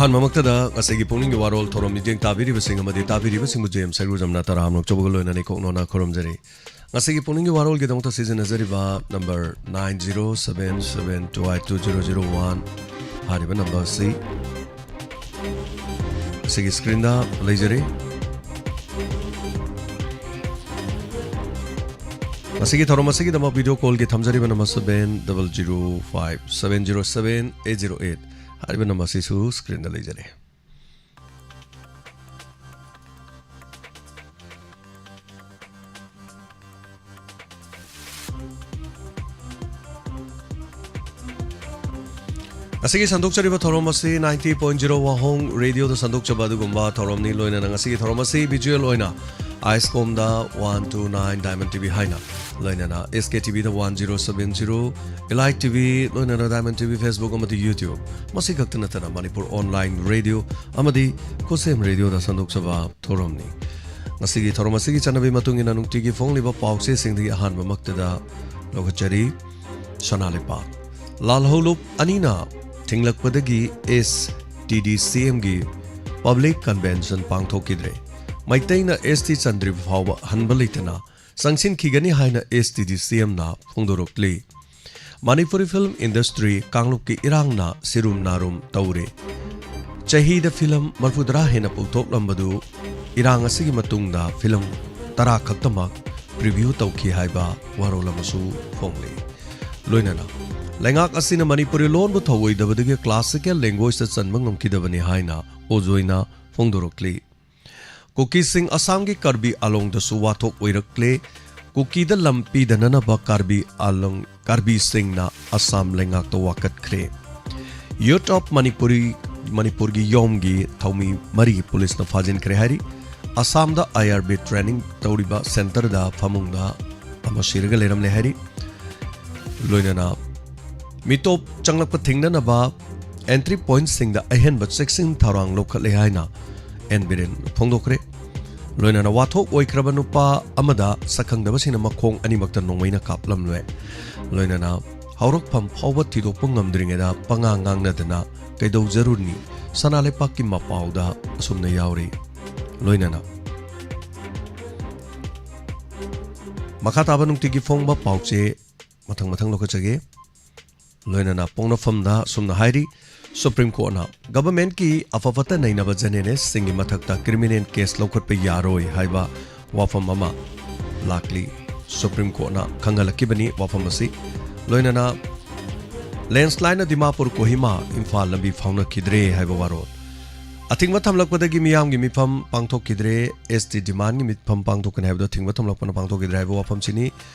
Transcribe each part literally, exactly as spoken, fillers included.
ꯑꯍꯥꯟꯕꯃꯛꯇꯗ ꯉꯁꯤꯒꯤ ꯄꯨꯛꯅꯤꯡꯒꯤ ꯋꯥꯔꯣꯜ ꯊꯧꯔꯝ ꯃꯤꯠꯌꯦꯡ ꯇꯥꯕꯤꯔꯤꯕꯁꯤꯡ ꯑꯃꯗꯤ ꯇꯥꯕꯤꯔꯤꯕꯁꯤꯡꯕꯨ ꯖꯦ ꯑꯦꯝ ꯁꯩꯒꯨꯖꯝꯅ ꯇꯔꯥꯝꯅ ꯑꯣꯛꯆꯕꯒ ꯂꯣꯏꯅꯅ ꯏꯀꯣꯛꯅꯣꯅ ꯈꯨꯔꯨꯝꯖꯔꯤ꯫ ꯉꯁꯤꯒꯤ ꯄꯨꯛꯅꯤꯡꯒꯤ ꯋꯥꯔꯣꯜꯒꯤꯗꯃꯛꯇ ꯁꯤꯖꯤꯟꯅꯖꯔꯤꯕ number nine zero seven seven two eight two zero zero one ꯍꯥꯏꯔꯤꯕ ꯅꯝꯕꯔ ꯑꯁꯤ ꯑꯁꯤꯒꯤ ꯁ꯭ꯀ꯭ꯔꯤꯟꯗ ꯂꯩꯖꯔꯤ꯫ ꯃꯁꯤꯒꯤ ꯊꯧꯔꯝ ꯑꯁꯤꯒꯤꯗꯃꯛ ꯚꯤꯗꯤꯑꯣ ꯀꯣꯜꯒꯤ ꯊꯝꯖꯔꯤꯕ number seven double zero five seven zero seven eight zero eight ꯍꯥꯏꯔꯤꯕ ꯅꯝꯕꯔ ꯑꯁꯤꯁꯨ ꯁ꯭ꯀ꯭ꯔꯤꯟꯗ ꯂꯩꯖꯔꯤ꯫ ꯉꯁꯤꯒꯤ ꯁꯟꯗꯣꯛꯆꯔꯤꯕ ꯊꯧꯔꯝ ꯑꯁꯤ ninety point zero ꯋꯥꯍꯣꯡ ꯔꯦꯗꯤꯑꯣꯗ ꯁꯟꯗꯣꯛꯆꯕ ꯑꯗꯨꯒꯨꯝꯕ ꯊꯧꯔꯝꯅꯤ꯫ ꯂꯣꯏꯅꯅ ꯉꯁꯤꯒꯤ ꯊꯧꯔꯝ ꯑꯁꯤ ꯚꯤꯖꯨꯑꯦꯜ ꯑꯣꯏꯅ ꯑꯥꯏꯁꯀꯣꯝꯗ one two nine Diamond T V ꯍꯥꯏꯅ, ꯂꯣꯏꯅꯅ S K T Vꯗ one zero seven zero, Elite T V, ꯂꯣꯏꯅꯅ Diamond T V Facebook ꯑꯃꯗꯤ YouTube, ꯃꯁꯤ ꯈꯛꯇ ꯅꯠꯇꯅ ꯃꯅꯤꯄꯨꯔ ꯑꯣꯟꯂꯥꯏꯟ ꯔꯦꯗꯤꯑꯣ ꯑꯃꯗꯤ ꯈꯨꯠꯁꯦꯝ ꯔꯦꯗꯤꯑꯣꯗ ꯁꯟꯗꯣꯛꯆꯕ ꯊꯧꯔꯝꯅꯤ꯫ ꯉꯁꯤꯒꯤ ꯊꯧꯔꯝ ꯑꯁꯤꯒꯤ ꯆꯠꯅꯕꯤ ꯃꯇꯨꯡ ꯏꯟꯅ ꯅꯨꯡꯇꯤꯒꯤ ꯐꯣꯡꯂꯤꯕ ꯄꯥꯎꯆꯦꯁꯤꯡꯗꯒꯤ ꯑꯍꯥꯟꯕꯃꯛꯇꯗ ꯂꯧꯈꯠꯆꯔꯤ꯫ ꯁꯅꯥ ꯂꯩꯄꯥꯛ ꯂꯥꯜꯍꯧꯂꯨꯞ ꯑꯅꯤꯅ ꯊꯤꯡꯂꯛꯄꯗꯒꯤ S T D C Mꯒꯤ ꯄꯕ꯭ꯂꯤꯛ ꯀꯟꯚꯦꯟꯁꯟ ꯄꯥꯡꯊꯣꯛꯈꯤꯗ꯭ꯔꯦ꯫ ꯃꯩꯇꯩꯅ S T ꯆꯟꯗ꯭ꯔꯤꯕ ꯐꯥꯎꯕ ꯍꯟꯕ ꯂꯩꯇꯅ ꯆꯪꯁꯤꯟꯈꯤꯒꯅꯤ ꯍꯥꯏꯅ S T D C Mꯅ ꯐꯣꯡꯗꯣꯔꯛꯂꯤ꯫ ꯃꯅꯤꯄꯨꯔꯤ ꯐꯤꯜꯝ ꯏꯟꯗꯁꯇ꯭ꯔꯤ ꯀꯥꯡꯂꯨꯞꯀꯤ ꯏꯔꯥꯡꯅ ꯁꯤꯔꯨꯝ ꯅꯥꯔꯨꯝ ꯇꯧꯔꯦ꯫ ꯆꯍꯤꯗ ꯐꯤꯂꯝ ꯃꯔꯐꯨꯇꯔꯥ ꯍꯦꯟꯅ ꯄꯨꯊꯣꯛꯂꯝꯕꯗꯨ ꯏꯔꯥꯡ ꯑꯁꯤꯒꯤ ꯃꯇꯨꯡꯗ ꯐꯤꯂꯝ ꯇꯔꯥ ꯈꯛꯇꯃꯛ ꯄ꯭ꯔꯤꯚ꯭ꯌꯨ ꯇꯧꯈꯤ ꯍꯥꯏꯕ ꯋꯥꯔꯣꯜ ꯑꯃꯁꯨ ꯐꯣꯡꯂꯤ꯫ ꯂꯣꯏꯅꯅ ꯂꯩꯉꯥꯛ ꯑꯁꯤꯅ ꯃꯅꯤꯄꯨꯔꯤ ꯂꯣꯟꯕꯨ ꯊꯧꯑꯣꯏꯗꯕꯗꯒꯤ ꯀ꯭ꯂꯥꯁꯤꯀꯦꯜ ꯂꯦꯡꯒ꯭ꯋꯦꯖꯇ ꯆꯟꯕ ꯉꯝꯈꯤꯗꯕꯅꯤ ꯍꯥꯏꯅ ꯑꯣꯖꯣꯏꯅ ꯐꯣꯡꯗꯣꯔꯛꯂꯤ꯫ ꯀꯨꯀꯤꯁꯤꯡ ꯑꯁꯥꯝꯒꯤ ꯀꯔꯕꯤ ꯑꯂꯣꯡꯗꯁꯨ ꯋꯥꯊꯣꯛ ꯑꯣꯏꯔꯛꯂꯦ꯫ ꯀꯨꯀꯤꯗ ꯂꯝ ꯄꯤꯗꯅꯅꯕ ꯀꯔꯕꯤ ꯑꯂꯣꯡ, ꯀꯔꯕꯤꯁꯤꯡꯅ ꯑꯁꯥꯝ ꯂꯩꯉꯥꯛꯇ ꯋꯥꯀꯠꯈ꯭ꯔꯦ꯫ ꯌꯨꯠ ꯑꯣꯐ ꯃꯅꯤꯄꯨꯔꯤ, ꯃꯅꯤꯄꯨꯔꯒꯤ ꯌꯣꯝꯒꯤ ꯊꯧꯃꯤ ꯃꯔꯤ ꯄꯨꯂꯤꯁꯅ ꯐꯥꯖꯤꯟꯈ꯭ꯔꯦ ꯍꯥꯏꯔꯤ꯫ ꯑꯁꯥꯝꯗ I R B training ꯇꯧꯔꯤꯕ ꯁꯦꯟꯇꯔꯗ ꯐꯃꯨꯡꯗ ꯑꯃ ꯁꯤꯔꯒ ꯂꯩꯔꯝꯂꯦ ꯍꯥꯏꯔꯤ꯫ ꯂꯣꯏꯅꯅ ꯃꯤꯇꯣꯞ ꯆꯪꯂꯛꯄ ꯊꯤꯡꯅꯅꯕ ꯑꯦꯟꯇ꯭ꯔꯤ ꯄꯣꯏꯟꯠꯁꯤꯡꯗ ꯑꯍꯦꯟꯕ ꯆꯦꯛꯁꯤꯟ ꯊꯧꯔꯥꯡ ꯂꯧꯈꯠꯂꯦ ꯍꯥꯏꯅ ꯑꯦꯟ ꯕꯤꯔꯦꯟ ꯐꯣꯡꯗꯣꯛꯈ꯭ꯔꯦ꯫ ꯂꯣꯏꯅꯅ ꯋꯥꯊꯣꯛ ꯑꯣꯏꯈ꯭ꯔꯕ ꯅꯨꯄꯥ ꯑꯃꯗ ꯁꯛꯈꯪꯗꯕꯁꯤꯡꯅ ꯃꯈꯣꯡ ꯑꯅꯤꯃꯛꯇ ꯅꯣꯡꯃꯩꯅ ꯀꯥꯞꯂꯝꯂꯦ꯫ ꯂꯣꯏꯅꯅ ꯍꯧꯔꯛꯐꯝ ꯐꯥꯎꯕ ꯊꯤꯗꯣꯛꯄ ꯉꯝꯗ꯭ꯔꯤꯉꯩꯗ ꯄꯉꯥꯡ ꯉꯥꯡꯅꯗꯅ ꯀꯩꯗꯧꯖꯔꯨꯅꯤ? ꯁꯅꯥ ꯂꯩꯄꯥꯛꯀꯤ ꯃꯄꯥꯎꯗ ꯑꯁꯨꯝꯅ ꯌꯥꯎꯔꯤ꯫ ꯂꯣꯏꯅꯅ ꯃꯈꯥ ꯇꯥꯕ ꯅꯨꯡꯇꯤꯒꯤ ꯐꯣꯡꯕ ꯄꯥꯎꯆꯦ ꯃꯊꯪ ꯃꯊꯪ ꯂꯧꯈꯠꯆꯒꯦ꯫ ꯂꯣꯏꯅꯅ ꯄꯣꯛꯅꯐꯝꯗ ꯑꯁꯨꯝꯅ ꯍꯥꯏꯔꯤ, ꯁꯨꯄ꯭ꯔꯤꯝ ꯀꯣꯔꯠꯅ ꯒꯚꯔꯟꯃꯦꯟꯠꯀꯤ ꯑꯐ ꯐꯠꯇ ꯅꯩꯅꯕ ꯖꯔꯅꯦꯂꯤꯁꯁꯤꯡꯒꯤ ꯃꯊꯛꯇ ꯀ꯭ꯔꯤꯃꯤꯅꯦꯜ ꯀꯦꯁ ꯂꯧꯈꯠꯄ ꯌꯥꯔꯣꯏ ꯍꯥꯏꯕ ꯋꯥꯐꯝ ꯑꯃ ꯂꯥꯛꯂꯤ꯫ ꯁꯨꯄ꯭ꯔꯤꯝ ꯀꯣꯔꯠꯅ ꯈꯪꯍꯜꯂꯛꯈꯤꯕꯅꯤ ꯋꯥꯐꯝ ꯑꯁꯤ꯫ ꯂꯣꯏꯅꯅ ꯂꯦꯟꯁꯂꯥꯏꯟꯅ ꯗꯤꯃꯥꯄꯨꯔ ꯀꯣꯍꯤꯃꯥ ꯏꯝꯐꯥꯜ ꯂꯝꯕꯤ ꯐꯥꯎꯅꯈꯤꯗ꯭ꯔꯦ ꯍꯥꯏꯕ ꯋꯥꯔꯣꯜ꯫ ꯑꯊꯤꯡꯕ ꯊꯝꯂꯛꯄꯗꯒꯤ ꯃꯤꯌꯥꯝꯒꯤ ꯃꯤꯐꯝ ꯄꯥꯡꯊꯣꯛꯈꯤꯗ꯭ꯔꯦ, ꯑꯦꯁ ꯇꯤ ꯗꯤꯃꯥꯟꯒꯤ ꯃꯤꯐꯝ ꯄꯥꯡꯊꯣꯛꯀꯅꯤ ꯍꯥꯏꯕꯗꯣ ꯑꯊꯤꯡꯕ ꯊꯝꯂꯛꯄꯅ ꯄꯥꯡꯊꯣꯛꯈꯤꯗ꯭ꯔꯦ ꯍꯥꯏꯕ ꯋꯥꯐꯝꯁꯤꯅꯤ꯫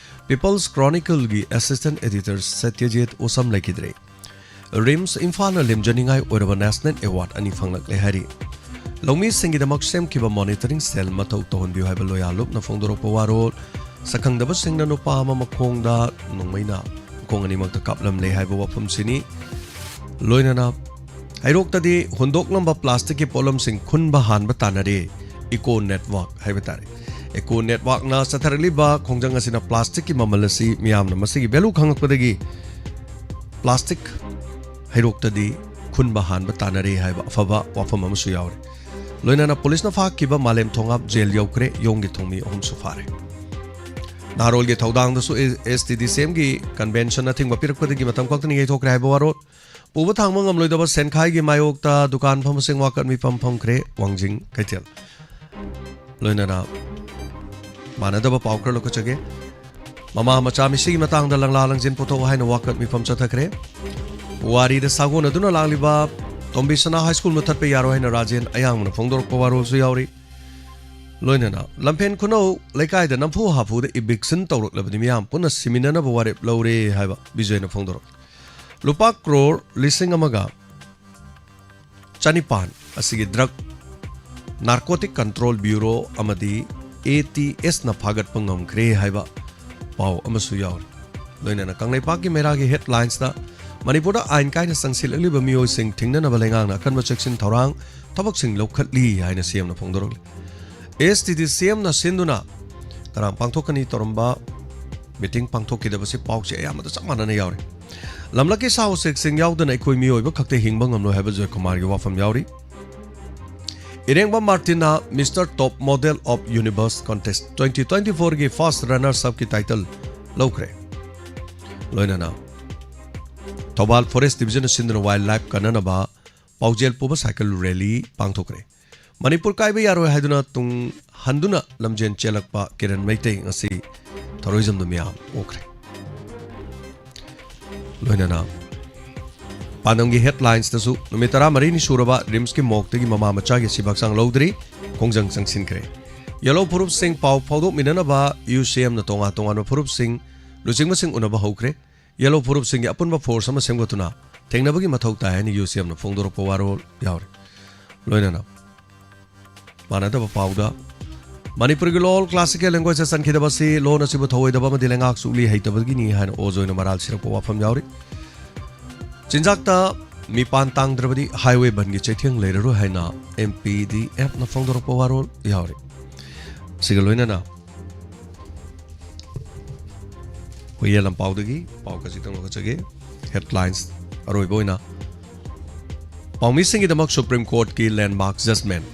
ꯄꯤꯄꯜꯁ ꯀ꯭ꯔꯣꯅꯤꯀꯜꯒꯤ ꯑꯦꯁꯤꯁꯇꯦꯟꯠ ꯑꯦꯗꯤꯇꯔ ꯁꯇ꯭ꯌꯖꯤꯠ ꯎꯁꯝ ꯂꯩꯈꯤꯗ꯭ꯔꯦ꯫ ꯔꯤꯝꯁ ꯏꯝꯐꯥꯜꯅ ꯂꯦꯝꯖꯅꯤꯡꯉꯥꯏ ꯑꯣꯏꯔꯕ ꯅꯦꯁꯅꯦꯜ ꯑꯦꯋꯥꯔꯗ ꯑꯅꯤ ꯐꯪꯂꯛꯂꯦ ꯍꯥꯏꯔꯤ꯫ ꯂꯧꯃꯤꯁꯤꯡꯒꯤꯗꯃꯛ ꯁꯦꯝꯈꯤꯕ ꯃꯣꯅꯤꯇꯔꯤꯡ ꯁꯦꯜ ꯃꯊꯧ ꯇꯧꯍꯟꯕꯤꯌꯨ ꯍꯥꯏꯕ ꯂꯣꯌꯥ ꯂꯨꯞꯅ ꯐꯣꯡꯗꯣꯔꯛꯄ ꯋꯥꯔꯣꯜ꯫ ꯁꯛꯈꯪꯗꯕꯁꯤꯡꯅ ꯅꯨꯄꯥ ꯑꯃ ꯃꯈꯣꯡꯗ ꯅꯣꯡꯃꯩꯅ ꯃꯈꯣꯡ ꯑꯅꯤꯃꯛꯇ ꯀꯥꯞꯂꯝꯂꯦ ꯍꯥꯏꯕ ꯋꯥꯐꯝꯁꯤꯅꯤ꯫ ꯂꯣꯏꯅꯅ ꯍꯩꯔꯣꯛꯇꯗꯤ ꯍꯨꯟꯗꯣꯛꯂꯝꯕ ꯄ꯭ꯂꯥꯁꯇꯤꯛꯀꯤ ꯄꯣꯠꯂꯝꯁꯤꯡ ꯈꯨꯟꯕ ꯍꯥꯟꯕ ꯇꯥꯟꯅꯔꯦ꯫ ꯏꯀꯣ ꯅꯦꯠꯋꯥꯛ ꯍꯥꯏꯕ ꯇꯥꯔꯦ꯫ ꯏꯀꯣ ꯅꯦꯠꯋꯥꯛꯅ ꯆꯠꯊꯔꯛꯂꯤꯕ ꯈꯣꯡꯖꯪ ꯑꯁꯤꯅ ꯄ꯭ꯂꯥꯁꯇꯤꯛꯀꯤ ꯃꯃꯜ ꯑꯁꯤ ꯃꯤꯌꯥꯝꯅ ꯃꯁꯤꯒꯤ ꯚꯦꯂꯨ ꯈꯪꯂꯛꯄꯗꯒꯤ ꯄ꯭ꯂꯥꯁꯇꯤꯛ ꯍꯩꯔꯣꯛꯇꯗꯤ ꯈꯨꯟꯕ ꯍꯥꯟꯕ ꯇꯥꯟꯅꯔꯦ ꯍꯥꯏꯕ ꯑꯐꯕ ꯋꯥꯐꯝ ꯑꯃꯁꯨ ꯌꯥꯎꯔꯤ꯫ ꯂꯣꯏꯅꯅ ꯄꯨꯂꯤꯁꯅ ꯐꯥꯈꯤꯕ ꯃꯥꯂꯦꯝ ꯊꯣꯉꯥꯞ ꯖꯦꯜ ꯌꯧꯈ꯭ꯔꯦ, ꯌꯣꯡꯒꯤ ꯊꯣꯡ ꯃꯤ ꯑꯍꯨꯝꯁꯨ ꯐꯥꯔꯦ꯫ ꯅꯍꯥꯔꯣꯜꯒꯤ ꯊꯧꯗꯥꯡꯗꯁꯨ ꯑꯦꯁ ꯇꯤ ꯗꯤ ꯁꯤ ꯑꯦꯝꯒꯤ ꯀꯟꯚꯦꯟꯁꯟ ꯑꯊꯤꯡꯕ ꯄꯤꯔꯛꯄꯗꯒꯤ ꯃꯇꯝ ꯈꯛꯇꯅ ꯌꯩꯊꯣꯛꯈ꯭ꯔꯦ ꯍꯥꯏꯕ ꯋꯥꯔꯣꯜ꯫ ꯄꯨꯕ ꯊꯥꯡꯕ ꯉꯝꯂꯣꯏꯗꯕ ꯁꯦꯟꯈꯥꯏꯒꯤ ꯃꯥꯌꯣꯛꯇ ꯗꯨꯀꯥꯟ ꯐꯝꯕꯁꯤꯡ ꯋꯥꯀꯠ ꯃꯤꯐꯝ ꯐꯝꯈ꯭ꯔꯦ, ꯋꯥꯡꯖꯤꯡ ꯀꯩꯊꯦꯜ꯫ ꯂꯣꯏꯅꯅ ꯃꯥꯟꯅꯗꯕ ꯄꯥꯎ ꯈꯔ ꯂꯧꯈꯠꯆꯒꯦ꯫ ꯃꯃꯥ ꯃꯆꯥ ꯃꯤꯁꯤꯒꯤ ꯃꯇꯥꯡꯗ ꯂꯪꯂꯥ ꯂꯪꯖꯦꯜ ꯄꯨꯊꯣꯛ ꯍꯥꯏꯅ ꯋꯥꯀꯠ ꯃꯤꯐꯝ ꯆꯠꯊꯈ꯭ꯔꯦ꯫ ꯄꯨꯋꯥꯔꯤꯗ ꯁꯥꯒꯣꯟꯅꯗꯨꯅ ꯂꯥꯛꯂꯤꯕ ꯇꯣꯝꯕꯤ ꯁꯅꯥ ꯍꯥꯏ ꯁ꯭ꯀꯨꯜ ꯃꯨꯊꯠꯄ ꯌꯥꯔꯣꯏ ꯍꯥꯏꯅ ꯔꯥꯖꯦꯟ ꯑꯌꯥꯡꯕꯅ ꯐꯣꯡꯗꯣꯔꯛꯄ ꯋꯥꯔꯣꯜꯁꯨ ꯌꯥꯎꯔꯤ꯫ ꯂꯣꯏꯅꯅ ꯂꯝꯐꯦꯟ ꯈꯨꯅꯧ ꯂꯩꯀꯥꯏꯗ ꯅꯝꯐꯨ ꯍꯥꯐꯨꯗ ꯏꯚꯤꯛꯁꯟ ꯇꯧꯔꯛꯂꯕꯗꯤ ꯃꯤꯌꯥꯝ ꯄꯨꯟꯅ ꯁꯤꯃꯤꯟꯅꯅꯕ ꯋꯥꯔꯦꯞ ꯂꯧꯔꯦ ꯍꯥꯏꯕ ꯕꯤꯖꯣꯏꯅ ꯐꯣꯡꯗꯣꯔꯛꯂꯤ꯫ ꯂꯨꯄꯥ ꯀ꯭ꯔꯣꯔ ꯂꯤꯁꯤꯡ ꯑꯃꯒ ꯆꯅꯤꯄꯥꯟ ꯑꯁꯤꯒꯤ ꯗ꯭ꯔꯒ ꯅꯥꯔꯀꯣꯇꯤꯛ ꯀꯟꯇ꯭ꯔꯣꯜ ꯕ꯭ꯌꯨꯔꯣ ꯑꯃꯗꯤ ꯑꯦ ꯇꯤ ꯑꯦꯁꯅ ꯐꯥꯒꯠꯄ ꯉꯝꯈ꯭ꯔꯦ ꯍꯥꯏꯕ ꯄꯥꯎ ꯑꯃꯁꯨ ꯌꯥꯎꯔꯤ꯫ ꯂꯣꯏꯅꯅ ꯀꯪꯂꯩꯄꯥꯛꯀꯤ ꯃꯦꯔꯥꯒꯤ ꯍꯦꯗꯂꯥꯏꯟꯁꯇ ꯃꯅꯤꯄꯨꯔꯗ ꯑꯥꯏꯟ ꯀꯥꯏꯅ ꯆꯪꯁꯤꯜꯂꯛꯂꯤꯕ ꯃꯤꯑꯣꯏꯁꯤꯡ ꯊꯤꯡꯅꯅꯕ ꯂꯩꯉꯥꯛꯅ ꯑꯀꯟꯕ ꯆꯦꯛꯁꯤꯟ ꯊꯧꯔꯥꯡ ꯊꯕꯛꯁꯤꯡ ꯂꯧꯈꯠꯂꯤ ꯍꯥꯏꯅ ꯁꯤ ꯑꯦꯝꯅ ꯐꯣꯡꯗꯣꯔꯛꯂꯤ꯫ ꯑꯦꯁ ꯇꯤ ꯗꯤ ꯁꯤ ꯑꯦꯝꯅ ꯁꯤꯟꯗꯨꯅ ꯉꯔꯥꯡ ꯄꯥꯡꯊꯣꯛꯀꯅꯤ ꯇꯧꯔꯝꯕ ꯃꯤꯇꯤꯡ ꯄꯥꯡꯊꯣꯛꯈꯤꯗꯕꯁꯤ ꯄꯥꯎꯆꯦ ꯑꯌꯥꯝꯕꯗ ꯆꯞ ꯃꯥꯟꯅꯅ ꯌꯥꯎꯔꯤ꯫ ꯂꯝꯂꯛꯀꯤ ꯁꯥ ꯎꯆꯦꯛꯁꯤꯡ ꯌꯥꯎꯗꯅ ꯑꯩꯈꯣꯏ ꯃꯤꯑꯣꯏꯕ ꯈꯛꯇ ꯍꯤꯡꯕ ꯉꯝꯂꯣꯏ ꯍꯥꯏꯕ ꯖꯣꯏꯀꯨꯃꯥꯔꯒꯤ ꯋꯥꯐꯝ ꯌꯥꯎꯔꯤ꯫ ꯏꯔꯦꯡꯕꯝ ꯃꯥꯔꯇꯤꯟꯅ Mister Top Model of Universe Contest twenty twenty-fourꯒꯤ first runners upꯀꯤ title ꯂꯧꯈ꯭ꯔꯦ꯫ ꯂꯣꯏꯅꯅ ꯊꯧꯕꯥꯜ Forest Divisionꯅ ꯁꯤꯟꯗꯨꯅ wild life ꯀꯟꯅꯅꯕ ꯄꯥꯎꯖꯦꯜ ꯄꯨꯕ cycle rally ꯄꯥꯡꯊꯣꯛꯈ꯭ꯔꯦ꯫ ꯃꯅꯤꯄꯨꯔ ꯀꯥꯏꯕ ꯌꯥꯔꯣꯏ ꯍꯥꯏꯗꯨꯅ ꯇꯨꯡ ꯍꯟꯗꯨꯅ ꯂꯝꯖꯦꯟ ꯆꯦꯜꯂꯛꯄ ꯀꯤꯔꯟ ꯃꯩꯇꯩ ꯉꯁꯤ ꯊꯧꯔꯣꯏꯖꯝꯗ ꯃꯤꯌꯥꯝ ꯑꯣꯛꯈ꯭ꯔꯦ꯫ ꯂꯣꯏꯅꯅ ꯄꯥꯟꯗꯝꯒꯤ headlinesꯇꯁꯨ ꯅꯨꯃꯤꯠ ꯇꯔꯥꯃꯔꯤꯅꯤ ꯁꯨꯔꯕ RIMSꯀꯤ mockꯇꯒꯤ ꯃꯃꯥ ꯃꯆꯥꯒꯤ ꯑꯁꯤꯕ ꯍꯛꯆꯥꯡ ꯂꯧꯗ꯭ꯔꯤ, ꯈꯣꯡꯖꯪ ꯆꯪꯁꯤꯟꯈ꯭ꯔꯦ꯫ Yellow ꯐꯨꯔꯨꯞꯁꯤꯡ ꯄꯥꯎ ꯐꯥꯎꯗꯣꯛꯃꯤꯟꯅꯅꯕ UCMꯅ ꯇꯣꯉꯥꯟ ꯇꯣꯉꯥꯟꯕ ꯐꯨꯔꯨꯞꯁꯤꯡ ꯂꯨꯆꯤꯡꯕꯁꯤꯡ ꯎꯅꯕ ꯍꯧꯈ꯭ꯔꯦ꯫ Yellow ꯐꯨꯔꯨꯞꯁꯤꯡꯒꯤ ꯑꯄꯨꯟꯕ force ꯑꯃ ꯁꯦꯝꯒꯠꯇꯨꯅ ꯊꯦꯡꯅꯕꯒꯤ ꯃꯊꯧ ꯇꯥꯏ ꯍꯥꯏꯅ UCMꯅ ꯐꯣꯡꯗꯣꯔꯛꯄ ꯋꯥꯔꯣꯜ ꯌꯥꯎꯔꯤ꯫ ꯂꯣꯏꯅꯅ ꯃꯥꯟꯅꯗꯕ ꯄꯥꯎꯗ ꯃꯅꯤꯄꯨꯔꯒꯤ local classical languageꯇ ꯆꯟꯈꯤꯗꯕ ꯑꯁꯤ ꯂꯣꯟ ꯑꯁꯤꯕꯨ ꯊꯧꯑꯣꯏꯗꯕ ꯑꯃꯗꯤ ꯂꯩꯉꯥꯛ ꯁꯨꯛꯂꯤ ꯍꯩꯇꯕꯒꯤꯅꯤ ꯍꯥꯏꯅ ꯑꯣꯖ ꯑꯣꯏꯅ ꯃꯔꯥꯜ ꯁꯤꯔꯛꯄ ꯋꯥꯐꯝ ꯌꯥꯎꯔꯤ꯫ ꯆꯤꯟꯖꯥꯛꯇ ꯃꯤꯄꯥꯟ ꯇꯥꯡꯗ꯭ꯔꯕꯗꯤ highway ꯕꯟꯒꯤ ꯆꯩꯊꯦꯡ ꯂꯩꯔꯔꯣꯏ ꯍꯥꯏꯅ MPDFꯅ ꯐꯣꯡꯗꯣꯔꯛꯄ ꯋꯥꯔꯣꯜ ꯌꯥꯎꯔꯤ꯫ ꯁꯤꯒ ꯂꯣꯏꯅꯅ ꯍꯨꯏꯌꯦꯟ ꯂꯝꯄꯥꯎꯗꯒꯤ ꯄꯥꯎ ꯈꯖꯤꯛꯇꯪ ꯂꯧꯈꯠꯆꯒꯦ꯫ Headlines ꯑꯔꯣꯏꯕ ꯑꯣꯏꯅ ꯄꯥꯎꯃꯤꯁꯤꯡꯒꯤꯗꯃꯛ Supreme Courtꯀꯤ landmark judgment꯫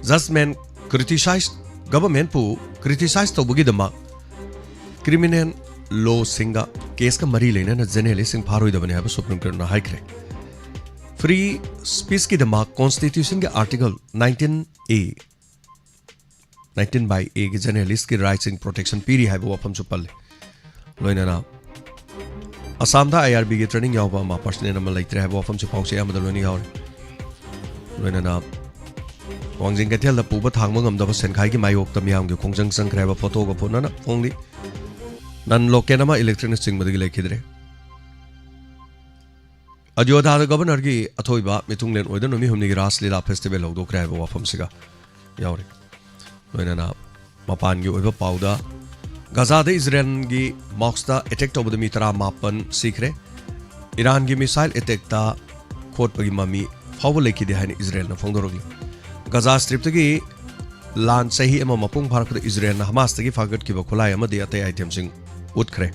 Judgment criticize, governmentꯄꯨ criticize ꯇꯧꯕꯒꯤꯗꯃꯛ criminal lawꯁꯤꯡꯒ caseꯀ ꯃꯔꯤ ꯂꯩꯅꯅ journalistꯁꯤꯡ ꯐꯥꯔꯣꯏꯗꯕꯅꯤ ꯍꯥꯏꯕ Supreme Courtꯅ ꯍꯥꯏꯈ꯭ꯔꯦ꯫ Free speechꯀꯤꯗꯃꯛ Constitutionꯒꯤ Article nineteen A, nineteen by Aꯒꯤ journalistꯀꯤ rightꯁꯤꯡ protection ꯄꯤꯔꯤ ꯍꯥꯏꯕ ꯋꯥꯐꯝꯁꯨ ꯄꯜꯂꯤ꯫ ꯂꯣꯏꯅꯅ ꯑꯁꯥꯝꯗ IRBꯒꯤ training ꯌꯥꯎꯕ ꯑꯃ personnel ꯑꯃ ꯂꯩꯇ꯭ꯔꯦ ꯍꯥꯏꯕ ꯋꯥꯐꯝꯁꯨ ꯄꯥꯎꯆꯦ ꯑꯃꯗ ꯂꯣꯏꯅ ꯌꯥꯎꯔꯤ꯫ ꯂꯣꯏꯅꯅ ꯋꯥꯡꯖꯤꯡ ꯀꯩꯊꯦꯜꯗ ꯄꯨꯕ ꯊꯥꯡꯕ ꯉꯝꯗꯕ ꯁꯦꯟꯈꯥꯏꯒꯤ ꯃꯥꯌꯣꯛꯇ ꯃꯤꯌꯥꯝꯒꯤ ꯈꯣꯡꯖꯪ ꯆꯪꯈ꯭ꯔꯦ ꯍꯥꯏꯕ photoꯒ ꯄꯨꯟꯅ ꯐꯣꯡꯂꯤ꯫ Non-local ꯑꯃ electricꯅꯆꯤꯡꯕꯗꯒꯤ ꯂꯩꯈꯤꯗ꯭ꯔꯦ꯫ ꯑꯌꯣꯙꯥꯗ governorꯒꯤ ꯑꯊꯣꯏꯕ ꯃꯤꯊꯨꯡꯂꯦꯟ ꯑꯣꯏꯗꯨꯅ ꯅꯨꯃꯤꯠ ꯍꯨꯝꯅꯤꯒꯤ ꯔꯥꯁ ꯂꯤꯂꯥ festival ꯍꯧꯗꯣꯛꯈ꯭ꯔꯦ ꯍꯥꯏꯕ ꯋꯥꯐꯝꯁꯤꯒ ꯌꯥꯎꯔꯤ꯫ ꯂꯣꯏꯅꯅ ꯃꯄꯥꯟꯒꯤ ꯑꯣꯏꯕ ꯄꯥꯎꯗ ꯒꯖꯥꯗ ꯏꯖꯔꯦꯜꯒꯤ mosqueꯇ attack ꯇꯧꯕꯗ ꯃꯤ ꯇꯔꯥꯃꯥꯄꯟ ꯁꯤꯈ꯭ꯔꯦ꯫ ꯏꯔꯥꯟꯒꯤ missile attackꯇ ꯈꯣꯠꯄꯒꯤ ꯃꯃꯤ ꯐꯥꯎꯕ ꯂꯩꯈꯤꯗꯦ ꯍꯥꯏꯅ ꯏꯖꯔꯦꯜꯅ ꯐꯣꯡꯗꯣꯔꯛꯂꯤ꯫ ꯒꯖꯥ ꯁ꯭ꯇ꯭ꯔꯤꯞꯇꯒꯤ ꯂꯥꯟ ꯆꯍꯤ ꯑꯃ ꯃꯄꯨꯡ ꯐꯥꯔꯛꯄꯗ ꯏꯖꯔꯦꯜꯅ ꯍꯃꯥꯁꯇꯒꯤ ꯐꯥꯒꯠꯈꯤꯕ ꯈꯨꯠꯂꯥꯏ ꯑꯃꯗꯤ ꯑꯇꯩ itemꯁꯤꯡ ꯎꯠꯈ꯭ꯔꯦ꯫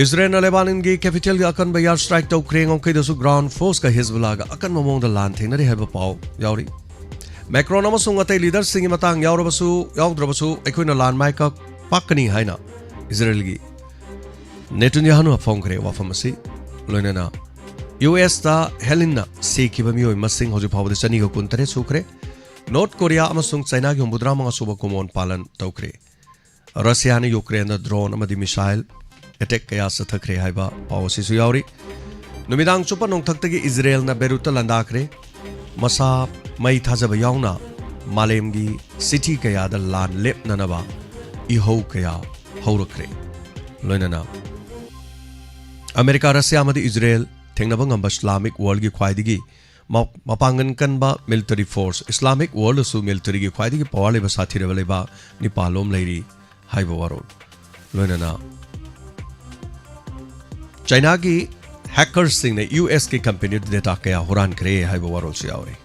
ꯏꯖꯔꯦꯜꯅ ꯂꯦꯕꯥꯅꯟꯒꯤ capitalꯒꯤ ꯑꯀꯟꯕ air strike ꯇꯧꯈ꯭ꯔꯦ꯫ ꯉꯝꯈꯩꯗꯁꯨ ground forceꯀ ꯍꯤꯖꯕꯨꯜꯂꯥꯒ ꯑꯀꯟꯕ ꯃꯑꯣꯡꯗ ꯂꯥꯟ ꯊꯦꯡꯅꯔꯤ ꯍꯥꯏꯕ ꯄꯥꯎ ꯌꯥꯎꯔꯤ꯫ ꯃꯦꯀ꯭ꯔꯣꯟ ꯑꯃꯁꯨꯡ ꯑꯇꯩ leaderꯁꯤꯡꯒꯤ ꯃꯇꯥꯡ ꯌꯥꯎꯔꯕꯁꯨ ꯌꯥꯎꯗ꯭ꯔꯕꯁꯨ ꯑꯩꯈꯣꯏꯅ ꯂꯥꯟ ꯃꯥꯏ ꯀ-, ꯄꯥꯛꯀꯅꯤ ꯍꯥꯏꯅ ꯏꯖꯔꯦꯜꯒꯤ ꯅꯦꯇꯟꯌꯥꯍꯨꯅ ꯐꯣꯡꯈ꯭ꯔꯦ ꯋꯥꯐꯝ ꯑꯁꯤ꯫ ꯂꯣꯏꯅꯅ ꯌꯨ ꯑꯦꯁꯇ ꯍꯦꯂꯤꯟꯅ ꯁꯤꯈꯤꯕ ꯃꯤꯑꯣꯏ ꯃꯁꯤꯡ ꯍꯧꯖꯤꯛ ꯐꯥꯎꯕꯗ ꯆꯅꯤꯒ ꯀꯨꯟꯇꯔꯦꯠ ꯁꯨꯈ꯭ꯔꯦ꯫ ꯅꯣꯔꯠ ꯀꯣꯔꯤꯌꯥ ꯑꯃꯁꯨꯡ ꯆꯥꯏꯅꯥꯒꯤ ꯍꯨꯝꯐꯨꯇꯔꯥ ꯃꯉꯥ ꯁꯨꯕ ꯀꯨꯝꯑꯣꯟ ꯄꯥꯂꯟ ꯇꯧꯈ꯭ꯔꯦ꯫ ꯔꯁꯤꯌꯥꯅ ꯌꯨꯀ꯭ꯔꯦꯟꯗ drone ꯑꯃꯗꯤ missile attack ꯀꯌꯥ ꯆꯠꯊꯈ꯭ꯔꯦ ꯍꯥꯏꯕ ꯄꯥꯎ ꯑꯁꯤꯁꯨ ꯌꯥꯎꯔꯤ꯫ ꯅꯨꯃꯤꯗꯥꯡ ꯆꯨꯞꯄ ꯅꯣꯡꯊꯛꯇꯒꯤ ꯏꯖꯔꯦꯜꯅ ꯕꯦꯔꯨꯠꯇ ꯂꯥꯟꯗꯥꯈ꯭ꯔꯦ꯫ ꯃꯁꯥ ꯃꯩ ꯊꯥꯖꯕ ꯌꯥꯎꯅ ꯃꯥꯂꯦꯝꯒꯤ city ꯀꯌꯥꯗ ꯂꯥꯟ ꯂꯦꯞꯅꯅꯕ ꯏꯍꯧ ꯀꯌꯥ ꯍꯧꯔꯛꯈ꯭ꯔꯦ꯫ ꯂꯣꯏꯅꯅ ꯑꯃꯦꯔꯤꯀꯥ, ꯔꯁꯤꯌꯥ ꯑꯃꯗꯤ ꯏꯖꯔꯦꯜ ꯊꯦꯡꯅꯕ ꯉꯝꯕ Islamic worldꯒꯤ ꯈ꯭ꯋꯥꯏꯗꯒꯤ ꯃ-, ꯃꯄꯥꯡꯒꯜ ꯀꯟꯕ military force, Islamic worldꯗꯁꯨ militaryꯒꯤ ꯈ꯭ꯋꯥꯏꯗꯒꯤ power ꯂꯩꯕ ꯁꯥꯊꯤꯔꯕ ꯂꯩꯕꯥꯛ ꯅꯤꯄꯥꯜꯂꯣꯝ ꯂꯩꯔꯤ ꯍꯥꯏꯕ ꯋꯥꯔꯣꯜ꯫ ꯂꯣꯏꯅꯅ ꯆꯥꯏꯅꯥꯒꯤ hackerꯁꯤꯡꯅ ꯌꯨ ꯑꯦꯁꯀꯤ company data ꯀꯌꯥ ꯍꯨꯔꯥꯟꯈ꯭ꯔꯦ ꯍꯥꯏꯕ ꯋꯥꯔꯣꯜꯁꯨ ꯌꯥꯎꯔꯤ꯫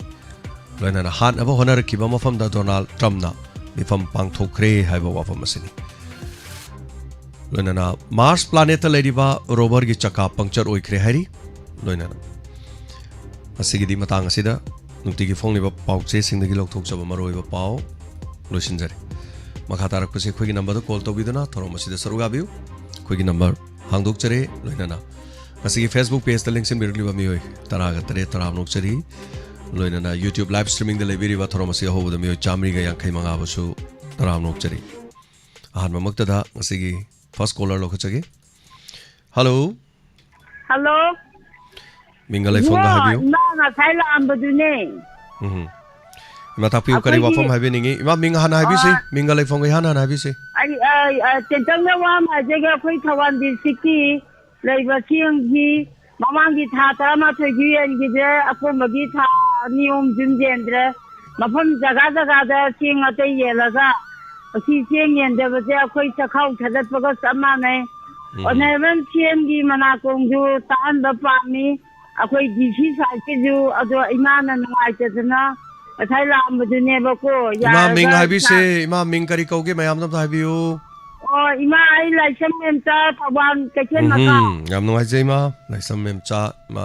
ꯂꯣꯏꯅꯅ ꯍꯥꯠꯅꯕ ꯍꯣꯠꯅꯔꯛꯈꯤꯕ ꯃꯐꯝꯗ ꯗꯣꯅꯥꯜꯗ ꯇ꯭ꯔꯝꯞꯅ ꯃꯤꯐꯝ ꯄꯥꯡꯊꯣꯛꯈ꯭ꯔꯦ ꯍꯥꯏꯕ ꯋꯥꯐꯝ ꯑꯁꯤꯅꯤ꯫ ꯂꯣꯏꯅꯅ Mars planetꯇ ꯂꯩꯔꯤꯕ roverꯒꯤ ꯆꯀꯥ puncture ꯑꯣꯏꯈ꯭ꯔꯦ ꯍꯥꯏꯔꯤ꯫ ꯂꯣꯏꯅꯅ ꯉꯁꯤꯒꯤꯗꯤ ꯃꯇꯥꯡ ꯑꯁꯤꯗ ꯅꯨꯡꯇꯤꯒꯤ ꯐꯣꯡꯂꯤꯕ ꯄꯥꯎꯆꯦꯁꯤꯡꯗꯒꯤ ꯂꯧꯊꯣꯛꯆꯕ ꯃꯔꯨꯑꯣꯏꯕ ꯄꯥꯎ ꯂꯣꯏꯁꯤꯟꯖꯔꯦ꯫ ꯃꯈꯥ ꯇꯥꯔꯛꯄꯁꯤ ꯑꯩꯈꯣꯏꯒꯤ numberꯗ call ꯇꯧꯕꯤꯗꯨꯅ ꯊꯧꯔꯝ ꯑꯁꯤꯗ ꯁꯔꯨꯛ ꯌꯥꯕꯤꯌꯨ꯫ ꯑꯩꯈꯣꯏꯒꯤ number ꯍꯥꯡꯗꯣꯛꯆꯔꯦ꯫ ꯂꯣꯏꯅꯅ ꯉꯁꯤꯒꯤ Facebook pageꯇ ꯂꯦꯡꯁꯤꯟꯕꯤꯔꯛꯂꯤꯕ ꯃꯤꯑꯣꯏ ꯇꯔꯥꯒ ꯇꯔꯦꯠ ꯇꯔꯥꯝꯅ ꯑꯣꯛꯆꯔꯤ꯫ ꯂꯣꯏꯅꯅ YouTube live streamingꯗ ꯂꯩꯕꯤꯔꯤꯕ ꯊꯧꯔꯝ ꯑꯁꯤ ꯑꯍꯧꯕꯗ ꯃꯤꯑꯣꯏ ꯆꯥꯃꯔꯤꯒ ꯌꯥꯡꯈꯩ ꯃꯉꯥꯕꯨꯁꯨ ꯇꯔꯥꯝꯅ ꯑꯣꯛꯆꯔꯤ꯫ ꯑꯍꯥꯟꯕꯃꯛꯇꯗ ꯉꯁꯤꯒꯤ first caller ꯂꯧꯈꯠꯆꯒꯦ꯫ Hello꯫ Hello꯫ ꯃꯤꯡꯒ ꯂꯩꯐꯝꯒ ꯏꯕꯨꯡꯉꯣ, ꯍꯥꯏꯕꯤꯌꯨ꯫ ꯏꯃꯥ ꯉꯁꯥꯏ ꯂꯥꯛꯑꯝꯕꯗꯨꯅꯦ꯫ ꯎꯝ꯫ ꯏꯃꯥ ꯇꯥꯛꯄꯤꯌꯨ, ꯀꯔꯤ ꯑꯩꯈꯣꯏꯒꯤ ꯋꯥꯐꯝ ꯍꯥꯏꯕꯤꯅꯤꯡꯉꯤ? ꯏꯃꯥ ꯃꯤꯡ ꯍꯥꯟꯅ ꯍꯥꯏꯕꯤꯁꯤ꯫ ꯑꯥ꯫ ꯃꯤꯡꯒ ꯂꯩꯐꯝꯒ ꯏꯍꯥꯟ ꯍꯥꯟꯅ ꯍꯥꯏꯕꯤꯁꯤ꯫ ꯑꯩ, ꯑꯩ, ꯑ, ꯇꯦꯟꯇꯪꯅ ꯋꯥ ꯑꯃ ꯍꯥꯏꯖꯒꯦ꯫ ꯑꯩꯈꯣꯏ ꯊꯧꯕꯥꯜ districtꯀꯤ ꯂꯩꯕ ꯆꯦꯡꯁꯤ ꯃꯃꯥꯡꯒꯤ ꯊꯥ ꯇꯔꯥꯃꯥꯊꯣꯏꯁꯨ ꯌꯦꯟꯈꯤꯗ꯭ꯔꯦ, ꯑꯀꯣꯟꯕꯒꯤ ꯊꯥ ꯑꯅꯤ ꯑꯍꯨꯝꯁꯨ ꯌꯦꯟꯗ꯭ꯔꯦ꯫ ꯃꯐꯝ ꯖꯒꯥ ꯖꯒꯥꯗ ꯆꯦꯡ ꯑꯇꯩ ꯌꯦꯜꯂꯒ ꯑꯁꯤ ꯆꯦꯡ ꯌꯦꯟꯗꯕꯁꯦ ꯑꯩꯈꯣꯏ ꯆꯈꯥꯎ ꯊꯥꯗꯠꯄꯒ ꯆꯞ ꯃꯥꯟꯅꯩ꯫ ꯎꯝ꯫ Honourable ꯁꯤ ꯑꯦꯝꯒꯤ ꯃꯅꯥꯀꯣꯡꯁꯨ ꯇꯥꯍꯟꯕ ꯄꯥꯝꯃꯤ꯫ ꯑꯩꯈꯣꯏ ꯗꯤ ꯁꯤ ꯁꯥꯏꯠꯀꯤꯁꯨ ꯑꯗꯣ ꯏꯃꯥꯅ ꯅꯨꯡꯉꯥꯏꯇꯗꯅ ꯉꯁꯥꯏ ꯂꯥꯛꯑꯝꯕꯗꯨꯅꯦꯕꯀꯣ, ꯏꯃꯥ ꯃꯤꯡ ꯌꯥꯔꯒ ꯍꯥꯏꯕꯤꯁꯦ, ꯆꯥ- ꯏꯃꯥ ꯃꯤꯡ ꯀꯔꯤ ꯀꯧꯒꯦ? ꯃꯌꯥꯝꯗ ꯑꯝꯇ ꯍꯥꯏꯕꯤꯌꯨ꯫ ꯑꯣ, ꯏꯃꯥ, ꯑꯩ ꯂꯥꯏꯁ꯭ꯔꯝ ꯃꯦꯝꯆꯥ, ꯊꯧꯕꯥꯜ ꯀꯩꯊꯦꯜ ꯃꯈꯥ꯫ ꯎꯝ, ꯌꯥꯝ ꯅꯨꯡꯉꯥꯏꯖꯩ, ꯏꯃꯥ꯫ ꯂꯥꯏꯁ꯭ꯔꯝ ꯃꯦꯝꯆꯥ, ꯏꯃꯥ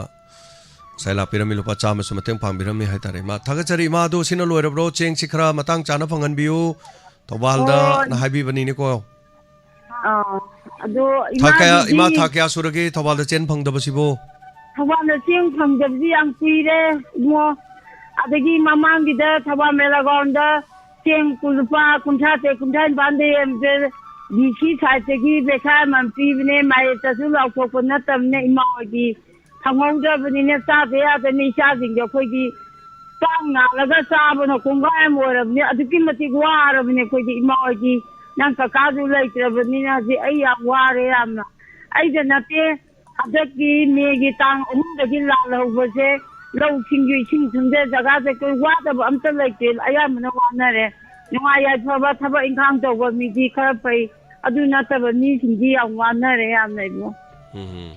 ꯉꯁꯥꯏ ꯂꯥꯛꯄꯤꯔꯝꯃꯤ, ꯂꯨꯄꯥ ꯆꯥꯝꯃꯁꯨ ꯃꯇꯦꯡ ꯄꯥꯡꯕꯤꯔꯝꯃꯤ ꯍꯥꯏꯇꯥꯔꯦ, ꯏꯃꯥ꯫ ꯊꯥꯒꯠꯆꯔꯤ, ꯏꯃꯥ꯫ ꯑꯗꯣ ꯁꯤꯅ ꯂꯣꯏꯔꯕ꯭ꯔꯣ? ꯆꯦꯡꯁꯤ ꯈꯔ ꯃꯇꯥꯡ ꯆꯥꯅ ꯐꯪꯍꯟꯕꯤꯌꯨ, ꯊꯧꯕꯥꯜꯗ, ꯍꯣꯏ꯫ ꯅ ꯍꯥꯏꯕꯤꯕꯅꯤꯅꯦꯀꯣ꯫ ꯑꯥ, ꯑꯗꯣ ꯊꯥ ꯀꯌꯥ, ꯏꯃꯥꯒꯤꯗꯤ ꯏꯃꯥ, ꯊꯥ ꯀꯌꯥ ꯁꯨꯔꯒꯦ ꯊꯧꯕꯥꯜꯗ ꯆꯦꯟ ꯐꯪꯗꯕꯁꯤꯕꯣ? ꯊꯧꯕꯥꯜꯗ ꯆꯦꯡ ꯐꯪꯗꯕꯁꯤ ꯌꯥꯝ ꯀꯨꯏꯔꯦ, ꯏꯕꯨꯡꯉꯣ꯫ ꯑꯗꯒꯤ ꯃꯃꯥꯡꯒꯤꯗ ꯊꯧꯕꯥꯜ ꯃꯦꯂꯥ ꯒ꯭ꯔꯥꯎꯟꯗ ꯆꯦꯡ ꯀꯨꯟ, ꯂꯨꯄꯥ ꯀꯨꯟꯊ꯭ꯔꯥ ꯇꯔꯦꯠ, ꯀꯨꯟꯊ꯭ꯔꯥ ꯅꯤꯄꯥꯟꯗ ꯌꯦꯡꯕꯁꯦ, ꯗꯤ ꯁꯤ ꯁꯥꯏꯠꯇꯒꯤ ꯕꯦꯈꯥꯏ ꯑꯃꯃꯝ ꯄꯤꯕꯅꯦ, ꯃꯥꯏꯔꯦꯞꯇꯁꯨ ꯂꯥꯎꯊꯣꯛꯄ ꯅꯠꯇꯕꯅꯤꯅ ꯏꯃꯥ ꯍꯣꯏꯗꯤ ꯐꯪꯍꯧꯗ꯭ꯔꯕꯅꯤꯅ ꯆꯥꯗ ꯌꯥꯗꯕꯅꯤ ꯏꯆꯥꯁꯤꯡꯗꯣ꯫ ꯑꯩꯈꯣꯏꯗꯤ ꯆꯥꯛ ꯉꯥꯜꯂꯒ ꯆꯥꯕꯅ ꯀꯣꯡꯒꯥꯏ ꯑꯃ ꯑꯣꯏꯔꯕꯅꯤ꯫ ꯑꯗꯨꯛꯀꯤ ꯃꯇꯤꯛ ꯋꯥꯔꯕꯅꯤ ꯑꯩꯈꯣꯏꯗꯤ ꯏꯃꯥ ꯍꯣꯏꯗꯤ꯫ ꯅꯪ ꯀꯀꯥꯁꯨ ꯂꯩꯇ꯭ꯔꯕꯅꯤꯅ ꯍꯧꯖꯤꯛ ꯑꯩ ꯌꯥꯝ ꯋꯥꯔꯦ ꯌꯥꯝꯅ꯫ ꯑꯩꯗ ꯅꯠꯇꯦ, ꯍꯟꯗꯛꯀꯤ ꯃꯦꯒꯤ ꯇꯥꯡ ꯑꯍꯨꯝꯗꯒꯤ ꯂꯥꯜ ꯍꯧꯕꯁꯦ ꯂꯧꯁꯤꯡꯁꯨ ꯏꯁꯤꯡ ꯊꯨꯝꯗ ꯖꯒꯥꯁꯦ ꯑꯩꯈꯣꯏ ꯋꯥꯗꯕ ꯑꯝꯇ ꯂꯩꯇꯦ꯫ ꯑꯌꯥꯝꯕꯅ ꯋꯥꯅꯔꯦ꯫ ꯅꯨꯡꯉꯥꯏ ꯌꯥꯏꯐꯕ ꯊꯕꯛ ꯏꯪꯈꯥꯡ ꯇꯧꯕ ꯃꯤꯗꯤ ꯈꯔ ꯐꯩ, ꯑꯗꯨ ꯅꯠꯇꯕ ꯃꯤꯁꯤꯡꯗꯤ ꯌꯥꯝ ꯋꯥꯅꯔꯦ ꯌꯥꯝꯅ ꯏꯕꯨꯡꯉꯣ꯫ ꯎꯝ꯫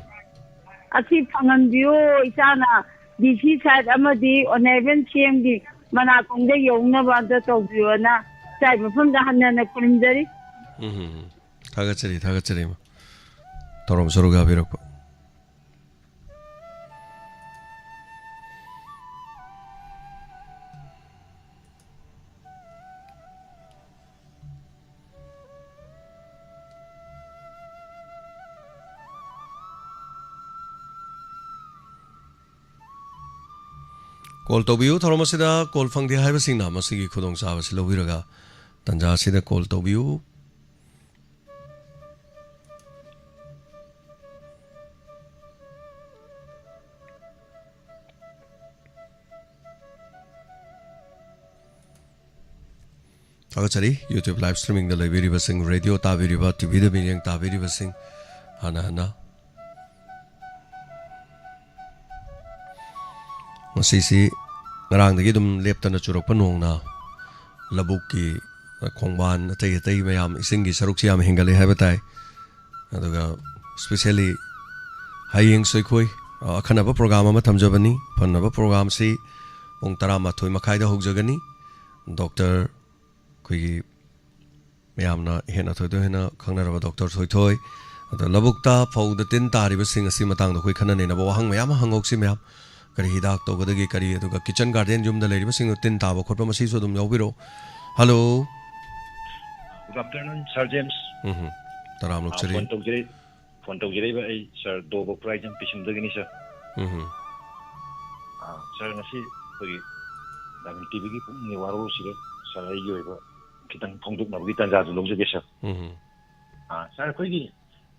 ꯑꯁꯤ ꯐꯪꯍꯟꯕꯤꯌꯨ꯫ ꯏꯆꯥꯅ ꯗꯤ ꯁꯤ ꯁꯥꯏꯠ ꯑꯃꯗꯤ ꯑꯣꯅꯔꯦꯕꯜ ꯁꯤ ꯑꯦꯝꯒꯤ ꯃꯅꯥꯀꯣꯡꯗ ꯌꯧꯅꯕ ꯑꯝꯇ ꯇꯧꯕꯤꯌꯣꯅ ꯏꯆꯥꯒꯤ ꯃꯐꯝꯗ ꯍꯟꯅ ꯍꯟꯅ ꯈꯨꯔꯨꯝꯖꯔꯤ꯫ ꯎꯝ꯫ ꯊꯥꯒꯠꯆꯔꯤ, ꯊꯥꯒꯠꯆꯔꯤ, ꯏꯃꯥ꯫ ꯊꯧꯔꯝ ꯁꯔꯨꯛ ꯌꯥꯕꯤꯔꯛꯄ꯫ ꯀꯣꯜ ꯇꯧꯕꯤꯌꯨ꯫ ꯊꯧꯔꯝ ꯑꯁꯤꯗ ꯀꯣꯜ ꯐꯪꯗꯦ ꯍꯥꯏꯕꯁꯤꯡꯅ ꯃꯁꯤꯒꯤ ꯈꯨꯗꯣꯡꯆꯥꯕꯁꯤ ꯂꯧꯕꯤꯔꯒ ꯇꯥꯟꯖꯥ ꯑꯁꯤꯗ ꯀꯣꯜ ꯇꯧꯕꯤꯌꯨ꯫ ꯊꯥꯒꯠꯆꯔꯤ꯫ YouTube live streamingꯗ ꯂꯩꯕꯤꯔꯤꯕꯁꯤꯡ, ꯔꯦꯗꯤꯑꯣ ꯇꯥꯕꯤꯔꯤꯕ, ꯇꯤꯚꯤꯗ ꯃꯤꯠꯌꯦꯡ ꯇꯥꯕꯤꯔꯤꯕꯁꯤꯡ, ꯍꯥꯟꯅ ꯍꯥꯟꯅ꯫ ꯉꯁꯤꯁꯤ ꯉꯔꯥꯡꯗꯒꯤ ꯑꯗꯨꯝ ꯂꯦꯞꯇꯅ ꯆꯨꯔꯛꯄ ꯅꯣꯡꯅ ꯂꯧꯕꯨꯛꯀꯤ ꯈꯣꯡꯕꯥꯟ ꯑꯇꯩ ꯑꯇꯩ ꯃꯌꯥꯝ ꯏꯁꯤꯡꯒꯤ ꯁꯔꯨꯛꯁꯤ ꯌꯥꯝ ꯍꯦꯟꯒꯠꯂꯦ ꯍꯥꯏꯕ ꯇꯥꯏ꯫ ꯑꯗꯨꯒ specially ꯍꯌꯦꯡꯁꯨ ꯑꯩꯈꯣꯏ, ꯑ, ꯑꯈꯟꯅꯕ program ꯑꯃ ꯊꯝꯖꯕꯅꯤ꯫ ꯑꯈꯟꯅꯕ programꯁꯤ ꯄꯨꯡ ꯇꯔꯥꯃꯥꯊꯣꯏ ꯃꯈꯥꯏꯗ ꯍꯧꯖꯒꯅꯤ꯫ ꯗꯣꯛꯇꯔ ꯑꯩꯈꯣꯏꯒꯤ ꯃꯌꯥꯝꯅ ꯍꯦꯟꯅ ꯊꯣꯏꯗꯣꯛ ꯍꯦꯟꯅ ꯈꯪꯅꯔꯕ ꯗꯣꯛꯇꯔ ꯊꯣꯏꯊꯣꯏ꯫ ꯑꯗꯣ ꯂꯧꯕꯨꯛꯇ ꯐꯧꯗ ꯇꯤꯟ ꯇꯥꯔꯤꯕꯁꯤꯡ ꯑꯁꯤ ꯃꯇꯥꯡꯗ ꯑꯩꯈꯣꯏ ꯈꯟꯅ ꯅꯩꯅꯕ ꯋꯥꯍꯪ ꯃꯌꯥꯝ ꯑꯃ ꯍꯪꯍꯧꯁꯤ ꯃꯌꯥꯝ꯫ ꯀꯔꯤ ꯍꯤꯗꯥꯛ ꯇꯧꯒꯗꯒꯦ, ꯀꯔꯤ, ꯑꯗꯨꯒ kitchen garden ꯌꯨꯝꯗ ꯂꯩꯔꯤꯕꯁꯤꯡꯗꯣ ꯇꯤꯟ ꯇꯥꯕ ꯈꯣꯠꯄ ꯃꯁꯤꯁꯨ ꯑꯗꯨꯝ ꯌꯥꯎꯕꯤꯔꯛꯑꯣ꯫ Hello. Good afternoon, Sir James. ꯎꯝ, ꯇꯔꯥꯝ ꯑ, ꯂꯣꯛꯆꯔꯤ꯫ Phone ꯇꯧꯖꯔꯤ-, phone ꯇꯧꯖꯔꯛꯏꯕ ꯑꯩ Sir ꯗꯣꯕ ꯈꯨꯔꯥꯏꯖꯝ ꯄꯤꯁꯨꯝꯗꯒꯤꯅꯤ, Sir꯫ ꯎꯝ꯫ ꯑ, Sir, ꯉꯁꯤ ꯑꯩꯈꯣꯏꯒꯤ ꯗꯥꯏꯃꯟ ꯇꯤꯚꯤꯒꯤ ꯄꯨꯛꯅꯤꯡꯒꯤ ꯋꯥꯔꯣꯜꯁꯤꯗ Sir ꯑꯩꯒꯤ ꯑꯣꯏꯕ ꯈꯤꯇꯪ ꯐꯣꯡꯗꯣꯛꯅꯕꯒꯤ ꯇꯥꯟꯖꯥꯗꯨ ꯂꯧꯖꯒꯦ, Sir꯫ ꯎꯝ꯫ ꯑ, Sir, ꯑꯩꯈꯣꯏꯒꯤ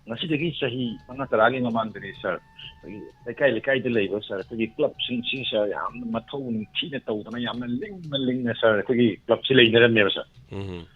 ꯉꯁꯤꯗꯒꯤ ꯆꯍꯤ ꯃꯉꯥ ꯇꯔꯥꯒꯤ ꯃꯃꯥꯡꯗꯅꯤ, Sir, ꯑꯩꯈꯣꯏꯒꯤ ꯂꯩꯀꯥꯏ ꯂꯩꯀꯥꯏꯗ ꯂꯩꯕ, Sir, ꯑꯩꯈꯣꯏꯒꯤ clubꯁꯤꯡꯁꯤ, Sir, ꯌꯥꯝꯅ ꯃꯊꯧ ꯅꯤꯡꯊꯤꯅ ꯇꯧꯗꯅ, ꯌꯥꯝꯅ ꯂꯤꯡꯅ ꯂꯤꯡꯅ, Sir, ꯑꯩꯈꯣꯏꯒꯤ clubꯁꯤ ꯂꯩꯅꯔꯝꯃꯦꯕ, Sir꯫ ꯎꯝ꯫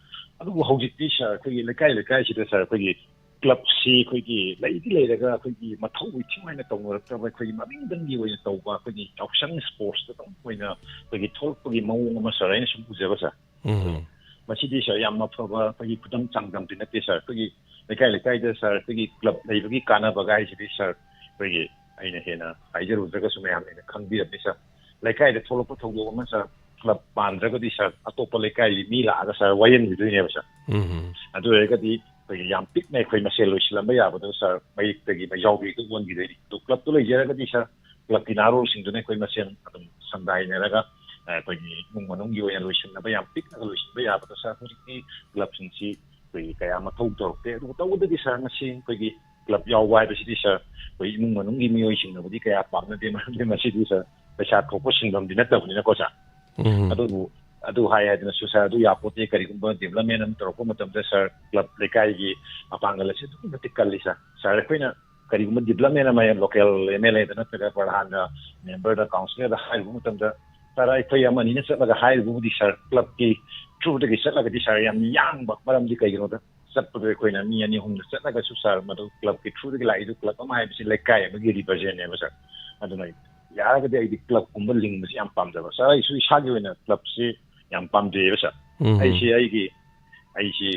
ꯑꯗꯨꯕꯨ ꯍꯧꯖꯤꯛꯇꯤ, Sir, ꯑꯩꯈꯣꯏꯒꯤ ꯂꯩꯀꯥꯏ ꯂꯩꯀꯥꯏꯁꯤꯗ, Sir, ꯑꯩꯈꯣꯏꯒꯤ clubꯁꯤ ꯑꯩꯈꯣꯏꯒꯤ ꯂꯩꯗꯤ ꯂꯩꯔꯒ, ꯑꯩꯈꯣꯏꯒꯤ ꯃꯊꯧ ꯏꯊꯤ ꯅꯨꯡꯉꯥꯏꯅ ꯇꯧꯅꯔꯛꯇ꯭ꯔꯕ, ꯑꯩꯈꯣꯏꯒꯤ ꯃꯃꯤꯡꯗꯪꯒꯤ ꯑꯣꯏꯅ ꯇꯧꯕ, ꯑꯩꯈꯣꯏꯒꯤ ꯌꯥꯎꯁꯪ sportsꯇꯇꯪ ꯑꯣꯏꯅ ꯑꯩꯈꯣꯏꯒꯤ ꯊꯣꯛꯂꯛꯄꯒꯤ ꯃꯑꯣꯡ ꯑꯃ, Sir, ꯑꯩꯅ ꯁꯨꯝ ꯎꯖꯕ, Sir꯫ ꯎꯝ꯫ ꯃꯁꯤꯗꯤ, Sir, ꯌꯥꯝꯅ ꯐꯕ ꯑꯩꯈꯣꯏꯒꯤ ꯈꯨꯗꯝ ꯆꯥꯡꯗꯝꯗꯤ ꯅꯠꯇꯦ, Sir꯫ ꯑꯩꯈꯣꯏꯒꯤ ꯂꯩꯀꯥꯏ ꯂꯩꯀꯥꯏꯗ, Sir, ꯑꯩꯈꯣꯏꯒꯤ club ꯂꯩꯕꯒꯤ ꯀꯥꯟꯅꯕꯒ ꯍꯥꯏꯁꯤꯗꯤ, Sir, ꯑꯩꯈꯣꯏꯒꯤ ꯑꯩꯅ ꯍꯦꯟꯅ ꯍꯥꯏꯖꯔꯨꯗ꯭ꯔꯒꯁꯨ ꯃꯌꯥꯝꯅ ꯍꯦꯟꯅ ꯈꯪꯕꯤꯔꯝꯅꯤ, Sir꯫ ꯂꯩꯀꯥꯏꯗ ꯊꯣꯛꯂꯛꯄ ꯊꯧꯗꯣꯛ ꯑꯃ, Sir, club ꯄꯥꯟꯗ꯭ꯔꯒꯗꯤ, Sir, ꯑꯇꯣꯞꯄ ꯂꯩꯀꯥꯏꯒꯤ ꯃꯤ ꯂꯥꯛꯑꯒ, Sir, ꯋꯥꯌꯦꯟꯈꯤꯗꯣꯏꯅꯦꯕ, Sir꯫ ꯎꯝ꯫ ꯑꯗꯨ ꯑꯣꯏꯔꯒꯗꯤ ꯑꯩꯈꯣꯏꯒꯤ ꯌꯥꯝ ꯄꯤꯛꯅ ꯑꯩꯈꯣꯏ ꯃꯁꯦꯜ ꯂꯣꯏꯁꯤꯜꯂꯝꯕ ꯌꯥꯕꯗꯣ, Sir, ꯃꯩꯛꯇꯒꯤ ꯃꯩꯖꯥꯎꯕꯤꯗ ꯑꯣꯟꯈꯤꯗꯣꯏꯅꯤ꯫ ꯑꯗꯨ clubꯇꯨ ꯂꯩꯖꯔꯒꯗꯤ, Sir, clubꯀꯤ ꯅꯍꯥꯔꯣꯜꯁꯤꯡꯗꯨꯅ ꯑꯩꯈꯣꯏ ꯃꯁꯦꯜ ꯑꯗꯨꯝ ꯁꯝꯗꯥꯏꯅꯔꯒ, ꯑ, ꯑꯩꯈꯣꯏꯒꯤ ꯏꯃꯨꯡ ꯃꯅꯨꯡꯒꯤ ꯑꯣꯏꯅ ꯂꯣꯏꯁꯤꯟꯅꯕ, ꯌꯥꯝ ꯄꯤꯛꯅꯒ ꯂꯣꯏꯁꯤꯟꯕ ꯌꯥꯕꯗꯣ, Sir, ꯍꯧꯖꯤꯛꯇꯤ clubꯁꯤꯡꯁꯤ ꯑꯩꯈꯣꯏꯒꯤ ꯀꯌꯥ ꯃꯊꯧ ꯇꯧꯔꯛꯇꯦ꯫ ꯑꯗꯨꯕꯨ ꯇꯧꯕꯇꯗꯤ, Sir, ꯉꯁꯤ ꯑꯩꯈꯣꯏꯒꯤ club ꯌꯥꯎꯕ ꯍꯥꯏꯕꯁꯤꯗꯤ, Sir, ꯑꯩꯈꯣꯏ ꯏꯃꯨꯡ ꯃꯅꯨꯡꯒꯤ ꯃꯤꯑꯣꯏꯁꯤꯡꯅꯕꯨꯗꯤ ꯀꯌꯥ ꯄꯥꯝꯅꯗꯦ, ꯃꯔꯝꯗꯤ ꯃꯁꯤꯗꯤ, Sir, ꯄꯩꯁꯥ ꯊꯣꯛꯄ ꯁꯤꯟꯐꯝꯗꯤ ꯅꯠꯇꯕꯅꯤꯅꯀꯣ, Sir꯫ ꯎꯝ꯫ ꯑꯗꯨꯕꯨ ꯑꯗꯨ ꯍꯥꯏ ꯍꯥꯏꯗꯅꯁꯨ, Sir, ꯑꯗꯨ ꯌꯥꯄꯣꯠꯇꯦ꯫ ꯀꯔꯤꯒꯨꯝꯕ development ꯑꯃ ꯇꯧꯔꯛꯄ ꯃꯇꯝꯗ, Sir, club ꯂꯩꯀꯥꯏꯒꯤ ꯃꯄꯥꯡꯒꯜ ꯑꯁꯤ ꯑꯗꯨꯛꯀꯤ ꯃꯇꯤꯛ ꯀꯜꯂꯤ, Sir꯫ Sir, ꯑꯩꯈꯣꯏꯅ ꯀꯔꯤꯒꯨꯝꯕ development ꯑꯃ local MLAꯗ ꯅꯠꯇ꯭ꯔꯒ ꯄ꯭ꯔꯙꯥꯟꯗ, memberꯗ, councillorꯗ ꯍꯥꯏꯔꯨꯕ ꯃꯇꯝꯗ, Sir, ꯑꯩꯈꯣꯏ ꯑꯃꯅꯤꯅ ꯆꯠꯂꯒ ꯍꯥꯏꯔꯨꯕꯕꯨꯗꯤ, Sir, clubꯀꯤ throughꯗꯒꯤ ꯆꯠꯂꯒꯗꯤ, Sir, ꯌꯥꯝ ꯌꯥꯡꯕ꯫ ꯃꯔꯝꯗꯤ ꯀꯩꯒꯤꯅꯣꯗ, ꯆꯠꯄꯗꯣ ꯑꯩꯈꯣꯏꯅ ꯃꯤ ꯑꯅꯤ ꯑꯍꯨꯝꯗ ꯆꯠꯂꯒꯁꯨ, Sir, ꯃꯗꯨ clubꯀꯤ throughꯗꯒꯤ ꯂꯥꯛꯏꯗꯨ club ꯑꯃ ꯍꯥꯏꯕꯁꯤ ꯂꯩꯀꯥꯏ ꯑꯃꯒꯤ representꯅꯦꯕ, Sir꯫ ꯑꯗꯨꯅ ꯌꯥꯔꯒꯗꯤ ꯑꯩꯗꯤ clubꯀꯨꯝꯕ ꯂꯤꯡꯕꯁꯤ ꯌꯥꯝ ꯄꯥꯝꯖꯕ꯫ Sir, ꯑꯩꯁꯨ ꯏꯁꯥꯒꯤ ꯑꯣꯏꯅ clubꯁꯤ ꯌꯥꯝ ꯄꯥꯝꯖꯩꯌꯦꯕ, Sir꯫ ꯎꯝ꯫ ꯑꯩꯁꯤ ꯑꯩꯒꯤ, ꯑꯩꯁꯤ,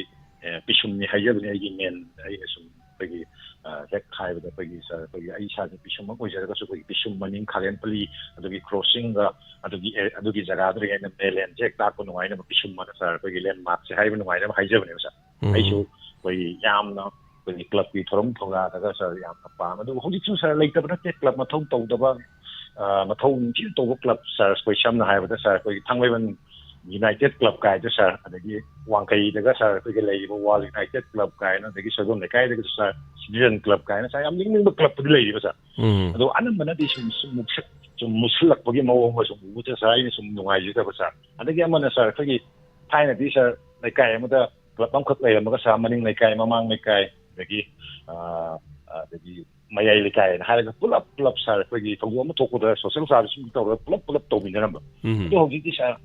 ꯑꯦ, ꯄꯤꯁꯨꯝꯅꯤ ꯍꯥꯏꯖꯕꯅꯤ, ꯑꯩꯒꯤ main, ꯑꯩꯅ ꯁꯨꯝ ꯑꯩꯈꯣꯏꯒꯤ ꯑ, ꯍꯦꯛ ꯍꯥꯏꯕꯗ ꯑꯩꯈꯣꯏꯒꯤ ꯁꯥꯔ, ꯑꯩꯈꯣꯏꯒꯤ ꯑꯩ ꯏꯁꯥꯁꯦ ꯄꯤꯁꯨꯝꯃꯛ ꯑꯣꯏꯖꯔꯒꯁꯨ ꯑꯩꯈꯣꯏꯒꯤ ꯄꯤꯁꯨꯝ ꯃꯅꯤꯡ ꯈꯥꯒꯦꯟ ꯄꯜꯂꯤ, ꯑꯗꯨꯒꯤ ꯀ꯭ꯔꯣꯁꯤꯡꯒ ꯑꯗꯨꯒꯤ ꯑꯦ-, ꯑꯗꯨꯒꯤ ꯖꯒꯥꯗꯨꯗꯒꯤ ꯑꯩꯅ ꯃꯦꯂꯦꯟꯁꯦ ꯍꯦꯛ ꯇꯥꯛꯄ ꯅꯨꯡꯉꯥꯏꯅꯕ ꯄꯤꯁꯨꯝ ꯑꯅ ꯁꯥꯔ ꯑꯩꯈꯣꯏꯒꯤ ꯂꯦꯟꯃꯥꯔꯛꯁꯦ ꯍꯥꯏꯕ ꯅꯨꯡꯉꯥꯏꯅꯕ ꯍꯥꯏꯖꯕꯅꯦꯕ ꯁꯥꯔ꯫ ꯎꯝ꯫ ꯑꯩꯁꯨ ꯑꯩꯈꯣꯏꯒꯤ ꯌꯥꯝꯅ ꯑꯩꯈꯣꯏꯒꯤ ꯀ꯭ꯂꯕꯀꯤ ꯊꯧꯔꯝ ꯊꯧꯔꯥꯗꯒ ꯁꯥꯔ ꯌꯥꯝꯅ ꯄꯥꯝꯃꯦ꯫ ꯑꯗꯨꯕꯨ ꯍꯧꯖꯤꯛꯁꯨ ꯁꯥꯔ ꯂꯩꯇꯕ ꯅꯠꯇꯦ, ꯀ꯭ꯂꯕ ꯃꯊꯧ ꯇꯧꯗꯕ, ꯑ, ꯃꯊꯧ ꯅꯤꯡꯊꯤꯅ ꯇꯧꯕ ꯀ꯭ꯂꯕ ꯁꯥꯔ, ꯑꯩꯈꯣꯏ ꯁꯝꯅ ꯍꯥꯏꯔꯕꯗ ꯁꯥꯔ ꯑꯩꯈꯣꯏꯒꯤ ꯊꯥꯡꯃꯩꯕꯟ ꯌꯨꯅꯥꯏꯇꯦꯠ ꯀ꯭ꯂꯕ ꯀꯥꯏꯗꯣ ꯁꯥꯔ, ꯑꯗꯒꯤ ꯋꯥꯡꯈꯩꯗꯒ ꯁꯥꯔ ꯑꯩꯈꯣꯏꯒꯤ ꯂꯩꯔꯤꯕ ꯋꯥꯔꯜ ꯌꯨꯅꯥꯏꯇꯦꯠ ꯀ꯭ꯂꯕ ꯀꯥꯏꯅ, ꯑꯗꯒꯤ ꯁꯣꯏꯕꯝ ꯂꯩꯀꯥꯏꯗꯒꯁꯨ ꯁꯥꯔ ꯁꯤꯇꯤꯖꯟ ꯀ꯭ꯂꯕ ꯀꯥꯏꯅ ꯁꯥꯔ ꯌꯥꯝ ꯅꯤꯡꯅꯤꯡꯕ ꯀ꯭ꯂꯕꯄꯨꯗꯤ ꯂꯩꯔꯤꯕ ꯁꯥꯔ꯫ ꯎꯝ꯫ ꯑꯗꯣ ꯑꯅꯝꯕꯅꯗꯤ ꯁꯨꯝ, ꯁꯨꯝ ꯃꯨꯛꯁꯛ-, ꯁꯨꯝ ꯃꯨꯁꯜꯂꯛꯄꯒꯤ ꯃꯑꯣꯡ ꯑꯃ ꯁꯨꯝ ꯎꯕꯁꯦ ꯁꯥꯔ, ꯑꯩꯅ ꯁꯨꯝ ꯅꯨꯡꯉꯥꯏꯖꯗꯕ ꯁꯥꯔ꯫ ꯑꯗꯒꯤ ꯑꯃꯅ ꯁꯥꯔ ꯑꯩꯈꯣꯏꯒꯤ ꯊꯥꯏꯅꯗꯤ ꯁꯥꯔ ꯂꯩꯀꯥꯏ ꯑꯃꯗ ꯀ꯭ꯂꯕ ꯑꯃꯈꯛ ꯂꯩꯔꯝꯃꯒ ꯁꯥꯔ ꯃꯅꯤꯡ ꯂꯩꯀꯥꯏ, ꯃꯃꯥꯡ ꯂꯩꯀꯥꯏ, ꯑꯗꯒꯤ, ꯑ, ꯑꯗꯒꯤ ꯃꯌꯥꯏ ꯂꯩꯀꯥꯏꯅ ꯍꯥꯏꯔꯒ ꯄꯨꯂꯞ ꯄꯨꯂꯞ ꯁꯥꯔ ꯑꯩꯈꯣꯏꯒꯤ ꯊꯧꯗꯣꯛ ꯑꯃ ꯊꯣꯛꯄꯗ ꯁꯣꯁꯦꯜ ꯁꯥꯔꯚꯤꯁ ꯇꯧꯔꯒ ꯄꯨꯂꯞ ꯄꯨꯂꯞ ꯇꯧꯃꯤꯟꯅꯔꯝꯕ꯫ ꯎꯝ꯫ ꯑꯗꯣ ꯍꯧꯖꯤꯛꯇꯤ ꯁꯥꯔ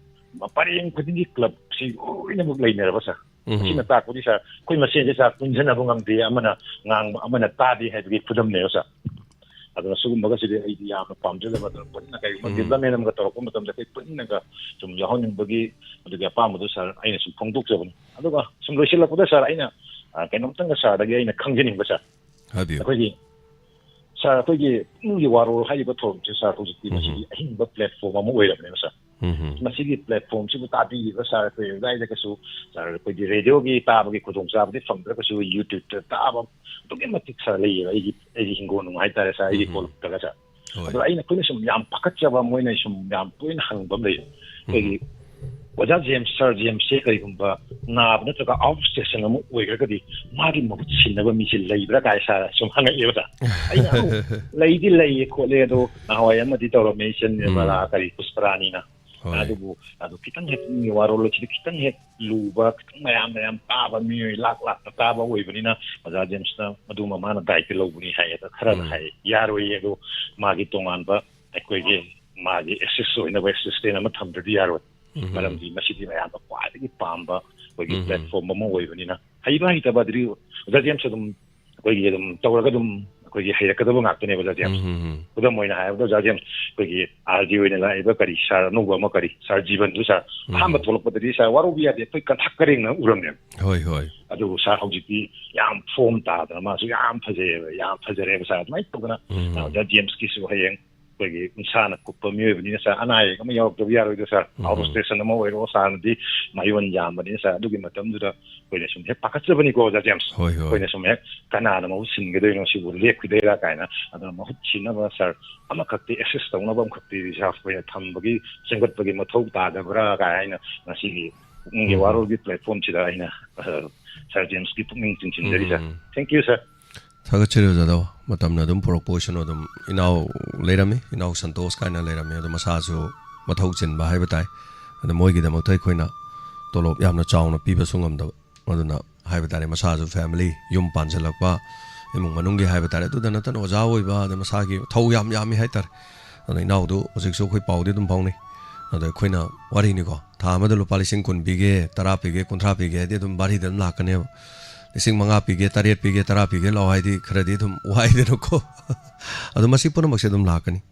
ꯄꯔꯦꯡ ꯈꯨꯗꯤꯡꯒꯤ ꯀ꯭ꯂꯕꯁꯤ ꯂꯣꯏꯅꯃꯛ ꯂꯩꯅꯔꯕ ꯁꯥꯔ꯫ ꯎꯝ꯫ ꯑꯁꯤꯅ ꯇꯥꯛꯄꯗꯤ ꯁꯥꯔ ꯑꯩꯈꯣꯏ ꯃꯁꯦꯟꯁꯦ ꯁꯥꯔ ꯄꯨꯟꯁꯤꯟꯅꯕ ꯉꯝꯗꯦ, ꯑꯃꯅ ꯉꯥꯡꯕ ꯑꯃꯅ ꯇꯥꯗꯦ ꯍꯥꯏꯕꯒꯤ ꯈꯨꯗꯝꯅꯦꯕ ꯁꯥꯔ꯫ ꯑꯗꯨꯅ ꯁꯤꯒꯨꯝꯕꯒꯁꯤꯗꯤ ꯑꯩꯗꯤ ꯌꯥꯝꯅ ꯄꯥꯝꯖꯗꯕ꯫ ꯑꯗꯨꯅ ꯄꯨꯟꯅ ꯀꯔꯤꯒꯨꯝꯕ ꯎꯝ꯫ ꯗꯤꯕ꯭ꯂꯞꯃꯦꯟ ꯑꯃꯒ ꯇꯧꯔꯛꯄ ꯃꯇꯝꯗ ꯑꯩꯈꯣꯏ ꯄꯨꯟꯅꯒ ꯁꯨꯝ ꯌꯥꯎꯍꯟꯅꯤꯡꯕꯒꯤ ꯑꯗꯨꯒꯤ ꯑꯄꯥꯝꯕꯗꯣ ꯁꯥꯔ ꯑꯩꯅ ꯁꯨꯝ ꯐꯣꯡꯗꯣꯛꯆꯕꯅꯤ꯫ ꯑꯗꯨꯒ ꯁꯨꯝ ꯂꯣꯏꯁꯤꯜꯂꯛꯄꯗ ꯁꯥꯔ ꯑꯩꯅ, ꯑ, ꯀꯩꯅꯣꯝꯇꯪꯒ ꯁꯥꯔꯗꯒꯤ ꯑꯩꯅ ꯈꯪꯖꯅꯤꯡꯕ ꯁꯥꯔ꯫ ꯍꯥꯏꯕꯤꯌꯨ꯫ ꯑꯩꯈꯣꯏꯒꯤ ꯁꯥꯔ, ꯑꯩꯈꯣꯏꯒꯤ ꯄꯨꯛꯅꯤꯡꯒꯤ ꯋꯥꯔꯣꯜ ꯍꯥꯏꯔꯤꯕ ꯊꯧꯔꯝꯁꯦ ꯁꯥꯔ ꯍꯧꯖꯤꯛꯇꯤ ꯎꯝ꯫ ꯃꯁꯤꯒꯤ ꯑꯍꯤꯡꯕ ꯄ꯭ꯂꯦꯠꯐꯣꯝ ꯑꯃ ꯑꯣꯏꯔꯕꯅꯦꯕ ꯁꯥꯔ꯫ ꯎꯝ꯫ ꯃꯁꯤꯒꯤ ꯄ꯭ꯂꯦꯠꯐꯣꯝꯁꯤꯕꯨ ꯇꯥꯕꯤꯔꯤꯕ ꯁꯥꯔ ꯑꯩꯈꯣꯏ ꯑꯗꯨꯋꯥꯏꯗꯒꯁꯨ ꯁꯥꯔ ꯑꯩꯈꯣꯏꯒꯤ ꯔꯦꯗꯤꯑꯣꯒꯤ ꯇꯥꯕꯒꯤ ꯈꯨꯗꯣꯡꯆꯥꯕꯗꯤ ꯐꯪꯗ꯭ꯔꯒꯁꯨ YouTubeꯇ ꯇꯥꯕ ꯑꯗꯨꯛꯀꯤ ꯃꯇꯤꯛ ꯁꯥꯔ ꯂꯩꯌꯦꯕ ꯑꯩꯒꯤ, ꯑꯩꯒꯤ ꯍꯤꯡꯒꯣꯜꯅꯨꯡ ꯍꯥꯏꯇꯥꯔꯦ ꯁꯥꯔ, ꯑꯩꯒꯤ ꯎꯝ꯫ ꯀꯣꯂꯨꯞꯇꯒ ꯁꯥꯔ꯫ ꯍꯣꯏ꯫ ꯑꯗꯣ ꯑꯩꯅ, ꯑꯩꯈꯣꯏꯅ ꯁꯨꯝ ꯌꯥꯝ ꯄꯥꯈꯠꯆꯕ, ꯃꯣꯏꯅ ꯁꯨꯝ ꯌꯥꯝ ꯇꯣꯏꯅ ꯍꯪꯕ ꯑꯃ ꯂꯩꯌꯦ꯫ ꯎꯝ꯫ ꯑꯩꯈꯣꯏꯒꯤ ꯑꯣꯖꯥ ꯖꯦꯝꯁ, ꯁꯥꯔ ꯖꯦꯝꯁꯁꯦ ꯀꯔꯤꯒꯨꯝꯕ ꯅꯥꯕ ꯅꯠꯇ꯭ꯔꯒ ꯑꯥꯎꯠ ꯁ꯭ꯇꯦꯁꯟ ꯑꯃ ꯑꯣꯏꯈ꯭ꯔꯒꯗꯤ ꯃꯥꯒꯤ ꯃꯍꯨꯠ ꯁꯤꯟꯅꯕ ꯃꯤꯁꯦ ꯂꯩꯕ꯭ꯔꯥ ꯀꯥꯏ ꯁꯥꯔ ꯁꯨꯝ ꯍꯪꯉꯛꯑꯦꯕ ꯁꯥꯔ꯫ ꯑꯩꯅ, "ꯑꯧ, ꯂꯩꯗꯤ ꯂꯩꯌꯦ ꯈꯣꯠꯂꯦ, ꯑꯗꯣ ꯅꯍꯥꯟꯋꯥꯏ ꯑꯃꯗꯤ ꯇꯧꯔꯝꯃꯦ, ꯏꯆꯟ ꯎꯝ꯫ ꯅꯤꯔꯃꯂꯥ, ꯀꯔꯤ, ꯄꯨꯁꯄꯔꯥꯅꯤꯅ꯫ ꯍꯣꯏ꯫ ꯑꯗꯨꯕꯨ ꯑꯗꯨ ꯈꯤꯇꯪ ꯍꯦꯛ ꯄꯨꯛꯅꯤꯡꯒꯤ ꯋꯥꯔꯣꯜ ꯑꯁꯤꯗꯤ ꯈꯤꯇꯪ ꯍꯦꯛ ꯂꯨꯕ, ꯈꯤꯇꯪ ꯃꯌꯥꯝ ꯃꯌꯥꯝ ꯇꯥꯕ, ꯃꯤꯑꯣꯏ ꯂꯥꯛ ꯂꯥꯛꯇ ꯇꯥꯕ ꯑꯣꯏꯕꯅꯤꯅ ꯑꯣꯖꯥ ꯖꯦꯝꯁꯅ ꯃꯗꯨꯃ ꯃꯥꯅ ꯗꯥꯏꯇ ꯂꯧꯕꯅꯤ ꯍꯥꯏ", ꯑꯗ ꯈꯔꯅ ꯎꯝ꯫ ꯍꯥꯏ, "ꯌꯥꯔꯣꯏꯌꯦ, ꯑꯗꯣ ꯃꯥꯒꯤ ꯇꯣꯉꯥꯟꯕ ꯑꯩꯈꯣꯏꯒꯤ ꯃꯥꯒꯤ ꯑꯦꯁꯤꯁ ꯑꯣꯏꯅꯕ ꯑꯦꯁꯤꯁꯇꯦꯟ ꯑꯃ ꯊꯝꯗ꯭ꯔꯗꯤ ꯌꯥꯔꯣꯏ꯫ ꯎꯝ꯫ ꯃꯔꯝꯗꯤ ꯃꯁꯤꯗꯤ ꯃꯌꯥꯝꯅ ꯈ꯭ꯋꯥꯏꯗꯒꯤ ꯄꯥꯝꯕ ꯑꯩꯈꯣꯏꯒꯤ ꯎꯝ꯫ ꯄ꯭ꯂꯦꯠꯐꯣꯝ ꯑꯃ ꯑꯣꯏꯕꯅꯤꯅ", ꯍꯩꯕ ꯍꯩꯇꯕ ꯑꯗꯨꯗꯤ ꯑꯣꯖꯥ ꯖꯦꯝꯁ ꯑꯗꯨꯝ ꯑꯩꯈꯣꯏꯒꯤ ꯑꯗꯨꯝ ꯇꯧꯔꯒ ꯑꯗꯨꯝ ꯑꯩꯈꯣꯏꯒꯤ ꯍꯩꯔꯛꯀꯗꯕ ꯉꯥꯛꯇꯅꯦꯕ ꯑꯣꯖꯥ ꯖꯦꯝꯁ꯫ ꯎꯝ꯫ ꯈꯨꯗꯝ ꯑꯣꯏꯅ ꯍꯥꯏꯔꯕꯗ ꯑꯣꯖꯥ ꯖꯦꯝꯁ ꯑꯩꯈꯣꯏꯒꯤ ꯑꯥꯔ ꯖꯤ ꯑꯣꯏꯅ ꯂꯥꯛꯏꯕ ꯀꯔꯤ ꯁꯥꯔ ꯑꯅꯧꯕ ꯑꯃ ꯀꯔꯤ ꯁꯥꯔ ꯖꯤꯕꯟꯗꯨ ꯁꯥꯔ ꯎꯝ꯫ ꯑꯍꯥꯟꯕ ꯊꯣꯛꯂꯛꯄꯗꯗꯤ ꯁꯥꯔ ꯋꯥꯔꯧꯕ ꯌꯥꯗꯦ, ꯑꯩꯈꯣꯏ ꯀꯟꯊꯛ ꯀꯔꯦꯡꯅ ꯎꯔꯝꯃꯦꯕ꯫ ꯍꯣꯏ, ꯍꯣꯏ꯫ ꯑꯗꯨꯕꯨ ꯁꯥꯔ, ꯍꯧꯖꯤꯛꯇꯤ ꯌꯥꯝ ꯐꯣꯝ ꯇꯥꯗꯅ ꯃꯥꯁꯨ ꯌꯥꯝ ꯐꯖꯩꯑꯕ, ꯌꯌꯥꯝ ꯐꯖꯔꯦꯕ ꯁꯥꯔ꯫ ꯑꯗꯨꯃꯥꯏꯅ ꯇꯧꯗꯅ ꯎꯝ. ꯑꯣꯖꯥ ꯖꯦꯝꯁꯀꯤꯁꯨ ꯍꯌꯦꯡ ꯑꯩꯈꯣꯏꯒꯤ ꯎꯟꯁꯥꯅ ꯀꯨꯞꯄ ꯃꯤꯑꯣꯏꯕꯅꯤꯅ ꯁꯥꯔ, ꯑꯅꯥ ꯑꯌꯦꯛ ꯑꯃ ꯌꯥꯎꯔꯛꯇꯕ ꯌꯥꯔꯣꯏꯗꯣ ꯁꯥꯔ꯫ ꯎꯝ. ꯑꯥꯎꯠ ꯑꯣꯐ ꯁ꯭ꯇꯦꯁꯟ ꯑꯃ ꯑꯣꯏꯔꯣ, ꯁꯥꯔꯅꯗꯤ ꯃꯌꯣꯟ ꯌꯥꯝꯕꯅꯤꯅ ꯁꯥꯔ꯫ ꯑꯗꯨꯒꯤ ꯃꯇꯝꯗꯨꯗ ꯑꯩꯈꯣꯏꯅ ꯁꯨꯝ ꯍꯦꯛ ꯄꯥꯈꯠꯆꯕꯅꯤꯀꯣ ꯑꯣꯖꯥ ꯖꯦꯝꯁ꯫ ꯍꯣꯏ, ꯍꯣꯏ. ꯑꯩꯈꯣꯏꯅ ꯁꯨꯝ ꯍꯦꯛ ꯀꯅꯥꯅ ꯃꯍꯨꯠ ꯁꯤꯟꯒꯗꯣꯏꯅꯣ, ꯁꯤꯕꯨ ꯂꯦꯞꯈꯤꯗꯣꯏꯔꯥ ꯀꯥꯏꯅ꯫ ꯑꯗꯨꯅ ꯃꯍꯨꯠ ꯁꯤꯟꯅꯕ ꯁꯥꯔ, ꯑꯃꯈꯛꯇꯤ ꯑꯦꯁꯤꯁ ꯇꯧꯅꯕ ꯑꯃꯈꯛꯇꯤ ꯔꯤꯖꯥꯔꯚ ꯑꯣꯏꯅ ꯊꯝꯕꯒꯤ, ꯁꯦꯝꯒꯠꯄꯒꯤ ꯃꯊꯧ ꯇꯥꯗꯕ꯭ꯔꯥ ꯀꯥꯏꯅ ꯑꯩꯅ ꯉꯁꯤꯒꯤ ꯄꯨꯛꯅꯤꯡꯒꯤ ꯎꯝ. ꯋꯥꯔꯣꯜꯒꯤ ꯄ꯭ꯂꯦꯠꯐꯣꯝꯁꯤꯗ ꯑꯩꯅ ꯑ, ꯁꯥꯔ ꯖꯦꯝꯁꯀꯤ ꯄꯨꯛꯅꯤꯡ ꯆꯤꯡꯁꯤꯟꯖꯔꯤ ꯁꯥꯔ꯫ ꯎꯝ. Thank you ꯁꯥꯔ꯫ ꯊꯥꯒꯠꯆꯔꯤ ꯑꯣꯖꯥꯗꯣ꯫ ꯃꯇꯝꯅ ꯑꯗꯨꯝ ꯄꯨꯔꯛꯄ ꯑꯣꯏꯁꯅꯨ꯫ ꯑꯗꯨꯝ ꯏꯅꯥꯎ ꯂꯩꯔꯝꯃꯤ, ꯏꯅꯥꯎ ꯁꯟꯇꯣꯁ ꯀꯥꯏꯅ ꯂꯩꯔꯝꯃꯤ꯫ ꯑꯗꯣ ꯃꯁꯥꯁꯨ ꯃꯊꯧ ꯆꯤꯟꯕ ꯍꯥꯏꯕ ꯇꯥꯏ꯫ ꯑꯗꯣ ꯃꯣꯏꯒꯤꯗꯃꯛꯇ ꯑꯩꯈꯣꯏꯅ ꯇꯣꯂꯣꯞ ꯌꯥꯝꯅ ꯆꯥꯎꯅ ꯄꯤꯕꯁꯨ ꯉꯝꯗꯕ꯫ ꯑꯗꯨꯅ ꯍꯥꯏꯕ ꯇꯥꯔꯦ, ꯃꯁꯥꯁꯨ ꯐꯦꯃꯤꯂꯤ, ꯌꯨꯝ ꯄꯥꯟꯁꯤꯜꯂꯛꯄ, ꯏꯃꯨꯡ ꯃꯅꯨꯡꯒꯤ ꯍꯥꯏꯕ ꯇꯥꯔꯦ꯫ ꯑꯗꯨꯗ ꯅꯠꯇꯅ ꯑꯣꯖꯥ ꯑꯣꯏꯕ, ꯑꯗ ꯃꯁꯥꯒꯤ ꯊꯧ ꯌꯥꯝ ꯌꯥꯝꯃꯤ ꯍꯥꯏ ꯇꯥꯔꯦ꯫ ꯑꯗꯣ ꯏꯅꯥꯎꯗꯨ ꯍꯧꯖꯤꯛꯁꯨ ꯑꯩꯈꯣꯏ ꯄꯥꯎꯗꯤ ꯑꯗꯨꯝ ꯐꯥꯎꯅꯩ꯫ ꯑꯗꯣ ꯑꯩꯈꯣꯏꯅ ꯋꯥꯔꯤꯅꯤꯀꯣ, ꯊꯥ ꯑꯃꯗ ꯂꯨꯄꯥ ꯂꯤꯁꯤꯡ ꯀꯨꯟ ꯄꯤꯒꯦ, ꯇꯔꯥ ꯄꯤꯒꯦ, ꯀꯨꯟꯊ꯭ꯔꯥ ꯄꯤꯒꯦ ꯍꯥꯏꯗꯤ ꯑꯗꯨꯝ ꯕꯥꯔꯤꯗ ꯑꯗꯨꯝ ꯂꯥꯛꯀꯅꯦꯕ꯫ ꯂꯤꯁꯤꯡ ꯃꯉꯥ ꯄꯤꯒꯦ, ꯇꯔꯦꯠ ꯄꯤꯒꯦ, ꯇꯔꯥ ꯄꯤꯒꯦ ꯂꯥꯛꯑꯣ ꯍꯥꯏꯗꯤ ꯈꯔꯗꯤ ꯑꯗꯨꯝ ꯋꯥꯏꯗꯅꯀꯣ꯫ ꯑꯗꯣ ꯃꯁꯤ ꯄꯨꯝꯅꯃꯛꯁꯦ ꯑꯗꯨꯝ ꯂꯥꯛꯀꯅꯤ꯫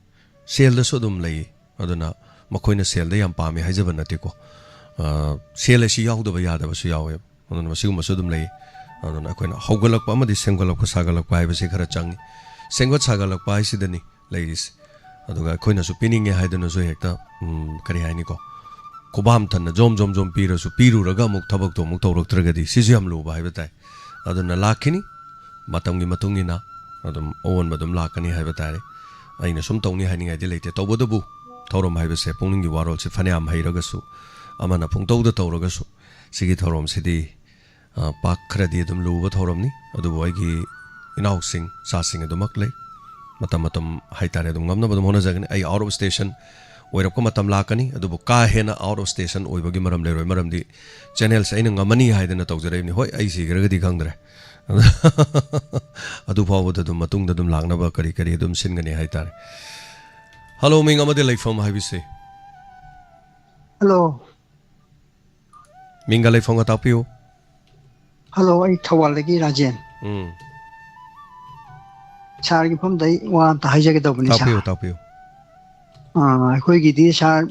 ꯁꯦꯜꯗꯁꯨ ꯑꯗꯨꯝ ꯂꯩ꯫ ꯑꯗꯨꯅ ꯃꯈꯣꯏꯅ ꯁꯦꯜꯗ ꯌꯥꯝ ꯄꯥꯝꯃꯤ ꯍꯥꯏꯖꯕ ꯅꯠꯇꯦꯀꯣ꯫ ꯑ, ꯁꯦꯜ ꯑꯁꯤ ꯌꯥꯎꯗꯕ ꯌꯥꯗꯕꯁꯨ ꯌꯥꯎꯋꯦꯕ꯫ ꯑꯗꯨꯅ ꯃꯁꯤꯒꯨꯝꯕꯁꯨ ꯑꯗꯨꯝ ꯂꯩ꯫ ꯑꯗꯨꯅ ꯑꯩꯈꯣꯏꯅ ꯍꯧꯒꯠꯂꯛꯄ ꯑꯃꯗꯤ ꯁꯦꯝꯒꯠꯂꯛꯄ, ꯁꯥꯒꯠꯂꯛꯄ ꯍꯥꯏꯕꯁꯤ ꯈꯔ ꯆꯪꯉꯤ꯫ ꯁꯦꯝꯒꯠ ꯁꯥꯒꯠꯂꯛꯄ ꯍꯥꯏꯁꯤꯗꯅꯤ ꯂꯩꯔꯤꯁꯦ꯫ ꯑꯗꯨꯒ ꯑꯩꯈꯣꯏꯅꯁꯨ ꯄꯤꯅꯤꯡꯉꯦ ꯍꯥꯏꯗꯨꯅꯁꯨ ꯍꯦꯛꯇ, ꯎꯝ, ꯀꯔꯤ ꯍꯥꯏꯅꯤꯀꯣ, ꯈꯨꯕꯥꯝ ꯊꯟꯅ ꯖꯣꯝ ꯖꯣꯝ ꯖꯣꯝ ꯄꯤꯔꯁꯨ, ꯄꯤꯔꯨꯔꯒ ꯑꯃꯨꯛ ꯊꯕꯛꯇꯣ ꯑꯃꯨꯛ ꯇꯧꯔꯛꯇ꯭ꯔꯒꯗꯤ ꯁꯤꯁꯨ ꯌꯥꯝ ꯂꯨꯕ ꯍꯥꯏꯕ ꯇꯥꯏ꯫ ꯑꯗꯨꯅ ꯂꯥꯛꯈꯤꯅꯤ, ꯃꯇꯝꯒꯤ ꯃꯇꯨꯡ ꯏꯟꯅ ꯑꯗꯨꯝ ꯑꯑꯣꯟꯕ ꯑꯗꯨꯝ ꯂꯥꯛꯀꯅꯤ ꯍꯥꯏꯕ ꯇꯥꯔꯦ꯫ ꯑꯩꯅ ꯁꯨꯝ ꯇꯧꯅꯤ ꯍꯥꯏꯅꯤꯡꯉꯥꯏꯗꯤ ꯂꯩꯇꯦ꯫ ꯇꯧꯕꯇꯕꯨ ꯊꯧꯔꯝ ꯍꯥꯏꯕꯁꯦ, ꯄꯨꯛꯅꯤꯡꯒꯤ ꯋꯥꯔꯣꯜꯁꯦ ꯐꯅꯌꯥꯝ ꯍꯩꯔꯒꯁꯨ, ꯑꯃꯅ ꯄꯨꯡꯇꯧꯗ ꯇꯧꯔꯒꯁꯨ, ꯁꯤꯒꯤ ꯊꯧꯔꯝꯁꯤꯗꯤ ꯑ, ꯄꯥꯛ ꯈꯔꯗꯤ ꯑꯗꯨꯝ ꯂꯨꯕ ꯊꯧꯔꯝꯅꯤ꯫ ꯑꯗꯨꯕꯨ ꯑꯩꯒꯤ ꯏꯅꯥꯎꯁꯤꯡ, ꯏꯆꯥꯁꯤꯡ ꯑꯗꯨꯃꯛ ꯂꯩ꯫ ꯃꯇꯝ ꯃꯇꯝ ꯍꯥꯏꯇꯥꯔꯦ, ꯑꯗꯨꯝ ꯉꯝꯅꯕ ꯑꯗꯨꯝ ꯍꯣꯠꯅꯖꯒꯅꯤ꯫ ꯑꯩ ꯑꯥꯎꯠ ꯑꯣꯐ ꯁ꯭ꯇꯦꯁꯟ ꯑꯣꯏꯔꯛꯄ ꯃꯇꯝ ꯂꯥꯛꯀꯅꯤ, ꯑꯗꯨꯕꯨ ꯀꯥ ꯍꯦꯟꯅ ꯑꯥꯎꯠ ꯑꯣꯐ ꯁ꯭ꯇꯦꯁꯟ ꯑꯣꯏꯕꯒꯤ ꯃꯔꯝ ꯂꯩꯔꯣꯏ꯫ ꯃꯔꯝꯗꯤ ꯆꯦꯅꯦꯜꯁꯦ ꯑꯩꯅ ꯉꯝꯃꯅꯤ ꯍꯥꯏꯗꯅ ꯇꯧꯖꯔꯛꯏꯕꯅꯤ꯫ ꯍꯣꯏ, ꯑꯩ ꯁꯤꯈ꯭ꯔꯒꯗꯤ ꯈꯪꯗ꯭ꯔꯦ꯫ ꯑꯗꯨ ꯐꯥꯎꯕꯗ ꯑꯗꯨꯝ ꯃꯇꯨꯡꯗ ꯑꯗꯨꯝ ꯂꯥꯛꯅꯕ ꯀꯔꯤ ꯀꯔꯤ ꯑꯗꯨꯝ ꯁꯤꯟꯒꯅꯤ ꯍꯥꯏꯇꯥꯔꯦ꯫ ꯍꯜꯂꯣ, ꯃꯤꯡ ꯑꯃꯗꯤ ꯂꯩꯐꯝ ꯍꯥꯏꯕꯤꯁꯤ꯫ ꯍꯜꯂꯣ꯫ ꯃꯤꯡꯒ ꯂꯩꯐꯝꯒ ꯇꯥꯛꯄꯤꯌꯨ꯫ ꯍꯜꯂꯣ, ꯑꯩ ꯊꯧꯕꯥꯜꯗꯒꯤ ꯔꯥꯖꯦꯟ꯫ ꯎꯝ, ꯁꯥꯔꯒꯤ ꯃꯐꯝꯗ ꯑꯩ ꯋꯥ ꯑꯝꯇ ꯍꯥꯏꯖꯒꯦ ꯇꯧꯕꯅꯤ, ꯁꯥꯔ꯫ ꯇꯥꯛꯄꯤꯌꯨ, ꯇꯥꯛꯄꯤꯌꯨ꯫ ꯑꯥ, ꯑꯩꯈꯣꯏꯒꯤꯗꯤ, ꯁꯥꯔ,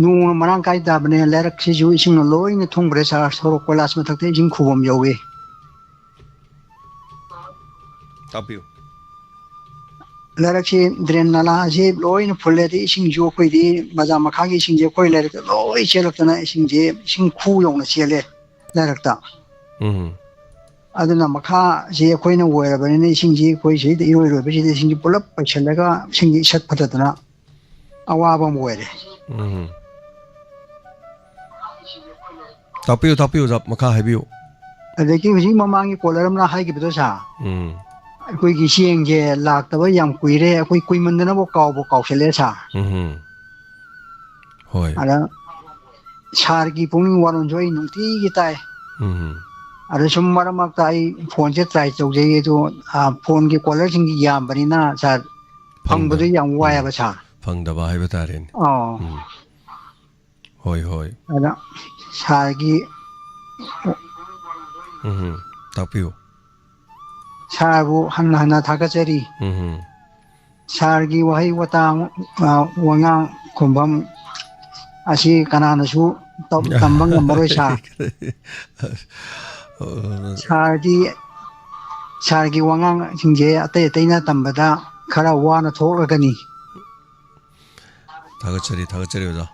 ꯅꯣꯡꯅ ꯃꯔꯥꯡ ꯀꯥꯏ ꯇꯥꯕꯅꯦ꯫ ꯂꯩꯔꯛꯁꯤꯁꯨ ꯏꯁꯤꯡꯅ ꯂꯣꯏꯅ ꯊꯨꯝꯈ꯭ꯔꯦ ꯁꯥꯔ꯫ ꯁꯣꯔꯣꯛ ꯀꯣꯏꯂꯥꯁ ꯃꯊꯛꯇ ꯏꯁꯤꯡ ꯈꯨꯕꯝ ꯌꯧꯏ꯫ ꯇꯥꯛꯄꯤꯌꯨ꯫ ꯂꯩꯔꯛꯁꯤ, ꯗ꯭ꯔꯦꯟ ꯅꯂꯥꯁꯤ ꯂꯣꯏꯅ ꯐꯨꯜꯂꯦ꯫ ꯑꯗꯩ ꯏꯁꯤꯡꯁꯨ ꯑꯩꯈꯣꯏꯗꯤ ꯕꯖꯥꯔ ꯃꯈꯥꯒꯤ ꯏꯁꯤꯡꯁꯦ ꯑꯩꯈꯣꯏ ꯂꯩꯔꯛꯇ ꯂꯣꯏ ꯆꯦꯜꯂꯛꯇꯅ ꯏꯁꯤꯡꯁꯦ, ꯏꯁꯤꯡ ꯈꯨ ꯌꯧꯅ ꯆꯦꯜꯂꯦ ꯂꯩꯔꯛꯇ꯫ ꯎꯝ꯫ ꯑꯗꯨꯅ ꯃꯈꯥꯁꯤ ꯑꯩꯈꯣꯏꯅ ꯑꯣꯏꯔꯕꯅꯤꯅ ꯏꯁꯤꯡꯁꯤ ꯑꯩꯈꯣꯏ ꯁꯤꯗ ꯏꯔꯣꯏ ꯂꯣꯏꯕꯁꯤꯗ ꯏꯁꯤꯡꯁꯤ ꯄꯨꯂꯞ ꯄꯩꯁꯤꯜꯂꯒ ꯏꯁꯤꯡꯁꯤ ꯏꯁꯠ ꯐꯠꯇꯗꯅ ꯑꯋꯥꯕ ꯑꯃ ꯑꯣꯏꯔꯦ꯫ ꯎꯝ꯫ ꯇꯥꯛꯄꯤꯌꯨ, ꯇꯥꯛꯄꯤꯌꯨ, ꯑꯣꯖꯥ, ꯃꯈꯥ ꯍꯥꯏꯕꯤꯌꯨ꯫ ꯑꯗꯒꯤ ꯍꯧꯖꯤꯛ ꯃꯃꯥꯡꯒꯤ ꯀꯣꯂꯔ ꯑꯃꯅ ꯍꯥꯏꯈꯤꯕꯗꯣ ꯁꯥꯔ, ꯎꯝ꯫ ꯑꯩꯈꯣꯏꯒꯤ ꯆꯦꯡꯁꯦ ꯂꯥꯛꯇꯕ ꯌꯥꯝ ꯀꯨꯏꯔꯦ, ꯑꯩꯈꯣꯏ ꯀꯨꯏꯃꯟꯗꯅꯕ ꯀꯥꯎꯕ ꯀꯥꯎꯁꯜꯂꯛꯑꯦ ꯁꯥꯔ꯫ ꯎꯝ꯫ ꯍꯣꯏ꯫ ꯑꯗ ꯁꯥꯔꯒꯤ ꯄꯨꯛꯅꯤꯡ ꯋꯥꯔꯣꯜꯁꯨ ꯑꯩ ꯅꯨꯡꯇꯤꯒꯤ ꯇꯥꯏ꯫ ꯎꯝ꯫ ꯑꯗ ꯁꯨꯝ ꯃꯔꯛ ꯃꯔꯛꯇ ꯑꯩ ꯐꯣꯟꯁꯦ ꯇ꯭ꯔꯥꯏ ꯇꯧꯖꯩ, ꯑꯗꯣ, ꯑ, ꯐꯣꯟꯒꯤ ꯀꯣꯂꯔꯁꯤꯡꯒꯤ ꯌꯥꯝꯕꯅꯤꯅ ꯁꯥꯔ, ꯐꯪꯕꯗ ꯐꯪꯕꯗꯣ ꯌꯥꯝ ꯎꯝ꯫ ꯋꯥꯏꯑꯦꯕ ꯁꯥꯔ꯫ ꯐꯪꯗꯕ ꯍꯥꯏꯕ ꯇꯥꯔꯦꯅꯦ꯫ ꯑꯣ꯫ ꯎꯝ꯫ ꯍꯣꯏ, ꯍꯣꯏ꯫ ꯑꯗ ꯁꯥꯔꯒꯤ ꯎꯝ, ꯇꯥꯛꯄꯤꯌꯨ꯫ ꯁꯥꯔꯕꯨ ꯍꯟꯅ ꯍꯟꯅ ꯊꯥꯒꯠꯆꯔꯤ꯫ ꯎꯝ꯫ ꯁꯥꯔꯒꯤ ꯋꯥꯍꯩ ꯋꯥꯇꯥ, ꯑ, ꯋꯥꯉꯥꯡ ꯈꯨꯝꯐꯝ ꯑꯁꯤ ꯀꯅꯥꯅꯁꯨ ꯇꯧ-, ꯇꯝꯕ ꯉꯝꯃꯔꯣꯏ ꯁꯥꯔ꯫ ꯁꯥꯔꯒꯤ, ꯁꯥꯔꯒꯤ ꯋꯥꯉꯥꯡꯁꯤꯡꯁꯦ ꯑꯇꯩ ꯑꯇꯩꯅ ꯇꯝꯕꯗ ꯈꯔ ꯋꯥꯅ ꯊꯣꯛꯂꯒꯅꯤ꯫ ꯊꯥꯒꯠꯆꯔꯤ, ꯊꯥꯒꯠꯆꯔꯤ ꯑꯣꯖꯥ꯫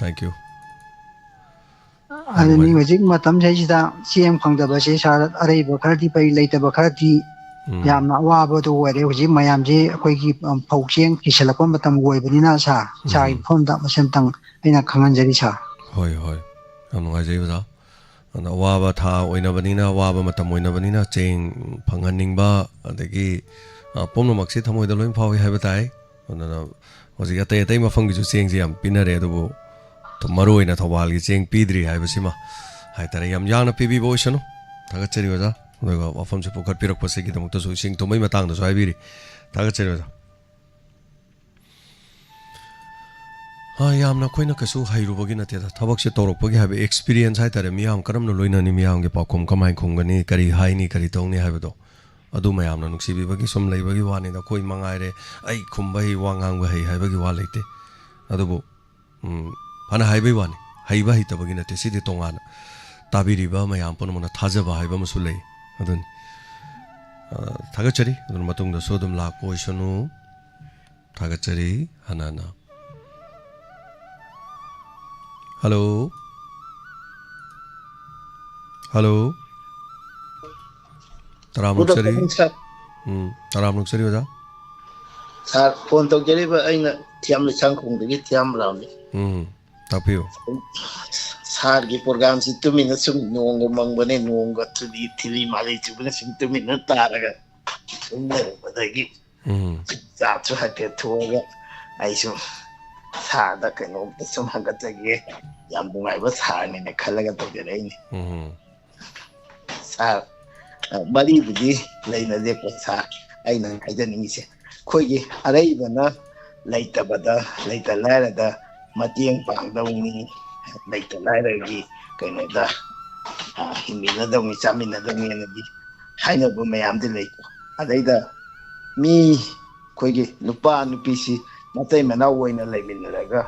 Thank you꯫ ꯌꯥꯝ ꯑꯗꯨꯅꯤ ꯅꯨꯡꯉꯥꯏꯖꯩ꯫ ꯍꯧꯖꯤꯛ ꯃꯇꯝꯁꯤꯗꯩꯁꯤꯗ ꯆꯦꯡ ꯐꯪꯗꯕꯁꯤ ꯁꯥꯔ, ꯑꯔꯩꯕ ꯈꯔꯗꯤ ꯐꯩ, ꯂꯩꯇꯕ ꯈꯔꯗꯤ ꯎꯝ꯫ ꯌꯥꯝꯅ ꯑꯋꯥꯕꯗꯨ ꯑꯣꯏꯔꯦ꯫ ꯍꯧꯖꯤꯛ ꯃꯌꯥꯝꯁꯤ ꯑꯩꯈꯣꯏꯒꯤ, ꯑ, ꯐꯧ ꯆꯦꯡ ꯀꯤꯁꯜꯂꯛꯄ ꯃꯇꯝ ꯑꯣꯏꯕꯅꯤꯅ ꯁꯥꯔ, ꯁꯥꯔꯒꯤ ꯎꯝ꯫ ꯃꯐꯝꯗ ꯃꯁꯤ ꯑꯝꯇꯪ ꯑꯩꯅ ꯈꯪꯍꯟꯖꯔꯤ ꯁꯥꯔ꯫ ꯍꯣꯏ, ꯍꯣꯏ꯫ ꯌꯥꯝ ꯅꯨꯡꯉꯥꯏꯖꯩ ꯑꯣꯖꯥ꯫ ꯑꯗꯣ ꯑꯋꯥꯕ ꯊꯥ ꯑꯣꯏꯅꯕꯅꯤꯅ, ꯑꯋꯥꯕ ꯃꯇꯝ ꯑꯣꯏꯅꯕꯅꯤꯅ ꯆꯦꯡ ꯐꯪꯍꯟꯅꯤꯡꯕ, ꯑꯗꯒꯤ, ꯑ, ꯄꯨꯝꯅꯃꯛꯁꯤ ꯊꯃꯣꯏꯗ ꯂꯣꯏ ꯐꯥꯎꯏ ꯍꯥꯏꯕ ꯇꯥꯏ꯫ ꯑꯗꯨꯅ ꯍꯧꯖꯤꯛ ꯑꯇꯩ ꯑꯇꯩ ꯃꯐꯝꯒꯤꯁꯨ ꯆꯦꯡꯁꯦ ꯌꯥꯝ ꯄꯤꯅꯔꯦ, ꯑꯗꯨꯕꯨ ꯃꯔꯨ ꯑꯣꯏꯅ ꯊꯧꯕꯥꯜꯒꯤ ꯆꯦꯡ ꯄꯤꯗ꯭ꯔꯤ ꯍꯥꯏꯕꯁꯤꯃ ꯍꯥꯏꯇꯥꯔꯦ꯫ ꯌꯥꯝ ꯌꯥꯡꯅ ꯄꯤꯕꯤꯕ ꯑꯣꯏꯁꯅꯨ꯫ ꯊꯥꯒꯠꯆꯔꯤ ꯑꯣꯖꯥ꯫ ꯑꯗꯨꯒ ꯋꯥꯐꯝꯁꯦ ꯄꯨꯈꯠꯄꯤꯔꯛꯄꯁꯤꯒꯤꯗꯃꯛꯇꯁꯨ ꯏꯁꯤꯡ ꯊꯨꯝꯕꯩ ꯃꯇꯥꯡꯗꯁꯨ ꯍꯥꯏꯕꯤꯔꯤ꯫ ꯊꯥꯒꯠꯆꯔꯤ ꯑꯣꯖꯥ꯫ ꯑ, ꯌꯥꯝꯅ ꯑꯩꯈꯣꯏꯅ ꯀꯩꯁꯨ ꯍꯩꯔꯨꯕꯒꯤ ꯅꯠꯇꯦꯗ꯫ ꯊꯕꯛꯁꯦ ꯇꯧꯔꯛꯄꯒꯤ ꯍꯥꯏꯕ experience ꯍꯥꯏꯇꯥꯔꯦ꯫ ꯃꯤꯌꯥꯝ ꯀꯔꯝꯅ ꯂꯣꯏꯅꯅꯤ, ꯃꯤꯌꯥꯝꯒꯤ ꯄꯥꯎꯈꯨꯝ ꯀꯃꯥꯏꯅ ꯈꯨꯝꯒꯅꯤ, ꯀꯔꯤ ꯍꯥꯏꯅꯤ, ꯀꯔꯤ ꯇꯧꯅꯤ ꯍꯥꯏꯕꯗꯣ, ꯑꯗꯨ ꯃꯌꯥꯝꯅ ꯅꯨꯡꯁꯤꯕꯤꯕꯒꯤ ꯁꯨꯝ ꯂꯩꯕꯒꯤ ꯋꯥꯅꯤꯗ꯫ ꯑꯩꯈꯣꯏ ꯃꯉꯥꯏꯔꯦ, ꯑꯩ ꯈꯨꯝꯕ ꯍꯩ, ꯋꯥ ꯉꯥꯡꯕ ꯍꯩ ꯍꯥꯏꯕꯒꯤ ꯋꯥ ꯂꯩꯇꯦ꯫ ꯑꯗꯨꯕꯨ, ꯎꯝ, ꯐꯅ ꯍꯥꯏꯕꯩ ꯋꯥꯅꯤ, ꯍꯩꯕ ꯍꯩꯇꯕꯒꯤ ꯅꯠꯇꯦ, ꯁꯤꯗꯤ ꯇꯣꯉꯥꯟꯅ ꯇꯥꯕꯤꯔꯤꯕ ꯃꯌꯥꯝ ꯄꯨꯝꯅꯃꯛꯅ ꯊꯥꯖꯕ ꯍꯥꯏꯕ ꯑꯃꯁꯨ ꯂꯩ꯫ ꯑꯗꯨꯅꯤ꯫ ꯑ, ꯊꯥꯒꯠꯆꯔꯤ꯫ ꯑꯗꯨꯅ ꯃꯇꯨꯡꯗꯁꯨ ꯑꯗꯨꯝ ꯂꯥꯛꯄ ꯑꯣꯏꯁꯅꯨ꯫ ꯊꯥꯒꯠꯆꯔꯤ ꯍꯟꯅ ꯍꯟꯅ꯫ ꯍꯜꯂꯣ꯫ ꯍꯜꯂꯣ꯫ ꯇꯔꯥꯝꯅ Good ꯑꯣꯛꯆꯔꯤ꯫ Afternoon, sir. ꯎꯝ, ꯇꯔꯥꯝꯅ ꯑꯣꯛꯆꯔꯤ, ꯑꯣꯖꯥ꯫ Sir, phone ꯇꯧꯖꯔꯤꯕ ꯑꯩꯅ ꯊꯤꯌꯥꯝ ꯂꯩꯁꯥꯡꯈꯣꯡꯗꯒꯤ ꯊꯤꯌꯥꯝ ꯔꯥꯝꯅꯤ꯫ ꯎꯝ, ꯇꯥꯛꯄꯤꯌꯨ꯫ Sirꯒꯤ programꯁꯤ ꯇꯨꯃꯤꯟꯅ ꯁꯨꯝ ꯅꯣꯡꯒ ꯃꯪꯕꯅꯦ, ꯅꯣꯡꯒ ꯊꯤꯂꯤ ꯊꯤꯂꯤ ꯃꯥꯂꯤ ꯆꯨꯕꯅ ꯁꯨꯝ ꯇꯨꯃꯤꯟꯅ ꯇꯥꯔꯒ ꯁꯨꯝ ꯂꯩꯔꯝꯕꯗꯒꯤ ꯎꯝ꯫ ꯆꯥꯛꯁꯨ ꯍꯥꯏꯐꯦꯠ ꯊꯣꯛꯑꯒ ꯑꯩꯁꯨ sirꯗ ꯀꯩꯅꯣꯝꯇ ꯁꯨꯝ ꯍꯪꯒꯠꯆꯒꯦ, ꯌꯥꯝ ꯅꯨꯡꯉꯥꯏꯕ sirꯅꯤꯅ ꯈꯜꯂꯒ ꯇꯧꯖꯔꯛꯏꯅꯤ꯫ ꯎꯝ꯫ Sir, ꯑ, ꯃꯔꯤꯕꯨꯗꯤ ꯂꯩꯅꯗꯦꯀꯣ sir, ꯑꯩꯅ ꯍꯥꯏꯖꯅꯤꯡꯉꯤꯁꯦ ꯑꯩꯈꯣꯏꯒꯤ ꯑꯔꯩꯕꯅ ꯂꯩꯇꯕꯗ, ꯂꯩꯇ ꯂꯥꯏꯔꯗ ꯃꯇꯦꯡ ꯄꯥꯡꯗꯧꯅꯤ, ꯂꯩꯇ ꯂꯥꯏꯔꯒꯤ ꯀꯩꯅꯣꯗ, ꯑ, ꯍꯤꯡꯃꯤꯟꯅꯗꯧꯅꯤ, ꯆꯥꯃꯤꯟꯅꯗꯧꯅꯤ ꯍꯥꯏꯅꯗꯤ ꯍꯥꯏꯅꯕ ꯃꯌꯥꯝꯗꯤ ꯂꯩꯀꯣ꯫ ꯑꯗꯩꯗ ꯃꯤ ꯑꯩꯈꯣꯏꯒꯤ ꯅꯨꯄꯥ ꯅꯨꯄꯤꯁꯤ ꯃꯇꯩ ꯃꯅꯥꯎ ꯑꯣꯏꯅ ꯂꯩꯃꯤꯟꯅꯔꯒ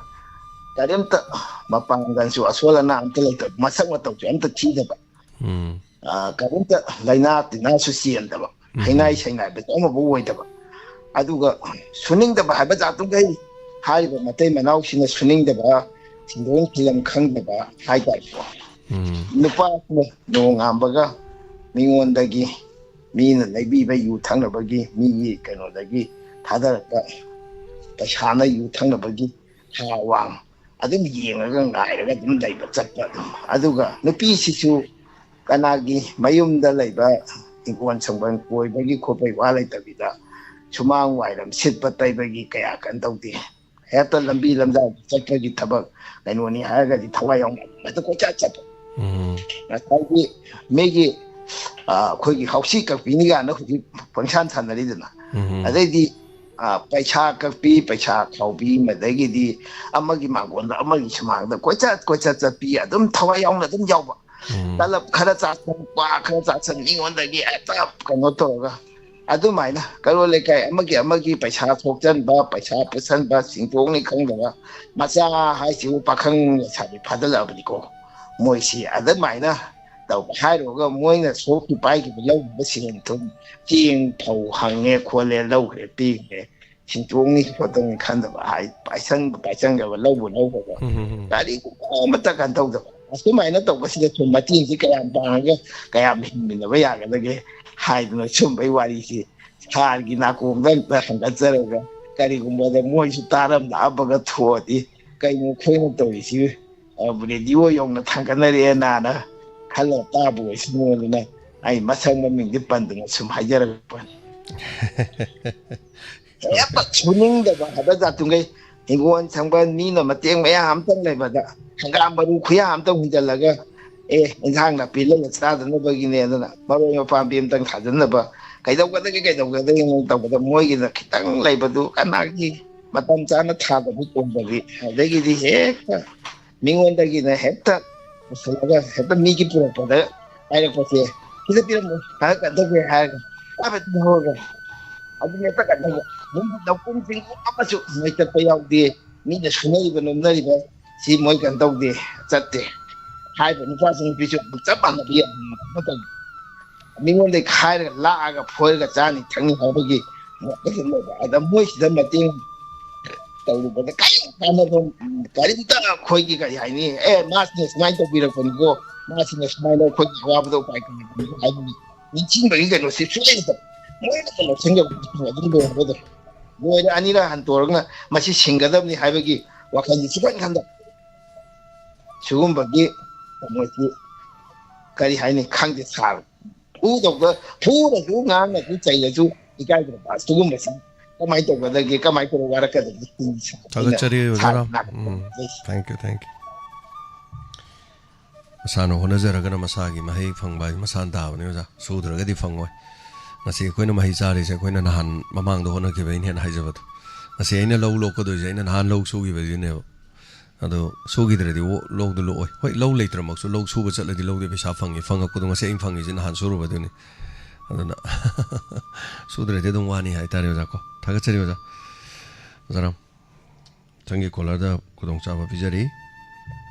ꯀꯔꯤꯝꯇ ꯃꯄꯥꯡꯒꯜꯁꯨ ꯑꯁꯣꯜ ꯑꯅꯥ ꯑꯝꯇ ꯂꯩꯇꯕ, ꯃꯁꯛ ꯃꯇꯧꯁꯨ ꯑꯝꯇ ꯊꯤꯗꯕ, ꯎꯝ꯫ ꯑ, ꯀꯔꯤꯝꯇ ꯂꯥꯏꯅꯥ ꯇꯤꯟꯅꯥꯁꯨ ꯆꯦꯟꯗꯕ, ꯎꯝ꯫ ꯍꯩꯅꯥꯏ ꯁꯩꯅꯥꯏꯕꯁꯨ ꯑꯃꯐꯥꯎ ꯑꯣꯏꯗꯕ, ꯑꯗꯨꯒ ꯁꯨꯅꯤꯡꯗꯕ ꯍꯥꯏꯕ ꯖꯥꯠꯇꯨꯈꯩ ꯍꯥꯏꯔꯤꯕ ꯃꯇꯩ ꯃꯅꯥꯎꯁꯤꯡꯅ ꯁꯨꯅꯤꯡꯗꯕ, ꯁꯦꯟꯗꯣꯡ ꯐꯤꯂꯝ ꯈꯪꯗꯕ ꯍꯥꯏꯇꯥꯔꯦꯀꯣ꯫ ꯎꯝ꯫ ꯅꯨꯄꯥꯁꯤꯅ ꯅꯣꯡꯉꯥꯟꯕꯒ ꯃꯤꯉꯣꯟꯗꯒꯤ, ꯃꯤꯅ ꯂꯩꯕꯤꯕ ꯌꯨ ꯊꯛꯅꯕꯒꯤ, ꯃꯤꯒꯤ ꯀꯩꯅꯣꯗꯒꯤ ꯊꯥꯗꯔꯛꯄ ꯄꯩꯁꯥꯅ ꯌꯨ ꯊꯛꯅꯕꯒꯤ ꯊꯥ ꯋꯥꯡ ꯑꯗꯨꯝ ꯌꯦꯡꯉꯒ ꯉꯥꯏꯔꯒ ꯑꯗꯨꯝ ꯂꯩꯕ ꯆꯠꯄ ꯑꯗꯨꯝ꯫ ꯑꯗꯨꯒ ꯅꯨꯄꯤꯁꯤꯁꯨ ꯀꯅꯥꯒꯤ ꯃꯌꯨꯝꯗ ꯂꯩꯕ ꯍꯤꯡꯒꯣꯜ ꯁꯝꯕꯜ ꯀꯣꯏꯕꯒꯤ ꯈꯣꯠꯄꯒꯤ ꯋꯥ ꯂꯩꯇꯕꯤꯗ ꯁꯨꯃꯥꯡ ꯋꯥꯏꯔꯝ ꯁꯤꯠꯄ ꯇꯩꯕꯒꯤ ꯀꯌꯥ ꯀꯩꯅꯣ ꯇꯧꯗꯦ꯫ ꯍꯦꯛꯇ ꯂꯝꯕꯤ ꯂꯝꯖꯥꯎ ꯆꯠꯄꯒꯤ ꯊꯕꯛ ꯀꯩꯅꯣꯅꯤ ꯍꯥꯏꯔꯒꯗꯤ ꯊꯋꯥꯏ ꯌꯥꯎꯅ ꯍꯦꯛꯇ ꯀꯣꯏꯆꯠ ꯆꯠꯄ꯫ ꯎꯝ꯫ ꯉꯁꯥꯏꯒꯤ ꯃꯤꯒꯤ, ꯑ, ꯑꯩꯈꯣꯏꯒꯤ ꯍꯥꯎꯁꯤ ꯀꯛꯄꯤꯅꯤ ꯀꯥꯏꯅ ꯍꯧꯖꯤꯛ ꯄꯪꯁꯥꯟ ꯁꯥꯟꯅꯔꯤꯗꯅ꯫ ꯎꯝ꯫ ꯑꯗꯩꯗꯤ, ꯑ, ꯄꯩꯁꯥ ꯀꯛꯄꯤ, ꯄꯩꯁꯥ ꯈꯥꯎꯕꯤ, ꯃꯗꯒꯤꯗꯤ ꯑꯃꯒꯤ ꯃꯥꯡꯒꯣꯟꯗ ꯑꯃꯒꯤ ꯁꯨꯃꯥꯡꯗ ꯀꯣꯏꯆꯠ ꯀꯣꯏꯆꯠ ꯆꯠꯄꯤ, ꯑꯗꯨꯝ ꯊꯋꯥꯏ ꯌꯥꯎꯅ ꯑꯗꯨꯝ ꯌꯥꯎꯕ꯫ ꯎꯝ꯫ ꯇꯂꯞ ꯈꯔ ꯆꯥꯁꯟ, ꯀ꯭ꯋꯥ ꯈꯔ ꯆꯥꯁꯟ, ꯃꯤꯉꯣꯟꯗꯒꯤ ꯍꯦꯛꯇ ꯀꯩꯅꯣ ꯇꯧꯔꯒ ꯑꯗꯨꯃꯥꯏꯅ ꯀꯩꯔꯣꯜ ꯂꯩꯀꯥꯏ ꯑꯃꯒꯤ ꯑꯃꯒꯤ ꯄꯩꯁꯥ ꯊꯣꯛꯆꯟꯕ, ꯄꯩꯁꯥ ꯄꯨꯁꯟꯕ, ꯁꯤꯡꯇꯣꯛꯅꯤ ꯈꯪꯗꯕ ꯃꯆꯥ ꯍꯥꯏꯁꯤꯕꯨ ꯄꯥꯈꯪ ꯂꯩꯁꯥꯕꯤ ꯐꯥꯖꯜꯂꯛꯑꯕꯅꯤꯀꯣ꯫ ꯃꯣꯏꯁꯤ ꯑꯗꯨꯃꯥꯏꯅ ꯇꯧꯕ ꯍꯥꯏꯔꯨꯔꯒ ꯃꯣꯏꯅ ꯁꯣꯛꯈꯤ ꯄꯥꯏꯈꯤꯕ ꯂꯧꯈꯤꯕ ꯁꯦꯟ ꯊꯨꯝ, ꯆꯦꯡ ꯐꯧ ꯍꯪꯉꯦ ꯈꯣꯠꯂꯦ, ꯂꯧꯈ꯭ꯔꯦ ꯄꯤꯈ꯭ꯔꯦ, ꯁꯤꯡꯇꯣꯛꯅꯤ ꯈꯣꯠꯇꯣꯛꯅꯤ ꯈꯟꯗꯕ ꯍꯥꯏ, ꯄꯥꯏꯁꯟꯕ ꯄꯥꯏꯁꯟꯈ꯭ꯔꯕ, ꯂꯧꯕ ꯂꯧꯈ꯭ꯔꯕ, ꯎꯝ, ꯎꯝ, ꯎꯝ꯫ ꯀꯔꯤꯒꯨꯝꯕ ꯑꯃꯠꯇ ꯀꯩꯅꯣ ꯇꯧꯗꯕ꯫ ꯑꯁꯨꯃꯥꯏꯅ ꯇꯧꯕꯁꯤꯗ ꯁꯨꯝ ꯃꯇꯦꯡꯁꯤ ꯀꯌꯥꯝ ꯄꯥꯡꯉꯒ ꯀꯌꯥꯝ ꯍꯤꯡꯃꯤꯟꯅꯕ ꯌꯥꯒꯗꯒꯦ ꯍꯥꯏꯗꯅ ꯁꯨꯝꯕꯩ ꯋꯥꯔꯤꯁꯤ ꯁꯥꯔꯒꯤ ꯅꯥꯀꯣꯡꯗ ꯑꯝꯇ ꯍꯪꯒꯠꯆꯔꯒ, ꯀꯔꯤꯒꯨꯝꯕꯗ ꯃꯣꯏꯁꯨ ꯇꯥꯔꯝꯂꯛꯑꯕꯒ ꯊꯣꯛꯑꯗꯤ, "ꯀꯩꯅꯣ ꯑꯩꯈꯣꯏꯅ ꯇꯧꯔꯤꯁꯤ, ꯑ, ꯔꯦꯗꯤꯑꯣ ꯌꯧꯅ ꯊꯥꯡꯒꯠꯅꯔꯛꯑꯦꯅꯥꯅ ꯈꯜꯂꯒ ꯇꯥꯕ ꯑꯣꯏꯁꯅꯨ" ꯑꯗꯨꯅ ꯑꯩ ꯃꯁꯛ ꯃꯃꯤꯡꯗꯤ ꯄꯟꯗꯅ ꯁꯨꯝ ꯍꯥꯏꯖꯔꯛꯄꯅꯤ꯫ ꯍꯦꯛꯇ ꯁꯨꯅꯤꯡꯗꯕ ꯍꯥꯏꯕ ꯖꯥꯠꯇꯨꯉꯩ, ꯍꯤꯡꯒꯣꯜ ꯁꯝꯕꯜ ꯃꯤꯅ ꯃꯇꯦꯡ ꯃꯌꯥꯝ ꯑꯝꯇꯪ ꯂꯩꯕꯗ ꯍꯪꯒꯥꯝ ꯃꯔꯨ ꯈꯨꯌꯥ ꯑꯝꯇꯪ ꯍꯨꯟꯖꯜꯂꯒ, "ꯑꯦ, ꯏꯟꯁꯥꯡ ꯅꯥꯄꯤ ꯂꯩꯔ ꯆꯥꯗꯅꯕꯒꯤꯅꯦ" ꯑꯗꯨꯅ ꯃꯔꯣꯏ ꯃꯄꯥꯝꯕꯤ ꯑꯝꯇꯪ ꯊꯥꯖꯟꯅꯕ, ꯀꯩꯗꯧꯒꯗꯒꯦ ꯀꯩꯗꯧꯒꯗꯒꯦꯅ ꯇꯧꯕꯗ ꯃꯣꯏꯒꯤꯅ ꯈꯤꯇꯪ ꯂꯩꯕꯗꯨ ꯀꯅꯥꯒꯤ ꯃꯇꯝ ꯆꯥꯅ ꯊꯥꯗꯕ ꯀꯣꯟꯗꯕꯤ, ꯑꯗꯒꯤꯗꯤ ꯍꯦꯛꯇ ꯃꯤꯉꯣꯟꯗꯒꯤꯅ ꯍꯦꯛꯇ ꯄꯨꯁꯜꯂꯒ ꯍꯦꯛꯇ ꯃꯤꯒꯤ ꯄꯨꯔꯛꯄꯗ ꯍꯥꯏꯔꯛꯄꯁꯦ, "ꯁꯤꯗ ꯄꯤꯔꯝꯃꯨ, ꯈꯔ ꯀꯩꯅꯣ ꯇꯧꯒꯦ" ꯍꯥꯏꯔꯒ ꯆꯥꯕ ꯇꯧꯔꯒ ꯑꯗꯨꯝ ꯍꯦꯛꯇ ꯀꯩꯅꯣ ꯇꯧꯕ꯫ ꯌꯨꯝꯒꯤ ꯂꯧꯐꯝ ꯁꯤꯡꯐꯝ ꯑꯃꯁꯨ ꯃꯣꯏ ꯆꯠꯄ ꯌꯥꯎꯗꯦ꯫ ꯃꯤꯅ ꯁꯨꯅꯔꯤꯕ ꯅꯣꯝꯅꯔꯤꯕ ꯁꯤ ꯃꯣꯏ ꯀꯩꯅꯣ ꯇꯧꯗꯦ, ꯆꯠꯇꯦ꯫ ꯍꯥꯏꯔꯤꯕ ꯅꯨꯄꯥꯁꯤꯡ ꯅꯨꯄꯤꯁꯨ ꯆꯞ ꯃꯥꯟꯅꯕ ꯌꯥꯝ ꯃꯇꯝ ꯃꯤꯉꯣꯟꯗꯒꯤ ꯈꯥꯏꯔꯒ ꯂꯥꯛꯑꯒ ꯐꯣꯏꯔꯒ ꯆꯥꯅꯤ ꯊꯛꯅꯤ ꯍꯥꯏꯕꯒꯤ ꯋꯥꯈꯜ ꯂꯩꯕ꯫ ꯑꯗ ꯃꯣꯏꯁꯤꯗ ꯃꯇꯦꯡ ꯇꯧꯔꯨꯕꯗ ꯀꯔꯤꯝ ꯀꯥꯟꯅꯕ, ꯀꯔꯤꯝꯇ ꯑꯩꯈꯣꯏꯒꯤ ꯀꯔꯤ ꯍꯥꯏꯅꯤ, "ꯑꯦ, ꯃꯥꯁꯤꯅ ꯁꯨꯃꯥꯏꯅ ꯇꯧꯕꯤꯔꯛꯄꯅꯤꯀꯣ, ꯃꯥꯁꯤꯅ ꯁꯨꯃꯥꯏꯅ ꯑꯩꯈꯣꯏꯒꯤ ꯑꯋꯥꯕꯗ ꯎꯄꯥꯏ ꯀꯟꯕꯤꯕꯅꯤꯀꯣ" ꯍꯥꯏꯕꯒꯤ ꯅꯤꯡꯁꯤꯡꯕꯒꯤ ꯀꯩꯅꯣꯁꯤ ꯁꯨꯡꯂꯩ ꯂꯩꯇꯕ꯫ ꯃꯣꯏꯅ ꯂꯧꯁꯤꯟꯖꯕ ꯑꯗꯨꯝ ꯂꯣꯏꯔꯕꯗꯣ꯫ ꯂꯣꯏꯔꯦ, ꯑꯅꯤꯔꯛ ꯍꯟꯇꯣꯔꯒ ꯃꯁꯤ ꯁꯤꯡꯒꯗꯕꯅꯤ ꯍꯥꯏꯕꯒꯤ ꯋꯥꯈꯜꯁꯤ ꯁꯨꯈꯟ ꯈꯟꯗꯕ꯫ ꯁꯤꯒꯨꯝꯕꯒꯤ ꯃꯣꯏꯁꯤ ꯀꯔꯤ ꯍꯥꯏꯅꯤ ꯈꯪꯗꯦ, ꯁꯥꯔ꯫ ꯐꯨꯗꯧꯗ, ꯐꯨꯔꯁꯨ, ꯉꯥꯡꯉꯁꯨ, ꯆꯩꯔꯁꯨ ꯏꯀꯥꯏꯗ꯭ꯔꯕ꯫ ꯁꯤꯒꯨꯝꯕꯁꯤ ꯀꯃꯥꯏꯅ ꯇꯧꯒꯗꯒꯦ, ꯀꯃꯥꯏꯅ ꯇꯧꯔꯒ ꯋꯥꯔꯛꯀꯗꯒꯦ? ꯊꯥꯒꯠꯆꯔꯤ, ꯑꯣꯖꯥ ꯁꯥꯔ ꯔꯥꯝ꯫ ꯅꯥꯀꯣꯡꯗ ꯎꯝ, ꯂꯩ꯫ Thank you, thank you꯫ ꯃꯁꯥꯅ ꯍꯣꯠꯅꯖꯔꯒꯅ ꯃꯁꯥꯒꯤ ꯃꯍꯩ ꯐꯪꯕ ꯍꯥꯏ ꯃꯁꯥꯅ ꯇꯥꯕꯅꯤ, ꯑꯣꯖꯥ꯫ ꯁꯨꯗ꯭ꯔꯒꯗꯤ ꯐꯪꯉꯣꯏ꯫ ꯉꯁꯤ ꯑꯩꯈꯣꯏꯅ ꯃꯍꯩ ꯆꯥꯔꯤꯁꯦ ꯑꯩꯈꯣꯏꯅ ꯅꯍꯥꯟ ꯃꯃꯥꯡꯗ ꯍꯣꯠꯅꯈꯤꯕ, ꯑꯩꯅ ꯍꯦꯟꯅ ꯍꯥꯏꯖꯕꯗꯣ꯫ ꯉꯁꯤ ꯑꯩꯅ ꯂꯧ ꯂꯣꯛꯀꯗꯣꯏꯁꯦ ꯑꯩꯅ ꯅꯍꯥꯟ ꯂꯧ ꯁꯨꯈꯤꯕꯗꯨꯅꯦꯕ꯫ ꯑꯗꯣ ꯁꯨꯈꯤꯗ꯭ꯔꯗꯤ ꯑꯣ-, ꯂꯧꯗꯣ ꯂꯣꯛꯑꯣꯏ꯫ ꯍꯣꯏ, ꯂꯧ ꯂꯩꯇ꯭ꯔꯃꯛꯁꯨ ꯂꯧ ꯁꯨꯕ ꯆꯠꯂꯗꯤ ꯂꯧꯗꯤ ꯄꯩꯁꯥ ꯐꯪꯉꯤ꯫ ꯐꯪꯉꯛꯄꯗꯣ ꯉꯁꯤ ꯑꯩꯅ ꯐꯪꯉꯤꯁꯦ ꯅꯍꯥꯟ ꯁꯨꯔꯨꯕꯗꯨꯅꯤ꯫ ꯑꯗꯨꯅ ꯁꯨꯗ꯭ꯔꯗꯤ ꯑꯗꯨꯝ ꯋꯥꯅꯤ ꯍꯥꯏꯇꯥꯔꯦ ꯑꯣꯖꯥ ꯀꯣ꯫ ꯊꯥꯒꯠꯆꯔꯤ ꯑꯣꯖꯥ꯫ ꯑꯣꯖꯥ ꯔꯥꯝ, ꯃꯊꯪꯒꯤ ꯀꯣꯂꯔꯗ ꯈꯨꯗꯣꯡꯆꯥꯕ ꯄꯤꯖꯔꯤ꯫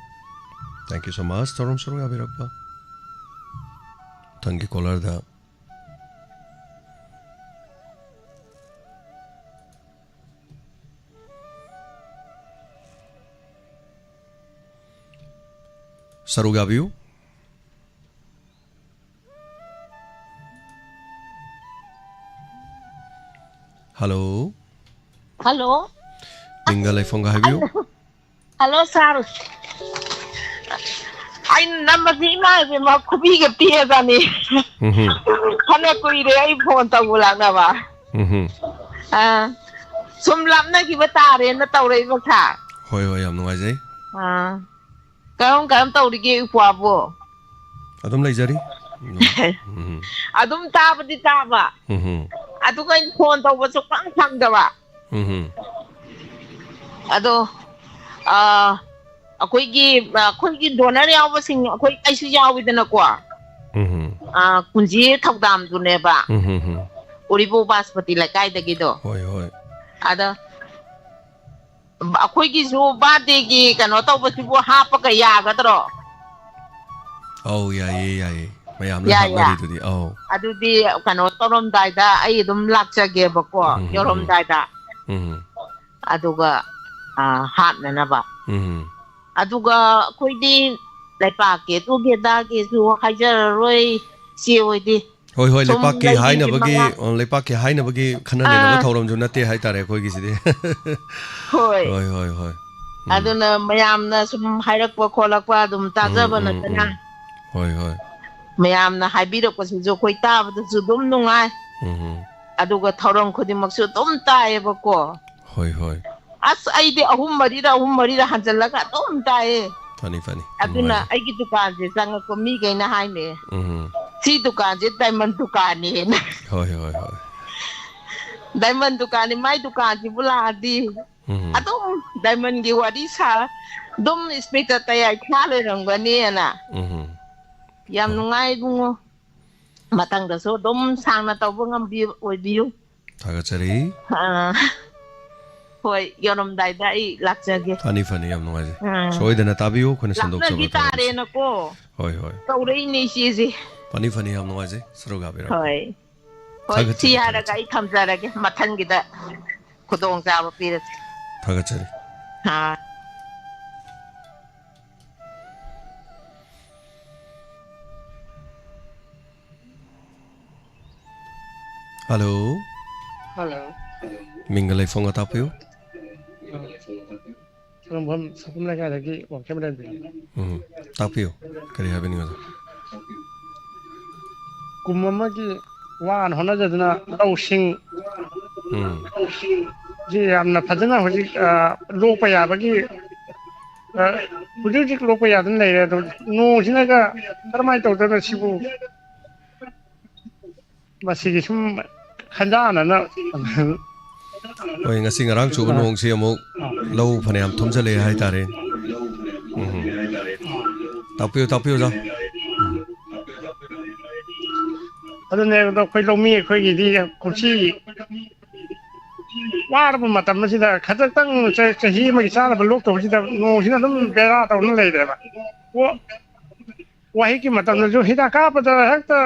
Thank you so much, ꯊꯧꯔꯝ ꯁꯔꯨꯛ ꯌꯥꯕꯤꯔꯛꯄ꯫ ꯃꯊꯪꯒꯤ ꯀꯣꯂꯔꯗ ꯁꯔꯨꯛ ꯌꯥꯕꯤꯌꯨ꯫ ꯍꯜꯂꯣ꯫ ꯍꯜꯂꯣ꯫ ꯃꯤꯡꯒ ꯂꯩꯐꯝꯒ ꯍꯥꯏꯕꯤꯌꯨ꯫ ꯍꯜꯂꯣ, ꯁꯥꯔ꯫ ꯑꯩꯅ ꯅꯝꯕꯁꯤ ꯏꯃꯥ ꯏꯕꯦꯝꯃ ꯈꯨꯕꯤꯒ ꯇꯦꯛꯑꯖꯥꯠꯅꯤ꯫ ꯎꯝꯍꯨꯝ꯫ ꯐꯅ ꯀꯨꯏꯔꯦ ꯑꯩ ꯐꯣꯟ ꯇꯧꯕ ꯂꯥꯛꯅꯕ꯫ ꯎꯝꯍꯨꯝ꯫ ꯑꯥ, ꯁꯨꯝ ꯂꯥꯞꯅꯈꯤꯕ ꯇꯥꯔꯦꯅ ꯇꯧꯔꯛꯏꯕ, ꯁꯥꯔ꯫ ꯍꯣꯏ, ꯍꯣꯏ, ꯌꯥꯝ ꯅꯨꯡꯉꯥꯏꯖꯩ꯫ ꯑꯥ, ꯀꯔꯝ ꯀꯔꯝ ꯇꯧꯔꯤꯒꯦ ꯏꯄ꯭ꯋꯥꯕꯨ? ꯑꯗꯨꯝ ꯂꯩꯖꯔꯤ꯫ ꯎꯝ꯫ ꯑꯗꯨꯝ ꯇꯥꯕꯗꯤ ꯇꯥꯕ꯫ ꯎꯝꯍꯨꯝ꯫ ꯑꯗꯨꯒ ꯑꯩꯅ ꯐꯣꯟ ꯇꯧꯕ ꯁꯨꯛꯐꯪ ꯐꯪꯗꯕ꯫ ꯎꯝꯍꯨꯝ꯫ ꯑꯗꯣ, ꯑꯥ, ꯑꯩꯈꯣꯏꯒꯤ, ꯑꯩꯈꯣꯏꯒꯤ ꯗꯣꯅꯔ ꯌꯥꯎꯕꯁꯤꯡ, ꯑꯩꯈꯣꯏ, ꯑꯩꯁꯨ ꯌꯥꯎꯋꯤꯗꯅꯀꯣ꯫ ꯎꯝꯍꯨꯝ꯫ ꯑꯥ, ꯀꯨꯟꯖꯤ ꯊꯧꯗꯥꯝꯗꯨꯅꯦꯕ꯫ ꯎꯝꯍꯨꯝ ꯍꯨꯝ꯫ ꯎꯔꯤꯄꯣꯛ ꯕꯥꯁꯄꯇꯤ ꯂꯩꯀꯥꯏꯗꯒꯤꯗꯣ꯫ ꯍꯣꯏ, ꯍꯣꯏ꯫ ꯑꯗ ꯑꯩꯈꯣꯏꯒꯤꯁꯨ ꯕꯥꯔꯗꯦꯒꯤ ꯀꯩꯅꯣ ꯇꯧꯕꯁꯤꯕꯨ ꯍꯥꯞꯄꯒ ꯌꯥꯒꯗ꯭ꯔꯣ? ꯑꯧ, ꯌꯥꯏꯌꯦ, ꯌꯥꯏꯌꯦ꯫ ꯃꯌꯥꯝ ꯂꯣꯏ ꯌꯥꯏꯌꯦ꯫ ꯍꯥꯞꯅꯔꯤꯗꯨꯗꯤ, ꯑꯧ꯫ ꯑꯗꯨꯗꯤ ꯀꯩꯅꯣ ꯇꯧꯔꯝꯗꯥꯏꯗ ꯑꯩ ꯑꯗꯨꯝ ꯂꯥꯛꯆꯒꯦꯕꯀꯣ, ꯎꯝ, ꯎꯝ, ꯎꯝ꯫ ꯌꯧꯔꯝꯗꯥꯏꯗ꯫ ꯎꯝ꯫ ꯑꯗꯨꯒ, ꯑ, ꯍꯥꯞꯅꯅꯕ꯫ ꯎꯝ꯫ ꯑꯗꯨꯒ ꯑꯩꯈꯣꯏꯗꯤ ꯂꯩꯄꯥꯛꯀꯤ ꯑꯗꯨꯒꯤ ꯑꯗꯥꯒꯤꯁꯨ ꯍꯥꯏꯖꯔꯔꯣꯏ, ꯏꯆꯦ ꯍꯣꯏꯗꯤ꯫ ꯍꯣꯏ, ꯍꯣꯏ, ꯁꯨꯝ ꯂꯩꯄꯥꯛꯀꯤ ꯂꯩꯕꯤꯁꯤ ꯍꯥꯏꯅꯕꯒꯤ, ꯃꯉꯥ꯫ ꯑ, ꯂꯩꯄꯥꯛꯀꯤ ꯍꯥꯏꯅꯕꯒꯤ ꯈꯟꯅ ꯅꯩꯅꯕ ꯑꯥ꯫ ꯊꯧꯔꯝꯁꯨ ꯅꯠꯇꯦ ꯍꯥꯏꯇꯥꯔꯦ ꯑꯩꯈꯣꯏꯒꯤꯁꯤꯗꯤ꯫ ꯍꯣꯏ꯫ ꯍꯣꯏ, ꯍꯣꯏ, ꯍꯣꯏ꯫ ꯎꯝ꯫ ꯑꯗꯨꯅ ꯃꯌꯥꯝꯅ ꯁꯨꯝ ꯍꯥꯏꯔꯛꯄ ꯈꯣꯠꯂꯛꯄ ꯑꯗꯨꯝ ꯎꯝ, ꯇꯥꯖꯕ ꯎꯝ, ꯅꯠꯇꯅ꯫ ꯎꯝ꯫ ꯍꯣꯏ, ꯍꯣꯏ꯫ ꯃꯌꯥꯝꯅ ꯍꯥꯏꯕꯤꯔꯛꯄꯁꯤꯁꯨ ꯑꯩꯈꯣꯏ ꯇꯥꯕꯗꯁꯨ ꯑꯗꯨꯝ ꯅꯨꯡꯉꯥꯏ꯫ ꯎꯝ, ꯎꯝ꯫ ꯑꯗꯨꯒ ꯊꯧꯔꯝ ꯈꯨꯗꯤꯡꯃꯛꯁꯨ ꯑꯗꯨꯝ ꯇꯥꯏꯌꯦꯕꯀꯣ꯫ ꯍꯣꯏ, ꯍꯣꯏ꯫ ꯑꯁ, ꯑꯩꯗꯤ ꯑꯍꯨꯝ ꯃꯔꯤꯔ, ꯑꯍꯨꯝ ꯃꯔꯤꯔ ꯍꯟꯖꯜꯂꯒ ꯑꯗꯨꯝ ꯇꯥꯏꯌꯦ꯫ ꯐꯅꯤ, ꯐꯅꯤ꯫ ꯑꯗꯨꯅ ꯅꯨꯡꯉꯥꯏꯔꯦ꯫ ꯑꯩꯒꯤ ꯗꯨꯀꯥꯟꯁꯦ ꯆꯪꯉꯛꯄ ꯃꯤꯈꯩꯅ ꯍꯥꯏꯅꯦ, ꯎꯝ꯫ "ꯁꯤ ꯗꯨꯀꯥꯟꯁꯦ ꯗꯥꯏꯃꯟ ꯗꯨꯀꯥꯟꯅꯦꯅ"꯫ ꯍꯣꯏ, ꯍꯣꯏ, ꯍꯣꯏ꯫ ꯗꯥꯏꯃꯟ ꯗꯨꯀꯥꯟꯅꯤ, ꯃꯥꯏ ꯗꯨꯀꯥꯟꯁꯤꯕꯨ ꯂꯥꯛꯑꯗꯤ ꯎꯝ꯫ ꯑꯗꯨꯝ ꯗꯥꯏꯃꯟꯒꯤ ꯋꯥꯔꯤ ꯁꯥ, ꯑꯗꯨꯝ ꯏꯁꯄꯤꯀꯔ ꯇꯌꯥꯏ ꯊꯥ ꯂꯩꯔꯝꯒꯅꯤꯅ꯫ ꯎꯝ꯫ ꯌꯥꯝ ꯍꯣꯏ꯫ ꯅꯨꯡꯉꯥꯏ ꯏꯕꯨꯡꯉꯣ꯫ ꯃꯊꯪꯗꯁꯨ ꯑꯗꯨꯝ ꯁꯥꯡꯅ ꯇꯧꯕ ꯉꯝꯕꯤ ꯑꯣꯏꯕꯤꯌꯨ꯫ ꯊꯥꯒꯠꯆꯔꯤ꯫ ꯑꯥ, ꯍꯣꯏ, ꯌꯧꯔꯝꯗꯥꯏꯗ ꯑꯩ ꯂꯥꯛꯆꯒꯦ꯫ ꯐꯅꯤ, ꯐꯅꯤ, ꯌꯥꯝ ꯅꯨꯡꯉꯥꯏꯖꯩ꯫ ꯑꯥ꯫ ꯁꯣꯏꯗꯅ ꯇꯥꯕꯤꯌꯨ, ꯑꯩꯈꯣꯏꯅ ꯁꯟꯗꯣꯛꯆꯕ ꯂꯥꯛꯅꯈꯤ ꯊꯕꯛ ꯑꯁꯤ꯫ ꯇꯥꯔꯦꯅꯀꯣ꯫ ꯍꯣꯏ, ꯍꯣꯏ꯫ ꯀꯧꯔꯛꯏꯅꯦ ꯏꯆꯦꯁꯦ꯫ ꯐꯅꯤ, ꯐꯅꯤ, ꯌꯥꯝ ꯅꯨꯡꯉꯥꯏꯖꯩ꯫ ꯁꯔꯨꯛ ꯌꯥꯕꯤꯔꯛꯄ꯫ ꯍꯣꯏ꯫ ꯍꯣꯏ, ꯊꯥꯒꯠꯆꯔꯤ, ꯁꯤ ꯍꯥꯏꯔꯒ ꯊꯥꯒꯠꯆꯔꯤ꯫ ꯑꯩ ꯊꯝꯖꯔꯒꯦ꯫ ꯃꯊꯪꯒꯤꯗ ꯈꯨꯗꯣꯡꯆꯥꯕ ꯄꯤꯔꯁꯤ꯫ ꯊꯥꯒꯠꯆꯔꯤ꯫ ꯑꯥ꯫ ꯍꯜꯂꯣ꯫ ꯍꯜꯂꯣ꯫ ꯃꯤꯡꯒ ꯂꯩꯐꯝꯒ ꯇꯥꯛꯄꯤꯌꯨ꯫ ꯁꯣꯔꯣꯡꯐꯝ ꯁꯥꯄꯝ ꯂꯩꯀꯥꯏꯗꯒꯤ ꯋꯥꯡꯈꯦꯝ ꯔꯟꯕꯤꯅꯤ꯫ ꯎꯝ꯫ ꯇꯥꯛꯄꯤꯌꯨ꯫ ꯀꯔꯤ ꯍꯥꯏꯕꯤꯅꯤꯡꯕꯗꯣ? ꯀꯨꯝ ꯑꯃꯒꯤ ꯋꯥꯅ ꯍꯣꯠꯅꯖꯗꯨꯅ ꯂꯧꯁꯤꯡ ꯎꯝ꯫ ꯁꯤ ꯌꯥꯝꯅ ꯐꯖꯅ ꯍꯧꯖꯤꯛ, ꯑ, ꯂꯣꯛꯄ ꯌꯥꯕꯒꯤ, ꯑ, ꯍꯧꯖꯤꯛ ꯍꯧꯖꯤꯛ ꯂꯣꯛꯄ ꯌꯥꯗꯨꯅ ꯂꯩꯔꯦ꯫ ꯑꯗꯣ ꯅꯣꯡꯁꯤꯅꯒ ꯀꯔꯝꯍꯥꯏꯅ ꯇꯧꯗꯣꯏꯅꯣ ꯁꯤꯕꯨ? ꯃꯁꯤꯒꯤ ꯁꯨꯝ ꯈꯟꯖꯥꯟꯅꯅ ꯍꯣꯏ, ꯉꯁꯤ ꯉꯔꯥꯡ ꯆꯨꯕ ꯅꯣꯡꯁꯤ ꯑꯃꯨꯛ ꯂꯧ ꯐꯅꯌꯥꯝ ꯊꯨꯝꯖꯤꯜꯂꯛꯑꯦ ꯍꯥꯏꯇꯥꯔꯦ꯫ ꯎꯝ꯫ ꯇꯥꯛꯄꯤꯌꯨ, ꯇꯥꯛꯄꯤꯌꯨ, ꯑꯣꯖꯥ꯫ ꯑꯗꯨꯅꯦ, ꯑꯗꯣ ꯑꯩꯈꯣꯏ ꯂꯧꯃꯤ ꯑꯩꯈꯣꯏꯒꯤꯗꯤ ꯀꯨꯝꯁꯤ ꯋꯥꯔꯕ ꯃꯇꯝ ꯑꯁꯤꯗ ꯈꯖꯤꯛꯇꯪ ꯆ-, ꯆꯍꯤ ꯑꯃꯒꯤ ꯆꯥꯅꯕ ꯂꯣꯛꯇꯧꯕꯁꯤꯗ ꯅꯣꯡꯁꯤꯅ ꯑꯗꯨꯝ ꯕꯦꯔꯥ ꯇꯧꯗꯨꯅ ꯂꯩꯔꯦꯕ꯫ ꯋꯥ-, ꯋꯥꯍꯤꯛꯀꯤ ꯃꯇꯝꯗꯁꯨ ꯍꯤꯗꯥꯛ ꯀꯥꯞꯄꯗ ꯍꯦꯛꯇ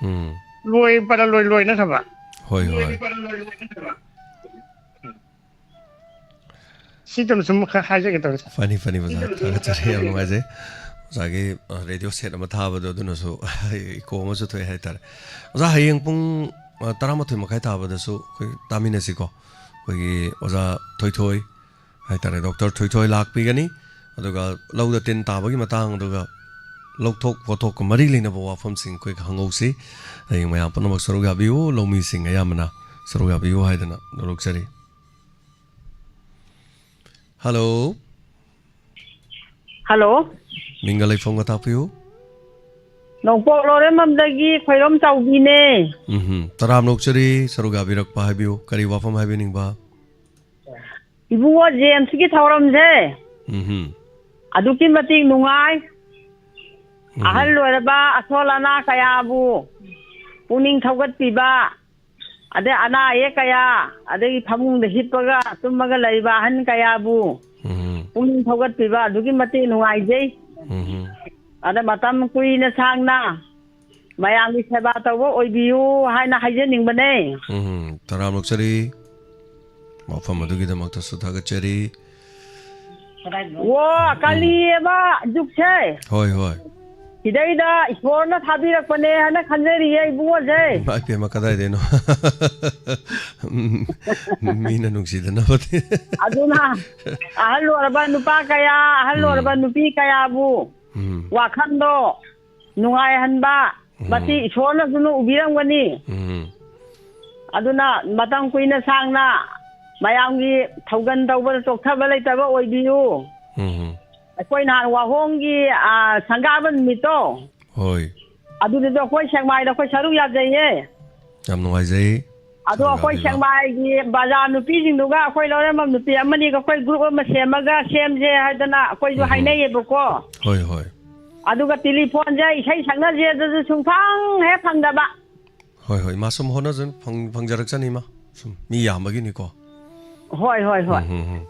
ꯎꯝ꯫ ꯂꯣꯏ ꯄꯔ ꯂꯣꯏ ꯂꯣꯏꯅꯈ꯭ꯔꯕ꯫ ꯍꯣꯏ, ꯍꯣꯏ꯫ ꯁꯤꯗꯪ ꯁꯨꯝ ꯈꯔ ꯍꯥꯏꯖꯒꯦ ꯇꯧꯔꯤ꯫ ꯐꯅꯤ, ꯐꯅꯤ, ꯑꯣꯖꯥ꯫ ꯊꯥꯒꯠꯆꯔꯤ꯫ ꯌꯥꯝ ꯅꯨꯡꯉꯥꯏꯖꯩ꯫ ꯑꯣꯖꯥꯒꯤ, ꯑ, ꯔꯦꯗꯤꯑꯣ ꯁꯦꯠ ꯑꯃ ꯊꯥꯕꯗꯣ ꯑꯗꯨꯅꯁꯨ ꯏꯀꯣ ꯑꯃꯁꯨ ꯊꯣꯛꯑꯦ ꯍꯥꯏꯇꯥꯔꯦ꯫ ꯑꯣꯖꯥ, ꯍꯌꯦꯡ ꯄꯨꯡ, ꯑ, ꯇꯔꯥꯃꯥꯊꯣꯏ ꯃꯈꯥꯏ ꯇꯥꯕꯗꯁꯨ ꯑꯩꯈꯣꯏ ꯇꯥꯃꯤꯟꯅꯁꯤꯀꯣ꯫ ꯑꯩꯈꯣꯏꯒꯤ ꯑꯣꯖꯥ ꯊꯣꯏꯊꯣꯏ ꯍꯥꯏꯇꯥꯔꯦ, ꯗꯣꯛꯇꯔ ꯊꯣꯏꯊꯣꯏ ꯂꯥꯛꯄꯤꯒꯅꯤ꯫ ꯑꯗꯨꯒ ꯂꯧꯗ ꯇꯤꯟ ꯇꯥꯕꯒꯤ ꯃꯇꯥꯡ, ꯑꯗꯨꯒ ꯂꯧꯊꯣꯛ ꯄꯣꯠꯊꯣꯛꯀ ꯃꯔꯤ ꯂꯩꯅꯕ ꯋꯥꯐꯝꯁꯤꯡ ꯑꯩꯈꯣꯏ ꯍꯪꯍꯧꯁꯤ꯫ ꯍꯌꯦꯡ ꯃꯌꯥꯝ ꯄꯨꯝꯅꯃꯛ ꯁꯔꯨꯛ ꯌꯥꯕꯤꯌꯨ, ꯂꯧꯃꯤꯁꯤꯡ ꯑꯌꯥꯝꯕꯅ ꯁꯔꯨꯛ ꯌꯥꯕꯤꯌꯨ ꯍꯥꯏꯗꯅ ꯅꯣꯂꯣꯛꯆꯔꯤ꯫ ꯍꯜꯂꯣ꯫ ꯍꯜꯂꯣ꯫ ꯃꯤꯡꯒ ꯂꯩꯐꯝꯒ ꯇꯥꯛꯄꯤꯌꯨ꯫ ꯅꯣꯡꯄꯣꯛ ꯂꯣꯏꯔꯦꯝꯕꯝꯗꯒꯤ ꯈꯣꯏꯔꯣꯝ ꯆꯥꯎꯕꯤꯅꯦ꯫ ꯎꯝꯍꯨꯝ꯫ ꯇꯔꯥꯝꯅ ꯑꯣꯛꯆꯔꯤ, ꯁꯔꯨꯛ ꯌꯥꯕꯤꯔꯛꯄ ꯍꯥꯏꯕꯤꯌꯨ꯫ ꯀꯔꯤ ꯋꯥꯐꯝ ꯍꯥꯏꯕꯤꯅꯤꯡꯕ? ꯏꯕꯨꯡꯉꯣ, ꯖꯦꯝꯁꯀꯤ ꯊꯧꯔꯝꯁꯦ ꯎꯝꯍꯨꯝ꯫ ꯑꯗꯨꯛꯀꯤ ꯃꯇꯤꯛ ꯅꯨꯡꯉꯥꯏ꯫ ꯎꯝ꯫ ꯑꯍꯜ ꯑꯣꯏꯔꯕ ꯑꯁꯣꯜ ꯑꯅꯥ ꯀꯌꯥꯕꯨ ꯄꯨꯛꯅꯤꯡ ꯊꯧꯒꯠꯄꯤꯕ, ꯑꯗꯩ ꯑꯅꯥ ꯑꯌꯦꯛ ꯀꯌꯥ, ꯑꯗꯒꯤ ꯐꯃꯨꯡꯗ ꯍꯤꯞꯄꯒ ꯇꯨꯝꯃꯒ ꯂꯩꯕ ꯑꯍꯟ ꯀꯌꯥꯕꯨ ꯎꯝ꯫ ꯄꯨꯛꯅꯤꯡ ꯊꯧꯒꯠꯄꯤꯕ ꯑꯗꯨꯛꯀꯤ ꯃꯇꯤꯛ ꯅꯨꯡꯉꯥꯏꯖꯩ꯫ ꯎꯝ꯫ ꯑꯗ ꯃꯇꯝ ꯀꯨꯏꯅ ꯁꯥꯡꯅ ꯃꯌꯥꯝꯒꯤ ꯁꯦꯕꯥ ꯇꯧꯕ ꯑꯣꯏꯕꯤꯌꯨ ꯍꯥꯏꯅ ꯍꯥꯏꯖꯅꯤꯡꯕꯅꯦ꯫ ꯎꯝ, ꯇꯔꯥꯝꯅ ꯑꯣꯛꯆꯔꯤ꯫ ꯋꯥꯐꯝ ꯑꯗꯨꯒꯤꯗꯃꯛꯇꯁꯨ ꯊꯥꯒꯠꯆꯔꯤ꯫ ꯋꯥ, ꯀꯥꯂꯤ ꯑꯃ ꯖꯨꯛꯁꯦ꯫ ꯍꯣꯏ, ꯍꯣꯏ꯫ ꯁꯤꯗꯩꯗ ꯏꯁꯣꯔꯅ ꯊꯥꯕꯤꯔꯛꯄꯅꯦ ꯍꯥꯏꯅ ꯈꯟꯖꯔꯤꯌꯦ, ꯏꯕꯨꯡꯉꯣꯁꯦ꯫ ꯏꯃꯥ ꯏꯄꯦꯝꯃ, ꯀꯗꯥꯏꯗꯩꯅꯣ? ꯃꯤꯅ ꯅꯨꯡꯁꯤꯗꯅꯕꯗꯤ꯫ ꯑꯗꯨꯅ ꯑꯍꯜ ꯑꯣꯏꯔꯕ ꯅꯨꯄꯥ ꯀꯌꯥ, ꯑꯍꯜ ꯎꯝ꯫ ꯑꯣꯏꯔꯕ ꯅꯨꯄꯤ ꯀꯌꯥꯕꯨ ꯎꯝ꯫ ꯋꯥꯈꯜꯗꯣ ꯅꯨꯡꯉꯥꯏꯍꯟꯕ, ꯎꯝ꯫ ꯃꯁꯤ ꯏꯁꯣꯔꯅꯁꯨ ꯎꯕꯤꯔꯝꯒꯅꯤ꯫ ꯎꯝ꯫ ꯑꯗꯨꯅ ꯃꯇꯝ ꯀꯨꯏꯅ ꯁꯥꯡꯅ ꯃꯌꯥꯝꯒꯤ ꯊꯧꯒꯜ ꯇꯧꯕꯗ ꯆꯣꯛꯊꯕ ꯂꯩꯇꯕ ꯑꯣꯏꯕꯤꯌꯨ꯫ ꯎꯝ꯫ ꯑꯩꯈꯣꯏ ꯅꯍꯥꯟ ꯋꯥꯍꯣꯡꯒꯤ, ꯑ, ꯁꯪꯒꯥꯕ ꯅꯨꯃꯤꯠꯇꯣ, ꯍꯣꯏ꯫ ꯑꯗꯨꯗꯁꯨ ꯑꯩꯈꯣꯏ ꯁꯦꯛꯃꯥꯏꯗ ꯑꯩꯈꯣꯏ ꯁꯔꯨꯛ ꯌꯥꯖꯩꯌꯦ꯫ ꯌꯥꯝ ꯅꯨꯡꯉꯥꯏꯖꯩ꯫ ꯑꯗꯣ ꯁꯔꯨꯛ ꯑꯩꯈꯣꯏ ꯌꯥꯕꯤꯕ꯫ ꯁꯦꯛꯃꯥꯏꯒꯤ ꯕꯖꯥꯔ ꯅꯨꯄꯤꯁꯤꯡꯗꯨꯒ ꯑꯩꯈꯣꯏ ꯂꯧꯔꯦꯝꯕꯝ ꯅꯨꯄꯤ ꯑꯃꯅꯤꯒ ꯑꯩꯈꯣꯏ group ꯑꯃ ꯁꯦꯝꯃꯒ ꯁꯦꯝꯁꯦ ꯍꯥꯏꯗꯅ ꯑꯩꯈꯣꯏꯁꯨ ꯎꯝ꯫ ꯍꯥꯏꯅꯩꯌꯦꯕꯀꯣ꯫ ꯍꯣꯏ, ꯍꯣꯏ꯫ ꯑꯗꯨꯒ ꯇꯦꯂꯤꯐꯣꯟꯁꯦ ꯏꯁꯩ ꯁꯛꯅꯁꯦ ꯑꯗꯨꯁꯨ ꯁꯨꯡꯐꯪ ꯍꯦꯛ ꯐꯪꯗꯕ꯫ ꯍꯣꯏ, ꯍꯣꯏ, ꯃꯥ ꯁꯨꯝ ꯍꯣꯠꯅꯖꯅꯨ, ꯐꯪ-, ꯐꯪꯖꯔꯛꯆꯅꯤ ꯃꯥ꯫ ꯁꯨꯝ ꯃꯤ ꯌꯥꯝꯕꯒꯤꯅꯤꯀꯣ꯫ ꯍꯣꯏ, ꯍꯣꯏ, ꯍꯣꯏ꯫ ꯎꯝ, ꯎꯝ, ꯎꯝ꯫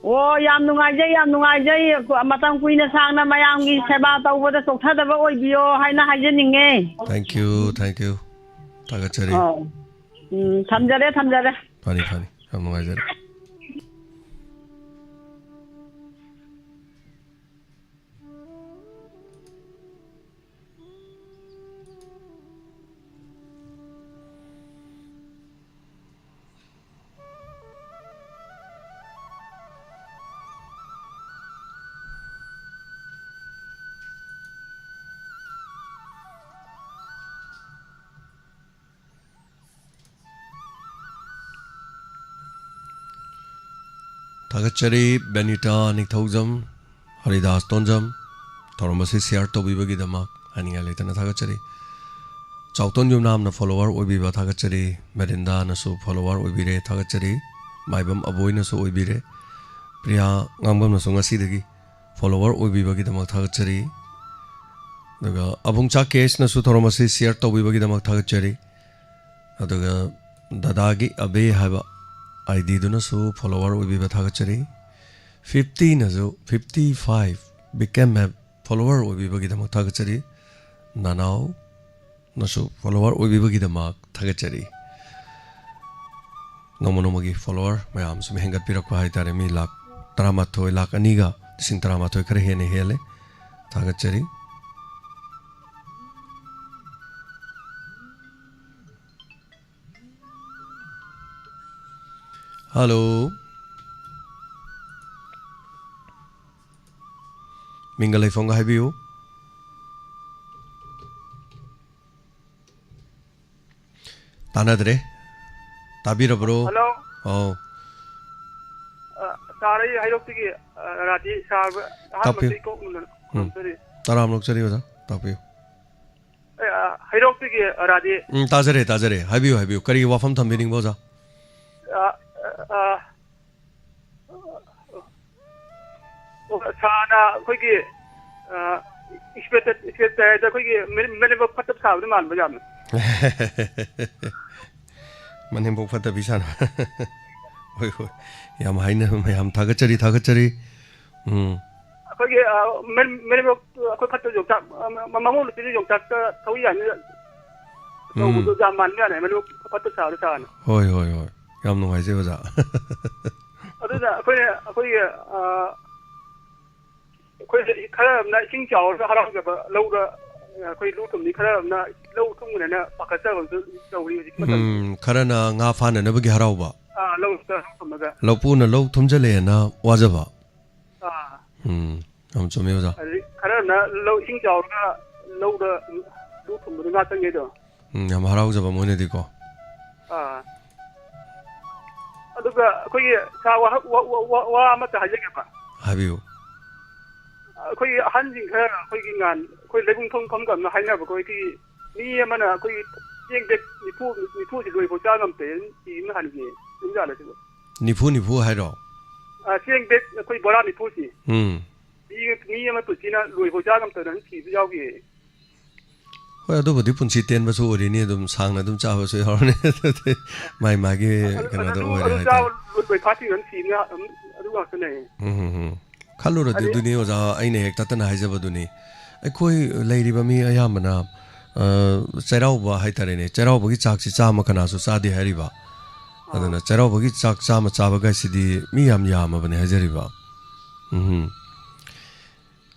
ꯑꯣ, ꯌꯥꯝ ꯅꯨꯡꯉꯥꯏꯖꯩ, ꯌꯥꯝ ꯅꯨꯡꯉꯥꯏꯖꯩ꯫ ꯃꯇꯝ ꯀꯨꯏꯅ ꯁꯥꯡꯅ ꯃꯌꯥꯝꯒꯤ ꯁꯦꯕꯥ ꯇꯧꯕꯗ ꯆꯣꯛꯊꯗꯕ ꯑꯣꯏꯕꯤꯌꯣ ꯍꯥꯏꯅ ꯍꯥꯏꯖꯅꯤꯡꯉꯦ꯫ Thank you, thank you꯫ ꯊꯥꯒꯠꯆꯔꯤ꯫ ꯑꯣ꯫ ꯎꯝ, ꯊꯝꯖꯔꯦ, ꯊꯝꯖꯔꯦ꯫ ꯐꯅꯤ, ꯐꯅꯤ꯫ ꯌꯥꯝ ꯅꯨꯡꯉꯥꯏꯖꯔꯦ꯫ ꯊꯥꯒꯠꯆꯔꯤ ꯕꯦꯅꯤꯇꯥ ꯅꯤꯡꯊꯧꯖꯝ, ꯍꯔꯤꯗꯥꯁ ꯇꯣꯟꯖꯝ, ꯊꯧꯔꯝ ꯑꯁꯤ share ꯇꯧꯕꯤꯕꯒꯤꯗꯃꯛ ꯍꯥꯏꯅꯤꯡꯉꯥꯏ ꯂꯩꯇꯅ ꯊꯥꯒꯠꯆꯔꯤ꯫ ꯆꯥꯎꯇꯣꯟ ꯌꯨꯝꯅꯥꯝꯅ follower ꯑꯣꯏꯕꯤꯕ ꯊꯥꯒꯠꯆꯔꯤ, ꯃꯦꯔꯤꯟꯗꯥꯅꯁꯨ follower ꯑꯣꯏꯕꯤꯔꯦ, ꯊꯥꯒꯠꯆꯔꯤ꯫ ꯃꯥꯏꯕꯝ ꯑꯕꯣꯏꯅꯁꯨ ꯑꯣꯏꯕꯤꯔꯦ, ꯄ꯭ꯔꯤꯌꯥ ꯉꯥꯡꯕꯝꯅꯁꯨ ꯉꯁꯤꯗꯒꯤ follower ꯑꯣꯏꯕꯤꯕꯒꯤꯗꯃꯛ ꯊꯥꯒꯠꯆꯔꯤ꯫ ꯑꯗꯨꯒ ꯑꯕꯨꯡꯆꯥ ꯀꯦꯁꯅꯁꯨ ꯊꯧꯔꯝ ꯑꯁꯤ ꯁꯤꯌꯔ ꯇꯧꯕꯤꯕꯒꯤꯗꯃꯛ ꯊꯥꯒꯠꯆꯔꯤ꯫ ꯑꯗꯨꯒ ꯗꯗꯥꯒꯤ ꯑꯕꯦ ꯍꯥꯏꯕ ꯑꯥꯏ ꯗꯤꯗꯨꯅꯁꯨ ꯐꯣꯂꯣꯋꯔ ꯑꯣꯏꯕꯤꯕ ꯊꯥꯒꯠꯆꯔꯤ꯫ ꯐꯤꯐꯇꯤꯅꯁꯨ, ꯐꯤꯐꯇꯤ ꯐꯥꯏꯚ ꯕꯤꯀꯦꯝ ꯑꯦꯞ ꯐꯣꯂꯣꯋꯔ ꯑꯣꯏꯕꯤꯕꯒꯤꯗꯃꯛ ꯊꯥꯒꯠꯆꯔꯤ꯫ ꯅꯅꯥꯎꯅꯁꯨ ꯐꯣꯂꯣꯋꯔ ꯑꯣꯏꯕꯤꯕꯒꯤꯗꯃꯛ ꯊꯥꯒꯠꯆꯔꯤ꯫ ꯅꯣꯡꯃ ꯅꯣꯡꯃꯒꯤ ꯐꯣꯂꯣꯋꯔ ꯃꯌꯥꯝ ꯁꯨꯝ ꯍꯦꯟꯒꯠꯄꯤꯔꯛꯄ ꯍꯥꯏꯇꯥꯔꯦ꯫ ꯃꯤ ꯂꯥꯈ ꯇꯔꯥꯃꯥꯊꯣꯏ, ꯂꯥꯈ ꯑꯅꯤꯒ ꯂꯤꯁꯤꯡ ꯇꯔꯥꯃꯥꯊꯣꯏ ꯈꯔ ꯍꯦꯟꯅ ꯍꯦꯜꯂꯦ꯫ ꯊꯥꯒꯠꯆꯔꯤ꯫ ꯍꯜꯂꯣ꯫ ꯃꯤꯡꯒ ꯂꯩꯐꯝꯒ ꯍꯥꯏꯕꯤꯌꯨ꯫ ꯇꯥꯟꯅꯗ꯭ꯔꯦ꯫ ꯇꯥꯕꯤꯔꯕ꯭ꯔꯣ? ꯍꯜꯂꯣ꯫ ꯑꯧ꯫ ꯑ, ꯁꯥꯔ, ꯑꯩ ꯍꯩꯔꯣꯛꯇꯒꯤ, ꯑ, ꯔꯥꯙꯦ ꯁꯥꯔ, ꯑꯍꯥꯟꯕꯗ ꯇꯥꯛꯄꯤꯌꯨ꯫ ꯏꯀꯣꯛ ꯅꯨꯡꯗꯅ ꯎꯝ꯫ ꯈꯨꯔꯨꯝꯖꯔꯤ꯫ ꯇꯔꯥꯝ ꯂꯧꯖꯔꯤ ꯑꯣꯖꯥ꯫ ꯇꯥꯛꯄꯤꯌꯨ꯫ ꯑꯦ, ꯑ, ꯍꯩꯔꯣꯛꯇꯒꯤ ꯔꯥꯙꯦ꯫ ꯎꯝ, ꯇꯥꯖꯔꯦ, ꯇꯥꯖꯔꯦ꯫ ꯍꯥꯏꯕꯤꯌꯨ, ꯍꯥꯏꯕꯤꯌꯨ꯫ ꯀꯔꯤ ꯋꯥꯐꯝ ꯊꯝꯕꯤꯅꯤꯡꯕ ꯑꯣꯖꯥ? ꯑ, ꯑ, ꯑꯣ, ꯁꯥꯔꯅ ꯑꯩꯈꯣꯏꯒꯤ, ꯑ, ꯏꯁꯄꯦꯇꯦ-, ꯏꯁꯄꯦꯇꯦ ꯍꯥꯏꯗ ꯑꯩꯈꯣꯏꯒꯤ ꯃꯦ-, ꯃꯦꯂꯦꯕ ꯐꯠꯇꯕ ꯁꯥꯕꯗꯤ ꯃꯥꯟꯕ ꯌꯥꯝꯅ꯫ ꯃꯅꯦꯝꯕꯣꯛ ꯐꯠꯇꯕꯤ ꯁꯥꯟꯅ꯫ ꯍꯣꯏ, ꯍꯣꯏ꯫ ꯌꯥꯝ ꯍꯥꯏꯅ, ꯃꯌꯥꯝ ꯊꯥꯒꯠꯆꯔꯤ, ꯊꯥꯒꯠꯆꯔꯤ꯫ ꯎꯝ꯫ ꯑꯩꯈꯣꯏꯒꯤ, ꯑ, ꯃꯦ-, ꯃꯦꯂꯦꯕ ꯑꯩꯈꯣꯏ ꯐꯠꯇꯕ ꯌꯣꯡꯆꯥꯛ, ꯑ, ꯃ-, ꯃꯃꯧ ꯅꯨꯄꯤꯗꯨ ꯌꯣꯡꯆꯥꯛꯇ ꯊꯧꯔꯤ ꯌꯥꯟꯕ ꯎꯝ꯫ ꯇꯧꯕꯗꯣ ꯌꯥꯝ ꯃꯥꯟꯕ ꯌꯥꯅꯤ, ꯃꯦꯂꯦꯕ ꯐꯠꯇꯕ ꯁꯥꯕꯗꯣ ꯁꯥꯔꯅ꯫ ꯍꯣꯏ, ꯍꯣꯏ, ꯍꯣꯏ꯫ ꯌꯥꯝ ꯅꯨꯡꯉꯥꯏꯖꯩ ꯑꯣꯖꯥ꯫ ꯑꯗꯨꯅ ꯑꯩꯈꯣꯏꯅ, ꯑꯩꯈꯣꯏꯒꯤ, ꯑ, ꯑꯩꯈꯣꯏ ꯈꯔ ꯑꯃꯅ ꯏꯁꯤꯡ ꯆꯥꯎꯔꯒ ꯍꯔꯥꯎꯖꯕ ꯂꯧꯗ, ꯑꯩꯈꯣꯏ ꯂꯧ ꯊꯨꯝꯅꯤ, ꯈꯔ ꯑꯃꯅ ꯂꯧ ꯊꯨꯝꯒꯅꯦꯅ ꯄꯥꯈꯠꯆꯕꯁꯨ ꯇꯧꯔꯤ ꯍꯧꯖꯤꯛ ꯃꯇꯝꯁꯦ꯫ ꯎꯝ, ꯈꯔꯅ ꯉꯥ ꯐꯥꯅꯅꯕꯒꯤ ꯍꯔꯥꯎꯕ꯫ ꯑꯥ, ꯂꯧꯗ ꯊꯝꯃꯒ꯫ ꯂꯧꯄꯨꯅ ꯂꯧ ꯊꯨꯝꯖꯜꯂꯛꯑꯦꯅ ꯋꯥꯖꯕ꯫ ꯑꯥ꯫ ꯎꯝ, ꯌꯥꯝ ꯆꯨꯝꯃꯤ ꯑꯣꯖꯥ꯫ ꯑꯗꯩ ꯈꯔꯅ ꯂꯧ ꯏꯁꯤꯡ ꯆꯥꯎꯔꯒ ꯂꯧꯗ ꯂꯧ ꯊꯨꯝꯕꯗ ꯉꯥ ꯆꯪꯉꯦꯗꯣ꯫ ꯎꯝ, ꯌꯥꯝ ꯍꯔꯥꯎꯖꯕ ꯃꯣꯏꯅꯗꯤꯀꯣ꯫ ꯑꯥ꯫ ꯑꯗꯨꯒ ꯑꯩꯈꯣꯏꯒꯤ ꯁꯥꯔ ꯋꯥꯍ-, ꯋꯥ-, ꯋꯥ-, ꯋꯥ-, ꯋꯥ ꯑꯃꯠꯇ ꯍꯥꯏꯖꯒꯦꯕ꯫ ꯍꯥꯏꯕꯤꯌꯨ꯫ ꯑꯩꯈꯣꯏꯒꯤ ꯑꯍꯟꯁꯤꯡ ꯈꯔ ꯑꯩꯈꯣꯏꯒꯤ ꯉꯥꯟ-, ꯑꯩꯈꯣꯏ ꯂꯩꯕꯨꯡ ꯐꯝ ꯐꯝ ꯀꯝꯅ ꯍꯥꯏꯅꯕꯀꯣ, ꯑꯩꯈꯣꯏꯒꯤ ꯃꯤ ꯑꯃꯅ ꯑꯩꯈꯣꯏꯒꯤ ꯆꯦꯡ ꯕꯦꯛ ꯅꯤꯐꯨ, ꯅꯤꯐꯨꯁꯤ ꯂꯣꯏꯐꯥꯎ ꯆꯥ ꯉꯝꯗꯦ, ꯃꯤ ꯑꯃꯅ ꯍꯥꯏꯅꯩꯌꯦ꯫ ꯆꯨꯝꯖꯥꯠꯂ ꯁꯤꯕꯣ? ꯅꯤꯐꯨ ꯅꯤꯐꯨ ꯍꯥꯏꯔꯣ? ꯑꯥ, ꯆꯦꯡ ꯕꯦꯛ ꯑꯩꯈꯣꯏ ꯕꯣꯔꯥ ꯅꯤꯐꯨꯁꯤ꯫ ꯎꯝ꯫ ꯃꯤ, ꯃꯤ ꯑꯃ ꯇꯨꯠꯁꯤꯅ ꯂꯣꯏ ꯍꯣꯏꯖꯥ ꯉꯝꯇꯅ ꯑꯗꯨꯝ ꯁꯤꯕꯁꯨ ꯌꯥꯎꯈꯤ꯫ ꯍꯣꯏ, ꯑꯗꯨꯕꯨꯗꯤ ꯄꯨꯟꯁꯤ ꯇꯦꯟꯕꯁꯨ ꯑꯣꯏꯔꯤꯅꯤ, ꯑꯗꯨꯝ ꯁꯥꯡꯅ ꯑꯗꯨꯝ ꯆꯥꯕꯁꯨ ꯌꯥꯎꯔꯅꯤ꯫ ꯑꯗꯨꯗꯤ ꯃꯥꯏ ꯃꯥꯒꯤ ꯑꯗꯨ, ꯀꯩꯅꯣꯗ ꯑꯗꯨ, ꯑꯣꯏꯔꯦ ꯑꯗꯨ ꯍꯥꯏꯇꯥꯔꯦ꯫ ꯆꯥꯕ ꯂꯣꯏ ꯐꯥꯠꯇ꯭ꯔꯤꯉꯩ ꯁꯤꯕꯅ ꯑꯗꯨꯝ ꯑꯗꯨ ꯉꯥꯛꯇꯅꯦ꯫ ꯎꯝ, ꯎꯝ, ꯎꯝ꯫ ꯈꯜꯂꯨꯔꯗꯤ ꯑꯗꯩ ꯑꯗꯨꯅꯤ ꯑꯣꯖꯥ, ꯑꯩꯅ ꯍꯦꯛ ꯇꯠꯇꯅ ꯍꯥꯏꯖꯕꯗꯨꯅꯤ꯫ ꯑꯩꯈꯣꯏ ꯂꯩꯔꯤꯕ ꯃꯤ ꯑꯌꯥꯝꯕꯅ, ꯑ, ꯆꯩꯔꯥꯎꯕ ꯍꯥꯏꯇꯥꯔꯦꯅꯦ, ꯆꯩꯔꯥꯎꯕꯒꯤ ꯆꯥꯛꯁꯤ ꯆꯥꯝꯃ ꯀꯅꯥꯁꯨ ꯆꯥꯗꯦ ꯍꯥꯏꯔꯤꯕ꯫ ꯑꯥ꯫ ꯑꯗꯨꯅ ꯆꯩꯔꯥꯎꯕꯒꯤ ꯆꯥꯛ ꯆꯥꯝꯃ ꯆꯥꯕ ꯀꯥꯏꯁꯤꯗꯤ ꯃꯤ ꯌꯥꯝ ꯌꯥꯝꯃꯕꯅꯦ ꯍꯥꯏꯖꯔꯤꯕ꯫ ꯎꯝ꯫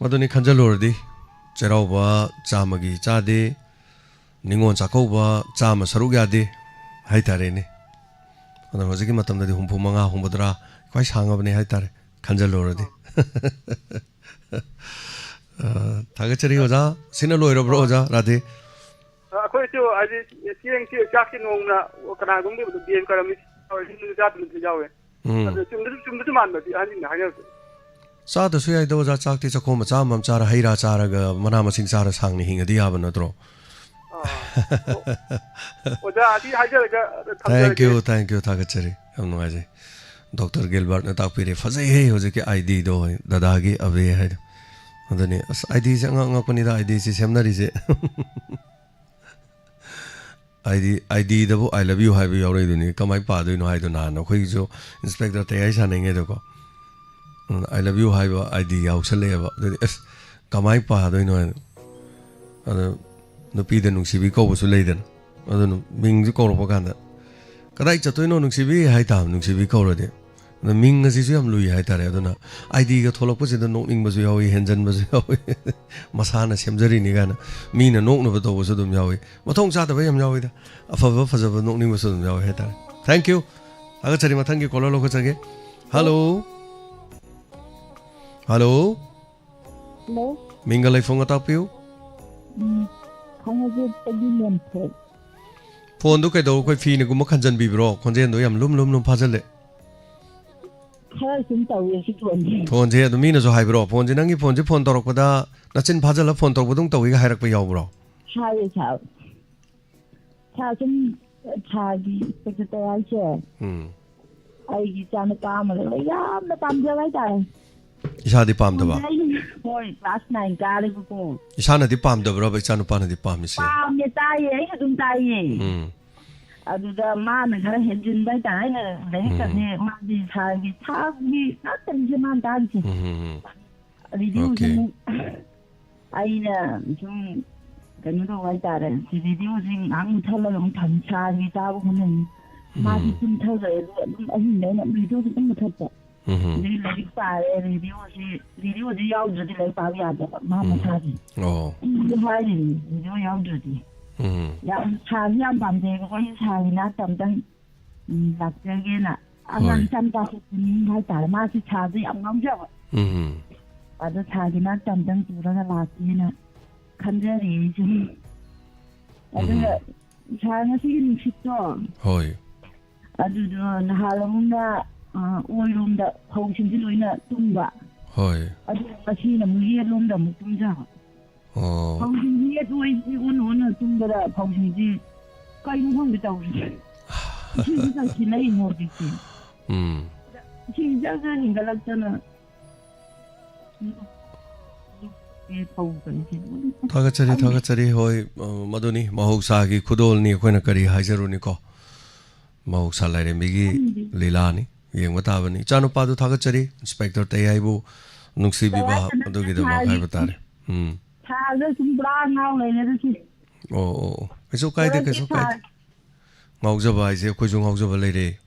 ꯃꯗꯨꯅꯤ ꯈꯟꯖꯜꯂꯨꯔꯗꯤ, ꯆꯩꯔꯥꯎꯕ ꯆꯥꯝꯃꯒꯤ ꯆꯥꯗꯦ, ꯅꯤꯉꯣꯜ ꯆꯥꯛꯀꯧꯕ ꯆꯥꯝꯃ ꯁꯔꯨꯛ ꯌꯥꯗꯦ ꯍꯥꯏꯇꯥꯔꯦꯅꯦ꯫ ꯑꯗꯣ ꯍꯧꯖꯤꯛꯀꯤ ꯃꯇꯝꯗꯗꯤ ꯍꯨꯝꯐꯨ ꯃꯉꯥ, ꯍꯨꯝꯐꯨꯇꯔꯥ ꯈ꯭ꯋꯥꯏ ꯁꯥꯡꯉꯕꯅꯦ ꯍꯥꯏꯇꯥꯔꯦ, ꯈꯟꯖꯜꯂꯨꯔꯗꯤ꯫ ꯑ, ꯊꯥꯒꯠꯆꯔꯤ ꯑꯣꯖꯥ꯫ ꯁꯤꯅ ꯂꯣꯏꯔꯕ꯭ꯔꯣ ꯑꯣꯖꯥ? ꯔꯥꯙꯦ꯫ ꯑ, ꯑꯩꯈꯣꯏꯁꯨ ꯍꯥꯏꯗꯤ ꯆꯦꯡ, ꯆꯦꯡ, ꯆꯥꯛꯁꯤ ꯅꯣꯡꯃꯅ ꯀꯅꯥꯒꯨꯝꯕ ꯗꯦꯕ ꯀꯔꯝ ꯌꯨꯝꯗ ꯆꯥꯗꯕꯁꯨ ꯌꯥꯎꯋꯦ꯫ ꯎꯝ꯫ ꯑꯗꯨ ꯆꯨꯝꯕꯁꯨ, ꯆꯨꯝꯕꯁꯨ ꯃꯥꯟꯕꯗꯤ ꯑꯍꯟꯁꯤꯡꯅ ꯍꯥꯏꯅꯕꯗꯣ꯫ ꯆꯥꯗꯁꯨ ꯌꯥꯏꯗ ꯑꯣꯖꯥ, ꯆꯥꯛꯇꯤ ꯆꯥꯛꯈꯣꯝ ꯃꯆꯥ ꯑꯃꯃꯝ ꯆꯥꯔ, ꯍꯩ ꯔꯥ ꯆꯥꯔꯒ, ꯃꯅꯥ ꯃꯁꯤꯡ ꯆꯥꯔ ꯁꯥꯡꯅ ꯍꯤꯡꯉꯗꯤ ꯌꯥꯕ ꯅꯠꯇ꯭ꯔꯣ? ꯑꯥ꯫ ꯑꯣ-, ꯑꯣꯖꯥ, ꯑꯁꯤ ꯍꯥꯏꯖꯔꯒ ꯊꯝꯖꯔꯒꯦ꯫ Thank you, thank you, ꯊꯥꯒꯠꯆꯔꯤ꯫ ꯌꯥꯝ ꯅꯨꯡꯉꯥꯏꯖꯩ꯫ ꯗꯣꯛꯇꯔ ꯒꯤꯜꯕꯔꯠꯅ ꯇꯥꯛꯄꯤꯔꯦ꯫ ꯐꯖꯩꯍꯦ ꯍꯧꯖꯤꯛꯀꯤ ꯑꯥꯏ ꯗꯤꯗꯣ, ꯗꯗꯥꯒꯤ ꯑꯕꯦ ꯍꯥꯏꯗꯣ꯫ ꯑꯗꯨꯅꯤ, ꯑꯁ, ꯑꯥꯏ ꯗꯤꯁꯦ ꯑꯉꯛ ꯑꯉꯛꯄꯅꯤꯗ, ꯑꯥꯏ ꯗꯤꯁꯤ ꯁꯦꯝꯅꯔꯤꯁꯦ꯫ ꯑꯥꯏ ꯗꯤ, ꯑꯥꯏ ꯗꯤꯗꯕꯨ "I love you" ꯍꯥꯏꯕ ꯌꯥꯎꯔꯛꯏꯗꯨꯅꯤ, ꯀꯃꯥꯏꯅ ꯄꯥꯗꯣꯏꯅꯣ ꯍꯥꯏꯗꯣ꯫ ꯅꯍꯥꯟ ꯑꯩꯈꯣꯏꯒꯤꯁꯨ ꯏꯟꯁꯄꯦꯛꯇꯔ ꯇꯌꯥꯏ ꯁꯥꯟꯅꯉꯩꯗꯀꯣ, ꯎꯝ, "I love you" ꯍꯥꯏꯕ ꯑꯥꯏ ꯗꯤ ꯌꯥꯎꯁꯜꯂꯛꯑꯦꯕ꯫ ꯑꯗꯨꯗꯤ, "ꯑꯁ, ꯀꯃꯥꯏꯅ ꯄꯥꯗꯣꯏꯅꯣ?" ꯍꯥꯏꯅ꯫ ꯑꯗꯣ ꯅꯨꯄꯤꯗ ꯅꯨꯡꯁꯤꯕꯤ ꯀꯧꯕꯁꯨ ꯂꯩꯗꯅ, ꯑꯗꯨꯅ ꯃꯤꯡꯁꯨ ꯀꯧꯔꯛꯄ ꯀꯥꯟꯗ, "ꯀꯗꯥꯏ ꯆꯠꯇꯣꯏꯅꯣ ꯅꯨꯡꯁꯤꯕꯤ?" ꯍꯥꯏ ꯇꯥꯕ, ꯅꯨꯡꯁꯤꯕꯤ ꯀꯧꯔꯗꯤ꯫ ꯑꯗꯣ ꯃꯤꯡ ꯑꯁꯤꯁꯨ ꯌꯥꯝ ꯂꯨꯏ ꯍꯥꯏꯇꯥꯔꯦ꯫ ꯑꯗꯨꯅ ꯑꯥꯏ ꯗꯤꯒ ꯊꯣꯛꯂꯛꯄꯁꯤꯗ ꯅꯣꯛꯅꯤꯡꯕꯁꯨ ꯌꯥꯎꯏ, ꯍꯦꯟꯖꯟꯕꯁꯨ ꯌꯥꯎꯏ꯫ ꯃꯁꯥꯅ ꯁꯦꯝꯖꯔꯤꯅꯤ ꯀꯥꯏꯅ ꯃꯤꯅ ꯅꯣꯛꯅꯕ ꯇꯧꯕꯁꯨ ꯑꯗꯨꯝ ꯌꯥꯎꯏ꯫ ꯃꯊꯣꯡ ꯆꯥꯗꯕ ꯌꯥꯝ ꯌꯥꯎꯏꯗ꯫ ꯑꯐꯕ, ꯐꯖꯕ, ꯅꯣꯛꯅꯤꯡꯕꯁꯨ ꯑꯗꯨꯝ ꯌꯥꯎꯏ ꯍꯥꯏꯇꯥꯔꯦ꯫ Thank you꯫ ꯊꯥꯒꯠꯆꯔꯤ꯫ ꯃꯊꯪꯒꯤ ꯀꯣꯂꯔ ꯂꯧꯈꯠꯆꯒꯦ꯫ ꯍꯜꯂꯣ꯫ ꯍꯜꯂꯣ꯫ ꯍꯜꯂꯣ꯫ ꯃꯤꯡꯒ ꯂꯩꯐꯝꯒ ꯇꯥꯛꯄꯤꯌꯨ꯫ ꯎꯝ, ꯈꯥꯉꯕꯣꯛꯇꯒꯤ ꯃꯦꯝꯊꯣꯏ꯫ ꯐꯣꯟꯗꯨ ꯀꯩꯗꯧ, ꯑꯩꯈꯣꯏ ꯐꯤꯅꯒꯨꯝꯕ ꯈꯟꯖꯟꯕꯤꯕ꯭ꯔꯣ? ꯈꯣꯟꯖꯦꯜꯗꯣ ꯌꯥꯝ ꯂꯨꯝ ꯂꯨꯝ ꯂꯨꯝ ꯐꯥꯖꯜꯂꯦ꯫ ꯈꯔ ꯁꯨꯝ ꯇꯧꯋꯦ ꯁꯤ ꯐꯣꯟꯁꯦ꯫ ꯐꯣꯟꯁꯦ ꯑꯗꯨꯝ ꯃꯤꯅꯁꯨ ꯍꯥꯏꯕ꯭ꯔꯣ? ꯐꯣꯟꯁꯦ, ꯅꯪꯒꯤ ꯐꯣꯟꯁꯦ ꯐꯣꯟ ꯇꯧꯔꯛꯄꯗ ꯅꯆꯤꯟ ꯐꯥꯖꯜꯂ ꯐꯣꯟ ꯇꯧꯔꯛꯄꯗꯧ ꯇꯧꯏꯒ ꯍꯥꯏꯔꯛꯄ ꯌꯥꯎꯕ꯭ꯔꯣ? ꯍꯥꯏꯌꯦ ꯁꯥꯔ꯫ ꯁꯥꯔ, ꯁꯨꯝ ꯁꯥꯔꯒꯤ ꯁꯦꯀ꯭ꯔꯦꯇꯔꯤ ꯍꯥꯏꯁꯦ꯫ ꯎꯝ꯫ ꯑꯩꯒꯤ ꯏꯆꯥꯅꯨꯄꯥ ꯑꯃ ꯂꯩꯕ ꯌꯥꯝꯅ ꯄꯥꯝꯖꯕ ꯍꯥꯏꯇꯥꯔꯦ꯫ ꯏꯁꯥꯗꯤ ꯄꯥꯝꯗꯕ? ꯑꯩꯅ, ꯍꯣꯏ, ꯀ꯭ꯂꯥꯁ ꯅꯥꯏꯟ ꯀꯥꯔꯦꯕꯀꯣ꯫ ꯏꯁꯥꯅꯗꯤ ꯄꯥꯝꯗꯕ꯭ꯔꯕ ꯏꯆꯥꯅꯨꯄꯥꯅꯗꯤ ꯄꯥꯝꯃꯤꯁꯦ? ꯄꯥꯝꯃꯦ, ꯇꯥꯏꯌꯦ, ꯑꯩꯁꯨ ꯑꯗꯨꯝ ꯇꯥꯏꯌꯦ꯫ ꯎꯝ ꯑꯗꯨꯗ ꯃꯥꯅ ꯈꯔ ꯍꯦꯟꯖꯤꯟꯕ ꯍꯥꯏꯇꯥꯔꯦ꯫ ꯑꯩꯅ ꯂꯥꯏꯔꯤꯛ ꯇꯝꯃꯦ, ꯃꯥꯗꯤ ꯁꯥꯔꯒꯤ ꯁꯥꯒꯤ ꯉꯥꯛꯇꯅꯤꯁꯦ ꯃꯥꯅ ꯇꯥꯔꯤꯁꯦ꯫ ꯎꯝ ꯎꯝ ꯎꯝ. ꯔꯦꯗꯤꯑꯣꯁꯦ Okay. ꯑꯃꯨꯛ ꯑꯩꯅ ꯁꯨꯝ ꯀꯩꯅꯣ ꯇꯧꯕ ꯍꯥꯏꯇꯥꯔꯦ, ꯁꯤ ꯔꯦꯗꯤꯑꯣꯁꯦ ꯉꯥꯏꯍꯥꯛ ꯃꯨꯠꯊꯠꯂꯒ ꯑꯃꯨꯛ ꯊꯝ ꯁꯥꯔꯒꯤ ꯇꯥꯕ ꯍꯣꯠꯅꯩ꯫ ꯃꯥꯗꯤ ꯇꯨꯝꯊꯈ꯭ꯔꯦ, ꯑꯗꯨꯒ ꯑꯗꯨꯝ ꯑꯍꯤꯡꯗ ꯑꯩꯅ ꯔꯦꯗꯤꯑꯣꯁꯦ ꯑꯗꯨꯝ ꯃꯨꯠꯊꯠꯄ꯫ ꯎꯝ ꯑꯗꯩ ꯂꯥꯏꯔꯤꯛ ꯄꯥꯔꯦ, ꯔꯦꯗꯤꯑꯣꯁꯤ ꯔꯦꯗꯤꯑꯣꯁꯤ ꯌꯥꯎꯗ꯭ꯔꯗꯤ ꯂꯥꯏꯔꯤꯛ ꯄꯥꯕ ꯌꯥꯗꯕ ꯃꯥ ꯃꯁꯥꯁꯦ꯫ ꯑꯣ. ꯑꯩꯁꯨ ꯍꯥꯏꯔꯤꯅꯦ, ꯔꯦꯗꯤꯑꯣ ꯌꯥꯎꯗ꯭ꯔꯗꯤ꯫ ꯎꯝ ꯌꯥꯝ ꯁꯥꯁꯤ ꯌꯥꯝ ꯄꯥꯝꯖꯩꯕꯀꯣ꯫ ꯑꯩꯁꯨ ꯁꯥꯒꯤ ꯅꯥꯠꯇ ꯑꯝꯇꯪ ꯎꯝ, ꯂꯥꯛꯆꯒꯦꯅ ꯑꯉꯥꯡ ꯍꯣꯏ. ꯏꯆꯥ ꯅꯨꯄꯥꯁꯨ ꯄꯨꯅꯤꯡ ꯍꯥꯏꯇꯥꯔꯦ꯫ ꯃꯥꯁꯤ ꯁꯥꯗ ꯌꯥꯝ ꯉꯥꯎꯖꯕ꯫ ꯎꯝ ꯑꯗꯣ ꯁꯥꯒꯤ ꯅꯥꯠꯇ ꯑꯝꯇꯪ ꯄꯨꯔꯒ ꯂꯥꯛꯀꯦꯅ ꯈꯟꯖꯔꯤ ꯑꯩꯁꯨ꯫ ꯑꯗꯨꯒ ꯁꯥ ꯉꯁꯤꯒꯤ ꯅꯨꯡꯁꯤꯠꯇꯣ ꯍꯣꯏ. ꯑꯗꯨꯗꯣ ꯅꯍꯥꯟ ꯑꯃꯨꯛꯅ ꯑꯣꯏꯔꯣꯝꯗ ꯐꯧꯁꯤꯡꯁꯦ ꯂꯣꯏꯅ ꯇꯨꯝꯕ꯫ ꯍꯣꯏ. ꯑꯗꯨ ꯉꯁꯤꯅ ꯑꯃꯨꯛ ꯌꯦꯠꯂꯣꯝꯗ ꯑꯃꯨꯛ ꯇꯨꯝꯖꯕ꯫ ꯑꯣ. ꯐꯧꯁꯤꯡꯁꯤ ꯌꯦꯠ ꯑꯣꯏ ꯌꯦꯠ ꯑꯣꯟ ꯑꯣꯟꯅ ꯇꯨꯝꯕꯗ ꯐꯧꯁꯤꯡꯁꯤ ꯀꯩꯅꯣ ꯈꯪꯗꯦ ꯇꯧꯔꯤꯁꯦ꯫ ꯏꯁꯤꯡꯁꯤ ꯈꯔ ꯁꯤꯟꯅꯔꯤꯅꯦ ꯍꯧꯖꯤꯛꯁꯦ꯫ ꯎꯝ. ꯏꯁꯤꯡ ꯖꯔ ꯖꯔ ꯍꯦꯟꯒꯠꯂꯛꯇꯅ ꯐꯧ ꯀꯩꯁꯦ ꯂꯣꯏ ꯊꯥꯒꯠꯆꯔꯤ, ꯊꯥꯒꯠꯆꯔꯤ. ꯍꯣꯏ, ꯑ, ꯃꯗꯨꯅꯤ ꯃꯍꯧꯁꯥꯒꯤ ꯈꯨꯗꯣꯜꯅꯤ, ꯑꯩꯈꯣꯏꯅ ꯀꯔꯤ ꯍꯥꯏꯖꯔꯨꯅꯤꯀꯣ? ꯃꯍꯧꯁꯥ ꯂꯥꯏꯔꯦꯝꯕꯤꯒꯤ ꯂꯤꯂꯥꯅꯤ, ꯌꯦꯡꯕ ꯇꯥꯕꯅꯤ. ꯏꯆꯥꯅꯨꯄꯥꯗꯨ ꯊꯥꯒꯠꯆꯔꯤ, ꯏꯟꯁꯄꯦꯛꯇꯔ ꯇꯩꯍꯥꯏꯕꯨ ꯅꯨꯡꯁꯤꯕꯤꯕ, ꯑꯗꯨꯒꯤꯗꯃꯛ ꯍꯥꯏꯕ ꯇꯥꯔꯦ. ꯎꯝ. ꯁꯥꯔꯒ ꯁꯨꯝ ꯄꯨꯔꯥ ꯉꯥꯎ ꯂꯩꯔꯦ ꯑꯗꯨꯁꯨ꯫ ꯑꯣ ꯑꯣ ꯑꯣ. ꯀꯩꯁꯨ ꯀꯥꯏꯗꯦ, ꯀꯩꯁꯨ ꯀꯥꯏꯗꯦ. ꯉꯥꯎꯖꯕ ꯍꯥꯏꯁꯦ ꯑꯩꯈꯣꯏꯁꯨ ꯉꯥꯎꯖꯕ ꯂꯩꯔꯦ.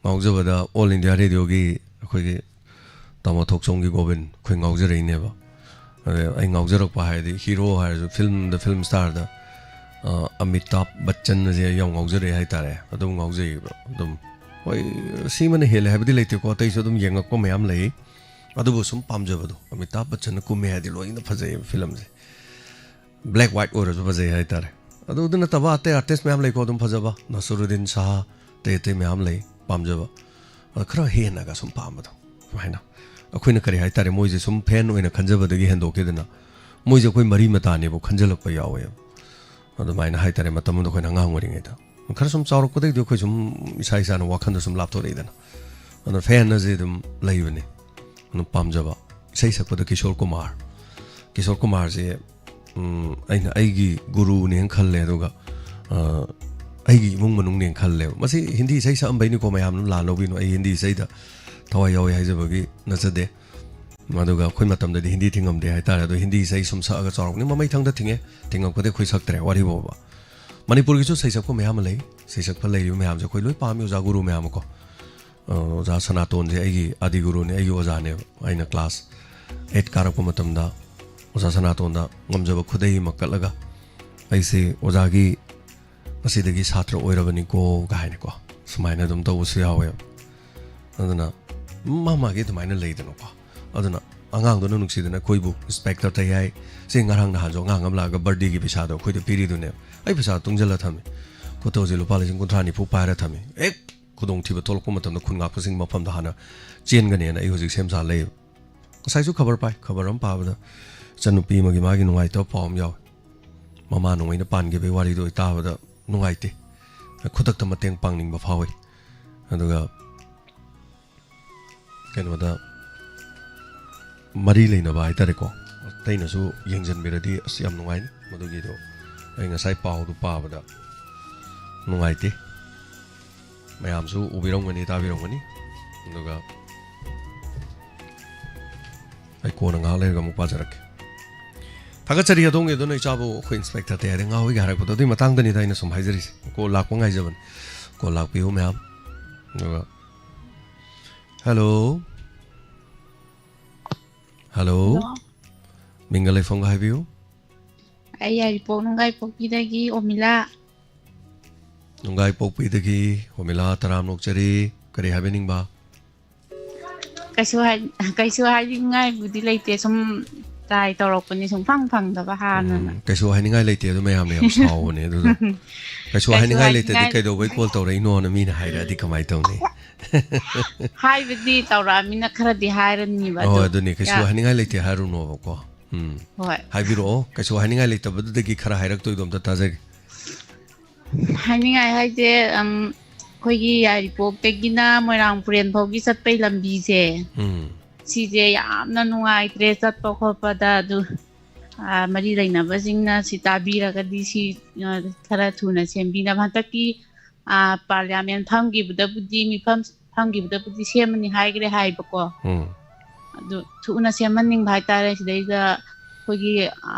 ꯉꯥꯎꯖꯕꯗ ꯑꯣꯜ ꯏꯟꯗꯤꯌꯥ ꯔꯦꯗꯤꯑꯣꯒꯤ ꯑꯩꯈꯣꯏꯒꯤ ꯇꯥꯃꯣ ꯊꯣꯛꯆꯣꯝꯒꯤ ꯒꯣꯕꯤꯟ, ꯑꯩꯈꯣꯏ ꯉꯥꯎꯖꯔꯛꯏꯅꯦꯕ꯫ ꯑꯗ ꯑꯩ ꯉꯥꯎꯖꯔꯛꯄ ꯍꯥꯏꯔꯗꯤ ꯍꯤꯔꯣ ꯍꯥꯏꯔꯁꯨ, ꯐꯤꯂꯝꯗ ꯐꯤꯂꯝ ꯁ꯭ꯇꯥꯔꯗ, ꯑ, ꯑꯃꯤꯇꯥꯕ ꯕꯆꯟ ꯑꯁꯦ ꯑꯩ ꯌꯥꯝ ꯉꯥꯎꯖꯔꯛꯑꯦ ꯍꯥꯏꯇꯥꯔꯦ꯫ ꯑꯗꯨꯝ ꯉꯥꯎꯖꯩꯌꯦꯕ꯫ ꯑꯗꯨꯝ ꯍꯣꯏ, ꯁꯤꯃꯅ ꯍꯦꯜꯂꯦ ꯍꯥꯏꯕꯗꯤ ꯂꯩꯇꯦꯀꯣ, ꯑꯇꯩꯁꯨ ꯑꯗꯨꯝ ꯌꯦꯡꯉꯛꯄ ꯃꯌꯥꯝ ꯂꯩ꯫ ꯑꯗꯨꯕꯨ ꯁꯨꯝ ꯄꯥꯝꯖꯕꯗꯣ, ꯑꯃꯤꯇꯥꯕ ꯕꯆꯟꯅ ꯀꯨꯝꯃꯦ ꯍꯥꯏꯔꯗꯤ ꯂꯣꯏꯅ ꯐꯖꯩꯌꯦꯕ ꯐꯤꯂꯝꯁꯦ꯫ ꯕ꯭ꯂꯦꯛ ꯋꯥꯏꯠ ꯑꯣꯏꯔꯁꯨ ꯐꯖꯩ ꯍꯥꯏꯇꯥꯔꯦ꯫ ꯑꯗꯨꯗ ꯅꯠꯇꯕ ꯑꯇꯩ ꯑꯥꯔꯇꯤꯁ ꯃꯌꯥꯝ ꯂꯩꯀꯣ, ꯑꯗꯨꯝ ꯐꯖꯕ, ꯅꯁꯔꯨꯗꯤꯟ ꯁꯥꯍ, ꯑꯇꯩ ꯑꯇꯩ ꯃꯌꯥꯝ ꯂꯩ ꯄꯥꯝꯖꯕ꯫ ꯑꯗ ꯈꯔ ꯍꯦꯟꯅꯒ ꯁꯨꯝ ꯄꯥꯝꯕꯗꯣ, ꯁꯨꯃꯥꯏꯅ꯫ ꯑꯩꯈꯣꯏꯅ ꯀꯔꯤ ꯍꯥꯏꯇꯥꯔꯦ, ꯃꯣꯏꯁꯦ ꯁꯨꯝ ꯐꯦꯟ ꯑꯣꯏꯅ ꯈꯟꯖꯕꯗꯒꯤ ꯍꯦꯟꯗꯣꯛꯈꯤꯗꯅ, ꯃꯣꯏꯁꯦ ꯑꯩꯈꯣꯏ ꯃꯔꯤ ꯃꯇꯥꯅꯦꯕꯨ ꯈꯟꯖꯜꯂꯛꯄ ꯌꯥꯎꯋꯦꯕ꯫ ꯑꯗꯨꯃꯥꯏꯅ ꯍꯥꯏꯇꯥꯔꯦ, ꯃꯇꯝ ꯑꯃꯗ ꯑꯩꯈꯣꯏꯅ ꯑꯉꯥꯡ ꯑꯣꯏꯔꯤꯉꯩꯗ꯫ ꯈꯔ ꯁꯨꯝ ꯆꯥꯎꯔꯛꯄꯗꯒꯤꯗꯤ ꯑꯩꯈꯣꯏ ꯁꯨꯝ ꯏꯁꯥ ꯏꯁꯥꯅ ꯋꯥꯈꯜꯗ ꯁꯨꯝ ꯂꯥꯞꯊꯣꯔꯛꯏꯗꯅ꯫ ꯑꯗꯨꯅ ꯐꯦꯟ ꯑꯁꯤ ꯑꯗꯨꯝ ꯂꯩꯕꯅꯤ꯫ ꯄꯥꯝꯖꯕ ꯏꯁꯩ ꯁꯛꯄꯗ ꯀꯤꯁꯣꯔ ꯀꯨꯃꯥꯔ꯫ ꯀꯤꯁꯣꯔ ꯀꯨꯃꯥꯔꯁꯦ, ꯎꯝ, ꯑꯩꯅ ꯑꯩꯒꯤ ꯒꯨꯔꯨꯅꯦꯅ ꯈꯜꯂꯦ, ꯑꯗꯨꯒ, ꯑ, ꯑꯩꯒꯤ ꯏꯃꯨꯡ ꯃꯅꯨꯡꯅꯦꯅ ꯈꯜꯂꯦꯕ꯫ ꯃꯁꯤ ꯍꯤꯟꯗꯤ ꯏꯁꯩ ꯁꯛꯑꯝꯕꯩꯅꯤꯀꯣ, ꯃꯌꯥꯝꯅ ꯂꯥꯟ ꯂꯧꯕꯤꯅꯨ, ꯑꯩ ꯍꯤꯟꯗꯤ ꯏꯁꯩꯗ ꯊꯋꯥꯏ ꯌꯥꯎꯏ ꯍꯥꯏꯖꯕꯒꯤ ꯅꯠꯆꯗꯦ꯫ ꯑꯗꯨꯒ ꯑꯩꯈꯣꯏ ꯃꯇꯝꯗꯗꯤ ꯍꯤꯟꯗꯤ ꯊꯤꯡꯉꯝꯗꯦ ꯍꯥꯏꯇꯥꯔꯦ꯫ ꯑꯗꯣ ꯍꯤꯟꯗꯤ ꯏꯁꯩ ꯁꯨꯝ ꯁꯛꯑꯒ ꯆꯥꯎꯔꯛꯄꯅꯤ꯫ ꯃꯃꯩꯊꯪꯗ ꯊꯤꯡꯉꯦ, ꯊꯤꯡꯉꯛꯄꯗꯤ ꯑꯩꯈꯣꯏ ꯁꯛꯇ꯭ꯔꯦ ꯋꯥꯔꯤ ꯐꯥꯎꯕ꯫ ꯃꯅꯤꯄꯨꯔꯒꯤꯁꯨ ꯁꯩꯁꯛꯄ ꯃꯌꯥꯝ ꯑꯃ ꯂꯩ꯫ ꯁꯩꯁꯛꯄ ꯂꯩꯔꯤꯕ ꯃꯌꯥꯝꯁꯦ ꯑꯩꯈꯣꯏ ꯂꯣꯏ ꯄꯥꯝꯃꯤ, ꯑꯣꯖꯥ ꯒꯨꯔꯨ ꯃꯌꯥꯝ ꯑꯃꯀꯣ꯫ ꯑ, ꯑꯣꯖꯥ ꯁꯅꯥꯇꯣꯟꯁꯦ ꯑꯩꯒꯤ ꯑꯥꯗꯤ ꯒꯨꯔꯨꯅꯦ, ꯑꯩꯒꯤ ꯑꯣꯖꯥꯅꯦꯕ꯫ ꯑꯩꯅ ꯀ꯭ꯂꯥꯁ ꯑꯩꯠ ꯀꯥꯔꯛꯄ ꯃꯇꯝꯗ ꯑꯣꯖꯥ ꯁꯅꯥꯇꯣꯟꯗ ꯉꯝꯖꯕ ꯈꯨꯗꯩ ꯑꯃ ꯀꯠꯂꯒ, "ꯑꯩꯁꯦ ꯑꯣꯖꯥꯒꯤ ꯉꯁꯤꯗꯒꯤ ꯁꯥꯇ꯭ꯔ ꯑꯣꯏꯔꯕꯅꯤꯀꯣ" ꯀꯥꯏꯅꯀꯣ, ꯁꯨꯃꯥꯏꯅ ꯑꯗꯨꯝ ꯇꯧꯕꯁꯨ ꯌꯥꯎꯋꯦꯕ꯫ ꯑꯗꯨꯅ ꯃꯥ ꯃꯥꯒꯤ ꯑꯗꯨꯃꯥꯏꯅ ꯂꯩꯗꯅꯀꯣ꯫ ꯑꯗꯨꯅ ꯑꯉꯥꯡꯗꯨꯅ ꯅꯨꯡꯁꯤꯗꯅ ꯑꯩꯈꯣꯏꯕꯨ ꯔꯦꯁꯄꯦꯛ ꯇꯧ ꯇꯧ ꯌꯥꯏ꯫ ꯁꯤ ꯉꯔꯥꯡ ꯅꯍꯥꯟꯁꯨ ꯑꯉꯥꯡ ꯑꯃ ꯂꯥꯛꯑꯒ ꯕꯥꯔꯗꯦꯒꯤ ꯄꯩꯁꯥꯗꯣ ꯑꯩꯈꯣꯏꯗ ꯄꯤꯔꯤꯗꯨꯅꯦꯕ꯫ ꯑꯩ ꯄꯩꯁꯥ ꯇꯨꯡꯁꯤꯜꯂ ꯊꯝꯃꯤ꯫ ꯈꯨꯠꯇ ꯍꯧꯖꯤꯛ ꯂꯨꯄꯥ ꯂꯤꯁꯤꯡ ꯀꯨꯟꯊ꯭ꯔꯥ ꯅꯤꯐꯨ ꯄꯥꯏꯔ ꯊꯝꯃꯤ꯫ ꯍꯦꯛ ꯈꯨꯗꯣꯡꯊꯤꯕ ꯊꯣꯛꯂꯛꯄ ꯃꯇꯝꯗ ꯈꯨꯟ ꯉꯥꯛꯄꯁꯤꯡꯒꯤ ꯃꯐꯝꯗ ꯍꯥꯟꯅ ꯆꯦꯟꯒꯅꯦꯅ ꯑꯩ ꯍꯧꯖꯤꯛ ꯁꯦꯝ ꯁꯥ ꯂꯩꯌꯦꯕ꯫ ꯉꯁꯥꯏꯁꯨ ꯈꯕꯔ ꯄꯥꯏ꯫ ꯈꯕꯔ ꯑꯃ ꯄꯥꯕꯗ ꯏꯆꯟꯅꯨꯄꯤ ꯑꯃꯒꯤ ꯃꯥꯒꯤ ꯅꯨꯡꯉꯥꯏꯇꯕ ꯄꯥꯎ ꯑꯃ ꯌꯥꯎꯋꯦ꯫ ꯃꯃꯥ ꯅꯣꯡꯃꯩꯅ ꯄꯥꯟꯈꯤꯕꯒꯤ ꯋꯥꯔꯤꯗꯣ ꯑꯩ ꯇꯥꯕꯗ ꯅꯨꯡꯉꯥꯏꯇꯦ꯫ ꯈꯨꯗꯛꯇ ꯃꯇꯦꯡ ꯄꯥꯡꯅꯤꯡꯕ ꯐꯥꯎꯏ꯫ ꯑꯗꯨꯒ ꯀꯩꯅꯣꯗ ꯃꯔꯤ ꯂꯩꯅꯕ ꯍꯥꯏꯇꯥꯔꯦꯀꯣ, ꯑꯇꯩꯅꯁꯨ ꯌꯦꯡꯁꯤꯟꯕꯤꯔꯗꯤ ꯑꯁ ꯌꯥꯝ ꯅꯨꯡꯉꯥꯏꯅꯤ꯫ ꯃꯗꯨꯒꯤꯗꯣ ꯑꯩ ꯉꯁꯥꯏ ꯄꯥꯎꯗꯨ ꯄꯥꯕꯗ ꯅꯨꯡꯉꯥꯏꯇꯦ꯫ ꯃꯌꯥꯝꯁꯨ ꯎꯕꯤꯔꯝꯒꯅꯤ, ꯇꯥꯕꯤꯔꯝꯒꯅꯤ꯫ ꯑꯗꯨꯒ ꯑꯩ ꯀꯣꯟꯅ ꯉꯥꯏꯍꯥꯛ ꯂꯩꯔꯒ ꯑꯃꯨꯛ ꯄꯥꯖꯔꯛꯀꯦ꯫ ꯊꯥꯒꯠꯆꯔꯤ ꯑꯗꯣꯝꯒꯤ ꯑꯗꯨꯅ ꯏꯆꯥꯕꯨ ꯑꯩꯈꯣꯏ ꯏꯟꯁꯄꯦꯛꯇꯔ ꯇꯌꯥꯏꯗ ꯉꯥꯎꯏꯒ ꯍꯥꯏꯔꯛꯄꯗꯣ, ꯑꯗꯨꯒꯤ ꯃꯇꯥꯡꯗꯅꯤꯗ ꯑꯩꯅ ꯁꯨꯝ ꯍꯥꯏꯖꯔꯤꯁꯦ꯫ ꯀꯣꯜ ꯂꯥꯛꯄ ꯉꯥꯏꯖꯕꯅꯤ꯫ ꯀꯣꯜ ꯂꯥꯛꯄꯤꯌꯨ ꯃꯌꯥꯝ꯫ ꯑꯗꯨꯒ, ꯍꯜꯂꯣ꯫ ꯍꯜꯂꯣ꯫ ꯍꯜꯂꯣ꯫ ꯃꯤꯡꯒ ꯂꯩꯐꯝꯒ ꯍꯥꯏꯕꯤꯌꯨ꯫ ꯑꯩ ꯌꯥꯏꯔꯤꯄꯣꯛ ꯅꯨꯡꯒꯥꯏꯄꯣꯛꯄꯤꯗꯒꯤ ꯑꯣꯃꯤꯂꯥ꯫ ꯅꯨꯡꯒꯥꯏꯄꯣꯛꯄꯤꯗꯒꯤ ꯑꯣꯃꯤꯂꯥ, ꯇꯔꯥꯝꯅ ꯑꯣꯛꯆꯔꯤ꯫ ꯀꯔꯤ ꯍꯥꯏꯕꯤꯅꯤꯡꯕ? ꯀꯩꯁꯨ ꯍꯥꯏ-, ꯀꯩꯁꯨ ꯍꯥꯏꯅꯤꯡꯉꯥꯏꯕꯨꯗꯤ ꯂꯩꯇꯦ, ꯁꯨꯝ ꯇ꯭ꯔꯥꯏ ꯇꯧꯔꯛꯄꯅꯤ, ꯁꯨꯝ ꯐꯪ ꯐꯪꯗꯕ ꯍꯥꯟꯅꯅ꯫ ꯎꯝ, ꯀꯩꯁꯨ ꯍꯥꯏꯅꯤꯡꯉꯥꯏ ꯂꯩꯇꯦ, ꯑꯗꯨ ꯃꯌꯥꯝꯅ ꯌꯥꯝ ꯁꯥꯎꯕꯅꯦ ꯑꯗꯨꯗꯣ꯫ ꯀꯩꯁꯨ ꯀꯩꯁꯨ ꯍꯥꯏꯅꯤꯡꯉꯥꯏ ꯂꯩꯇꯗꯤ ꯍꯥꯏꯅꯤꯡꯉꯥꯏ ꯀꯩꯗꯧꯕꯩ ꯀꯣꯜ ꯇꯧꯔꯛꯏꯅꯣꯅ ꯃꯤꯅ ꯍꯥꯏꯔꯛꯑꯗꯤ ꯀꯃꯥꯏꯅ ꯇꯧꯅꯤ? ꯍꯥꯏꯕꯗꯤ ꯇꯧꯔꯛꯑꯃꯤꯅ ꯈꯔꯗꯤ ꯍꯥꯏꯔꯅꯤꯕ, ꯍꯣꯏ, ꯑꯗꯣ ꯑꯗꯨꯅꯤ, ꯀꯩꯁꯨ ꯌꯥ-, ꯍꯥꯏꯅꯤꯡꯉꯥꯏ ꯂꯩꯇꯦ ꯍꯥꯏꯔꯨꯅꯣꯕꯀꯣ꯫ ꯎꯝ꯫ ꯍꯣꯏ꯫ ꯍꯥꯏꯕꯤꯔꯛꯑꯣ, ꯀꯩꯁꯨ ꯍꯥꯏꯅꯤꯡꯉꯥꯏ ꯂꯩꯇꯕꯗꯨꯗꯒꯤ ꯈꯔ ꯍꯥꯏꯔꯛꯇꯣꯏꯗꯣ ꯑꯝꯇ ꯇꯥꯖꯒꯦ꯫ ꯍꯥꯏꯅꯤꯡꯉꯥꯏ ꯍꯥꯏꯁꯦ, ꯑꯝ, ꯑꯩꯈꯣꯏꯒꯤ ꯌꯥꯏꯔꯤꯄꯣꯛꯇꯒꯤꯅ ꯃꯣꯏꯔꯥꯡ ꯄꯨꯔꯦꯟ ꯐꯥꯎꯒꯤ ꯆꯠꯄꯩ ꯂꯝꯕꯤꯁꯦ, ꯎꯝ꯫ ꯁꯤꯁꯦ ꯌꯥꯝꯅ ꯅꯨꯡꯉꯥꯏꯇ꯭ꯔꯦ ꯆꯠꯄ ꯈꯣꯠꯄꯗ꯫ ꯑꯗꯨ, ꯑ, ꯃꯔꯤ ꯂꯩꯅꯕꯁꯤꯡꯅ ꯁꯤ ꯇꯥꯕꯤꯔꯒꯗꯤ ꯁꯤ, ꯑ, ꯈꯔ ꯊꯨꯅ ꯁꯦꯝꯕꯤꯅꯕ꯫ ꯍꯟꯗꯛꯀꯤ, ꯑ, parliament ꯐꯝꯈꯤꯕꯗꯕꯨꯗꯤ, ꯃꯤꯐꯝ ꯐꯝꯈꯤꯕꯗꯕꯨꯗꯤ ꯁꯦꯝꯃꯅꯤ ꯍꯥꯏꯈ꯭ꯔꯦ ꯍꯥꯏꯕꯀꯣ꯫ ꯎꯝ꯫ ꯑꯗꯨ ꯊꯨꯅ ꯁꯦꯝꯍꯟꯅꯤꯡꯕ ꯍꯥꯏꯇꯥꯔꯦ꯫ ꯁꯤꯗꯩꯗ ꯑꯩꯈꯣꯏꯒꯤ,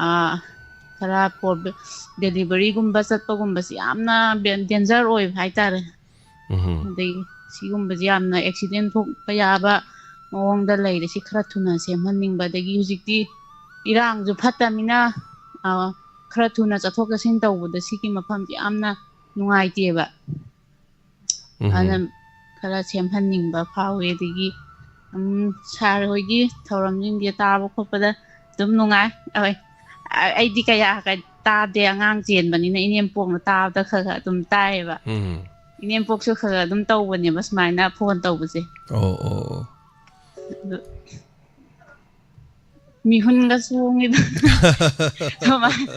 ꯑ, ꯈꯔ ꯄꯣ-, deliveryꯒꯨꯝꯕ ꯆꯠꯄꯒꯨꯝꯕꯁꯤ ꯌꯥꯝꯅ danger ꯑꯣꯏꯕ ꯍꯥꯏꯇꯥꯔꯦ꯫ ꯎꯝꯍꯨꯝ꯫ ꯑꯗꯩ ꯁꯤꯒꯨꯝꯕꯁꯤ ꯌꯥꯝꯅ accident ꯊꯣꯛꯄ ꯌꯥꯕ ꯃꯑꯣꯡꯗ ꯂꯩꯔꯦ꯫ ꯁꯤ ꯈꯔ ꯊꯨꯅ ꯁꯦꯝꯍꯟꯅꯤꯡꯕ꯫ ꯑꯗꯒꯤ ꯍꯧꯖꯤꯛꯇꯤ ꯏꯔꯥꯡꯁꯨ ꯐꯠꯇꯃꯤꯅ, ꯑ, ꯈꯔ ꯊꯨꯅ ꯆꯠꯊꯣꯛ ꯆꯠꯁꯤꯟ ꯇꯧꯕꯗ ꯁꯤꯒꯤ ꯃꯐꯝꯁꯤ ꯌꯥꯝꯅ ꯅꯨꯡꯉꯥꯏꯇꯦꯕ꯫ ꯎꯝꯍꯨꯝ꯫ ꯑꯗꯨꯅ ꯈꯔ ꯁꯦꯝꯍꯟꯅꯤꯡꯕ ꯐꯥꯎꯋꯦ꯫ ꯑꯗꯒꯤ, ꯎꯝ, sir ꯍꯣꯏꯒꯤ ꯊꯧꯔꯝꯁꯤꯡꯁꯦ ꯇꯥꯕ ꯈꯣꯠꯄꯗ ꯑꯗꯨꯝ ꯅꯨꯡꯉꯥꯏ꯫ ꯍꯣꯏ꯫ ꯑ-, ꯑꯩꯗꯤ ꯀꯌꯥ ꯀ-, ꯇꯥꯗꯦ, ꯑꯉꯥꯡ ꯆꯦꯟꯕꯅꯤꯅ ꯏꯅꯦꯝꯄꯣꯛꯅ ꯇꯥꯕꯗ ꯈꯔ ꯈꯔ ꯑꯗꯨꯝ ꯇꯥꯏꯌꯦꯕ꯫ ꯎꯝ꯫ ꯏꯅꯦꯝꯄꯣꯛꯁꯨ ꯈꯔ ꯈꯔ ꯑꯗꯨꯝ ꯇꯧꯕꯅꯦꯕ ꯁꯨꯃꯥꯏꯅ phone ꯇꯧꯕꯁꯦ꯫ ꯑꯣ, ꯑꯣ, ꯑꯣ꯫ ꯑꯗꯨ ꯃꯤꯍꯨꯟꯒ ꯆꯣꯡꯉꯤꯗ꯫ ꯀꯃꯥꯏ-,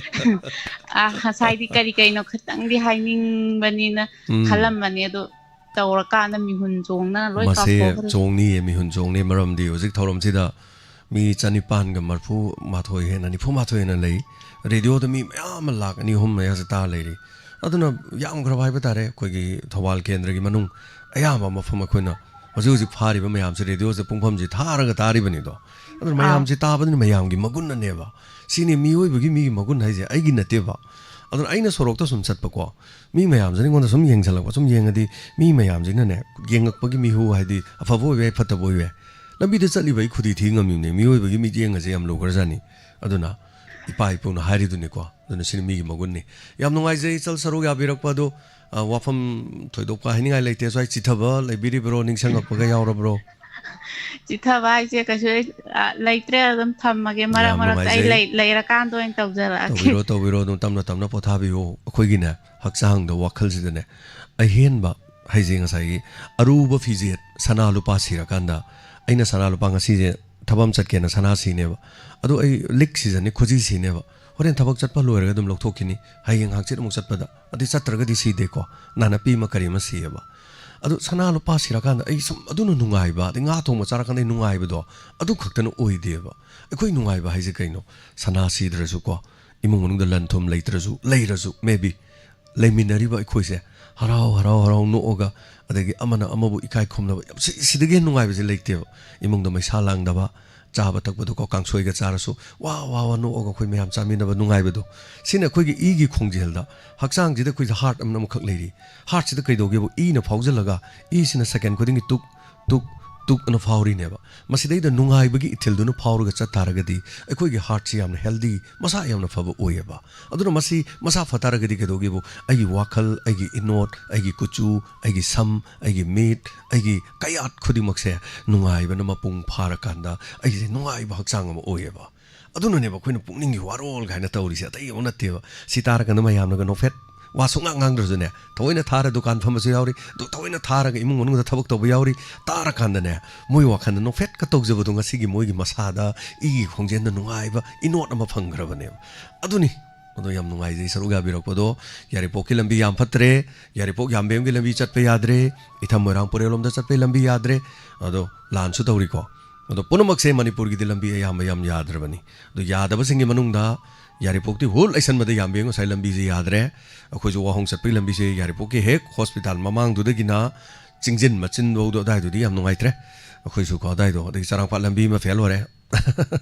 ꯑ, ꯉꯁꯥꯏꯗꯤ ꯀꯔꯤ ꯀꯩꯅꯣ ꯈꯤꯇꯪꯗꯤ ꯍꯥꯏꯅꯤꯡꯕꯅꯤꯅ ꯎꯝ꯫ ꯈꯜꯂꯝꯕꯅꯦ, ꯑꯗꯣ ꯇꯧꯔꯀꯥꯟꯗ ꯃꯤꯍꯨꯟ ꯆꯣꯡꯗꯅ ꯂꯣꯏ ꯃꯁꯦ ꯀꯥꯎꯊꯣꯛꯈ꯭ꯔꯦ꯫ ꯆꯣꯡꯅꯤꯌꯦ, ꯃꯤꯍꯨꯟ ꯆꯣꯡꯅꯤ, ꯃꯔꯝꯗꯤ ꯍꯧꯖꯤꯛ ꯊꯧꯔꯝꯁꯤꯗ ꯃꯤ ꯆꯅꯤꯄꯥꯟꯒ ꯃꯔꯐꯨ ꯃꯥꯊꯣꯏ ꯍꯦꯟꯅ, ꯅꯤꯐꯨ ꯃꯥꯊꯣꯏ ꯍꯦꯟꯅ ꯂꯩ꯫ ꯔꯦꯗꯤꯑꯣꯗ ꯃꯤ ꯃꯌꯥꯝ ꯑꯃ ꯂꯥꯛ ꯑꯅꯤ ꯑꯍꯨꯝ ꯃꯌꯥꯁꯦ ꯇꯥ ꯂꯩꯔꯤ꯫ ꯑꯗꯨꯅ ꯌꯥꯝꯈ꯭ꯔꯕ ꯍꯥꯏꯕ ꯇꯥꯔꯦ꯫ ꯑꯩꯈꯣꯏꯒꯤ ꯊꯧꯕꯥꯜ ꯀꯦꯟꯗ꯭ꯔꯒꯤ ꯃꯅꯨꯡ ꯑꯌꯥꯝꯕ ꯃꯐꯝ ꯑꯩꯈꯣꯏꯅ ꯍꯧꯖꯤꯛ ꯍꯧꯖꯤꯛ ꯐꯥꯔꯤꯕ ꯃꯌꯥꯝꯁꯦ ꯔꯦꯗꯤꯑꯣꯁꯦ ꯄꯨꯡꯐꯝꯁꯦ ꯊꯥꯔꯒ ꯇꯥꯔꯤꯕꯅꯤꯗꯣ꯫ ꯑꯗꯨꯅ ꯑꯥ꯫ ꯃꯌꯥꯝꯁꯦ ꯇꯥꯕꯗꯨꯅ ꯃꯌꯥꯝꯒꯤ ꯃꯒꯨꯟꯅꯅꯦꯕ꯫ ꯁꯤꯅꯤ ꯃꯤꯑꯣꯏꯕꯒꯤ ꯃꯤꯒꯤ ꯃꯒꯨꯟ ꯍꯥꯏꯁꯦ, ꯑꯩꯒꯤ ꯅꯠꯇꯦꯕ꯫ ꯑꯗꯨꯅ ꯑꯩꯅ ꯁꯣꯔꯣꯛꯇ ꯁꯨꯝ ꯆꯠꯄꯀꯣ, ꯃꯤ ꯃꯌꯥꯝꯁꯤꯅ ꯑꯩꯉꯣꯟꯗ ꯁꯨꯝ ꯌꯦꯡꯁꯤꯜꯂꯛꯄ, ꯁꯨꯝ ꯌꯦꯡꯉꯗꯤ ꯃꯤ ꯃꯌꯥꯝꯁꯤꯅꯅꯦ, ꯌꯦꯡꯉꯛꯄꯒꯤ ꯃꯤꯍꯨ ꯍꯥꯏꯗꯤ ꯑꯐꯕ ꯑꯣꯏꯕ ꯌꯥꯏ, ꯐꯠꯇꯕ ꯑꯣꯏꯕ ꯌꯥꯏ, ꯂꯝꯕꯤꯗ ꯆꯠꯂꯤꯕ ꯑꯩ ꯈꯨꯗꯤ ꯊꯤ ꯉꯝꯃꯤꯕꯅꯦ꯫ ꯃꯤꯑꯣꯏꯕꯒꯤ ꯃꯤꯠꯌꯦꯡ ꯑꯁꯦ ꯌꯥꯝ ꯂꯨꯈ꯭ꯔꯖꯥꯠꯅꯤ꯫ ꯑꯗꯨꯅ ꯏꯄꯥ ꯏꯄꯨꯅ ꯍꯥꯏꯔꯤꯗꯨꯅꯤꯀꯣ꯫ ꯑꯗꯨꯅ ꯁꯤꯅꯤ ꯃꯤꯒꯤ ꯃꯒꯨꯟꯅꯤ꯫ ꯌꯥꯝ ꯅꯨꯡꯉꯥꯏꯖꯩ ꯏꯆꯜ ꯁꯔꯨꯛ ꯌꯥꯕꯤꯔꯛꯄ ꯑꯗꯣ꯫ ꯑ, ꯋꯥꯐꯝ ꯊꯣꯏꯗꯣꯛꯄ ꯍꯥꯏꯅꯤꯡꯉꯥꯏ ꯂꯩꯇꯦ꯫ ꯁ꯭ꯋꯥꯏ ꯆꯤꯊꯕ ꯂꯩꯕꯤꯔꯤꯕ꯭ꯔꯣ? ꯅꯤꯡꯁꯤꯡꯉꯛꯄꯒ ꯌꯥꯎꯔꯕ꯭ꯔꯣ? ꯆꯤꯊꯕ ꯍꯥꯏꯁꯦ ꯀꯩꯁꯨ, ꯑ, ꯂꯩꯇ꯭ꯔꯦ, ꯑꯗꯨꯝ ꯊꯝꯃꯒꯦ꯫ ꯃꯔꯛ ꯌꯥꯝ ꯃꯔꯛꯇ ꯑꯩ ꯅꯨꯡꯉꯥꯏꯖꯩ꯫ ꯂꯩ-, ꯂꯩꯔꯀꯥꯟꯗ ꯑꯣꯏꯅ ꯇꯧꯖꯔꯛꯑꯒꯦ꯫ ꯇꯧꯕꯤꯔꯣ, ꯇꯧꯕꯤꯔꯣ, ꯑꯗꯨꯝ ꯇꯞꯅ ꯇꯞꯅ ꯄꯣꯊꯥꯕꯤꯌꯨ꯫ ꯑꯩꯈꯣꯏꯒꯤꯅꯦ, ꯍꯛꯆꯥꯡꯗ, ꯋꯥꯈꯜꯁꯤꯗꯅꯦ, ꯑꯍꯦꯟꯕ ꯍꯥꯏꯁꯦ ꯉꯁꯥꯏꯒꯤ ꯑꯔꯨꯕ ꯐꯤꯖꯦꯠ, ꯁꯅꯥ ꯂꯨꯄꯥ ꯁꯤꯔꯀꯥꯟꯗ, ꯑꯩꯅ ꯁꯅꯥ ꯂꯨꯄꯥ ꯉꯁꯤꯁꯦ ꯊꯕꯛ ꯑꯃ ꯆꯠꯀꯦꯅ ꯁꯅꯥ ꯁꯤꯅꯦꯕ, ꯑꯗꯣ ꯑꯩ ꯂꯤꯛ ꯁꯤꯖꯟꯅꯤ, ꯈꯨꯖꯤ ꯁꯤꯅꯦꯕ, ꯍꯣꯔꯦꯟ ꯊꯕꯛ ꯆꯠꯄ ꯂꯣꯏꯔꯒ ꯑꯗꯨꯝ ꯂꯧꯊꯣꯛꯈꯤꯅꯤ, ꯍꯌꯦꯡ ꯍꯪꯆꯤꯠ ꯑꯃꯨꯛ ꯆꯠꯄꯗ, ꯑꯗꯩ ꯆꯠꯇ꯭ꯔꯒꯗꯤ ꯁꯤꯗꯦꯀꯣ, ꯅꯥꯅꯞꯄꯤ ꯑꯃ ꯀꯔꯤ ꯑꯃ ꯁꯤꯌꯦꯕ꯫ ꯑꯗꯨ ꯁꯅꯥ ꯂꯨꯄꯥ ꯁꯤꯔꯀꯥꯟꯗ ꯑꯩ ꯁꯨꯝ ꯑꯗꯨꯅ ꯅꯨꯡꯉꯥꯏꯕ, ꯑꯗꯩ ꯉꯥ ꯊꯣꯡꯕ ꯆꯥꯔꯀꯥꯟꯗ ꯑꯩ ꯅꯨꯡꯉꯥꯏꯕꯗꯣ, ꯑꯗꯨ ꯈꯛꯇꯅ ꯑꯣꯏꯗꯦꯕ꯫ ꯑꯩꯈꯣꯏ ꯅꯨꯡꯉꯥꯏꯕ ꯍꯥꯏꯁꯦ ꯀꯩꯅꯣ? ꯁꯅꯥ ꯁꯤꯗ꯭ꯔꯁꯨꯀꯣ, ꯏꯃꯨꯡ ꯃꯅꯨꯡꯗ ꯂꯟ ꯊꯨꯝ ꯂꯩꯇ꯭ꯔꯁꯨ, ꯂꯩꯔꯁꯨ maybe, ꯂꯩꯃꯤꯟꯅꯔꯤꯕ ꯑꯩꯈꯣꯏꯁꯦ ꯍꯔꯥꯎ ꯍꯔꯥꯎ ꯍꯔꯥꯎ ꯅꯣꯛꯑꯒ, ꯑꯗꯒꯤ ꯑꯃꯅ ꯑꯃꯕꯨ ꯏꯀꯥꯏ ꯈꯨꯝꯅꯕ, ꯌꯥꯝ ꯁꯤ-, ꯁꯤꯗꯒꯤ ꯍꯦꯟꯅ ꯅꯨꯡꯉꯥꯏꯕꯁꯦ ꯂꯩꯇꯦꯕ꯫ ꯏꯃꯨꯡꯗ ꯃꯩꯁꯥ ꯂꯥꯡꯗꯕ, ꯆꯥꯕ ꯊꯛꯄꯗꯀꯣ, ꯀꯥꯡꯁꯣꯏꯒ ꯆꯥꯔꯁꯨ ꯋꯥ ꯋꯥ ꯋꯥ ꯅꯣꯛꯑꯒ ꯑꯩꯈꯣꯏ ꯃꯌꯥꯝ ꯆꯥꯃꯤꯟꯅꯕ ꯅꯨꯡꯉꯥꯏꯕꯗꯣ꯫ ꯁꯤꯅ ꯑꯩꯈꯣꯏꯒꯤ ꯏꯒꯤ ꯈꯣꯡꯖꯦꯜꯗ, ꯍꯛꯆꯥꯡꯁꯤꯗ ꯑꯩꯈꯣꯏꯁꯦ heart ꯑꯃ ꯑꯃꯈꯛ ꯂꯩꯔꯤ꯫ Heartꯁꯤꯗ ꯀꯩꯗꯧꯒꯦꯕꯨ, ꯏꯅ ꯐꯥꯎꯖꯜꯂꯒ, ꯏꯁꯤꯅ second ꯈꯨꯗꯤꯡꯒꯤ ꯇꯨꯛ ꯇꯨꯛ ꯇꯨꯛ ꯑꯅ ꯐꯥꯎꯔꯤꯅꯦꯕ꯫ ꯃꯁꯤꯗꯩꯗ ꯅꯨꯡꯉꯥꯏꯕꯒꯤ ꯏꯊꯤꯜꯗꯨꯅ ꯐꯥꯎꯔꯒ ꯆꯠ ꯇꯥꯔꯒꯗꯤ ꯑꯩꯈꯣꯏꯒꯤ heartꯁꯤ ꯌꯥꯝꯅ healthy, ꯃꯁꯥ ꯌꯥꯝꯅ ꯐꯕ ꯑꯣꯏꯌꯦꯕ꯫ ꯑꯗꯨꯅ ꯃꯁꯤ ꯃꯁꯥ ꯐ ꯇꯥꯔꯒꯗꯤ ꯀꯩꯗꯧꯒꯦꯕꯨ, ꯑꯩꯒꯤ ꯋꯥꯈꯜ, ꯑꯩꯒꯤ ꯏꯅꯣꯠ, ꯑꯩꯒꯤ ꯀꯨꯆꯨ, ꯑꯩꯒꯤ ꯁꯝ, ꯑꯩꯒꯤ ꯃꯤꯠ, ꯑꯩꯒꯤ ꯀꯌꯥꯠ ꯈꯨꯗꯤꯡꯃꯛꯁꯦ ꯅꯨꯡꯉꯥꯏꯕꯅ ꯃꯄꯨꯡ ꯐꯥꯔꯀꯥꯟꯗ ꯑꯩꯁꯦ ꯅꯨꯡꯉꯥꯏꯕ ꯍꯛꯆꯥꯡ ꯑꯃ ꯑꯣꯏꯌꯦꯕ꯫ ꯑꯗꯨꯅꯅꯦꯕ ꯑꯩꯈꯣꯏꯅ ꯄꯨꯛꯅꯤꯡꯒꯤ ꯋꯥꯔꯣꯜ ꯀꯥꯏꯅ ꯇꯧꯔꯤꯁꯦ, ꯑꯇꯩ ꯑꯃ ꯅꯠꯇꯦꯕ꯫ ꯁꯤ ꯇꯥꯔꯀꯥꯟꯗ ꯃꯌꯥꯝꯅꯒ ꯅꯣꯛꯐꯦꯠ, ꯋꯥ ꯁꯨꯡꯉꯥꯡ ꯉꯥꯡꯗ꯭ꯔꯁꯨꯅꯦ, ꯊꯑꯣꯏꯅ ꯊꯥꯔ ꯗꯨꯀꯥꯟ ꯐꯝꯕꯁꯨ ꯌꯥꯎꯔꯤ, ꯑꯗꯨ ꯊꯑꯣꯏꯅ ꯊꯥꯔꯒ ꯏꯃꯨꯡ ꯃꯅꯨꯡꯗ ꯊꯕꯛ ꯇꯧꯕ ꯌꯥꯎꯔꯤ꯫ ꯇꯥꯔꯀꯥꯟꯗꯅꯦ, ꯃꯣꯏ ꯋꯥꯈꯜꯗ ꯅꯣꯛꯐꯦꯠꯀ ꯇꯧꯖꯕꯗꯣ ꯉꯁꯤꯒꯤ ꯃꯣꯏꯒꯤ ꯃꯁꯥꯗ, ꯏꯒꯤ ꯈꯣꯡꯖꯦꯜꯗ ꯅꯨꯡꯉꯥꯏꯕ ꯏꯅꯣꯠ ꯑꯃ ꯐꯪꯈ꯭ꯔꯕꯅꯦꯕ꯫ ꯑꯗꯨꯅꯤ꯫ ꯑꯗꯣ ꯌꯥꯝ ꯅꯨꯡꯉꯥꯏꯖꯩ ꯁꯔꯨꯛ ꯌꯥꯕꯤꯔꯛꯄꯗꯣ꯫ ꯌꯥꯏꯔꯤꯄꯣꯛꯀꯤ ꯂꯝꯕꯤ ꯌꯥꯝ ꯐꯠꯇ꯭ꯔꯦ, ꯌꯥꯏꯔꯤꯄꯣꯛ ꯌꯥꯝꯕꯦꯝꯒꯤ ꯂꯝꯕꯤ ꯆꯠꯄ ꯌꯥꯗ꯭ꯔꯦ, ꯏꯊꯝ ꯃꯣꯏꯔꯥꯡ ꯄꯨꯔꯦꯜꯂꯣꯝꯗ ꯆꯠꯄꯒꯤ ꯂꯝꯕꯤ ꯌꯥꯗ꯭ꯔꯦ, ꯑꯗꯣ ꯂꯥꯟꯁꯨ ꯇꯧꯔꯤꯀꯣ꯫ ꯑꯗꯣ ꯄꯨꯝꯅꯃꯛꯁꯦ ꯃꯅꯤꯄꯨꯔꯒꯤꯗꯤ ꯂꯝꯕꯤ ꯑꯌꯥꯝꯕ ꯌꯥꯝ ꯌꯥꯗ꯭ꯔꯕꯅꯤ꯫ ꯑꯗꯣ ꯌꯥꯗꯕꯁꯤꯡꯒꯤ ꯃꯅꯨꯡꯗ ꯌꯥꯏꯔꯤꯄꯣꯛꯇꯤ ꯍꯨꯜ ꯂꯩꯁꯟꯕꯗ ꯌꯥꯝꯕꯦꯝ ꯉꯁꯥꯏ ꯂꯝꯕꯤꯁꯦ ꯌꯥꯗ꯭ꯔꯦ꯫ ꯑꯩꯈꯣꯏꯁꯨ ꯋꯥꯍꯣꯡ ꯆꯠꯄꯒꯤ ꯂꯝꯕꯤꯁꯦ ꯌꯥꯏꯔꯤꯄꯣꯛꯀꯤ ꯍꯦꯛ ꯍꯣꯁꯄꯤꯇꯥꯜ ꯃꯃꯥꯡꯗꯨꯗꯒꯤꯅ ꯆꯤꯡꯖꯤꯟ ꯃꯆꯤꯟꯐꯧꯗꯣ ꯑꯗꯥꯏꯗꯨꯗꯤ ꯌꯥꯝ ꯅꯨꯡꯉꯥꯏꯇ꯭ꯔꯦ꯫ ꯑꯩꯈꯣꯏꯁꯨꯀꯣ ꯑꯗꯥꯏꯗꯣ, ꯑꯗꯒꯤ ꯆꯔꯥꯡꯄꯥꯠ ꯂꯝꯕꯤ ꯑꯃ ꯐꯦꯜ ꯑꯣꯏꯔꯦ꯫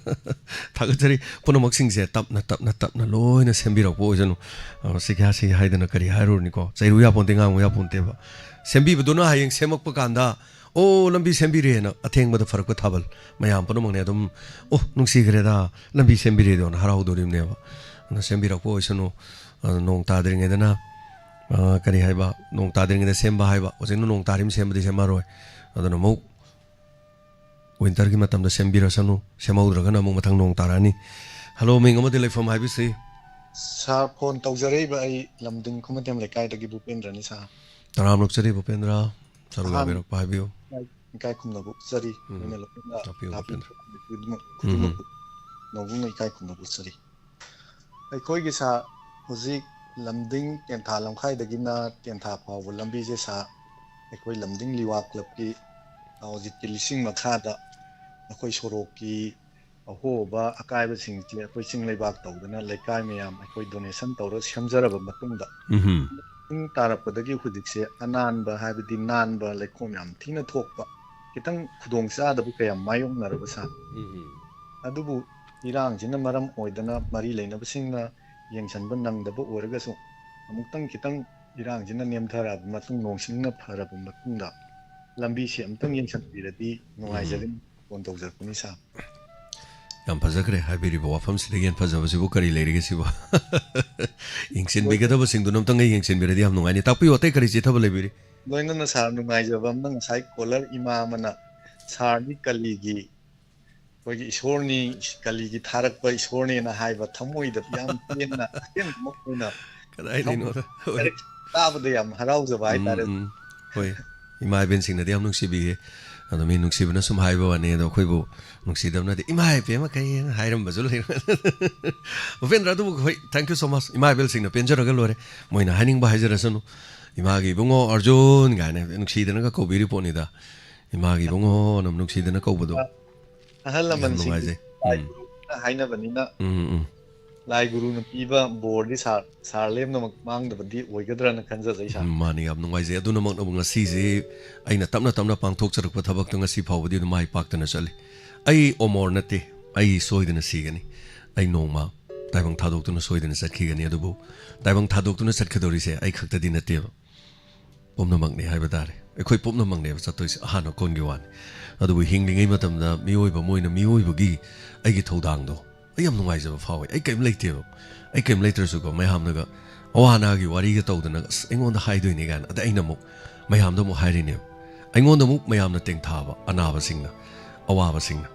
ꯊꯥꯒꯠꯆꯔꯤ꯫ ꯄꯨꯝꯅꯃꯛꯁꯤꯡꯁꯦ ꯇꯞꯅ, ꯇꯞꯅ, ꯇꯞꯅ ꯂꯣꯏꯅ ꯁꯦꯝꯕꯤꯔꯛꯄ ꯑꯣꯏꯁꯅꯨ꯫ ꯑ, ꯁꯤ ꯀꯌꯥ ꯁꯤ ꯍꯥꯏꯗꯅ ꯀꯔꯤ ꯍꯥꯏꯔꯨꯔꯅꯤꯀꯣ? ꯆꯩꯔꯨ ꯌꯥꯄꯣꯟꯇꯦ, ꯉꯥꯡꯉꯨ ꯌꯥꯄꯣꯟꯇꯦꯕ꯫ ꯁꯦꯝꯕꯤꯕꯗꯨꯅ ꯍꯌꯦꯡ ꯁꯦꯝꯃꯛꯄ ꯀꯥꯟꯗ, "ꯑꯣ, ꯂꯝꯕꯤ ꯁꯦꯝꯕꯤꯔꯦꯅ" ꯑꯊꯦꯡꯕꯗ ꯐꯔꯛꯄ ꯊꯥꯕꯜ꯫ ꯃꯌꯥꯝ ꯄꯨꯝꯅꯃꯛꯅꯦ ꯑꯗꯨꯝ, "ꯑꯣ, ꯅꯨꯡꯁꯤꯈ꯭ꯔꯦꯗ, ꯂꯝꯕꯤ ꯁꯦꯝꯕꯤꯔꯦꯗꯣꯅ" ꯍꯔꯥꯎꯗꯣꯔꯤꯕꯅꯦꯕ꯫ ꯑꯗꯨꯅ ꯁꯦꯝꯕꯤꯔꯛꯄ ꯑꯣꯏꯁꯅꯨ꯫ ꯑ, ꯅꯣꯡ ꯇꯥꯗ꯭ꯔꯤꯉꯩꯗꯅ, ꯑ, ꯀꯔꯤ ꯍꯥꯏꯕ? ꯅꯣꯡ ꯇꯥꯗ꯭ꯔꯤꯉꯩꯗ ꯁꯦꯝꯕ ꯍꯥꯏꯕ꯫ ꯍꯧꯖꯤꯛꯅ ꯅꯣꯡ ꯇꯥꯔꯤꯝ ꯁꯦꯝꯕꯗꯤ ꯁꯦꯝꯃꯔꯣꯏ꯫ ꯑꯗꯨꯅ ꯑꯃꯨꯛ winterꯒꯤ ꯃꯇꯝꯗ ꯁꯦꯝꯕꯤꯔꯁꯅꯨ, ꯁꯦꯝꯍꯧꯗ꯭ꯔꯒꯅ ꯑꯃꯨꯛ ꯃꯊꯪ ꯅꯣꯡ ꯇꯥꯔꯛꯑꯅꯤ꯫ Hello, ꯃꯤꯡ ꯑꯃꯗꯤ ꯂꯩꯐꯝ ꯍꯥꯏꯕꯤꯁꯤ꯫ Sir, phone ꯇꯧꯖꯔꯛꯏꯕ ꯑꯩ ꯂꯝꯗꯤꯡ ꯈꯨꯃꯟꯊꯦꯝ ꯂꯩꯀꯥꯏꯗꯒꯤ ꯚꯨꯄꯦꯟꯗ꯭ꯔꯅꯤ, sir꯫ ꯇꯔꯥꯝꯅ ꯑꯣꯛꯆꯔꯤ ꯚꯨꯄꯦꯟꯗ꯭ꯔ, ꯁꯔꯨꯛ ꯑꯍꯥꯟ-, ꯌꯥꯕꯤꯔꯛꯄ ꯍꯥꯏꯕꯤꯌꯨ꯫ ꯏꯀꯥꯏ ꯈꯨꯝꯅꯕ ꯎꯠꯆꯔꯤ꯫ ꯎꯝ, ꯂꯣꯏꯅ ꯂꯣꯏꯅ ꯇꯥꯛꯄꯤꯌꯨ, ꯇꯥꯕꯤꯕ ꯚꯨꯄꯦꯟꯗ꯭ꯔ꯫ ꯈꯨꯗꯤꯡꯃꯛ, ꯎꯝ, ꯎꯝ꯫ ꯈꯨꯗꯤꯡꯃꯛꯄꯨ ꯅꯧꯒꯨꯝꯅ ꯏꯀꯥꯏ ꯈꯨꯝꯅꯕ ꯎꯠꯆꯔꯤ꯫ ꯑꯩꯈꯣꯏꯒꯤ, sir, ꯍꯧꯖꯤꯛ ꯂꯝꯗꯤꯡ ꯇꯦꯟꯊꯥ ꯂꯝꯈꯥꯏꯗꯒꯤꯅ ꯇꯦꯟꯊꯥ ꯐꯥꯎꯕ ꯂꯝꯕꯤꯁꯦ, sir, ꯑꯩꯈꯣꯏ ꯂꯝꯗꯤꯡ ꯂꯤꯋꯥ ꯀ꯭ꯂꯕꯀꯤ ꯍꯧꯖꯤꯛꯀꯤ ꯂꯤꯁꯤꯡ ꯃꯈꯥꯗ ꯑꯩꯈꯣꯏ ꯁꯣꯔꯣꯛꯀꯤ ꯑꯍꯣꯕ ꯑꯀꯥꯏꯕꯁꯤꯡꯁꯤ ꯑꯩꯈꯣꯏ ꯆꯤꯡ ꯂꯩꯕꯥꯛ ꯇꯧꯗꯅ ꯂꯩꯀꯥꯏ ꯃꯌꯥꯝ ꯑꯩꯈꯣꯏ ꯗꯣꯅꯦꯁꯟ ꯇꯧꯔꯒ ꯁꯦꯝꯖꯔꯕ ꯃꯇꯨꯡꯗ, ꯎꯝ꯫ ꯏꯁꯤꯡ ꯇꯥꯔꯛꯄꯗꯒꯤ ꯍꯧꯖꯤꯛꯁꯦ ꯑꯅꯥꯟꯕ, ꯍꯥꯏꯕꯗꯤ ꯅꯥꯟꯕ ꯂꯩꯈꯣꯝ ꯌꯥꯝ ꯊꯤꯅ ꯊꯣꯛꯄ, ꯈꯤꯇꯪ ꯈꯨꯗꯣꯡ ꯆꯥꯗꯕ ꯀꯌꯥ ꯃꯥꯌꯣꯛꯅꯔꯕ ꯁꯥꯔ꯫ ꯎꯝ꯫ ꯑꯗꯨꯕꯨ ꯏꯔꯥꯡꯁꯤꯅ ꯃꯔꯝ ꯑꯣꯏꯗꯅ ꯃꯔꯤ ꯂꯩꯅꯕꯁꯤꯡꯅ ꯌꯦꯡꯁꯤꯟꯕ ꯅꯪꯗꯕ ꯑꯣꯏꯔꯒꯁꯨ, ꯑꯃꯨꯛꯇꯪ ꯈꯤꯇꯪ ꯏꯔꯥꯡꯁꯤꯅ ꯅꯦꯝꯊꯔꯛꯑꯕ ꯃꯇꯨꯡ, ꯅꯣꯡꯁꯤꯡꯅ ꯐꯔꯕ ꯃꯇꯨꯡꯗ ꯂꯝꯕꯤꯁꯤ ꯑꯃꯨꯛꯇꯪ ꯌꯦꯡꯁꯤꯟꯕꯤꯔꯗꯤ ꯅꯨꯡꯉꯥꯏꯖꯒꯅꯤ꯫ ꯐꯣꯟ ꯇꯧꯖꯔꯛꯄꯅꯤ ꯁꯥꯔ꯫ ꯌꯥꯝ ꯐꯖꯈ꯭ꯔꯦ ꯍꯥꯏꯕꯤꯔꯤꯕ ꯋꯥꯐꯝꯁꯤꯗꯒꯤ ꯍꯦꯟꯅ ꯐꯖꯕꯁꯤꯕꯨ ꯀꯔꯤ ꯂꯩꯔꯤꯒꯦ ꯁꯤꯕꯨ? ꯌꯦꯡꯁꯤꯟꯕꯤꯒꯗꯕꯁꯤꯡꯗꯨꯅ ꯑꯝꯇꯪ ꯑꯩ ꯌꯦꯡꯁꯤꯟꯕꯤꯔꯗꯤ ꯌꯥꯝ ꯅꯨꯡꯉꯥꯏꯅꯤ꯫ ꯇꯥꯛꯄꯤꯌꯨ, ꯑꯇꯩ ꯀꯔꯤ ꯆꯤꯊꯕ ꯂꯩꯕꯤꯔꯤ? ꯂꯣꯏꯅꯅ ꯁꯥꯔ, ꯅꯨꯡꯉꯥꯏꯖꯕ ꯑꯃꯅ ꯉꯁꯥꯏ ꯀꯣꯂꯔ ꯏꯃꯥ ꯑꯃꯅ ꯁꯥꯔꯗꯤ ꯀꯂꯤꯒꯤ, ꯑꯩꯈꯣꯏꯒꯤ ꯏꯁꯣꯔꯅꯤ, ꯀꯂꯤꯒꯤ ꯊꯥꯔꯛꯄ ꯏꯁꯣꯔꯅꯦꯅ ꯍꯥꯏꯕ ꯊꯃꯣꯏꯗ ꯌꯥꯝ ꯄꯦꯟꯅ ꯑꯁꯦꯡꯕꯃꯛ ꯑꯣꯏꯅ ꯀꯗꯥꯏꯗꯩꯅꯣꯗ? ꯍꯣꯏ꯫ ꯇꯥꯕꯗ ꯌꯥꯝ ꯍꯔꯥꯎꯖꯕ ꯍꯥꯏꯇꯥꯔꯦ꯫ ꯎꯝ, ꯎꯝ꯫ ꯍꯣꯏ꯫ ꯏꯃꯥ ꯏꯕꯦꯟꯁꯤꯡꯅꯗꯤ ꯌꯥꯝ ꯅꯨꯡꯁꯤꯕꯤꯌꯦ꯫ ꯑꯗꯣ ꯃꯤ ꯅꯨꯡꯁꯤꯕꯅ ꯁꯨꯝ ꯍꯥꯏꯕ ꯋꯥꯅꯤ, ꯑꯗꯣ ꯑꯩꯈꯣꯏꯕꯨ ꯅꯨꯡꯁꯤꯗꯕꯅꯗꯤ "ꯏꯃꯥ ꯏꯕꯦꯝꯃ ꯀꯩ" ꯍꯥꯏꯔꯝꯕꯁꯨ ꯂꯩ꯫ ꯎꯄꯦꯟꯗ꯭ꯔ, ꯑꯗꯨꯕꯨ ꯍꯣꯏ, thank you so much꯫ ꯏꯃꯥ ꯏꯕꯦꯜꯁꯤꯡꯅ ꯄꯦꯟꯖꯔꯒ ꯂꯣꯏꯔꯦ꯫ ꯃꯣꯏꯅ ꯍꯥꯏꯅꯤꯡꯕ ꯍꯥꯏꯖꯔꯁꯅꯨ꯫ "ꯏꯃꯥꯒꯤ ꯏꯕꯨꯡꯉꯣ ꯑꯔꯖꯨꯟ" ꯀꯥꯏꯅ ꯅꯨꯡꯁꯤꯗꯅꯒ ꯀꯧꯕꯤꯔꯤ ꯄꯣꯠꯅꯤꯗ꯫ "ꯏꯃꯥꯒꯤ ꯏꯕꯨꯡꯉꯣꯅ" ꯅꯨꯡꯁꯤꯗꯅ ꯀꯧꯕꯗꯣ ꯑꯍꯜ ꯌꯥꯝ ꯂꯃꯟꯁꯤꯡꯒꯤ ꯅꯨꯡꯉꯥꯏꯖꯩ꯫ ꯂꯥꯏ ꯎꯝ꯫ ꯒꯨꯔꯨꯅ ꯍꯥꯏꯅꯕꯅꯤꯅ, ꯎꯝ, ꯎꯝ꯫ ꯂꯥꯏ ꯒꯨꯔꯨꯅ ꯄꯤꯕ ꯕꯣꯔꯗꯤ ꯁꯥꯔ, ꯁꯥꯔ ꯂꯦꯝꯅꯃꯛ ꯃꯥꯡꯗꯕꯗꯤ ꯑꯣꯏꯒꯗ꯭ꯔꯅ ꯈꯟꯖꯖꯩ ꯁꯥꯔ꯫ ꯎꯝ, ꯃꯥꯅꯤ, ꯌꯥꯝ ꯅꯨꯡꯉꯥꯏꯖꯩ꯫ ꯑꯗꯨꯅꯃꯛꯅꯕꯨ ꯉꯁꯤꯁꯦ ꯑꯩꯅ ꯇꯞꯅ ꯇꯞꯅ ꯄꯥꯡꯊꯣꯛꯆꯔꯛꯄ ꯊꯕꯛꯇꯣ ꯉꯁꯤ ꯐꯥꯎꯕꯗꯤ ꯑꯗꯨꯝ ꯃꯥꯏ ꯄꯥꯛꯇꯅ ꯆꯠꯂꯤ꯫ ꯑꯩ ꯑꯃꯣꯔ ꯅꯠꯇꯦ, ꯑꯩ ꯁꯣꯏꯗꯅ ꯁꯤꯒꯅꯤ꯫ ꯑꯩ ꯅꯣꯡꯃ ꯇꯥꯏꯕꯪ ꯊꯥꯗꯣꯛꯇꯨꯅ ꯁꯣꯏꯗꯅ ꯆꯠꯈꯤꯒꯅꯤ꯫ ꯑꯗꯨꯕꯨ ꯇꯥꯏꯕꯪ ꯊꯥꯗꯣꯛꯇꯨꯅ ꯆꯠꯀꯗꯧꯔꯤꯁꯦ ꯑꯩ ꯈꯛꯇꯗꯤ ꯅꯠꯇꯦꯕ꯫ ꯄꯨꯝꯅꯃꯛꯅꯤ ꯍꯥꯏꯕ ꯇꯥꯔꯦ꯫ ꯑꯩꯈꯣꯏ ꯄꯨꯝꯅꯃꯛꯅꯦꯕ ꯆꯠꯇꯣꯏꯁꯦ, ꯑꯍꯥꯟꯕ ꯀꯣꯟꯒꯤ ꯋꯥꯅꯤ꯫ ꯑꯗꯨꯕꯨ ꯍꯤꯡꯂꯤꯉꯩ ꯃꯇꯝꯗ ꯃꯤꯑꯣꯏꯕ ꯑꯃ ꯑꯣꯏꯅ ꯃꯤꯑꯣꯏꯕꯒꯤ ꯑꯩꯒꯤ ꯊꯧꯗꯥꯡꯗꯣ ꯑꯩ ꯌꯥꯝ ꯅꯨꯡꯉꯥꯏꯖꯕ ꯐꯥꯎꯋꯦ꯫ ꯑꯩ ꯀꯔꯤꯝ ꯂꯩꯇꯦꯕ꯫ ꯑꯩ ꯀꯔꯤꯝ ꯂꯩꯇ꯭ꯔꯁꯨꯀꯣ, ꯃꯌꯥꯝꯅꯒ ꯑꯋꯥ ꯑꯅꯥꯒꯤ ꯋꯥꯔꯤꯒ ꯇꯧꯗꯅ, "ꯑꯁ, ꯑꯩꯉꯣꯟꯗ ꯍꯥꯏꯗꯣꯏꯅꯦ" ꯀꯥꯏꯅ꯫ ꯑꯗ ꯑꯩꯅ ꯑꯃꯨꯛ ꯃꯌꯥꯝꯗ ꯑꯃꯨꯛ ꯍꯥꯏꯔꯤꯅꯦꯕ꯫ ꯑꯩꯉꯣꯟꯗ ꯑꯃꯨꯛ ꯃꯌꯥꯝꯅ ꯇꯦꯡꯊꯥꯕ, ꯑꯅꯥꯕꯁꯤꯡꯅ, ꯑꯋꯥꯕꯁꯤꯡꯅ꯫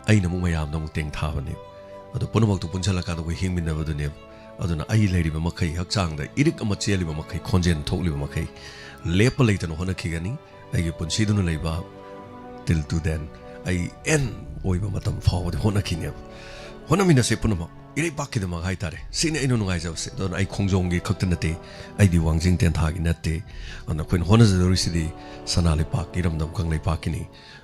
ꯑꯩꯅ ꯑꯃꯨꯛ ꯃꯌꯥꯝꯗ ꯑꯃꯨꯛ ꯇꯦꯡꯊꯥꯕꯅꯦꯕ꯫ ꯑꯗꯨ ꯄꯨꯝꯅꯃꯛꯇꯨ ꯄꯨꯟꯁꯤꯜꯂꯀꯥꯟꯗ ꯑꯩꯈꯣꯏ ꯍꯤꯡꯃꯤꯟꯅꯕꯗꯨꯅꯦꯕ꯫ ꯑꯗꯨꯅ ꯑꯩ ꯂꯩꯔꯤꯕ ꯃꯈꯩ, ꯍꯛꯆꯥꯡꯗ ꯏꯔꯤꯛ ꯑꯃ ꯆꯦꯜꯂꯤꯕ ꯃꯈꯩ, ꯈꯣꯟꯖꯦꯜ ꯊꯣꯛꯂꯤꯕ ꯃꯈꯩ, ꯂꯦꯞꯄ ꯂꯩꯇꯅ ꯍꯣꯠꯅꯈꯤꯒꯅꯤ꯫ ꯑꯩꯒꯤ ꯄꯨꯟꯁꯤꯗꯨꯅ ꯂꯩꯕ, till to then, ꯑꯩ ꯑꯦꯟ ꯑꯣꯏꯕ ꯃꯇꯝ ꯐꯥꯎꯕꯗꯤ ꯍꯣꯠꯅꯈꯤꯅꯦꯕ꯫ ꯍꯣꯠꯅꯃꯤꯟꯅꯁꯦ ꯄꯨꯝꯅꯃꯛ꯫ ꯏꯔꯩꯄꯥꯛꯀꯤꯗꯃꯛ ꯍꯥꯏꯇꯥꯔꯦ꯫ ꯁꯤꯅꯤ ꯑꯩꯅ ꯅꯨꯡꯉꯥꯏꯖꯕꯁꯦ꯫ ꯑꯗꯨꯅ ꯑꯩ ꯈꯣꯡꯖꯣꯝꯒꯤ ꯈꯛꯇ ꯅꯠꯇꯦ, ꯑꯩꯗꯤ ꯋꯥꯡꯖꯤꯡ ꯇꯦꯟꯊꯥꯒꯤ ꯅꯠꯇꯦ꯫ ꯑꯗꯨꯅ ꯑꯩꯈꯣꯏꯅ ꯍꯣꯠꯅꯖꯗꯧꯔꯤꯁꯤꯗꯤ ꯁꯅꯥ ꯂꯩꯄꯥꯛ, ꯏꯔꯝꯗꯝ ꯀꯪꯂꯩꯄꯥꯛꯀꯤꯅꯤ꯫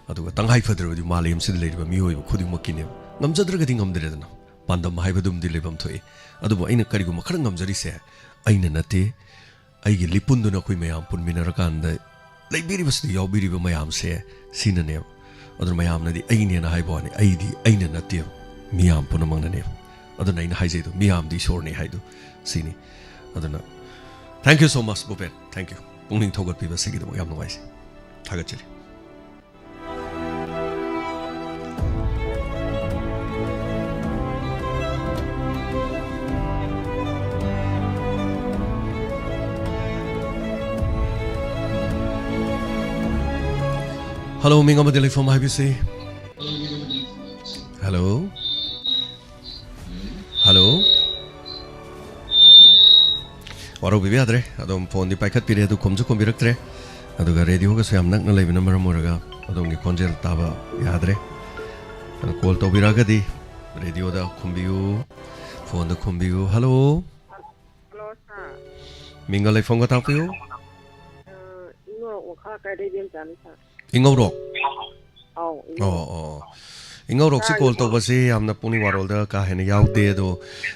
ꯑꯗꯨꯒ ꯇꯉꯥꯏ ꯐꯗ꯭ꯔꯕꯗꯤ ꯃꯥꯂꯦꯝꯁꯤꯗ ꯂꯩꯔꯤꯕ ꯃꯤꯑꯣꯏꯕ ꯈꯨꯗꯤꯡꯃꯛꯀꯤꯅꯦꯕ꯫ ꯉꯝꯖꯗ꯭ꯔꯒꯗꯤ ꯉꯝꯗ꯭ꯔꯦꯗꯅ, ꯄꯥꯟꯗꯝ ꯍꯥꯏꯕꯗꯨꯝꯗꯤ ꯂꯩꯐꯝ ꯊꯣꯛꯏ꯫ ꯑꯗꯨꯕꯨ ꯑꯩꯅ ꯀꯔꯤꯒꯨꯝꯕ ꯈꯔ ꯉꯝꯖꯔꯤꯁꯦ ꯑꯩꯅ ꯅꯠꯇꯦ, ꯑꯩꯒꯤ ꯂꯤꯄꯨꯟꯗꯨꯅ ꯑꯩꯈꯣꯏ ꯃꯌꯥꯝ ꯄꯨꯟꯃꯤꯟꯅꯔꯀꯥꯟꯗ ꯂꯩꯕꯤꯔꯤꯕꯁꯤꯗ ꯌꯥꯎꯕꯤꯔꯤꯕ ꯃꯌꯥꯝꯁꯦ ꯁꯤꯅꯅꯦꯕ꯫ ꯑꯗꯨꯅ ꯃꯌꯥꯝꯅꯗꯤ ꯑꯩꯅꯦꯅ ꯍꯥꯏꯕ ꯋꯥꯅꯤ, ꯑꯩꯗꯤ ꯑꯩꯅ ꯅꯠꯇꯦꯕ, ꯃꯤꯌꯥꯝ ꯄꯨꯝꯅꯃꯛꯅꯅꯦꯕ꯫ ꯑꯗꯨꯅ ꯑꯩꯅ ꯍꯥꯏꯖꯩꯗꯣ, ꯃꯤꯌꯥꯝꯗꯤ ꯏꯁꯣꯔꯅꯤ ꯍꯥꯏꯗꯣ ꯁꯤꯅꯤ꯫ ꯑꯗꯨꯅ thank you so much, ꯕꯨꯄꯦꯟ, thank you꯫ ꯄꯨꯛꯅꯤꯡ ꯊꯧꯒꯠꯄꯤꯕ ꯁꯤꯒꯤꯗꯃꯛ ꯌꯥꯝ ꯅꯨꯡꯉꯥꯏꯖꯩ, ꯊꯥꯒꯠꯆꯔꯤ꯫ Hello, ꯃꯤꯡ ꯑꯃꯗꯤ ꯂꯩꯐꯝ ꯍꯥꯏꯕꯤꯁꯤ꯫ Hello? Hello? ꯋꯥꯔꯧꯕꯤꯕ ꯌꯥꯗ꯭ꯔꯦ, ꯑꯗꯣꯝ ꯐꯣꯟꯗꯤ ꯄꯥꯏꯈꯠꯄꯤꯔꯦ, ꯑꯗꯨ ꯈꯨꯝꯁꯨ ꯈꯨꯝꯕꯤꯔꯛꯇ꯭ꯔꯦ꯫ ꯑꯗꯨꯒ ꯔꯦꯗꯤꯑꯣꯒꯁꯨ ꯌꯥꯝ ꯅꯛꯅ ꯂꯩꯕꯅ ꯃꯔꯝ ꯑꯣꯏꯔꯒ ꯑꯗꯣꯝꯒꯤ ꯈꯣꯟꯖꯦꯜ ꯇꯥꯕ ꯌꯥꯗ꯭ꯔꯦ꯫ ꯑꯗꯣ ꯀꯣꯜ ꯇꯧꯕꯤꯔꯛꯑꯒꯗꯤ ꯔꯦꯗꯤꯑꯣꯗ ꯈꯨꯝꯕꯤꯌꯨ, ꯐꯣꯟꯗ ꯈꯨꯝꯕꯤꯌꯨ꯫ Hello? Hello, sir. ꯃꯤꯡꯒ ꯂꯩꯐꯝꯒ ꯇꯥꯛꯄꯤꯌꯨ꯫ ꯑ, ꯏꯉꯧꯔꯣꯛ ꯃꯈꯥ ꯀꯥꯏꯗꯩ ꯏꯕꯦꯝꯆꯥꯅꯤ, sir? ꯏꯉꯧꯔꯣꯛ? ꯑꯧ, ꯑꯣ, ꯏꯉꯧꯔꯣꯛ꯫ ꯑꯣ꯫ ꯏꯉꯧꯔꯣꯛꯁꯤ ꯁꯥꯔꯒꯤ ꯀꯣꯜ ꯇꯧꯕꯁꯤ ꯌꯥꯝꯅ ꯄꯨꯛꯅꯤꯡ ꯋꯥꯔꯣꯜꯗ ꯀꯥ ꯍꯦꯟꯅ ꯌꯥꯎꯗꯦ, ꯑꯗꯣ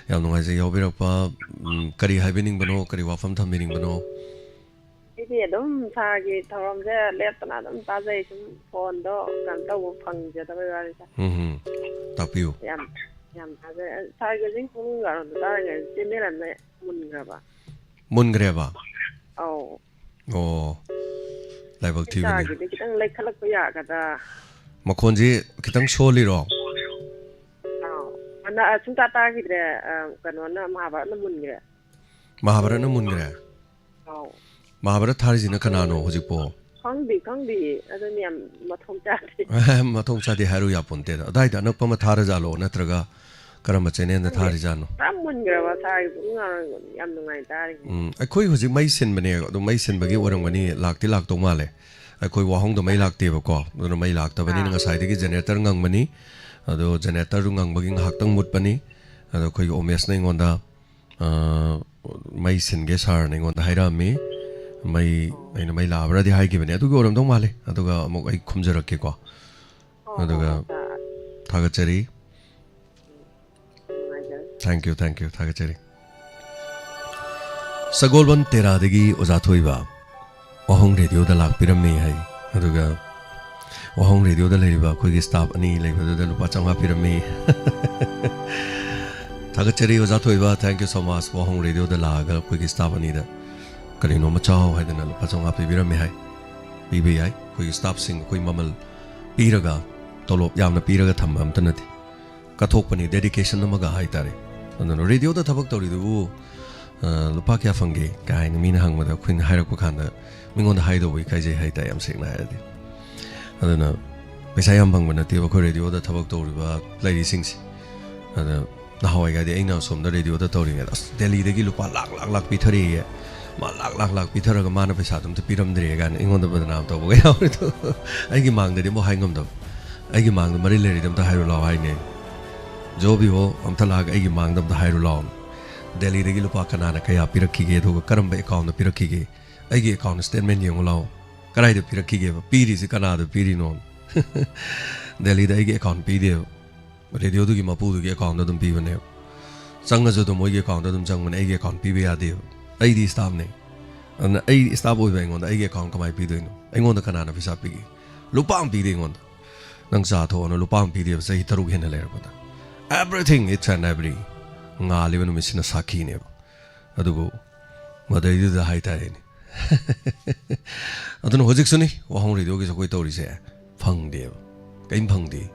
ꯌꯥꯝ ꯅꯨꯡꯉꯥꯏꯖꯩ ꯌꯥꯎꯕꯤꯔꯛꯄ꯫ ꯎꯝ, ꯀꯔꯤ ꯍꯥꯏꯕꯤꯅꯤꯡꯕꯅꯣ, ꯀꯔꯤ ꯋꯥꯐꯝ ꯊꯝꯕꯤꯅꯤꯡꯕꯅꯣ? ꯑꯩꯗꯤ ꯑꯗꯨꯝ ꯁꯥꯔꯒꯤ ꯊꯧꯔꯝꯁꯦ ꯂꯦꯞꯇꯅ ꯑꯗꯨꯝ ꯇꯥꯖꯩ, ꯁꯨꯝ ꯐꯣꯟꯗꯣ ꯀꯩꯅꯣ ꯇꯧꯕ ꯐꯪꯖꯗꯕꯩ ꯋꯥꯅꯤꯗ꯫ ꯎꯝ ꯍꯨꯝ꯫ ꯇꯥꯛꯄꯤꯌꯨ꯫ ꯌꯥꯝ, ꯌꯥꯝ ꯇꯥꯖꯩ꯫ ꯑ, ꯁꯥꯔꯒꯤ ꯍꯧꯖꯤꯛ ꯄꯨꯛꯅꯤꯡ ꯋꯥꯔꯣꯜꯗ ꯇꯥꯔꯤꯉꯩꯗ ꯆꯦꯟꯅꯦꯜ ꯑꯃ ꯃꯨꯟꯈ꯭ꯔꯕ꯫ ꯃꯨꯟꯈ꯭ꯔꯦꯕ? ꯑꯧ꯫ ꯑꯣ꯫ ꯂꯥꯏꯕꯛ ꯊꯤꯕꯅꯤ꯫ ꯁꯥꯔꯒꯤꯗꯤ ꯈꯤꯇꯪ ꯂꯩꯈꯠꯂꯛꯄ ꯌꯥꯒꯗ꯭ꯔꯥ? ꯃꯈꯣꯟꯁꯤ ꯈꯤꯇꯪ ꯁꯣꯜꯂꯤꯔꯣ? ꯑꯧ꯫ ꯑꯅ-, ꯑ, ꯁꯨꯡꯇꯥ ꯇꯥꯈꯤꯗ꯭ꯔꯦ꯫ ꯑ, ꯀꯩꯅꯣꯅ, ꯃꯍꯥꯚꯥꯔꯠꯅ ꯃꯨꯟꯈ꯭ꯔꯦ꯫ ꯃꯍꯥꯚꯥꯔꯠꯅ ꯃꯨꯟꯈ꯭ꯔꯦ? ꯑꯧ꯫ ꯃꯍꯥꯚꯥꯔꯠ ꯊꯥꯔꯤꯁꯤꯅ ꯀꯅꯥꯅꯣ ꯍꯧꯖꯤꯛꯄꯣ? ꯈꯪꯗꯦ, ꯈꯪꯗꯦ꯫ ꯑꯗꯨꯅ ꯌꯥꯝ ꯃꯊꯣꯡ ꯆꯥꯗꯦ꯫ ꯃꯊꯣꯡ ꯆꯥꯗꯦ ꯍꯥꯏꯔꯨ ꯌꯥꯄꯣꯟꯇꯦꯗ꯫ ꯑꯗꯥꯏꯗ ꯑꯅꯛꯄ ꯑꯃ ꯊꯥꯔꯖꯥꯠꯂꯣ, ꯅꯠꯇ꯭ꯔꯒ ꯀꯔꯝꯕ ꯆꯦꯅꯦꯜꯗ ꯈꯪꯗꯦ꯫ ꯊꯥꯔꯤꯖꯥꯠꯅꯣ? ꯄꯨꯔꯥ ꯃꯨꯟꯈ꯭ꯔꯕ ꯁꯥꯔꯒꯤ ꯄꯨꯛꯅꯤꯡ ꯋꯥꯔꯣꯜ ꯌꯥꯝ ꯅꯨꯡꯉꯥꯏ ꯇꯥꯔꯤ꯫ ꯎꯝ, ꯑꯩꯈꯣꯏ ꯍꯧꯖꯤꯛ ꯃꯩ ꯁꯤꯟꯕꯅꯦ, ꯑꯗꯨ ꯃꯩ ꯁꯤꯟꯕꯒꯤ ꯑꯣꯏꯔꯝꯒꯅꯤ, ꯂꯥꯛꯇꯤ ꯂꯥꯛꯇꯧ ꯃꯥꯜꯂꯦ꯫ ꯑꯩꯈꯣꯏ ꯋꯥꯍꯣꯡꯗ ꯃꯩ ꯂꯥꯛꯇꯦꯕꯀꯣ, ꯑꯗꯨꯅ ꯃꯩ ꯂꯥꯛꯇꯕꯅꯤꯅ ꯑꯥ꯫ ꯉꯁꯥꯏꯗꯒꯤ ꯖꯦꯅꯦꯔꯦꯇꯔ ꯉꯪꯕꯅꯤ꯫ ꯑꯗꯣ ꯖꯦꯅꯦꯔꯦꯇꯔꯗꯨ ꯉꯪꯕꯒꯤ ꯉꯥꯏꯍꯥꯛꯇꯪ ꯃꯨꯠꯄꯅꯤ꯫ ꯑꯗꯣ ꯑꯩꯈꯣꯏꯒꯤ ꯎꯃꯦꯁꯅ ꯑꯩꯉꯣꯟꯗ, ꯑ, "ꯃꯩ ꯁꯤꯟꯒꯦ ꯁꯥꯔꯅ" ꯑꯩꯉꯣꯟꯗ ꯍꯥꯏꯔꯛꯑꯝꯃꯤ꯫ ꯃꯩ, ꯑꯩꯅ "ꯃꯩ ꯂꯥꯛꯑꯕ꯭ꯔꯗꯤ" ꯍꯥꯏꯈꯤꯕꯅꯦ, ꯑꯗꯨꯒꯤ ꯑꯣꯏꯔꯝꯗꯧ ꯃꯥꯜꯂꯦ꯫ ꯑꯗꯨꯒ ꯑꯃꯨꯛ ꯑꯩ ꯈꯨꯝꯖꯔꯛꯀꯦꯀꯣ꯫ ꯑꯗꯨꯒ ꯊꯥꯒꯠꯆꯔꯤ꯫ Thank you, thank you, ꯊꯥꯒꯠꯆꯔꯤ꯫ ꯁꯒꯣꯜꯕꯟ ꯇꯦꯔꯥꯗꯒꯤ ꯑꯣꯖꯥ ꯊꯣꯏꯕ ꯋꯥꯍꯣꯡ ꯔꯦꯗꯤꯑꯣꯗ ꯂꯥꯛꯄꯤꯔꯝꯃꯤ ꯍꯥꯏ꯫ ꯑꯗꯨꯒ ꯋꯥꯍꯣꯡ ꯔꯦꯗꯤꯑꯣꯗ ꯂꯩꯔꯤꯕ ꯑꯩꯈꯣꯏꯒꯤ staff ꯑꯅꯤ ꯂꯩꯕꯗꯨꯗ ꯂꯨꯄꯥ ꯆꯥꯝꯃꯉꯥ ꯄꯤꯔꯝꯃꯤ꯫ ꯊꯥꯒꯠꯆꯔꯤ ꯑꯣꯖꯥ ꯊꯣꯏꯕ, thank you so much꯫ ꯋꯥꯍꯣꯡ ꯔꯦꯗꯤꯑꯣꯗ ꯂꯥꯛꯑꯒ ꯑꯩꯈꯣꯏꯒꯤ staff ꯑꯅꯤꯗ ꯀꯔꯤꯅꯣꯃ ꯆꯥꯎ ꯍꯥꯏꯗꯅ ꯂꯨꯄꯥ ꯆꯥꯝꯃꯉꯥ ꯄꯤꯕꯤꯔꯝꯃꯤ ꯍꯥꯏ꯫ ꯄꯤꯕ ꯌꯥꯏ, ꯑꯩꯈꯣꯏꯒꯤ staffꯁꯤꯡ ꯑꯩꯈꯣꯏ ꯃꯃꯜ ꯄꯤꯔꯒ, ꯇꯣꯂꯣꯞ ꯌꯥꯝꯅ ꯄꯤꯔꯒ ꯊꯝꯕ ꯑꯝꯇ ꯅꯠꯇꯦ꯫ ꯀꯠꯊꯣꯛꯄꯅꯤ, dedication ꯑꯃꯒ ꯍꯥꯏꯇꯥꯔꯦ꯫ ꯑꯗꯨꯅ ꯔꯦꯗꯤꯑꯣꯗ ꯊꯕꯛ ꯇꯧꯔꯤꯗꯨꯕꯨ, ꯑ, "ꯂꯨꯄꯥ ꯀꯌꯥ ꯐꯪꯒꯦ?" ꯀꯥꯏꯅ ꯃꯤꯅ ꯍꯪꯕꯗ ꯑꯩꯈꯣꯏꯅ ꯍꯥꯏꯔꯛꯄ ꯀꯥꯟꯗ ꯃꯤꯉꯣꯟꯗ ꯍꯥꯏꯗꯧꯕ ꯏꯀꯥꯏꯖꯩ ꯍꯥꯏꯇꯥꯔꯦ, ꯌꯥꯝ ꯁꯦꯡꯅ ꯍꯥꯏꯔꯗꯤ꯫ ꯑꯗꯨꯅ ꯄꯩꯁꯥ ꯌꯥꯝ ꯐꯪꯕ ꯅꯠꯇꯦꯕ ꯑꯩꯈꯣꯏ ꯔꯦꯗꯤꯑꯣꯗ ꯊꯕꯛ ꯇꯧꯔꯤꯕ ꯂꯩꯔꯤꯁꯤꯡꯁꯦ꯫ ꯑꯗ ꯅꯍꯥꯟꯋꯥꯏꯒꯗꯤ ꯑꯩꯅ ꯑꯁꯣꯝꯗ ꯔꯦꯗꯤꯑꯣꯗ ꯇꯧꯔꯤꯉꯩꯗ, "ꯑꯁ, ꯗꯦꯜꯂꯤꯗꯒꯤ ꯂꯨꯄꯥ ꯂꯥꯛ, ꯂꯥꯛ, ꯂꯥꯛ ꯄꯤꯊꯔꯛꯑꯦ, ꯃꯥ ꯂꯥꯛ, ꯂꯥꯛ, ꯂꯥꯛ ꯄꯤꯊꯔꯒ ꯃꯥꯅ ꯄꯩꯁꯥꯗꯣ ꯑꯝꯇ ꯄꯤꯔꯝꯗ꯭ꯔꯦ" ꯀꯥꯏꯅ ꯑꯩꯉꯣꯟꯗ ꯕꯗꯅꯥꯝ ꯇꯧꯕꯒ ꯌꯥꯎꯔꯤꯗꯣ꯫ ꯑꯩꯒꯤ ꯃꯥꯡꯗꯗꯤ ꯑꯃꯨꯛ ꯍꯥꯏ ꯉꯝꯗꯕ꯫ "ꯑꯩꯒꯤ ꯃꯥꯡꯗ ꯃꯔꯤ ꯂꯩꯔꯤꯗꯤ ꯑꯝꯇ ꯍꯥꯏꯔꯨ ꯂꯥꯎ" ꯍꯥꯏꯅꯦ꯫ "ꯖꯣ ꯚꯤ ꯍꯣ, ꯑꯝꯇ ꯂꯥꯛꯑꯒ ꯑꯩꯒꯤ ꯃꯥꯡꯗ ꯑꯝꯇ ꯍꯥꯏꯔꯨ ꯂꯥꯎ꯫ ꯗꯦꯜꯂꯤꯗꯒꯤ ꯂꯨꯄꯥ ꯀꯅꯥꯅ ꯀꯌꯥ ꯄꯤꯔꯛꯈꯤꯒꯦ, ꯑꯗꯨꯒ ꯀꯔꯝꯕ accountꯗ ꯄꯤꯔꯛꯈꯤꯒꯦ? ꯑꯩꯒꯤ account statement ꯌꯦꯡꯉꯨ ꯂꯥꯎ꯫ ꯀꯗꯥꯏꯗ ꯄꯤꯔꯛꯈꯤꯒꯦꯕ? ꯄꯤꯔꯤꯁꯤ ꯀꯅꯥꯗ ꯄꯤꯔꯤꯅꯣ?" ꯗꯦꯜꯂꯤꯗ ꯑꯩꯒꯤ account ꯄꯤꯗꯦꯕ꯫ ꯔꯦꯗꯤꯑꯣꯗꯨꯒꯤ ꯃꯄꯨꯗꯨꯒꯤ accountꯗ ꯑꯗꯨꯝ ꯄꯤꯕꯅꯦꯕ꯫ ꯆꯪꯉꯁꯨ ꯑꯗꯨꯝ ꯃꯣꯏꯒꯤ accountꯗ ꯑꯗꯨꯝ ꯆꯪꯕꯅꯦ, ꯑꯩꯒꯤ account ꯄꯤꯕ ꯌꯥꯗꯦꯕ꯫ ꯑꯩꯗꯤ staffꯅꯦ꯫ ꯑꯗꯨꯅ ꯑꯩ staff ꯑꯣꯏꯕ ꯑꯩꯉꯣꯟꯗ ꯑꯩꯒꯤ account ꯀꯃꯥꯏꯅ ꯄꯤꯗꯣꯏꯅꯣ? ꯑꯩꯉꯣꯟꯗ ꯀꯅꯥꯅ ꯄꯩꯁꯥ ꯄꯤꯒꯦ? ꯂꯨꯄꯥ ꯑꯃ ꯄꯤꯗꯦ ꯑꯩꯉꯣꯟꯗ꯫ ꯅꯪ ꯆꯥ ꯊꯣꯛꯑꯣꯅ ꯂꯨꯄꯥ ꯑꯃ ꯄꯤꯗꯦꯕ, ꯆꯍꯤ ꯇꯔꯨꯛ ꯍꯦꯟꯅ ꯂꯩꯔꯛꯄꯗ꯫ Everything, each and every, ꯉꯥꯜꯂꯤꯕ ꯅꯨꯃꯤꯠꯁꯤꯅ ꯁꯥꯈꯤꯅꯦꯕ꯫ ꯑꯗꯨꯕꯨ ꯃꯗꯩꯗꯨꯗ ꯍꯥꯏꯇꯥꯔꯦꯅꯦ꯫ ꯑꯗꯨꯅ ꯍꯧꯖꯤꯛꯁꯨꯅꯤ, ꯋꯥꯍꯣꯡ ꯔꯦꯗꯤꯑꯣꯒꯤꯁꯨ ꯑꯩꯈꯣꯏ ꯇꯧꯔꯤꯁꯦ, ꯐꯪꯗꯦꯕ, ꯀꯔꯤꯝ ꯐꯪꯗꯦ꯫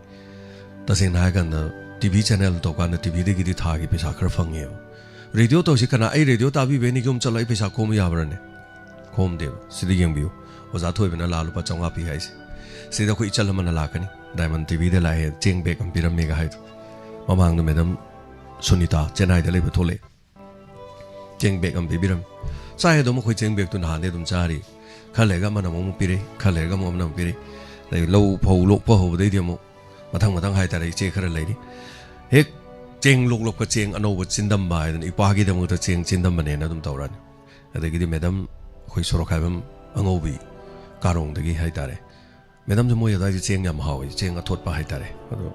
ꯇꯁꯦꯡꯅ ꯍꯥꯏꯔꯀꯥꯟꯗ, ꯇꯤ ꯚꯤ channel ꯇꯧꯀꯥꯟꯗ ꯇꯤ ꯚꯤꯗꯒꯤꯗꯤ ꯊꯥꯒꯤ ꯄꯩꯁꯥ ꯈꯔ ꯐꯪꯉꯦꯕ꯫ ꯔꯦꯗꯤꯑꯣ ꯇꯧꯔꯤꯁꯤ ꯀꯅꯥ? ꯑꯩ ꯔꯦꯗꯤꯑꯣ ꯇꯥꯕꯤꯕꯩꯅ ꯌꯨꯝ ꯆꯠꯂꯒ ꯑꯩ ꯄꯩꯁꯥ ꯈꯣꯝꯕ ꯌꯥꯕ꯭ꯔꯅꯦ? ꯈꯣꯝꯗꯦꯕ꯫ ꯁꯤꯗ ꯌꯦꯡꯕꯤꯌꯨ, ꯑꯣꯖꯥ ꯊꯣꯏꯕꯅ ꯂꯥꯛꯑ ꯂꯨꯄꯥ ꯆꯥꯝꯃꯉꯥ ꯄꯤ ꯍꯥꯏꯁꯦ꯫ ꯁꯤꯗ ꯑꯩꯈꯣꯏ ꯏꯆꯜ ꯑꯃꯅ ꯂꯥꯛꯀꯅꯤ, "Diamond ꯇꯤ ꯚꯤꯗ ꯂꯥꯛꯑꯦ, ꯆꯦꯡ bag ꯑꯃ ꯄꯤꯔꯝꯃꯦꯒ" ꯍꯥꯏꯗꯣ꯫ ꯃꯃꯥꯡꯗ ꯃꯦꯗꯥꯝ ꯁꯨꯅꯤꯇꯥ ꯆꯦꯟꯅꯥꯏꯗ ꯂꯩꯕ ꯊꯣꯛꯂꯛꯑꯦ꯫ ꯆꯦꯡ bag ꯑꯃ ꯄꯤꯕꯤꯔꯝꯃꯤ꯫ ꯆꯥꯏ ꯑꯗꯨꯝ ꯑꯩꯈꯣꯏ ꯆꯦꯡ bagꯇꯨ ꯅꯍꯥꯟꯗꯩ ꯑꯗꯨꯝ ꯆꯥꯔꯤ꯫ ꯈꯔ ꯂꯩꯔꯒ ꯑꯃꯅ ꯑꯃꯨꯛ ꯄꯤꯔꯛꯏ, ꯈꯔ ꯂꯩꯔꯒ ꯑꯃꯨꯛ ꯑꯃꯅ ꯑꯃꯨꯛ ꯄꯤꯔꯛꯏ꯫ ꯑꯗꯩ ꯂꯧ ꯐꯧ ꯂꯣꯛꯄ ꯍꯧꯕꯗꯩꯗꯤ ꯑꯃꯨꯛ ꯃꯊꯪ ꯃꯊꯪ ꯍꯥꯏꯇꯥꯔꯦ, ꯏꯆꯦ ꯈꯔ ꯂꯩꯔꯤ꯫ ꯍꯦꯛ ꯆꯦꯡ ꯂꯣꯛꯂꯛꯄ, ꯆꯦꯡ ꯑꯅꯧꯕ ꯆꯤꯟꯗꯝꯕ ꯍꯥꯏꯗꯅ ꯏꯄꯥꯒꯤꯗꯃꯛꯇ ꯆꯦꯡ ꯆꯤꯟꯗꯝꯕꯅꯦꯅ ꯑꯗꯨꯝ ꯇꯧꯔꯛꯑꯅꯤ꯫ ꯑꯗꯒꯤꯗꯤ ꯃꯦꯗꯝ ꯑꯩꯈꯣꯏ ꯁꯣꯔꯣꯛꯈꯥꯏꯕꯝ ꯑꯉꯧꯕꯤ ꯀꯥꯔꯣꯡꯗꯒꯤ ꯍꯥꯏꯇꯥꯔꯦ, ꯃꯦꯗꯝꯁꯦ ꯃꯣꯏ ꯑꯗꯨꯋꯥꯏꯗꯤ ꯆꯦꯡ ꯌꯥꯝ ꯍꯥꯎꯋꯦ, ꯆꯦꯡ ꯑꯊꯣꯠꯄ ꯍꯥꯏꯇꯥꯔꯦ꯫ ꯑꯗꯣ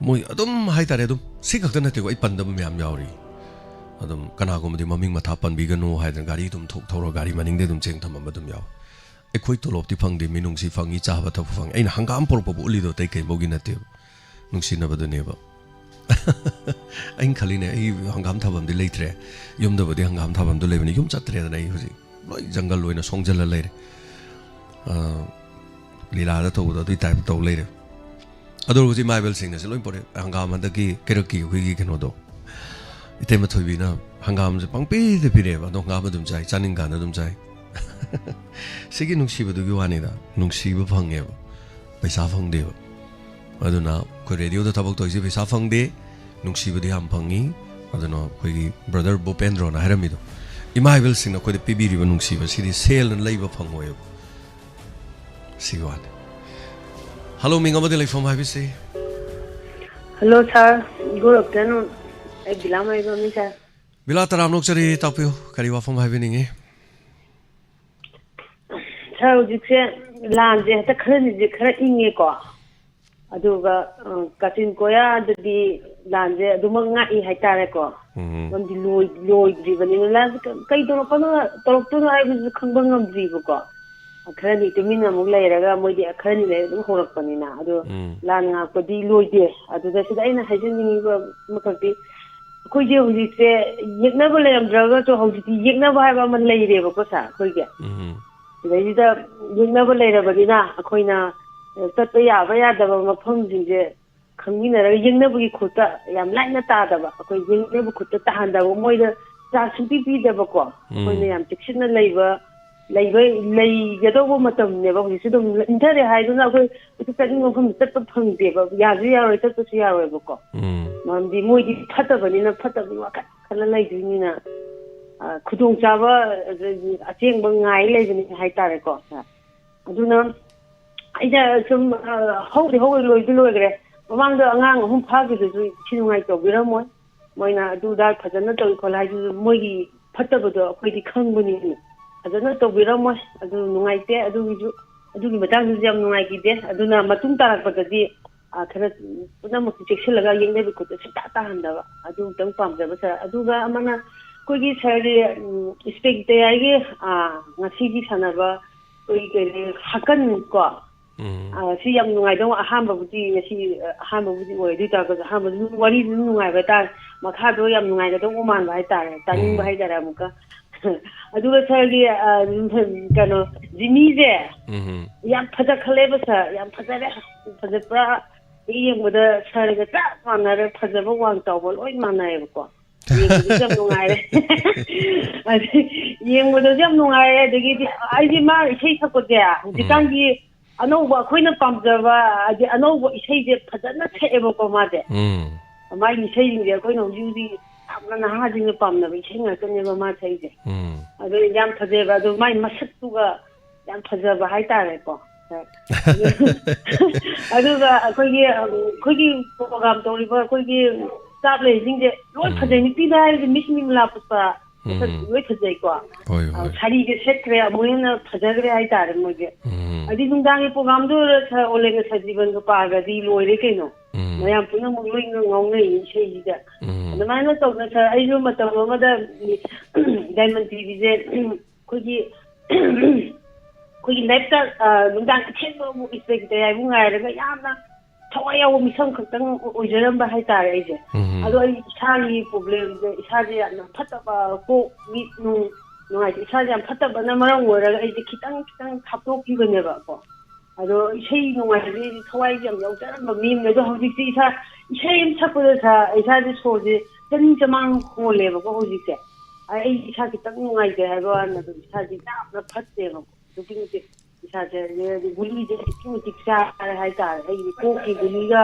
ꯃꯣꯏ ꯑꯗꯨꯝ ꯍꯥꯏꯇꯥꯔꯦ, ꯑꯗꯨꯝ ꯁꯤ ꯈꯛꯇ ꯅꯠꯇꯦꯀꯣ, ꯑꯩ ꯄꯟꯗꯕ ꯃꯌꯥꯝ ꯌꯥꯎꯔꯤ꯫ ꯑꯗꯨꯝ ꯀꯅꯥꯒꯨꯝꯕꯗꯤ ꯃꯃꯤꯡ ꯃꯊꯥ ꯄꯟꯕꯤꯒꯅꯨ ꯍꯥꯏꯗꯅ ꯒꯥꯔꯤ ꯑꯗꯨꯝ ꯊꯣꯛ ꯊꯧꯔꯒ ꯒꯥꯔꯤ ꯃꯅꯤꯡꯗ ꯑꯗꯨꯝ ꯆꯦꯡ ꯊꯝꯃꯝꯕ ꯑꯗꯨꯝ ꯌꯥꯎꯋꯦ꯫ ꯑꯩꯈꯣꯏ ꯇꯣꯂꯣꯞꯇꯤ ꯐꯪꯗꯦ, ꯃꯤꯅꯨꯡꯁꯤ ꯐꯪꯉꯤ, ꯆꯥꯕ ꯊꯛꯄ ꯐꯪꯉꯤ꯫ ꯑꯩꯅ ꯍꯪꯒꯥꯝ ꯄꯨꯔꯛꯄꯕꯨ ꯎꯠꯂꯤꯗꯣ ꯑꯇꯩ ꯀꯩꯝꯕꯧꯒꯤ ꯅꯠꯇꯦꯕ, ꯅꯨꯡꯁꯤꯅꯕꯗꯨꯅꯦꯕ꯫ ꯑꯩꯅ ꯈꯜꯂꯤꯅꯦ, ꯑꯩ ꯍꯪꯒꯥꯝ ꯊꯥꯐꯝꯗꯤ ꯂꯩꯇ꯭ꯔꯦ꯫ ꯌꯨꯝꯗꯕꯨꯗꯤ ꯍꯪꯒꯥꯝ ꯊꯥꯐꯝꯗꯨ ꯂꯩꯕꯅꯤ, ꯌꯨꯝ ꯆꯠꯇ꯭ꯔꯦꯗꯅ ꯑꯩ ꯍꯧꯖꯤꯛ ꯂꯣꯏ ꯖꯪꯒꯜ ꯑꯣꯏꯅ ꯁꯣꯡꯖꯜꯂ ꯂꯩꯔꯦ꯫ ꯑ, ꯂꯤꯂꯥꯗ ꯇꯧꯕꯗꯣ ꯑꯗꯨꯏ ꯇꯥꯏꯞ ꯇꯧ ꯂꯩꯔꯦ꯫ ꯑꯗꯨ ꯍꯧꯖꯤꯛ ꯏꯃꯥ ꯏꯕꯦꯜꯁꯤꯡꯅꯁꯨ ꯂꯣꯏ ꯄꯣꯔꯛꯑꯦ꯫ ꯍꯪꯒꯥꯝ ꯍꯟꯗꯛꯀꯤ ꯀꯩꯔꯛꯀꯤ ꯑꯩꯈꯣꯏꯒꯤ ꯀꯩꯅꯣꯗꯣ, ꯏꯇꯩꯃ ꯊꯣꯏꯕꯤꯅ ꯍꯪꯒꯥꯝꯁꯦ ꯄꯪꯄꯤꯗ ꯄꯤꯔꯛꯑꯦꯕ, ꯑꯗꯣ ꯍꯪꯒꯥꯝ ꯑꯗꯨꯝ ꯆꯥꯏ, ꯆꯥꯅꯤꯡꯀꯥꯟꯗ ꯑꯗꯨꯝ ꯆꯥꯏ꯫ ꯁꯤꯒꯤ ꯅꯨꯡꯁꯤꯕꯗꯨꯒꯤ ꯋꯥꯅꯤꯗ, ꯅꯨꯡꯁꯤꯕ ꯐꯪꯉꯦꯕ, ꯄꯩꯁꯥ ꯐꯪꯗꯦꯕ꯫ ꯑꯗꯨꯅ ꯑꯩꯈꯣꯏ ꯔꯦꯗꯤꯑꯣꯗ ꯊꯕꯛ ꯇꯧꯔꯤꯁꯦ ꯄꯩꯁꯥ ꯐꯪꯗꯦ, ꯅꯨꯡꯁꯤꯕꯗꯤ ꯌꯥꯝ ꯐꯪꯉꯤ꯫ ꯑꯗꯨꯅ ꯑꯩꯈꯣꯏꯒꯤ ꯕ꯭ꯔꯗꯔ ꯚꯨꯄꯦꯟꯗ꯭ꯔꯣꯅ ꯍꯥꯏꯔꯝꯃꯤꯗꯣ, ꯏꯃꯥ ꯏꯕꯦꯜꯁꯤꯡꯅ ꯑꯩꯈꯣꯏꯗ ꯄꯤꯕꯤꯔꯤꯕ ꯅꯨꯡꯁꯤꯕ ꯁꯤꯗꯤ ꯁꯦꯜꯅ ꯂꯩꯕ ꯐꯪꯉꯣꯏꯕ꯫ ꯁꯤꯒꯤ ꯋꯥꯅꯤ꯫ ꯍꯜꯂꯣ, ꯃꯤꯡ ꯑꯃꯗꯤ ꯂꯩꯐꯝ ꯍꯥꯏꯕꯤꯁꯤ꯫ ꯍꯜꯂꯣ ꯁꯥꯔ, ꯒꯨꯗ ꯑꯐꯇꯔꯅꯨꯟ꯫ ꯑꯩ ꯕꯤꯂꯥ ꯃꯥꯏꯕꯝꯅꯤ ꯁꯥꯔ꯫ ꯕꯤꯂꯥ, ꯇꯔꯥꯝꯅ ꯑꯣꯛꯆꯔꯤ, ꯇꯥꯛꯄꯤꯌꯨ, ꯀꯔꯤ ꯋꯥꯐꯝ ꯍꯥꯏꯕꯤꯅꯤꯡꯉꯤ? ꯁꯥꯔ, ꯍꯧꯖꯤꯛꯁꯦ ꯂꯥꯟꯁꯦ ꯍꯟꯗꯛ ꯈꯔꯅꯤꯁꯦ ꯈꯔ ꯏꯪꯉꯦꯀꯣ, ꯑꯗꯨꯒ ꯑ, ꯀꯥꯆꯤꯟ ꯀꯣꯌꯥꯗꯗꯤ ꯂꯥꯟꯁꯦ ꯑꯗꯨꯃꯛ ꯉꯥꯛꯏ ꯍꯥꯏꯇꯥꯔꯦꯀꯣ꯫ ꯎꯝ꯫ ꯃꯔꯝꯗꯤ ꯂꯣꯏ-, ꯂꯣꯏꯗ꯭ꯔꯤꯕꯅꯤꯅ ꯂꯥꯟꯁꯦ ꯀ-, ꯀꯩ ꯇꯧꯔꯛꯄꯅꯣ, ꯇꯧꯔꯛꯇꯣꯏꯅꯣ ꯍꯥꯏꯕꯁꯨ ꯈꯪꯕ ꯉꯝꯗ꯭ꯔꯤꯕꯀꯣ꯫ ꯈꯔꯅꯤ ꯇꯨꯃꯤꯟꯅ ꯑꯃꯨꯛ ꯂꯩꯔꯒ ꯃꯣꯏꯗꯤ ꯈꯔꯅꯤ ꯂꯩꯔꯒ ꯑꯗꯨꯝ ꯍꯧꯔꯛꯄꯅꯤꯅ꯫ ꯑꯗꯣ ꯎꯝ꯫ ꯂꯥꯟ ꯉꯥꯛꯄꯗꯤ ꯂꯣꯏꯗꯦ꯫ ꯑꯗꯨꯗ ꯁꯤꯗ ꯑꯩꯅ ꯍꯥꯏꯖꯅꯤꯡꯉꯤꯕ ꯑꯃꯈꯛꯇꯤ, ꯑꯩꯈꯣꯏꯁꯦ ꯍꯧꯖꯤꯛꯁꯦ ꯌꯦꯛꯅꯕ ꯂꯩꯔꯝꯗ꯭ꯔꯒꯁꯨ ꯍꯧꯖꯤꯛꯇꯤ ꯌꯦꯛꯅꯕ ꯍꯥꯏꯕ ꯑꯃ ꯂꯩꯔꯦꯕꯀꯣ ꯁꯥꯔ ꯑꯩꯈꯣꯏꯒꯤ꯫ ꯎꯝ꯫ ꯁꯤꯗꯩꯁꯤꯗ ꯌꯦꯛꯅꯕ ꯂꯩꯔꯕꯅꯤꯅ ꯑꯩꯈꯣꯏꯅ ꯆꯠꯄ ꯌꯥꯕ ꯌꯥꯗꯕ ꯃꯐꯝꯁꯤꯡꯁꯦ ꯈꯪꯃꯤꯟꯅꯔꯒ ꯌꯦꯡꯅꯕꯒꯤ ꯈꯨꯠꯇ ꯌꯥꯝ ꯂꯥꯏꯅ ꯇꯥꯗꯕ, ꯑꯩꯈꯣꯏ ꯌꯦꯡꯅꯕ ꯈꯨꯠꯇ ꯇꯥꯍꯟꯗꯕ, ꯃꯣꯏꯗ ꯆꯥꯟꯁ ꯁꯨꯡꯄꯤ ꯄꯤꯗꯕꯀꯣ꯫ ꯎꯝ꯫ ꯑꯩꯈꯣꯏꯅ ꯌꯥꯝ ꯆꯦꯛꯁꯤꯟꯅ ꯂꯩꯕ, ꯂꯩꯕ, ꯂꯩꯒꯗꯧꯕ ꯃꯇꯝꯅꯦꯕ꯫ ꯍꯧꯖꯤꯛꯁꯨ ꯑꯗꯨꯝ ꯏꯟꯊꯔꯦ ꯍꯥꯏꯗꯨꯅ ꯑꯩꯈꯣꯏ ꯍꯧꯖꯤꯛ ꯆꯠꯅꯤꯡꯕ ꯃꯐꯝꯗ ꯆꯠꯄ ꯐꯪꯗꯦꯕ, ꯌꯥꯁꯨ ꯌꯥꯔꯣꯏ, ꯆꯠꯄꯁꯨ ꯌꯥꯔꯣꯏꯕꯀꯣ꯫ ꯎꯝ꯫ ꯃꯔꯝꯗꯤ ꯃꯣꯏꯗꯤ ꯐꯠꯇꯕꯅꯤꯅ ꯐꯠꯇꯕꯒꯤ ꯋꯥꯈꯜ ꯈꯜꯂ ꯂꯩꯗꯣꯏꯅꯤꯅ, ꯑ, ꯈꯨꯗꯣꯡꯆꯥꯕ, ꯑ, ꯑꯆꯦꯡꯕ ꯉꯥꯏ ꯂꯩꯕꯅꯤ ꯍꯥꯏꯇꯥꯔꯦꯀꯣ꯫ ꯑꯗꯨꯅ ꯑꯩꯅ ꯁꯨꯝ, ꯑ, ꯍꯧꯗꯤ ꯍꯧꯔꯦ, ꯂꯣꯏꯗꯤ ꯂꯣꯏꯈ꯭ꯔꯦ꯫ ꯃꯃꯥꯡꯗ ꯑꯉꯥꯡ ꯑꯍꯨꯝ ꯐꯥꯈꯤꯕꯗꯨꯁꯨ ꯏꯊꯤ ꯅꯨꯡꯉꯥꯏ ꯇꯧꯕꯤꯔꯝꯃꯣꯏ꯫ ꯃꯣꯏꯅ ꯑꯗꯨ ꯑꯗꯥ ꯐꯖꯅ ꯇꯧꯏ ꯈꯣꯠꯂꯤ ꯍꯥꯏꯗꯨꯁꯨ ꯃꯣꯏꯒꯤ ꯐꯠꯇꯕꯗꯣ ꯑꯩꯈꯣꯏꯗꯤ ꯈꯪꯕꯅꯤꯅ ꯐꯖꯅ ꯇꯧꯕꯤꯔꯝꯃꯣꯏ꯫ ꯑꯗꯨ ꯅꯨꯡꯉꯥꯏꯇꯦ꯫ ꯑꯗꯨꯒꯤꯁꯨ, ꯑꯗꯨꯒꯤ ꯃꯇꯥꯡꯗꯁꯨ ꯌꯥꯝ ꯅꯨꯡꯉꯥꯏꯈꯤꯗꯦ꯫ ꯑꯗꯨꯅ ꯃꯇꯨꯡ ꯇꯥꯔꯛꯄꯗꯗꯤ, ꯑ, ꯈꯔ ꯄꯨꯝꯅꯃꯛꯇꯤ ꯆꯦꯛꯁꯤꯜꯂꯒ ꯌꯦꯡꯗꯕꯤ ꯈꯨꯠꯇ ꯁꯨꯡꯇꯥ ꯇꯥꯍꯟꯗꯕ, ꯑꯗꯨ ꯑꯃꯨꯛꯇꯪ ꯄꯥꯝꯖꯕ ꯁꯥꯔ꯫ ꯑꯗꯨꯒ ꯑꯃꯅ ꯑꯩꯈꯣꯏꯒꯤ ꯁꯥꯔꯒꯤ, ꯎꯝ, ꯏꯁꯄꯦꯛ ꯇꯌꯥꯏꯒꯤ, ꯑ, ꯉꯁꯤꯒꯤ ꯁꯥꯟꯅꯕ ꯑꯩꯈꯣꯏ ꯀꯩ ꯍꯥꯀꯟ ꯀꯣ, ꯎꯝ꯫ ꯑ, ꯁꯤ ꯌꯥꯝ ꯅꯨꯡꯉꯥꯏꯗꯧ, ꯑꯍꯥꯟꯕꯕꯨꯗꯤ ꯉꯁꯤ, ꯑ, ꯑꯍꯥꯟꯕꯕꯨꯗꯤ ꯑꯣꯏ, ꯑꯗꯨ ꯑꯣꯏ ꯇꯥꯔꯒꯁꯨ ꯑꯍꯥꯟꯕꯗ ꯑꯗꯨꯝ ꯋꯥꯔꯤꯗꯨ ꯑꯗꯨꯝ ꯅꯨꯡꯉꯥꯏꯕ ꯍꯥꯏꯇꯥꯔꯦ꯫ ꯃꯈꯥꯗꯣ ꯌꯥꯝ ꯅꯨꯡꯉꯥꯏꯒꯗꯧꯕ ꯃꯥꯟꯕ ꯍꯥꯏꯇꯥꯔꯦ, ꯇꯥꯅꯤꯡꯕ ꯎꯝ꯫ ꯍꯥꯏꯇꯥꯔꯦ ꯑꯃꯨꯛꯀ꯫ ꯑꯗꯨꯒ ꯁꯥꯔꯒꯤ, ꯑ, ꯀꯩꯅꯣ, ꯖꯤꯃꯤꯁꯦ ꯎꯝ꯫ ꯌꯥꯝ ꯐꯖꯈꯠꯂꯦꯕ ꯁꯥꯔ, ꯌꯥꯝ ꯐꯖꯔꯦ꯫ ꯐꯖ-, ꯄꯨꯔꯥ ꯍꯦꯛ ꯌꯦꯡꯕꯗ ꯁꯥꯔꯒ ꯆꯞ ꯃꯥꯟꯅꯔꯦ, ꯐꯖꯕ ꯋꯥꯡ ꯆꯥꯎꯕ ꯂꯣꯏ ꯃꯥꯟꯅꯩꯌꯦꯕꯀꯣ꯫ ꯌꯦꯡꯕꯗꯁꯨ ꯌꯥꯝ ꯅꯨꯡꯉꯥꯏꯔꯦ꯫ ꯑꯗꯩ ꯌꯦꯡꯕꯗꯁꯨ ꯌꯥꯝ ꯅꯨꯡꯉꯥꯏꯔꯦ꯫ ꯑꯗꯒꯤꯗꯤ ꯑꯩꯗꯤ ꯃꯥ ꯏꯁꯩ ꯁꯛꯄꯁꯦ ꯎꯝ꯫ ꯍꯧꯖꯤꯛꯀꯥꯟꯒꯤ ꯑꯅꯧꯕ ꯑꯩꯈꯣꯏꯅ ꯄꯥꯝꯖꯕ, ꯍꯥꯏꯗꯤ ꯑꯅꯧꯕ ꯏꯁꯩꯁꯦ ꯐꯖꯅ ꯁꯛꯑꯦꯕꯀꯣ ꯃꯥꯁꯦ꯫ ꯎꯝ꯫ ꯃꯥꯒꯤ ꯏꯁꯩꯁꯤꯡꯁꯦ ꯑꯩꯈꯣꯏꯅ ꯍꯧꯖꯤꯛ ꯍꯧꯖꯤꯛ ꯌꯥꯝꯅ ꯅꯍꯥꯁꯤꯡꯅ ꯄꯥꯝꯅꯕ ꯏꯁꯩ ꯉꯥꯛꯇꯅꯦꯕ ꯃꯥ ꯁꯛꯏꯁꯦ꯫ ꯎꯝ꯫ ꯑꯗꯨ ꯌꯥꯝ ꯐꯖꯩꯕ꯫ ꯑꯗꯨ ꯃꯥꯏ ꯃꯁꯛꯇꯨꯒ ꯌꯥꯝ ꯐꯖꯕ ꯍꯥꯏꯇꯥꯔꯦꯀꯣ꯫ ꯑꯗꯨꯒ ꯑꯩꯈꯣꯏꯒꯤ, ꯑꯩꯈꯣꯏꯒꯤ ꯄ꯭ꯔꯣꯒ꯭ꯔꯥꯝ ꯇꯧꯔꯤꯕ ꯑꯩꯈꯣꯏꯒꯤ ꯁ꯭ꯇꯥꯐ ꯂꯩꯔꯤꯁꯤꯡꯁꯦ ꯂꯣꯏ ꯎꯝ꯫ ꯐꯖꯩ꯫ ꯅꯨꯄꯤꯗ ꯍꯥꯏꯔꯗꯤ ꯃꯤꯁ ꯃꯤꯃꯂꯥ ꯄꯨꯁꯄꯥ ꯃꯁꯛ ꯎꯝ꯫ ꯂꯣꯏ ꯐꯖꯩꯀꯣ꯫ ꯍꯣꯏ, ꯑ, ꯍꯣꯏ꯫ ꯁꯥꯔꯤꯁꯦ ꯁꯦꯠꯈ꯭ꯔꯦ, ꯑꯃꯨꯛ ꯍꯦꯟꯅ ꯐꯖꯈ꯭ꯔꯦ ꯍꯥꯏꯇꯥꯔꯦ ꯃꯣꯏꯁꯦ꯫ ꯎꯝ꯫ ꯑꯗꯩ ꯅꯨꯡꯗꯥꯡꯒꯤ ꯄ꯭ꯔꯣꯒ꯭ꯔꯥꯝꯗ ꯑꯣꯏꯔꯣ ꯁꯥꯔ ꯑꯣꯂꯦꯟꯒ ꯁꯥꯔ ꯖꯤꯕꯟꯒ ꯄꯥꯔꯒꯗꯤ ꯂꯣꯏꯔꯦ ꯀꯩꯅꯣ꯫ ꯎꯝ꯫ ꯃꯌꯥꯝ ꯄꯨꯝꯅꯃꯛ ꯂꯣꯏ ꯉꯥꯎꯅꯩ ꯏꯁꯩꯁꯤꯗ꯫ ꯎꯝ꯫ ꯑꯗꯨꯃꯥꯏꯅ ꯇꯧꯗꯅ ꯁꯥꯔ ꯑꯩꯁꯨ ꯃꯇꯝ ꯑꯃꯗ ꯗꯥꯏꯃꯟ ꯇꯤꯚꯤꯁꯦ ꯑꯩꯈꯣꯏꯒꯤ ꯑꯩꯈꯣꯏꯒꯤ ꯂꯥꯏꯐꯇ, ꯑ, ꯅꯨꯡꯗꯥꯡ ꯑꯊꯦꯡꯕ ꯑꯃꯨꯛ ꯏꯁꯄꯦꯛꯇ ꯌꯥꯏꯕꯨ ꯉꯥꯏꯔꯒ ꯌꯥꯝꯅ ꯊꯋꯥꯏ ꯌꯥꯎꯕ ꯃꯤꯁꯛ ꯈꯛꯇꯪ ꯑꯣꯏꯖꯔꯝꯕ ꯍꯥꯏꯇꯥꯔꯦ ꯑꯩꯁꯦ꯫ ꯎꯝ꯫ ꯑꯗꯣ ꯑꯩ ꯏꯁꯥꯒꯤ ꯄ꯭ꯔꯣꯕ꯭ꯂꯦꯝꯁꯦ, ꯏꯁꯥꯁꯦ ꯌꯥꯝꯅ ꯐꯠꯇꯕ, ꯀꯣꯛ ꯃꯤꯠ ꯅꯨꯡ ꯅꯨꯡꯉꯥꯏꯇꯦ, ꯏꯁꯥꯁꯦ ꯌꯥꯝ ꯐꯠꯇꯕꯅ ꯃꯔꯝ ꯑꯣꯏꯔꯒ ꯑꯩꯁꯦ ꯈꯤꯇꯪ ꯈꯤꯇꯪ ꯊꯥꯞꯇꯣꯛꯈꯤꯕꯅꯦꯕꯀꯣ꯫ ꯑꯗꯣ ꯏꯁꯩ ꯅꯨꯡꯉꯥꯏꯕꯁꯦ ꯊꯋꯥꯏꯁꯦ ꯌꯥꯝ ꯌꯥꯎꯖꯔꯝꯕ ꯃꯤ ꯑꯃꯅꯦ꯫ ꯑꯗꯣ ꯍꯧꯖꯤꯛꯇꯤ ꯏꯁꯥ, ꯏꯁꯩ ꯑꯃ ꯁꯛꯄꯗ ꯁꯥ-, ꯏꯁꯥꯁꯦ ꯁꯣꯔꯁꯦ ꯆꯅꯤꯡ ꯆꯃꯥꯡ ꯍꯣꯜꯂꯦꯕꯀꯣ ꯍꯧꯖꯤꯛꯁꯦ꯫ ꯑꯩ ꯏꯁꯥ ꯈꯤꯇꯪ ꯅꯨꯡꯉꯥꯏꯇꯦ ꯍꯥꯏꯕ ꯋꯥꯅꯤ, ꯑꯗꯨꯝ ꯏꯁꯥꯁꯦ ꯌꯥꯝꯅ ꯐꯠꯇꯦꯕꯀꯣ꯫ ꯑꯗꯨꯛꯀꯤ ꯃꯇꯤꯛ ꯏꯁꯥꯁꯦ, ꯒꯨꯂꯤꯁꯦ ꯑꯗꯨꯛꯀꯤ ꯃꯇꯤꯛ ꯆꯥꯔꯦ ꯍꯥꯏꯇꯥꯔꯦ꯫ ꯑꯩꯒꯤ ꯀꯣꯛꯀꯤ ꯒꯨꯂꯤꯒ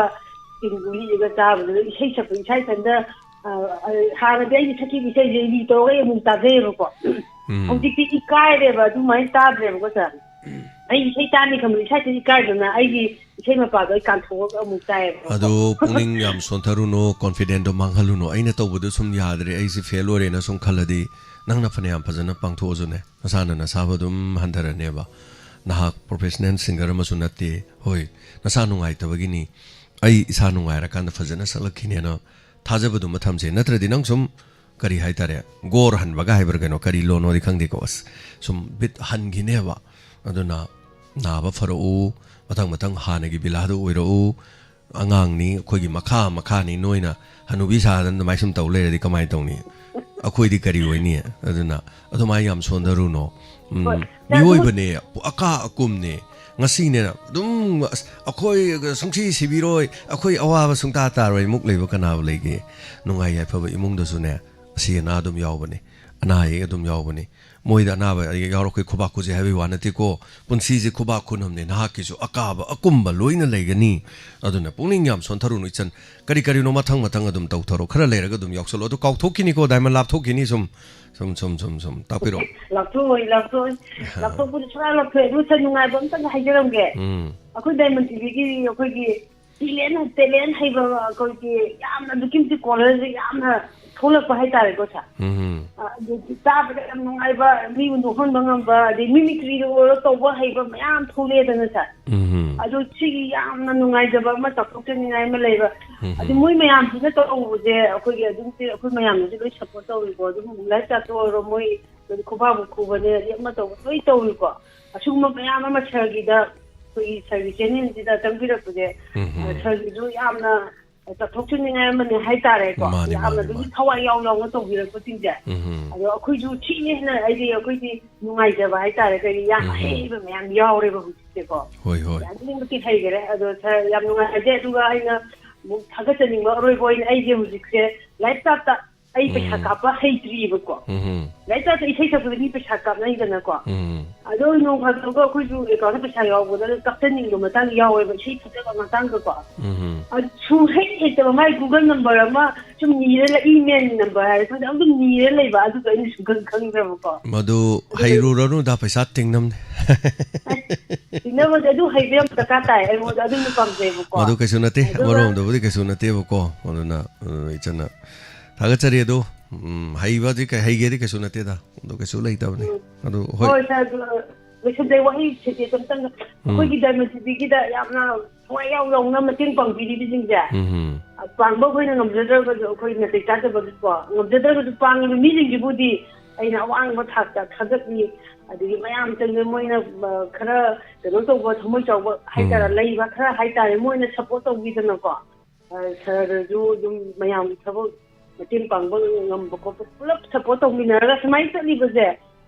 ꯁ꯭ꯀꯤꯟ ꯒꯨꯂꯤꯁꯤꯒ ꯆꯥꯕꯗꯨꯗ ꯏꯁꯩ ꯁꯛꯄ ꯏꯁꯥ ꯏꯊꯟꯇ, ꯑ, ꯑ, ꯍꯥꯟꯅꯗꯤ ꯑꯩꯅ ꯁꯛꯈꯤꯕ ꯏꯁꯩꯁꯦ ꯔꯤ ꯇꯧꯔꯒ ꯑꯩ ꯑꯃꯨꯛ ꯇꯥꯖꯩꯌꯦꯕꯀꯣ꯫ ꯎꯝ꯫ ꯍꯧꯖꯤꯛꯇꯤ ꯏꯀꯥꯏꯔꯦꯕ, ꯑꯗꯨꯃꯥꯏꯅ ꯇꯥꯗ꯭ꯔꯦꯕꯀꯣ ꯁꯥꯔ꯫ ꯑꯩ ꯏꯁꯩ ꯇꯥꯅꯤ ꯈꯟꯕꯗ ꯏꯁꯥ ꯏꯊꯟ ꯏꯀꯥꯏꯗꯅ ꯑꯩꯒꯤ ꯏꯁꯩ ꯃꯄꯥꯗꯣ ꯑꯩ ꯀꯥꯟꯊꯣꯛꯑꯒ ꯑꯃꯨꯛ ꯇꯥꯏꯌꯦꯕ꯫ ꯑꯗꯣ ꯄꯨꯛꯅꯤꯡ ꯌꯥꯝ ꯁꯣꯟꯊꯔꯨꯅꯣ, confident ꯗꯣ ꯃꯥꯡꯍꯜꯂꯨꯅꯣ꯫ ꯑꯩꯅ ꯇꯧꯕꯗꯣ ꯁꯨꯝ ꯌꯥꯗ꯭ꯔꯦ, ꯑꯩꯁꯦ fail ꯑꯣꯏꯔꯦꯅ ꯁꯨꯝ ꯈꯜꯂꯗꯤ, ꯅꯪꯅ ꯐꯅꯌꯥꯝ ꯐꯖꯅ ꯄꯥꯡꯊꯣꯛꯑꯁꯨꯅꯦ, ꯅꯁꯥꯅ ꯅꯁꯥꯕꯨ ꯑꯗꯨꯝ ꯍꯟꯊꯔꯅꯦꯕ꯫ ꯅꯍꯥꯛ professional singer ꯑꯃꯁꯨ ꯅꯠꯇꯦ꯫ ꯍꯣꯏ, ꯅꯁꯥ ꯅꯨꯡꯉꯥꯏꯇꯕꯒꯤꯅꯤ꯫ ꯑꯩ ꯏꯁꯥ ꯅꯨꯡꯉꯥꯏꯔꯀꯥꯟꯗ ꯐꯖꯅ ꯁꯛꯂꯛꯈꯤꯅꯦꯅ ꯊꯥꯖꯕꯗꯨꯃ ꯊꯝꯁꯦ꯫ ꯅꯠꯇ꯭ꯔꯗꯤ ꯅꯪ ꯁꯨꯝ, ꯀꯔꯤ ꯍꯥꯏꯇꯥꯔꯦ, ꯒꯣꯔ ꯍꯟꯕꯒ ꯍꯥꯏꯕ꯭ꯔꯥ ꯀꯩꯅꯣ, ꯀꯔꯤ ꯂꯣꯟꯅꯣꯗꯤ ꯈꯪꯗꯦꯀꯣ, ꯑꯁ, ꯁꯨꯝ ꯕꯤꯠ ꯍꯟꯈꯤꯅꯦꯕ꯫ ꯑꯗꯨꯅ ꯅꯥꯕ ꯐꯔꯛꯎ, ꯃꯊꯪ ꯃꯊꯪ ꯍꯥꯟꯅꯒꯤ ꯕꯤꯂꯥꯗꯨ ꯑꯣꯏꯔꯛꯎ꯫ ꯑꯉꯥꯡꯅꯤ, ꯑꯩꯈꯣꯏꯒꯤ ꯃꯈꯥ ꯃꯈꯥꯅꯤ, ꯅꯣꯏꯅ ꯍꯅꯨꯕꯤ ꯁꯥꯗꯅ ꯑꯗꯨꯃꯥꯏꯅ ꯁꯨꯝ ꯇꯧ ꯂꯩꯔꯗꯤ ꯀꯃꯥꯏꯅ ꯇꯧꯅꯤ? ꯑꯩꯈꯣꯏꯗꯤ ꯀꯔꯤ ꯑꯣꯏꯅꯤ? ꯑꯗꯨꯅ ꯑꯗꯨꯃꯥꯏꯅ ꯌꯥꯝ ꯁꯣꯟꯊꯔꯨꯅꯣ꯫ ꯎꯝ, ꯍꯣꯏ꯫ ꯃꯤꯑꯣꯏꯕꯅꯦ, ꯑꯀꯥ ꯑꯀꯨꯝꯅꯦ꯫ ꯉꯁꯤꯅꯦ ꯑꯗꯨꯝ, "ꯑꯁ, ꯑꯩꯈꯣꯏ ꯁꯨꯡꯁꯤ ꯁꯤꯕꯤꯔꯣꯏ, ꯑꯩꯈꯣꯏ ꯑꯋꯥꯕ ꯁꯨꯡꯇꯥ ꯇꯥꯔꯣꯏ" ꯃꯨꯛ ꯂꯩꯕ ꯀꯅꯥꯕꯨ ꯂꯩꯒꯦ? ꯅꯨꯡꯉꯥꯏ ꯌꯥꯏꯐꯕ ꯏꯃꯨꯡꯗꯁꯨꯅꯦ, ꯑꯁꯤ ꯑꯅꯥ ꯑꯗꯨꯝ ꯌꯥꯎꯕꯅꯤ, ꯑꯅꯥ ꯑꯌꯦꯛ ꯑꯗꯨꯝ ꯌꯥꯎꯕꯅꯤ꯫ ꯃꯣꯏꯗ ꯑꯅꯥꯕ ꯑꯌꯦꯛ ꯌꯥꯎꯔꯛꯄꯩ ꯈꯨꯕꯥꯛ ꯈꯨꯖꯩ ꯍꯥꯏꯕꯒꯤ ꯋꯥ ꯅꯠꯇꯦꯀꯣ꯫ ꯄꯨꯟꯁꯤꯁꯦ ꯈꯨꯕꯥꯛ ꯈꯨꯅꯝꯅꯦ, ꯅꯍꯥꯛꯀꯤꯁꯨ ꯑꯀꯥꯕ ꯑꯀꯨꯝꯕ ꯂꯣꯏꯅ ꯂꯩꯒꯅꯤ꯫ ꯑꯗꯨꯅ ꯄꯨꯛꯅꯤꯡ ꯌꯥꯝ ꯁꯣꯟꯊꯔꯨꯅꯨ ꯏꯆꯟ꯫ ꯀꯔꯤ ꯀꯔꯤꯅꯣ ꯃꯊꯪ ꯃꯊꯪ ꯑꯗꯨꯝ ꯇꯧꯊꯔꯣ꯫ ꯈꯔ ꯂꯩꯔꯒ ꯑꯗꯨꯝ ꯌꯥꯎꯁꯜꯂꯣ꯫ ꯑꯗꯨ ꯀꯥꯎꯊꯣꯛꯈꯤꯅꯤꯀꯣ, ꯗꯥꯏꯃꯟ ꯂꯥꯞꯊꯣꯛꯈꯤꯅꯤ꯫ ꯁꯨꯝ, ꯁꯨꯝ, ꯁꯨꯝ, ꯁꯨꯝ, ꯁꯨꯝ ꯇꯥꯛꯄꯤꯔꯛꯑꯣ꯫ ꯂꯥꯞꯊꯣꯛꯑꯣꯏ, ꯂꯥꯞꯊꯣꯛꯑꯣꯏ꯫ ꯂꯥꯞꯊꯣꯛꯄꯗꯤ ꯁꯨꯡꯂꯥꯞ ꯂꯥꯞꯊꯣꯛꯑꯣꯏ꯫ ꯑꯗꯨ ꯁꯛ ꯅꯨꯡꯉꯥꯏꯕ ꯑꯝꯇꯪꯒ ꯍꯥꯏꯖꯔꯝꯒꯦ꯫ ꯎꯝ꯫ ꯑꯩꯈꯣꯏ ꯗꯥꯏꯃꯟ ꯇꯤꯚꯤꯒꯤ ꯑꯩꯈꯣꯏꯒꯤ ꯇꯦꯂꯦꯟ, ꯇꯦꯂꯦꯟ ꯍꯩꯕ ꯑꯩꯈꯣꯏꯒꯤ ꯌꯥꯝꯅ ꯑꯗꯨꯛꯀꯤ ꯃꯇꯤꯛ ꯀꯣꯂꯔꯁꯦ ꯌꯥꯝꯅ ꯊꯣꯛꯂꯛꯄ ꯍꯥꯏꯇꯥꯔꯦꯀꯣ ꯁꯥꯔ꯫ ꯎꯝ꯫ ꯑ, ꯑꯗꯨꯗꯤ ꯇꯥꯕꯗ ꯌꯥꯝ ꯅꯨꯡꯉꯥꯏꯕ, ꯃꯤꯕꯨ ꯅꯣꯛꯍꯟꯕ ꯉꯝꯕ, ꯑꯗꯩ ꯃꯤꯃꯤꯀ꯭ꯔꯤꯗ ꯑꯣꯏꯔꯣ ꯇꯧꯕ ꯍꯩꯕ ꯃꯌꯥꯝ ꯊꯣꯛꯂꯛꯑꯦꯗꯅ ꯁꯥꯔ꯫ ꯎꯝ꯫ ꯑꯗꯣ ꯁꯤꯒꯤ ꯌꯥꯝꯅ ꯅꯨꯡꯉꯥꯏꯖꯕ ꯑꯃ, ꯆꯥꯎꯊꯣꯛꯆꯅꯤꯡꯉꯥꯏ ꯑꯃ ꯂꯩꯕ꯫ ꯎꯝ꯫ ꯑꯗꯨ ꯃꯣꯏ ꯃꯌꯥꯝꯁꯤꯅ ꯇꯧꯕꯁꯦ ꯑꯩꯈꯣꯏꯒꯤ ꯑꯗꯨꯝ ꯑꯩꯈꯣꯏ ꯃꯌꯥꯝꯅꯁꯨ ꯂꯣꯏ ꯁꯞꯄꯣꯔꯠ ꯇꯧꯔꯤꯀꯣ꯫ ꯑꯗꯨꯝ ꯂꯥꯏꯐ ꯆꯥꯠꯇ ꯑꯣꯏꯔꯣ, ꯃꯣꯏ ꯈꯨꯕꯥꯛꯄꯨ ꯈꯨꯕꯅꯦ, ꯑꯗꯩ ꯑꯃ ꯇꯧꯕ ꯂꯣꯏ ꯇꯧꯔꯤꯀꯣ꯫ ꯑꯁꯤꯒꯨꯝꯕ ꯃꯌꯥꯝ ꯑꯃ ꯁꯥꯔꯒꯤꯗ, ꯑꯩꯈꯣꯏꯒꯤ ꯁꯥꯔꯒꯤ ꯆꯦꯅꯦꯜꯁꯤꯗ ꯆꯪꯕꯤꯔꯛꯄꯁꯦ, ꯎꯝ꯫ ꯁꯥꯔꯒꯤꯁꯨ ꯌꯥꯝꯅ ꯆꯠꯊꯣꯛꯆꯅꯤꯡꯉꯥꯏ ꯑꯃꯅꯦ ꯍꯥꯏꯇꯥꯔꯦꯀꯣ꯫ ꯃꯥꯅꯤ, ꯌꯥꯝꯅ ꯃꯥꯅꯤ, ꯑꯗꯨꯝ ꯃꯥꯅꯤ꯫ ꯊꯋꯥꯏ ꯌꯥꯎ ꯌꯥꯎꯅ ꯇꯧꯕꯤꯔꯛꯄꯁꯤꯡꯁꯦ꯫ ꯎꯝ꯫ ꯑꯗꯣ ꯑꯩꯈꯣꯏꯁꯨ ꯊꯤꯅ ꯍꯦꯟꯅ, ꯍꯥꯏꯗꯤ, ꯑꯩꯈꯣꯏꯗꯤ ꯅꯨꯡꯉꯥꯏꯖꯕ ꯍꯥꯏꯇꯥꯔꯦ, ꯀꯔꯤ ꯌꯥꯝ ꯎꯝ꯫ ꯑꯍꯩꯕ ꯃꯌꯥꯝ ꯌꯥꯎꯔꯦꯕ ꯍꯧꯖꯤꯛꯁꯦꯀꯣ꯫ ꯍꯣꯏ, ꯍꯣꯏ꯫ ꯑꯗꯨꯛꯀꯤ ꯃꯇꯤꯛ ꯍꯩꯈꯔꯦ꯫ ꯑꯗꯣ ꯁꯥꯔ, ꯌꯥꯝ ꯅꯨꯡꯉꯥꯏꯖꯩ꯫ ꯑꯗꯨꯒ ꯑꯩꯅ ꯑꯃꯨꯛ ꯊꯥꯒꯠꯆꯅꯤꯡꯕ ꯑꯔꯣꯏꯕ ꯑꯣꯏꯅ ꯑꯩꯁꯦ ꯍꯧꯖꯤꯛꯁꯦ ꯂꯥꯏꯐ ꯆꯥꯠꯇ ꯑꯩ ꯄꯩꯁꯥ ꯎꯝ꯫ ꯀꯥꯞꯄ ꯍꯩꯇ꯭ꯔꯤꯕꯀꯣ꯫ ꯎꯝ꯫ ꯂꯥꯏꯔꯤꯛ ꯇꯥꯛꯇ ꯏꯁꯩ ꯁꯛꯄꯗ ꯃꯤ ꯄꯩꯁꯥ ꯀꯥꯞꯅꯩꯗꯅꯀꯣ꯫ ꯎꯝ꯫ ꯑꯗꯣ ꯅꯣꯡ ꯐꯥꯗꯣꯛꯒ ꯑꯩꯈꯣꯏꯁꯨ ꯑꯦꯀꯥꯎꯟꯗ ꯄꯩꯁꯥ ꯌꯥꯎꯕꯗ ꯀꯥꯞꯆꯅꯤꯡꯕ ꯃꯇꯥꯡ ꯌꯥꯎꯋꯦꯕ, ꯏꯁꯩ ꯐꯖꯕ ꯃꯇꯥꯡꯗꯀꯣ꯫ ꯎꯝ꯫ ꯑꯗꯨ ꯁꯨꯡꯍꯩ ꯍꯩꯇꯕ, ꯃꯥꯏ Google number ꯑꯃ ꯁꯨꯝ ꯅꯤꯔ ꯂꯩ, email number ꯍꯥꯏꯔ ꯈꯪꯗꯦ, ꯑꯗꯨꯝ ꯅꯤꯔ ꯂꯩꯕ, ꯑꯗꯨꯒ ꯑꯩꯅ ꯁꯨꯡꯈꯪ ꯈꯪꯗ꯭ꯔꯕꯀꯣ꯫ ꯃꯗꯨ ꯑꯗꯨꯒ ꯍꯩꯔꯨꯔꯅꯨꯗ, ꯄꯩꯁꯥ ꯇꯤꯡꯅꯕꯅꯦ꯫ ꯇꯤꯡꯅꯕꯗꯤ ꯑꯗꯨ ꯍꯩꯕ ꯌꯥꯝ ꯗꯔꯀꯥꯔ ꯇꯥꯏ, ꯑꯩꯉꯣꯟꯗ ꯑꯗꯨ ꯌꯥꯝ ꯄꯥꯝꯖꯩꯕꯀꯣ꯫ ꯃꯗꯨ ꯀꯩꯁꯨ ꯅꯠꯇꯦ, ꯑꯗꯨꯒ ꯑꯃꯔꯣꯝꯗꯕꯨꯗꯤ ꯀꯩꯁꯨ ꯅꯠꯇꯦꯕꯀꯣ꯫ ꯑꯗꯨꯅ, ꯑ, ꯏꯆꯟꯅ ꯊꯥꯒꯠꯆꯔꯤ꯫ ꯑꯗꯣ, ꯎꯝ, ꯍꯩꯕꯗꯤ ꯀꯩ-, ꯍꯩꯒꯦꯗꯤ ꯀꯩꯁꯨ ꯅꯠꯇꯦꯗ, ꯑꯗꯨ ꯀꯩꯁꯨ ꯂꯩꯇꯕꯅꯤ꯫ ꯎꯝ꯫ ꯑꯗꯨ ꯍꯣꯏ꯫ ꯍꯣꯏ, ꯁꯥꯔ, ꯑꯗꯨ ꯂꯣꯏꯁꯤꯟꯖꯩ, ꯋꯥꯍꯩ ꯁꯦꯟꯇꯦꯟꯁ ꯑꯝꯇꯪ꯫ ꯎꯝ꯫ ꯑꯩꯈꯣꯏꯒꯤ ꯗꯥꯏꯃꯟ ꯇꯤꯚꯤꯒꯤꯗ ꯌꯥꯝꯅ ꯊꯋꯥꯏ ꯌꯥꯎ ꯌꯥꯎꯅ ꯃꯇꯦꯡ ꯄꯥꯡꯕꯤꯔꯤꯕꯁꯤꯡꯁꯦ, ꯎꯝ꯫ ꯄꯥꯡꯕ ꯑꯩꯈꯣꯏꯅ ꯉꯝꯖꯗ꯭ꯔꯒꯁꯨ, ꯑꯩꯈꯣꯏ ꯅꯥꯇꯩ ꯆꯥꯗꯕꯒꯤꯀꯣ, ꯉꯝꯖꯗ꯭ꯔꯒꯁꯨ ꯄꯥꯡꯉꯤꯕ ꯃꯤꯁꯤꯡꯁꯤꯕꯨꯗꯤ ꯑꯩꯅ ꯑꯋꯥꯡꯕ ꯊꯥꯛꯇ ꯊꯥꯒꯠꯂꯤ꯫ ꯑꯗꯒꯤ ꯃꯌꯥꯝ ꯆꯪꯗꯅ ꯃꯣꯏꯅ, ꯑ, ꯈꯔ ꯀꯩꯅꯣ ꯇꯧꯕ, ꯊꯃꯣꯏ ꯆꯥꯎꯕ ꯍꯥꯏꯇꯥꯔꯦ, ꯎꯝ꯫ ꯂꯩꯕ ꯈꯔ ꯍꯥꯏꯇꯥꯔꯦ, ꯃꯣꯏꯅ ꯁꯞꯄꯣꯔꯠ ꯇꯧꯕꯤꯗꯅꯀꯣ꯫ ꯑ, ꯁꯍꯔꯗꯁꯨ ꯑꯗꯨꯝ ꯃꯌꯥꯝꯒꯤ ꯊꯕꯛ ꯃꯇꯦꯡ ꯄꯥꯡꯕ ꯉꯝꯕ ꯈꯣꯠꯄ ꯄꯨꯂꯞ ꯁꯞꯄꯣꯔꯠ ꯇꯧꯃꯤꯟꯅꯔꯒ ꯁꯨꯃꯥꯏꯅ ꯆꯠꯂꯤꯕꯁꯦ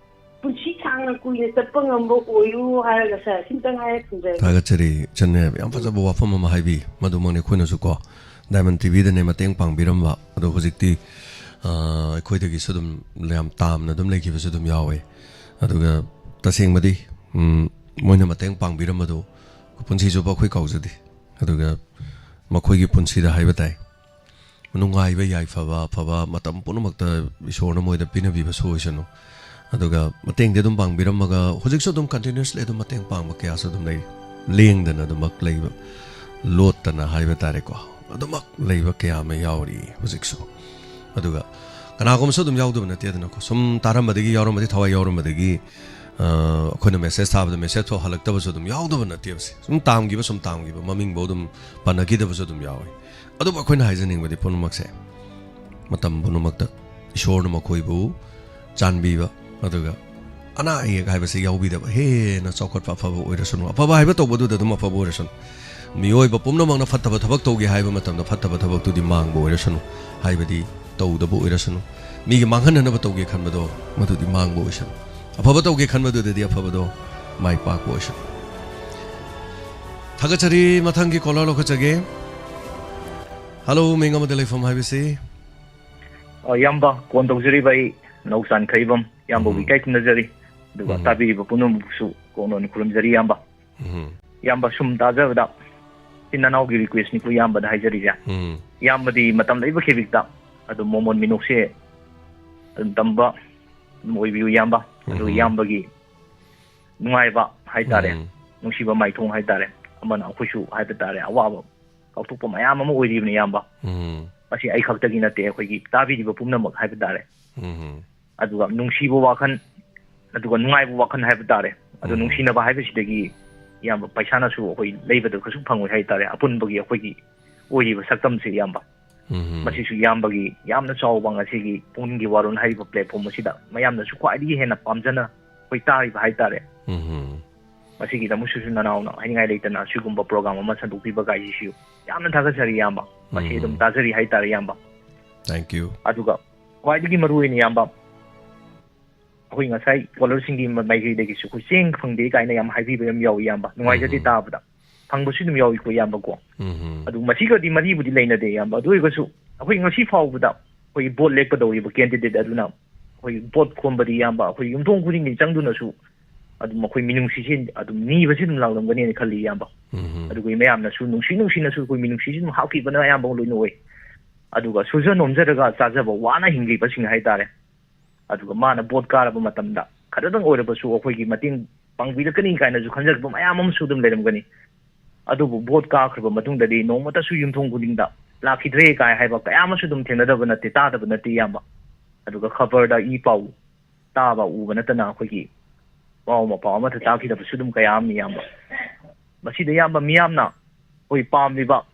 ꯄꯨꯟꯁꯤ ꯁꯥꯡꯅ ꯀꯨꯏꯅ ꯆꯠꯄ ꯉꯝꯕ ꯑꯣꯏꯌꯨ ꯍꯥꯏꯔꯒ, ꯁꯥꯔ, ꯁꯤꯝꯇꯪ ꯍꯥꯏꯔ ꯊꯝꯖꯔꯒꯦ꯫ ꯊꯥꯒꯠꯆꯔꯤ ꯏꯆꯟꯅꯦ, ꯌꯥꯝ ꯐꯖꯕ ꯋꯥꯐꯝ ꯑꯃ ꯍꯥꯏꯕꯤ꯫ ꯃꯗꯨꯃꯛꯅꯤ ꯑꯩꯈꯣꯏꯅꯁꯨ ꯀꯣ, ꯗꯥꯏꯃꯟ ꯇꯤꯚꯤꯗꯅꯦ ꯃꯇꯦꯡ ꯄꯥꯡꯕꯤꯔꯝꯕ, ꯑꯗꯣ ꯍꯧꯖꯤꯛꯇꯤ, ꯑ, ꯑꯩꯈꯣꯏꯗꯒꯤꯁꯨ ꯑꯗꯨꯝ ꯌꯥꯝ ꯇꯥꯝꯅ ꯑꯗꯨꯝ ꯂꯩꯈꯤꯕꯁꯨ ꯑꯗꯨꯝ ꯌꯥꯎꯋꯦ꯫ ꯑꯗꯨꯒ ꯇꯁꯦꯡꯕꯗꯤ, ꯎꯝ, ꯃꯣꯏꯅ ꯃꯇꯦꯡ ꯄꯥꯡꯕꯤꯔꯝꯕꯗꯨ ꯄꯨꯟꯁꯤ ꯆꯨꯞꯄ ꯑꯩꯈꯣꯏ ꯀꯥꯎꯖꯗꯦ꯫ ꯑꯗꯨꯒ ꯃꯈꯣꯏꯒꯤ ꯄꯨꯟꯁꯤꯗ ꯍꯥꯏꯕ ꯇꯥꯏ, ꯅꯨꯡꯉꯥꯏꯕ, ꯌꯥꯏꯐꯕ, ꯑꯐꯕ ꯃꯇꯝ ꯄꯨꯝꯅꯃꯛꯇ ꯏꯁꯣꯔꯅ ꯃꯣꯏꯗ ꯄꯤꯅꯕꯤꯕꯁꯨ ꯑꯣꯏꯁꯅꯨ꯫ ꯑꯗꯨꯒ ꯃꯇꯦꯡꯗꯤ ꯑꯗꯨꯝ ꯄꯥꯡꯕꯤꯔꯝꯃꯒ, ꯍꯧꯖꯤꯛꯁꯨ ꯑꯗꯨꯝ continuously ꯑꯗꯨꯝ ꯃꯇꯦꯡ ꯄꯥꯡꯕ ꯀꯌꯥꯁꯨ ꯑꯗꯨꯝ ꯂꯩꯔꯤ꯫ ꯂꯦꯡꯗꯅ ꯑꯗꯨꯃꯛ ꯂꯩꯕ, ꯂꯣꯠꯇꯅ ꯍꯥꯏꯕ ꯇꯥꯔꯦꯀꯣ, ꯑꯗꯨꯃꯛ ꯂꯩꯕ ꯀꯌꯥ ꯑꯃ ꯌꯥꯎꯔꯤ ꯍꯧꯖꯤꯛꯁꯨ꯫ ꯑꯗꯨꯒ ꯀꯅꯥꯒꯨꯝꯕꯁꯨ ꯑꯗꯨꯝ ꯌꯥꯎꯗꯕ ꯅꯠꯇꯦꯗꯅꯀꯣ, ꯁꯨꯝ ꯇꯥꯔꯝꯕꯗꯒꯤ, ꯌꯥꯎꯔꯝꯕꯗꯒꯤ, ꯊꯋꯥꯏ ꯌꯥꯎꯔꯝꯕꯗꯒꯤ, ꯑ, ꯑꯩꯈꯣꯏꯅ ꯃꯦꯁꯦꯖ ꯊꯥꯕꯗ ꯃꯦꯁꯦꯖ ꯐꯥꯎ ꯍꯜꯂꯛꯇꯕꯁꯨ ꯑꯗꯨꯝ ꯌꯥꯎꯗꯕ ꯅꯠꯇꯦꯕꯁꯦ꯫ ꯁꯨꯝ ꯇꯥꯝꯈꯤꯕ, ꯁꯨꯝ ꯇꯥꯝꯈꯤꯕ, ꯃꯃꯤꯡꯐꯧ ꯑꯗꯨꯝ ꯄꯟꯅꯈꯤꯗꯕꯁꯨ ꯑꯗꯨꯝ ꯌꯥꯎꯋꯤ꯫ ꯑꯗꯨꯕꯨ ꯑꯩꯈꯣꯏꯅ ꯍꯥꯏꯖꯅꯤꯡꯕꯗꯤ ꯄꯨꯝꯅꯃꯛꯁꯦ, ꯃꯇꯝ ꯄꯨꯝꯅꯃꯛꯇ ꯏꯁꯣꯔꯅ ꯃꯈꯣꯏꯕꯨ ꯆꯥꯟꯕꯤꯕ, ꯑꯗꯨꯒ ꯑꯅꯥ ꯑꯌꯦꯛ ꯍꯥꯏꯕꯁꯤ ꯌꯥꯎꯕꯤꯗꯕ, ꯍꯦꯟꯅ ꯆꯥꯎꯈꯠꯄ, ꯑꯐꯕ ꯑꯣꯏꯔꯁꯅꯨ꯫ ꯑꯐꯕ ꯍꯥꯏꯕ ꯇꯧꯕꯗꯨꯗ ꯑꯗꯨꯝ ꯑꯐꯕ ꯑꯣꯏꯔꯁꯅꯨ꯫ ꯃꯤꯑꯣꯏꯕ ꯄꯨꯝꯅꯃꯛꯅ ꯐꯠꯇꯕ ꯊꯕꯛ ꯇꯧꯒꯦ ꯍꯥꯏꯕ ꯃꯇꯝꯗ ꯐꯠꯇꯕ ꯊꯕꯛꯇꯨꯗꯤ ꯃꯥꯡꯕ ꯑꯣꯏꯔꯁꯅꯨ, ꯍꯥꯏꯕꯗꯤ ꯇꯧꯗꯕ ꯑꯣꯏꯔꯁꯅꯨ꯫ ꯃꯤꯒꯤ ꯃꯥꯡꯍꯟꯅꯅꯕ ꯇꯧꯒꯦ ꯈꯟꯕꯗꯣ, ꯃꯗꯨꯗꯤ ꯃꯥꯡꯕ ꯑꯣꯏꯁꯅꯨ꯫ ꯑꯐꯕ ꯇꯧꯒꯦ ꯈꯟꯕꯗꯨꯗꯗꯤ ꯑꯐꯕꯗꯣ ꯃꯥꯏ ꯄꯥꯛꯄ ꯑꯣꯏꯁꯅꯨ꯫ ꯊꯥꯒꯠꯆꯔꯤ꯫ ꯃꯊꯪꯒꯤ ꯀꯣꯂꯔ ꯂꯧꯈꯠꯆꯒꯦ꯫ ꯍꯜꯂꯣ, ꯃꯤꯡ ꯑꯃꯗꯤ ꯂꯩꯐꯝ ꯍꯥꯏꯕꯤꯁꯤ꯫ ꯑ, ꯏꯌꯥꯝꯕ, ꯀꯣꯜ ꯇꯧꯖꯔꯤꯕ ꯑꯩ ꯅꯧꯆꯥꯟ ꯈꯩꯕꯝ, ꯏꯌꯥꯝꯕꯕꯨ ꯎꯝ꯫ ꯏꯀꯥꯏ ꯈꯨꯝꯅꯖꯔꯤ꯫ ꯑꯗꯨꯒ ꯎꯝ꯫ ꯇꯥꯕꯤꯔꯤꯕ ꯄꯨꯝꯅꯃꯛꯁꯨ ꯀꯣꯡꯅꯣꯟ ꯈꯨꯔꯨꯝꯖꯔꯤ, ꯏꯌꯥꯝꯕ꯫ ꯎꯝ꯫ ꯏꯌꯥꯝꯕ, ꯁꯨꯝ ꯇꯥꯖꯕꯗ ꯏꯆꯤꯟ ꯏꯅꯥꯎꯒꯤ request ꯅꯤꯀꯣ ꯏꯌꯥꯝꯕꯗ ꯍꯥꯏꯖꯔꯤꯁꯦ꯫ ꯎꯝ꯫ ꯏꯌꯥꯝꯕꯗꯤ ꯃꯇꯝ ꯂꯩꯕ ꯈꯤꯕꯤꯛꯇ ꯑꯗꯨꯝ ꯃꯣꯃꯣꯟ ꯃꯤꯅꯣꯛꯁꯦ ꯑꯗꯨꯝ ꯇꯝꯕ ꯑꯗꯨꯝ ꯑꯣꯏꯕꯤꯌꯨ, ꯏꯌꯥꯝꯕ꯫ ꯑꯗꯨ ꯎꯝ꯫ ꯏꯌꯥꯝꯕꯒꯤ ꯅꯨꯡꯉꯥꯏꯕ ꯍꯥꯏꯇꯥꯔꯦ, ꯎꯝ꯫ ꯅꯨꯡꯁꯤꯕ ꯃꯥꯏꯊꯣꯡ ꯍꯥꯏꯇꯥꯔꯦ, ꯑꯃꯅ ꯑꯩꯈꯣꯏꯁꯨ ꯍꯥꯏꯕ ꯇꯥꯔꯦ, ꯑꯋꯥꯕ ꯀꯥꯎꯊꯣꯛꯄ ꯃꯌꯥꯝ ꯑꯃ ꯑꯣꯏꯔꯤꯕꯅꯤ, ꯏꯌꯥꯝꯕ꯫ ꯎꯝ꯫ ꯃꯁꯤ ꯑꯩ ꯈꯛꯇꯒꯤ ꯅꯠꯇꯦ, ꯑꯩꯈꯣꯏꯒꯤ ꯇꯥꯕꯤꯔꯤꯕ ꯄꯨꯝꯅꯃꯛ ꯍꯥꯏꯕ ꯇꯥꯔꯦ꯫ ꯎꯝ꯫ ꯑꯗꯨꯒ ꯅꯨꯡꯁꯤꯕ ꯋꯥꯈꯜ, ꯑꯗꯨꯒ ꯅꯨꯡꯉꯥꯏꯕ ꯋꯥꯈꯜ ꯍꯥꯏꯕ ꯇꯥꯔꯦ꯫ ꯑꯗꯨ ꯎꯝ꯫ ꯅꯨꯡꯁꯤꯅꯕ ꯍꯥꯏꯕꯁꯤꯗꯒꯤ, ꯏꯌꯥꯝꯕ, ꯄꯩꯁꯥꯅꯁꯨ ꯑꯩꯈꯣꯏ ꯂꯩꯕꯗ ꯀꯩꯁꯨ ꯐꯪꯉꯣꯏ ꯍꯥꯏꯇꯥꯔꯦ, ꯑꯄꯨꯟꯕꯒꯤ ꯑꯩꯈꯣꯏꯒꯤ ꯑꯣꯏꯔꯤꯕ ꯁꯛꯇꯝꯁꯦ, ꯏꯌꯥꯝꯕ꯫ ꯎꯝ꯫ ꯃꯁꯤꯁꯨ ꯏꯌꯥꯝꯕꯒꯤ ꯌꯥꯝꯅ ꯆꯥꯎꯕ ꯉꯁꯤꯒꯤ ꯄꯨꯡꯒꯤ ꯋꯥꯔꯣꯜ ꯍꯥꯏꯔꯤꯕ platform ꯑꯁꯤꯗ ꯃꯌꯥꯝꯅꯁꯨ ꯈ꯭ꯋꯥꯏꯗꯒꯤ ꯍꯦꯟꯅ ꯄꯥꯝꯖꯅ ꯑꯩꯈꯣꯏ ꯇꯥꯔꯤꯕ ꯍꯥꯏꯇꯥꯔꯦ꯫ ꯎꯝ꯫ ꯃꯁꯤꯒꯤꯗꯃꯛꯁꯨ ꯅꯅꯥꯎꯅ ꯍꯥꯏꯅꯤꯡꯉꯥꯏ ꯂꯩꯇꯅ ꯑꯁꯤꯒꯨꯝꯕ program ꯑꯃ ꯁꯟꯗꯣꯛꯄꯤꯕ ꯀꯥꯏꯁꯤꯁꯨ ꯌꯥꯝꯅ ꯊꯥꯒꯠꯆꯔꯤ, ꯏꯌꯥꯝꯕ꯫ ꯃꯁꯤ ꯑꯗꯨꯝ ꯎꯝ꯫ ꯇꯥꯖꯔꯤ ꯍꯥꯏꯇꯥꯔꯦ, ꯏꯌꯥꯝꯕ꯫ Thank you꯫ ꯑꯗꯨꯒ ꯈ꯭ꯋꯥꯏꯗꯒꯤ ꯃꯔꯨ ꯑꯣꯏꯅ, ꯏꯌꯥꯝꯕ, ꯑꯩꯈꯣꯏ ꯉꯁꯥꯏ caller ꯁꯤꯡꯒꯤ ꯃ-, ꯃꯥꯏꯀꯩꯗꯒꯤꯁꯨ ꯑꯩꯈꯣꯏ ꯆꯦꯡ ꯐꯪꯗꯦ ꯀꯥꯏꯅ ꯌꯥꯝ ꯍꯥꯏꯕꯤꯕ ꯌꯥꯝ ꯌꯥꯎꯏ, ꯏꯌꯥꯝꯕ꯫ ꯅꯨꯡꯉꯥꯏꯖꯗꯦ ꯎꯝ꯫ ꯇꯥꯕꯗ꯫ ꯐꯪꯕꯁꯨ ꯑꯗꯨꯝ ꯌꯥꯎꯏꯀꯣ, ꯏꯌꯥꯝꯕꯀꯣ꯫ ꯎꯝ꯫ ꯑꯗꯨ ꯃꯁꯤꯒꯗꯤ ꯃꯔꯤꯕꯨꯗꯤ ꯂꯩꯅꯗꯦ, ꯏꯌꯥꯝꯕ꯫ ꯑꯗꯨ ꯑꯣꯏꯔꯒꯁꯨ ꯑꯩꯈꯣꯏ ꯉꯁꯤ ꯐꯥꯎꯕꯗ ꯑꯩꯈꯣꯏ vote ꯂꯦꯞꯀꯗꯧꯔꯤꯕ candidate ꯑꯗꯨꯅ ꯑꯩꯈꯣꯏ vote ꯈꯣꯝꯕꯗꯤ, ꯏꯌꯥꯝꯕ, ꯑꯩꯈꯣꯏ ꯌꯨꯝꯊꯣꯡ ꯈꯨꯗꯤꯡꯒꯤ ꯆꯪꯗꯨꯅꯁꯨ ꯑꯗꯨꯝ ꯑꯩꯈꯣꯏ ꯃꯤꯅꯨꯡꯁꯤꯁꯤ ꯑꯗꯨꯝ ꯅꯤꯕꯁꯤ ꯑꯗꯨꯝ ꯂꯥꯛꯂꯝꯒꯅꯤꯅ ꯈꯜꯂꯤ, ꯏꯌꯥꯝꯕ꯫ ꯎꯝ꯫ ꯑꯗꯨꯒ ꯃꯌꯥꯝꯅꯁꯨ ꯅꯨꯡꯁꯤ ꯅꯨꯡꯁꯤꯅꯁꯨ ꯑꯩꯈꯣꯏ ꯃꯤꯅꯨꯡꯁꯤꯁꯤ ꯑꯗꯨꯝ ꯍꯥꯞꯈꯤꯕꯅ ꯑꯌꯥꯝꯕ ꯂꯣꯏꯅ ꯑꯣꯏ꯫ ꯑꯗꯨꯒ ꯁꯨꯖ ꯅꯣꯝꯖꯔꯒ ꯆꯥꯖꯕ ꯋꯥꯅ ꯍꯤꯡꯂꯤꯕꯁꯤꯡ ꯍꯥꯏꯇꯥꯔꯦ꯫ ꯑꯗꯨꯒ ꯃꯥꯅ vote ꯀꯥꯔꯕ ꯃꯇꯝꯗ ꯈꯔꯗꯪ ꯑꯣꯏꯔꯕꯁꯨ ꯑꯩꯈꯣꯏꯒꯤ ꯃꯇꯦꯡ ꯄꯥꯡꯕꯤꯔꯛꯀꯅꯤ ꯀꯥꯏꯅꯁꯨ ꯈꯟꯖꯔꯛꯄ ꯃꯌꯥꯝ ꯑꯃꯁꯨ ꯑꯗꯨꯝ ꯂꯩꯔꯝꯒꯅꯤ꯫ ꯑꯗꯨꯕꯨ vote ꯀꯥꯈ꯭ꯔꯕ ꯃꯇꯨꯡꯗꯗꯤ ꯅꯣꯡꯃꯇꯁꯨ ꯌꯨꯝꯊꯣꯡ ꯈꯨꯗꯤꯡꯗ ꯂꯥꯛꯈꯤꯗ꯭ꯔꯦ ꯀꯥꯏ ꯍꯥꯏꯕ ꯀꯌꯥ ꯑꯃꯁꯨ ꯑꯗꯨꯝ ꯊꯦꯡꯅꯗꯕ ꯅꯠꯇꯦ, ꯇꯥꯗꯕ ꯅꯠꯇꯦ, ꯏꯌꯥꯝꯕ꯫ ꯑꯗꯨꯒ ꯈꯕꯔꯗ ꯏ ꯄꯥꯎ ꯇꯥꯕ ꯎꯕ ꯅꯠꯇꯅ ꯑꯩꯈꯣꯏꯒꯤ ꯄꯥꯎ ꯃꯄꯥꯎ ꯑꯃꯠꯇ ꯇꯥꯈꯤꯗꯕꯁꯨ ꯑꯗꯨꯝ ꯀꯌꯥ ꯑꯃꯅꯤ, ꯏꯌꯥꯝꯕ꯫ ꯃꯁꯤꯗ, ꯏꯌꯥꯝꯕ, ꯃꯤꯌꯥꯝꯅ ꯑꯩꯈꯣꯏ ꯄꯥꯝꯂꯤꯕ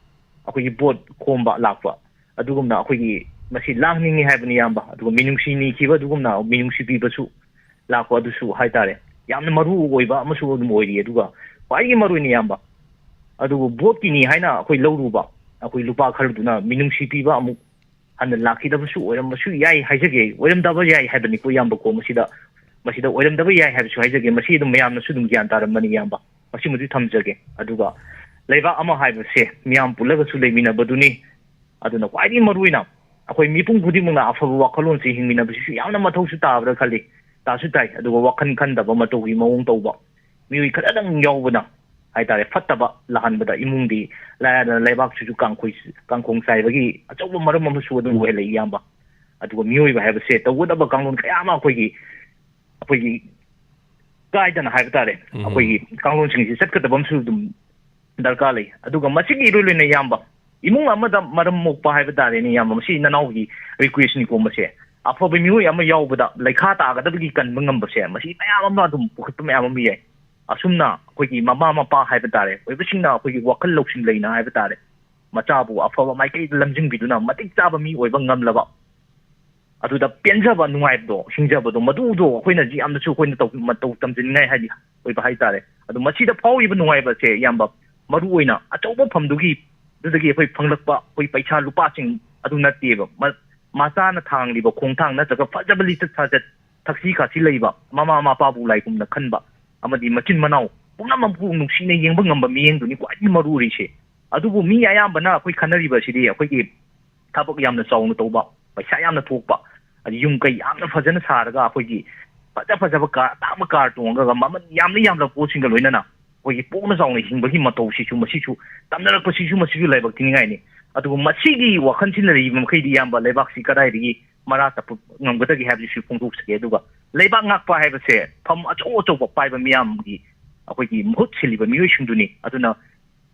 ꯑꯩꯈꯣꯏꯒꯤ vote ꯈꯣꯝꯕ ꯂꯥꯛꯄ ꯑꯗꯨꯒꯨꯝꯅ ꯑꯩꯈꯣꯏꯒꯤ ꯃꯁꯤ ꯂꯥꯡꯅꯤꯡꯉꯤ ꯍꯥꯏꯕꯅꯤ, ꯏꯌꯥꯝꯕ꯫ ꯑꯗꯨꯒ ꯃꯤꯅꯨꯡꯁꯤ ꯅꯤꯈꯤꯕ ꯑꯗꯨꯒꯨꯝꯅ ꯃꯤꯅꯨꯡꯁꯤ ꯄꯤꯕꯁꯨ ꯂꯥꯛꯄ ꯑꯗꯨꯁꯨ ꯍꯥꯏꯇꯥꯔꯦ, ꯌꯥꯝꯅ ꯃꯔꯨ ꯑꯣꯏꯕ ꯑꯃꯁꯨ ꯑꯗꯨꯝ ꯑꯣꯏꯔꯤ꯫ ꯑꯗꯨꯒ ꯈ꯭ꯋꯥꯏꯗꯒꯤ ꯃꯔꯨ ꯑꯣꯏꯅ, ꯏꯌꯥꯝꯕ, ꯑꯗꯨꯕꯨ vote ꯀꯤꯅꯤ ꯍꯥꯏꯅ ꯑꯩꯈꯣꯏ ꯂꯧꯔꯨꯕ ꯑꯩꯈꯣꯏ ꯂꯨꯄꯥ ꯈꯔꯗꯨꯅ ꯃꯤꯅꯨꯡꯁꯤ ꯄꯤꯕ ꯑꯃꯨꯛ ꯍꯟꯅ ꯂꯥꯛꯈꯤꯗꯕꯁꯨ ꯑꯣꯏꯔꯝꯕꯁꯨ ꯌꯥꯏ ꯍꯥꯏꯖꯒꯦ, ꯑꯣꯏꯔꯝꯗꯕ ꯌꯥꯏ ꯍꯥꯏꯕꯅꯤꯀꯣ, ꯏꯌꯥꯝꯕꯀꯣ꯫ ꯃꯁꯤꯗ, ꯃꯁꯤꯗ ꯑꯣꯏꯔꯝꯗꯕ ꯌꯥꯏ ꯍꯥꯏꯕꯁꯨ ꯍꯥꯏꯖꯒꯦ, ꯃꯁꯤ ꯑꯗꯨꯝ ꯃꯌꯥꯝꯅꯁꯨ ꯑꯗꯨꯝ ꯒ꯭ꯌꯥꯟ ꯇꯥꯔꯝꯃꯅꯤ, ꯏꯌꯥꯝꯕ꯫ ꯃꯁꯤꯃꯗꯤ ꯊꯝꯖꯒꯦ꯫ ꯑꯗꯨꯒ ꯂꯩꯕꯥꯛ ꯑꯃ ꯍꯥꯏꯕꯁꯦ ꯃꯤꯌꯥꯝ ꯄꯨꯜꯂꯒꯁꯨ ꯂꯩꯃꯤꯟꯅꯕꯗꯨꯅꯤ꯫ ꯑꯗꯨꯅ ꯈ꯭ꯋꯥꯏꯗꯒꯤ ꯃꯔꯨꯑꯣꯏꯅ ꯑꯩꯈꯣꯏ ꯃꯤꯄꯨꯝ ꯈꯨꯗꯤꯡꯃꯛꯅ ꯑꯐꯕ ꯋꯥꯈꯜꯂꯣꯟꯁꯤ ꯍꯤꯡꯃꯤꯟꯅꯕꯁꯤꯁꯨ ꯌꯥꯝꯅ ꯃꯊꯧꯁꯨ ꯇꯥꯕ꯭ꯔꯥ ꯈꯜꯂꯤ꯫ ꯇꯥꯁꯨ ꯇꯥꯏ꯫ ꯑꯗꯨꯒ ꯋꯥꯈꯜ ꯈꯟꯗꯕ, ꯃꯇꯧꯒꯤ ꯃꯑꯣꯡ ꯇꯧꯕ ꯃꯤꯑꯣꯏ ꯈꯔꯗꯪ ꯌꯥꯎꯕꯅ ꯍꯥꯏꯇꯥꯔꯦ, ꯐꯠꯇꯕ ꯂꯥꯛꯍꯟꯕꯗ ꯏꯃꯨꯡꯗꯤ ꯂꯥꯏꯔꯗꯅ ꯂꯩꯕꯥꯛꯁꯤꯁꯨ ꯀꯥꯡꯈꯣꯏ-, ꯀꯥꯡꯈꯣꯡ ꯆꯥꯏꯕꯒꯤ ꯑꯆꯧꯕ ꯃꯔꯝ ꯑꯃꯁꯨ ꯑꯗꯨꯝ ꯑꯣꯏꯍꯜꯂꯛꯏ, ꯏꯌꯥꯝꯕ꯫ ꯑꯗꯨꯒ ꯃꯤꯑꯣꯏꯕ ꯍꯥꯏꯕꯁꯦ ꯇꯧꯒꯗꯕ ꯀꯥꯡꯂꯣꯟ ꯀꯌꯥ ꯑꯃ ꯑꯩꯈꯣꯏꯒꯤ, ꯑꯩꯈꯣꯏꯒꯤ ꯀꯥꯏꯗꯅ ꯍꯥꯏꯕ ꯇꯥꯔꯦ, ꯎꯝ꯫ ꯑꯩꯈꯣꯏꯒꯤ ꯀꯥꯡꯂꯣꯟꯁꯤꯡꯁꯤ ꯆꯠꯀꯗꯕ ꯑꯃꯁꯨ ꯑꯗꯨꯝ ꯗꯔꯀꯥꯔ ꯂꯩ꯫ ꯑꯗꯨꯒ ꯃꯁꯤꯒꯤ ꯏꯔꯣꯏ ꯂꯣꯏꯅ, ꯏꯌꯥꯝꯕ, ꯏꯃꯨꯡ ꯑꯃꯗ ꯃꯔꯝ ꯃꯣꯛꯄ ꯍꯥꯏꯕ ꯇꯥꯔꯦꯅꯦ, ꯏꯌꯥꯝꯕ, ꯃꯁꯤ ꯅꯅꯥꯎꯒꯤ ꯔꯤꯀ꯭ꯋꯦꯁꯅꯤꯀꯣ꯫ ꯃꯁꯦ ꯑꯐꯕ ꯃꯤꯑꯣꯏ ꯑꯃ ꯌꯥꯎꯕꯗ ꯂꯩꯈꯥ ꯇꯥꯒꯗꯕꯒꯤ ꯀꯟꯕ ꯉꯝꯕꯁꯦ, ꯃꯁꯤ ꯃꯌꯥꯝ ꯑꯃ ꯑꯗꯨꯝ ꯄꯨꯈꯠꯄ ꯃꯌꯥꯝ ꯑꯃ ꯌꯥꯏ꯫ ꯑꯁꯨꯝꯅ ꯑꯩꯈꯣꯏꯒꯤ ꯃꯃꯥ ꯃꯄꯥ ꯍꯥꯏꯕ ꯇꯥꯔꯦ, ꯑꯣꯏꯕꯁꯤꯡꯅ ꯑꯩꯈꯣꯏꯒꯤ ꯋꯥꯈꯜ ꯂꯧꯁꯤꯡ ꯂꯩꯅ ꯍꯥꯏꯕ ꯇꯥꯔꯦ, ꯃꯆꯥꯕꯨ ꯑꯐꯕ ꯃꯥꯏꯀꯩꯗ ꯂꯝꯖꯤꯡꯕꯤꯗꯨꯅ ꯃꯇꯤꯛ ꯆꯥꯕ ꯃꯤ ꯑꯣꯏꯕ ꯉꯝꯂꯕ, ꯑꯗꯨꯗ ꯄꯦꯟꯖꯕ ꯅꯨꯡꯉꯥꯏꯕꯗꯣ, ꯍꯤꯡꯖꯕꯗꯣ, ꯃꯗꯨꯗꯣ ꯑꯩꯈꯣꯏꯅ ꯌꯥꯝꯅꯁꯨ ꯑꯩꯈꯣꯏꯅ ꯇꯧ-, ꯃꯇꯧ ꯇꯝꯖꯅꯤꯡꯉꯥꯏ ꯍꯥꯏꯗꯤ ꯑꯣꯏꯕ ꯍꯥꯏꯇꯥꯔꯦ꯫ ꯑꯗꯣ ꯃꯁꯤꯗ ꯐꯥꯎꯔꯤꯕ ꯅꯨꯡꯉꯥꯏꯕꯁꯦ, ꯏꯌꯥꯝꯕ, ꯃꯔꯨ ꯑꯣꯏꯅ ꯑꯆꯧꯕ ꯐꯝꯗꯨꯒꯤ, ꯑꯗꯨꯗꯒꯤ ꯑꯩꯈꯣꯏ ꯐꯪꯂꯛꯄ ꯑꯩꯈꯣꯏ ꯄꯩꯁꯥ ꯂꯨꯄꯥꯁꯤꯡ ꯑꯗꯨ ꯅꯠꯇꯦꯕ꯫ ꯃ-, ꯃꯆꯥꯅ ꯊꯥꯡꯂꯤꯕ ꯈꯣꯡꯊꯥꯡ ꯅꯠꯇ꯭ꯔꯒ ꯐꯖꯕ ꯂꯤꯆꯠ ꯁꯥꯖꯠ, ꯊꯛꯁꯤ ꯈꯥꯁꯤ ꯂꯩꯕ, ꯃꯃꯥ ꯃꯄꯥꯕꯨ ꯂꯥꯏꯒꯨꯝꯅ ꯈꯟꯕ, ꯑꯃꯗꯤ ꯃꯆꯤꯟ ꯃꯅꯥꯎ ꯄꯨꯝꯅꯃꯛꯄꯨ ꯅꯨꯡꯁꯤꯅ ꯌꯦꯡꯕ ꯉꯝꯕ ꯃꯤꯠꯌꯦꯡꯗꯨꯅꯤ ꯈ꯭ꯋꯥꯏꯗꯒꯤ ꯃꯔꯨ ꯑꯣꯏꯔꯤꯁꯦ꯫ ꯑꯗꯨꯕꯨ ꯃꯤ ꯑꯌꯥꯝꯕꯅ ꯑꯩꯈꯣꯏ ꯈꯟꯅꯔꯤꯕꯁꯤꯗꯤ ꯑꯩꯈꯣꯏꯒꯤ ꯊꯕꯛ ꯌꯥꯝꯅ ꯆꯥꯎꯅ ꯇꯧꯕ, ꯄꯩꯁꯥ ꯌꯥꯝꯅ ꯊꯣꯛꯄ, ꯑꯗꯩ ꯌꯨꯝ ꯀꯩ ꯌꯥꯝꯅ ꯐꯖꯅ ꯁꯥꯔꯒ ꯑꯩꯈꯣꯏꯒꯤ ꯐꯖ ꯐꯖꯕ ꯀꯥꯔ, ꯑꯇꯥꯡꯕ ꯀꯥꯔ ꯇꯣꯡꯉꯒ ꯃꯃꯜ ꯌꯥꯝꯅ ꯌꯥꯝꯂꯕ ꯄꯣꯠꯁꯤꯡꯒ ꯂꯣꯏꯅꯅ ꯑꯩꯈꯣꯏꯒꯤ ꯄꯣꯛꯅ ꯆꯥꯎꯅ ꯍꯤꯡꯕꯒꯤ ꯃꯇꯧꯁꯤꯁꯨ, ꯃꯁꯤꯁꯨ ꯇꯝꯅꯔꯛꯄꯁꯤꯁꯨ, ꯃꯁꯤꯁꯨ ꯂꯥꯏꯕꯛ ꯊꯤꯅꯤꯡꯉꯥꯏꯅꯤ꯫ ꯑꯗꯨꯕꯨ ꯃꯁꯤꯒꯤ ꯋꯥꯈꯜꯁꯤꯅ ꯂꯩꯔꯤꯕ ꯃꯈꯩꯗꯤ, ꯏꯌꯥꯝꯕ, ꯂꯩꯕꯥꯛꯁꯤ ꯀꯗꯥꯏꯗꯒꯤ ꯃꯔꯥ ꯇꯞꯄ ꯉꯝꯒꯗꯒꯦ ꯍꯥꯏꯕꯁꯤꯁꯨ ꯐꯣꯡꯗꯣꯛꯆꯒꯦ꯫ ꯑꯗꯨꯒ ꯂꯩꯕꯥꯛ ꯉꯥꯛꯄ ꯍꯥꯏꯕꯁꯦ ꯐꯝ ꯑꯆꯧ ꯑꯆꯧꯕ ꯄꯥꯏꯕ ꯃꯤꯌꯥꯝꯒꯤ ꯑꯩꯈꯣꯏꯒꯤ ꯃꯍꯨꯠ ꯁꯤꯜꯂꯤꯕ ꯃꯤꯑꯣꯏꯁꯤꯡꯗꯨꯅꯤ꯫ ꯑꯗꯨꯅ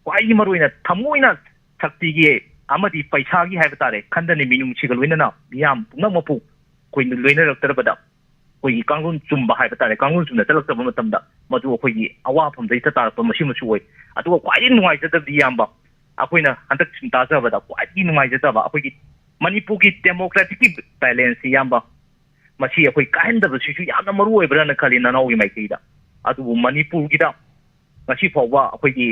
ꯈ꯭ꯋꯥꯏꯗꯒꯤ ꯃꯔꯨꯑꯣꯏꯅ ꯊꯃꯣꯏꯅ ꯁꯛꯇꯤꯒꯤ ꯑꯃꯗꯤ ꯄꯩꯁꯥꯒꯤ ꯍꯥꯏꯕ ꯇꯥꯔꯦ, ꯈꯟꯗꯅ ꯃꯤꯅꯨꯡꯁꯤꯒ ꯂꯣꯏꯅꯅ ꯃꯤꯌꯥꯝ ꯄꯨꯝꯅꯃꯛꯄꯨ ꯑꯩꯈꯣꯏꯅ ꯂꯣꯏꯅꯔꯛꯇ꯭ꯔꯕꯗ, ꯑꯩꯈꯣꯏꯒꯤ ꯀꯥꯡꯂꯣꯟ ꯆꯨꯝꯕ ꯍꯥꯏꯕ ꯇꯥꯔꯦ, ꯀꯥꯡꯂꯣꯟ ꯆꯨꯝꯅ ꯆꯠꯂꯛꯇꯕ ꯃꯇꯝꯗ ꯃꯗꯨ ꯑꯩꯈꯣꯏꯒꯤ ꯑꯋꯥꯐꯝꯗ ꯍꯦꯛꯇ ꯇꯥꯔꯛꯄ ꯃꯁꯤꯃꯁꯨ ꯑꯣꯏ꯫ ꯑꯗꯨꯒ ꯈ꯭ꯋꯥꯏꯗꯒꯤ ꯅꯨꯡꯉꯥꯏꯖꯗꯕꯗꯤ, ꯏꯌꯥꯝꯕ, ꯑꯩꯈꯣꯏꯅ ꯍꯟꯗꯛ ꯁꯨꯝ ꯇꯥꯖꯕꯗ ꯈ꯭ꯋꯥꯏꯗꯒꯤ ꯅꯨꯡꯉꯥꯏꯖꯗꯕ, ꯑꯩꯈꯣꯏꯒꯤ ꯃꯅꯤꯄꯨꯔꯒꯤ ꯗꯦꯃꯣꯀ꯭ꯔꯦꯇꯤꯛꯀꯤ ꯕꯦꯂꯦꯟꯁꯁꯤ, ꯏꯌꯥꯝꯕ, ꯃꯁꯤ ꯑꯩꯈꯣꯏ ꯀꯥꯏꯍꯟꯗꯕꯁꯤꯁꯨ ꯌꯥꯝꯅ ꯃꯔꯨ ꯑꯣꯏꯕ꯭ꯔꯥꯅ ꯈꯜꯂꯤ ꯅꯅꯥꯎꯒꯤ ꯃꯥꯏꯀꯩꯗ꯫ ꯑꯗꯨꯕꯨ ꯃꯅꯤꯄꯨꯔꯒꯤꯗ ꯉꯁꯤ ꯐꯥꯎꯕ ꯑꯩꯈꯣꯏꯒꯤ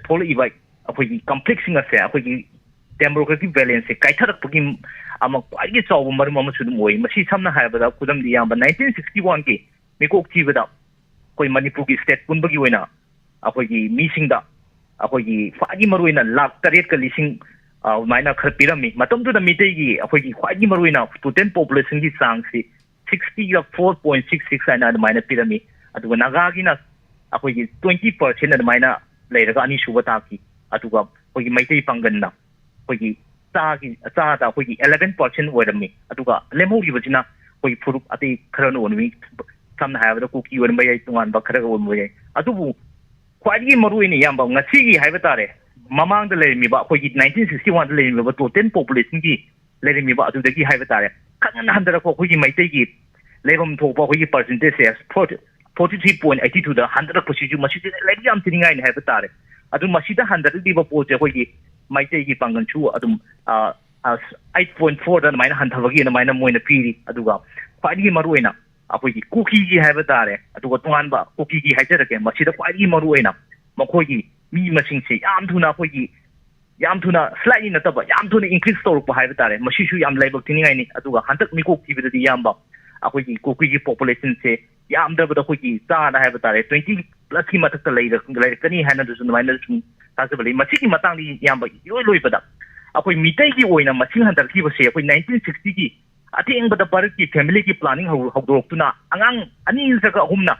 ꯊꯣꯛꯂꯛꯏꯕ ꯑꯩꯈꯣꯏꯒꯤ ꯀꯟꯐ꯭ꯂꯤꯛꯁꯤꯡ ꯑꯁꯦ ꯑꯩꯈꯣꯏꯒꯤ ꯗꯦꯃꯣꯀ꯭ꯔꯦꯇꯤꯛ ꯕꯦꯂꯦꯟꯁꯁꯦ ꯀꯥꯏꯊꯔꯛꯄꯒꯤ ꯑꯃ ꯈ꯭ꯋꯥꯏꯗꯒꯤ ꯆꯥꯎꯕ ꯃꯔꯝ ꯑꯃꯁꯨ ꯑꯗꯨꯝ ꯑꯣꯏ꯫ ꯃꯁꯤ ꯁꯝꯅ ꯍꯥꯏꯔꯕꯗ, ꯈꯨꯗꯝꯗꯤ, ꯏꯌꯥꯝꯕ, ꯅꯥꯏꯟꯇꯤꯟ ꯁꯤꯛꯁꯇꯤ ꯋꯥꯟꯒꯤ ꯃꯤꯀꯣꯛ ꯊꯤꯕꯗ ꯑꯩꯈꯣꯏ ꯃꯅꯤꯄꯨꯔꯒꯤ ꯁ꯭ꯇꯦꯠ ꯄꯨꯟꯕꯒꯤ ꯑꯣꯏꯅ ꯑꯩꯈꯣꯏꯒꯤ ꯃꯤꯁꯤꯡꯗ ꯑꯩꯈꯣꯏꯒꯤ ꯈ꯭ꯋꯥꯏꯗꯒꯤ ꯃꯔꯨꯑꯣꯏꯅ ꯂꯥꯈ ꯇꯔꯦꯠꯀ ꯂꯤꯁꯤꯡ ꯑ, ꯑꯗꯨꯃꯥꯏꯅ ꯈꯔ ꯄꯤꯔꯝꯃꯤ꯫ ꯃꯇꯝꯗꯨꯗ ꯃꯤꯇꯩꯒꯤ ꯑꯩꯈꯣꯏꯒꯤ ꯈ꯭ꯋꯥꯏꯗꯒꯤ ꯃꯔꯨꯑꯣꯏꯅ total populationꯒꯤ ꯆꯥꯡꯁꯤ sixtyꯒ four point six six ꯍꯥꯏꯅ ꯑꯗꯨꯃꯥꯏꯅ ꯄꯤꯔꯝꯃꯤ꯫ ꯑꯗꯨꯒ ꯅꯥꯒꯥꯒꯤꯅ ꯑꯩꯈꯣꯏꯒꯤ twenty percent ꯑꯗꯨꯃꯥꯏꯅ ꯂꯩꯔꯒ ꯑꯅꯤꯁꯨꯕ ꯇꯥꯈꯤ꯫ ꯑꯗꯨꯒ ꯑꯩꯈꯣꯏꯒꯤ ꯃꯩꯇꯩ ꯄꯥꯡꯒꯜꯅ ꯑꯩꯈꯣꯏꯒꯤ ꯆꯥꯒꯤ, ꯆꯥꯗ ꯑꯩꯈꯣꯏꯒꯤ eleven percent ꯑꯣꯏꯔꯝꯃꯤ꯫ ꯑꯗꯨꯒ ꯂꯦꯝꯍꯧꯔꯤꯕꯁꯤꯅ ꯑꯩꯈꯣꯏꯒꯤ ꯐꯨꯔꯨꯞ ꯑꯇꯩ ꯈꯔꯅ ꯑꯣꯏꯔꯝꯃꯤ꯫ ꯁꯝꯅ ꯍꯥꯏꯔꯕꯗ ꯀꯨꯀꯤ ꯑꯣꯏꯔꯝꯕ ꯌꯥꯏ, ꯇꯣꯉꯥꯟꯕ ꯈꯔꯒ ꯑꯣꯏꯔꯝꯕ ꯌꯥꯏ꯫ ꯑꯗꯨꯕꯨ ꯈ꯭ꯋꯥꯏꯗꯒꯤ ꯃꯔꯨꯑꯣꯏꯅ ꯏꯌꯥꯝꯕ ꯉꯁꯤꯒꯤ ꯍꯥꯏꯕ ꯇꯥꯔꯦ, ꯃꯃꯥꯡꯗ ꯂꯩꯔꯝꯃꯤꯕ ꯑꯩꯈꯣꯏꯒꯤ nineteen sixty oneꯗ ꯂꯩꯔꯝꯃꯤꯕ total populationꯒꯤ ꯂꯩꯔꯝꯃꯤꯕ ꯑꯗꯨꯗꯒꯤ ꯍꯥꯏꯕ ꯇꯥꯔꯦ, ꯈꯪꯍꯟ ꯍꯟꯊꯔꯛꯄ ꯑꯩꯈꯣꯏꯒꯤ ꯃꯩꯇꯩꯒꯤ ꯂꯩꯐꯝ ꯊꯣꯛꯄ ꯑꯩꯈꯣꯏꯒꯤ percentageꯁꯦ forty, forty three point eight twoꯗ ꯍꯟꯊꯔꯛꯄꯁꯤꯁꯨ ꯃꯁꯤꯁꯨ ꯂꯥꯏꯔꯤꯛ ꯌꯥꯝ ꯊꯤꯅꯤꯡꯉꯥꯏꯅꯤ ꯍꯥꯏꯕ ꯇꯥꯔꯦ꯫ ꯑꯗꯨ ꯃꯁꯤꯗ ꯍꯟꯊꯔꯛꯂꯤꯕ ꯄꯣꯠꯁꯦ ꯑꯩꯈꯣꯏꯒꯤ ꯃꯩꯇꯩꯒꯤ ꯄꯥꯡꯒꯜꯁꯨ ꯑꯗꯨꯝ, ꯑ, ꯑ, eight point fourꯗ ꯑꯗꯨꯃꯥꯏꯅ ꯍꯟꯊꯕꯒꯤ ꯑꯗꯨꯃꯥꯏꯅ ꯃꯣꯏꯅ ꯄꯤꯔꯤ꯫ ꯑꯗꯨꯒ ꯈ꯭ꯋꯥꯏꯗꯒꯤ ꯃꯔꯨꯑꯣꯏꯅ ꯑꯩꯈꯣꯏꯒꯤ ꯀꯨꯀꯤꯒꯤ ꯍꯥꯏꯕ ꯇꯥꯔꯦ, ꯑꯗꯨꯒ ꯇꯣꯉꯥꯟꯕ ꯀꯨꯀꯤꯒꯤ ꯍꯥꯏꯖꯔꯛꯀꯦ, ꯃꯁꯤꯗ ꯈ꯭ꯋꯥꯏꯗꯒꯤ ꯃꯔꯨꯑꯣꯏꯅ ꯃꯈꯣꯏꯒꯤ ꯃꯤ ꯃꯁꯤꯡꯁꯦ ꯌꯥꯝ ꯊꯨꯅ ꯑꯩꯈꯣꯏꯒꯤ ꯌꯥꯝ ꯊꯨꯅ slightly ꯅꯠꯇꯕ, ꯌꯥꯝ ꯊꯨꯅ increase ꯇꯧꯔꯛꯄ ꯍꯥꯏꯕ ꯇꯥꯔꯦ, ꯃꯁꯤꯁꯨ ꯌꯥꯝ ꯂꯥꯏꯕꯛ ꯊꯤꯅꯤꯡꯉꯥꯏꯅꯤ꯫ ꯑꯗꯨꯒ ꯍꯟꯗꯛ ꯃꯤꯀꯣꯛ ꯊꯤꯕꯗꯗꯤ ꯏꯌꯥꯝꯕ ꯑꯩꯈꯣꯏꯒꯤ ꯀꯨꯀꯤꯒꯤ populationꯁꯦ ꯌꯥꯝꯗ꯭ꯔꯕꯗ ꯑꯩꯈꯣꯏꯒꯤ ꯆꯥꯗ ꯍꯥꯏꯕ ꯇꯥꯔꯦ twenty plusꯀꯤ ꯃꯊꯛꯇ ꯂꯩꯔ-, ꯂꯩꯔꯛꯀꯅꯤ ꯍꯥꯏꯅꯗꯨꯁꯨ ꯑꯗꯨꯃꯥꯏꯅ ꯁꯨꯝ ꯊꯥꯖꯕ ꯂꯩ꯫ ꯃꯁꯤꯒꯤ ꯃꯇꯥꯡꯗ ꯏꯌꯥꯝꯕ ꯏꯂꯣꯏ ꯂꯣꯏꯕꯗ ꯑꯩꯈꯣꯏ ꯃꯤꯇꯩꯒꯤ ꯑꯣꯏꯅ ꯃꯁꯤꯡ ꯍꯟꯊꯔꯛꯈꯤꯕꯁꯦ ꯑꯩꯈꯣꯏ nineteen sixtyꯒꯤ ꯑꯊꯦꯡꯕꯗ ꯚꯥꯔꯠꯀꯤ family planning ꯍꯧ-, ꯍꯧꯗꯣꯔꯛꯇꯨꯅ ꯑꯉꯥꯡ ꯑꯅꯤ ꯅꯠꯇ꯭ꯔꯒ ꯑꯍꯨꯝꯅ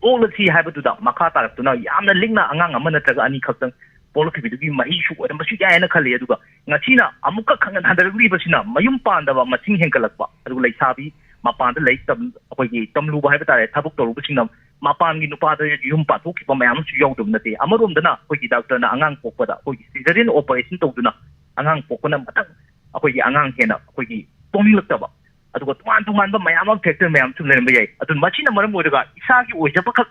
ꯄꯣꯛꯂꯁꯤ ꯍꯥꯏꯕꯗꯨꯗ ꯃꯈꯥ ꯇꯥꯔꯛꯇꯨꯅ ꯌꯥꯝꯅ ꯂꯤꯛꯅ ꯑꯉꯥꯡ ꯑꯃ ꯅꯠꯇ꯭ꯔꯒ ꯑꯅꯤ ꯈꯛꯇꯪ ꯄꯣꯛꯂꯛꯈꯤꯕꯗꯨꯒꯤ ꯃꯍꯩꯁꯨ ꯑꯣꯏꯔꯝꯕꯁꯨ ꯌꯥꯏ ꯍꯥꯏꯅ ꯈꯜꯂꯤ꯫ ꯑꯗꯨꯒ ꯉꯁꯤꯅ ꯑꯃꯨꯛꯀ ꯈꯪꯍꯟ ꯍꯟꯊꯔꯛꯂꯤꯕꯁꯤꯅ ꯃꯌꯨꯝ ꯄꯥꯟꯗꯕ ꯃꯁꯤꯡ ꯍꯦꯟꯒꯠꯂꯛꯄ, ꯑꯗꯨꯒ ꯂꯩꯁꯥꯕꯤ ꯃꯄꯥꯟꯗ ꯂꯥꯏꯔꯤꯛ ꯇꯝ-, ꯑꯩꯈꯣꯏꯒꯤ ꯇꯝꯂꯨꯕ ꯍꯥꯏꯕ ꯇꯥꯔꯦ, ꯊꯕꯛ ꯇꯧꯔꯨꯕꯁꯤꯡꯅ ꯃꯄꯥꯟꯒꯤ ꯅꯨꯄꯥꯗ ꯌꯨꯝ ꯄꯥꯟꯊꯣꯛꯈꯤꯕ ꯃꯌꯥꯝ ꯑꯃꯁꯨ ꯌꯥꯎꯗꯕ ꯅꯠꯇꯦ꯫ ꯑꯃꯔꯣꯝꯗꯅ ꯑꯩꯈꯣꯏꯒꯤ doctorꯅ ꯑꯉꯥꯡ ꯄꯣꯛꯄꯗ ꯑꯩꯈꯣꯏꯒꯤ cesarean operation ꯇꯧꯗꯨꯅ ꯑꯉꯥꯡ ꯄꯣꯛꯄꯅ ꯃꯊꯪ ꯑꯩꯈꯣꯏꯒꯤ ꯑꯉꯥꯡ ꯍꯦꯟꯅ ꯑꯩꯈꯣꯏꯒꯤ ꯄꯣꯛꯅꯤꯡꯂꯛꯇꯕ, ꯑꯗꯨꯒ ꯇꯣꯉꯥꯟ ꯇꯣꯉꯥꯟꯕ ꯃꯌꯥꯝ ꯑꯃ factor ꯃꯌꯥꯝ ꯁꯨꯝ ꯂꯩꯔꯝꯕ ꯌꯥꯏ꯫ ꯑꯗꯨ ꯃꯁꯤꯅ ꯃꯔꯝ ꯑꯣꯏꯔꯒ ꯏꯁꯥꯒꯤ ꯑꯣꯏꯖꯕ ꯈꯛ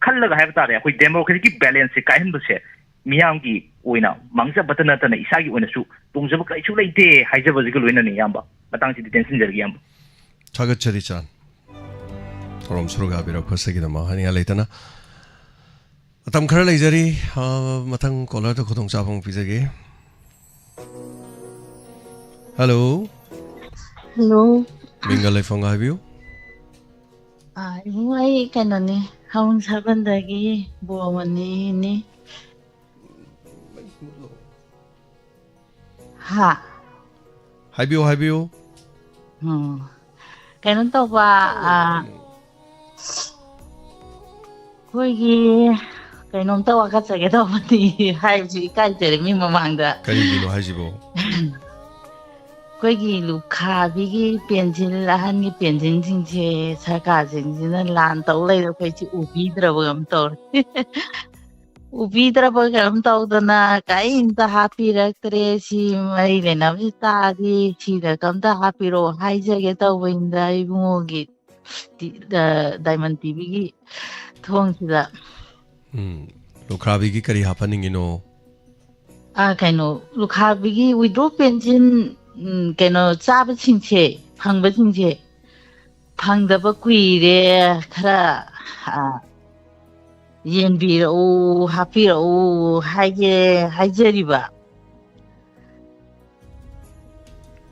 ꯈꯜꯂꯒ ꯍꯥꯏꯕ ꯇꯥꯔꯦ, ꯑꯩꯈꯣꯏ demographyꯒꯤ balanceꯁꯦ ꯀꯥꯏꯍꯟꯕꯁꯦ ꯃꯤꯌꯥꯝꯒꯤ ꯑꯣꯏꯅ ꯃꯥꯡꯖꯕꯇ ꯅꯠꯇꯅ ꯏꯁꯥꯒꯤ ꯑꯣꯏꯅꯁꯨ ꯇꯣꯡꯖꯕ ꯀꯔꯤꯁꯨ ꯂꯩꯇꯦ ꯍꯥꯏꯖꯕꯁꯤꯒ ꯂꯣꯏꯅꯅ ꯏꯌꯥꯝꯕ꯫ ꯃꯇꯥꯡꯁꯤꯗ ꯇꯦꯟꯁꯤꯟꯖꯔꯒꯦ ꯏꯌꯥꯝꯕ꯫ ꯊꯥꯒꯠꯆꯔꯤ ꯆꯥꯟ꯫ ꯊꯧꯔꯝ ꯁꯔꯨꯛ ꯌꯥꯕꯤꯔꯛꯄꯁꯤꯒꯤꯗꯃꯛ ꯍꯥꯏꯅꯤꯡꯉꯥꯏ ꯂꯩꯇꯅ꯫ ꯃꯇꯝ ꯈꯔ ꯂꯩꯖꯔꯤ, ꯑ, ꯃꯊꯪ caller ꯗ ꯈꯨꯗꯣꯡꯆꯥꯕ ꯑꯃꯨꯛ ꯄꯤꯖꯒꯦ꯫ Hello꯫ Hello꯫ ꯃꯤꯡꯒ ꯂꯩꯐꯝꯒ ꯍꯥꯏꯕꯤꯌꯨ꯫ ꯑ, ꯏꯕꯨꯡꯉꯣ, ꯑꯩ ꯀꯩꯅꯣꯅꯤ, ꯍꯥꯎꯟ ꯁꯥꯕꯟꯗꯒꯤ ꯕꯣꯃꯅꯤꯅꯤ꯫ ꯍꯥ? ꯍꯥꯏꯕꯤꯌꯨ, ꯍꯥꯏꯕꯤꯌꯨ꯫ ꯎꯝ꯫ ꯀꯩꯅꯣ ꯇꯧꯕ, ꯑ, ꯑꯩꯈꯣꯏꯒꯤ ꯀꯩꯅꯣꯝꯇ ꯋꯥꯀꯠꯆꯒꯦ ꯇꯧꯕꯅꯤ, ꯍꯥꯏꯕꯁꯨ ꯏꯀꯥꯏꯖꯔꯦ ꯃꯤ ꯃꯃꯥꯡꯗ꯫ ꯀꯔꯤꯒꯤꯅꯣ ꯍꯥꯏꯁꯤꯕꯣ? ꯑꯩꯈꯣꯏꯒꯤ ꯂꯨꯈꯥꯕꯤꯒꯤ ꯄꯦꯟꯁꯤꯜ, ꯑꯍꯟꯒꯤ ꯄꯦꯟꯁꯤꯜꯁꯤꯡꯁꯦ ꯁꯔꯀꯥꯔꯁꯤꯡꯁꯤꯅ ꯂꯥꯟ ꯇꯧ ꯂꯩꯔꯦ, ꯑꯩꯈꯣꯏꯁꯤ ꯎꯕꯤꯗ꯭ꯔꯕ ꯑꯃ ꯇꯧꯔꯦ꯫ ꯎꯕꯤꯗ꯭ꯔꯕ ꯀꯩꯅꯣꯝ ꯇꯧꯗꯅ ꯀꯔꯤꯝꯇ ꯍꯥꯞꯄꯤꯔꯛꯇ꯭ꯔꯦ꯫ ꯁꯤ ꯃꯔꯤ ꯂꯩꯅꯕꯁꯤ ꯇꯥꯔꯗꯤ ꯁꯤꯗ ꯀꯝꯇ ꯍꯥꯞꯄꯤꯔꯛꯑꯣ ꯍꯥꯏꯖꯒꯦ ꯇꯧꯕꯅꯤꯗ, ꯏꯕꯨꯡꯉꯣꯒꯤ ꯇꯤ-, ꯑ, ꯗꯥꯏꯃꯟ ꯇꯤꯚꯤꯒꯤ ꯊꯣꯡꯁꯤꯗ꯫ ꯎꯝ, ꯂꯨꯈ꯭ꯔꯥꯕꯤꯒꯤ ꯀꯔꯤ ꯍꯥꯞꯍꯟꯅꯤꯡꯉꯤꯅꯣ? ꯑ, ꯀꯩꯅꯣ, ꯂꯨꯈ꯭ꯔꯥꯕꯤꯒꯤ ꯋꯤꯗ꯭ꯔꯣ ꯄꯦꯟꯁꯤꯜ, ꯎꯝ, ꯀꯩꯅꯣ, ꯆꯥꯕꯁꯤꯡꯁꯦ, ꯐꯪꯕꯁꯤꯡꯁꯦ, ꯐꯪꯗꯕ ꯀꯨꯏꯔꯦ, ꯈꯔ, ꯑ, ꯌꯦꯟꯕꯤꯔꯛꯎ, ꯍꯥꯞꯄꯤꯔꯛꯎ ꯍꯥꯏꯒꯦ ꯍꯥꯏꯖꯔꯤꯕ꯫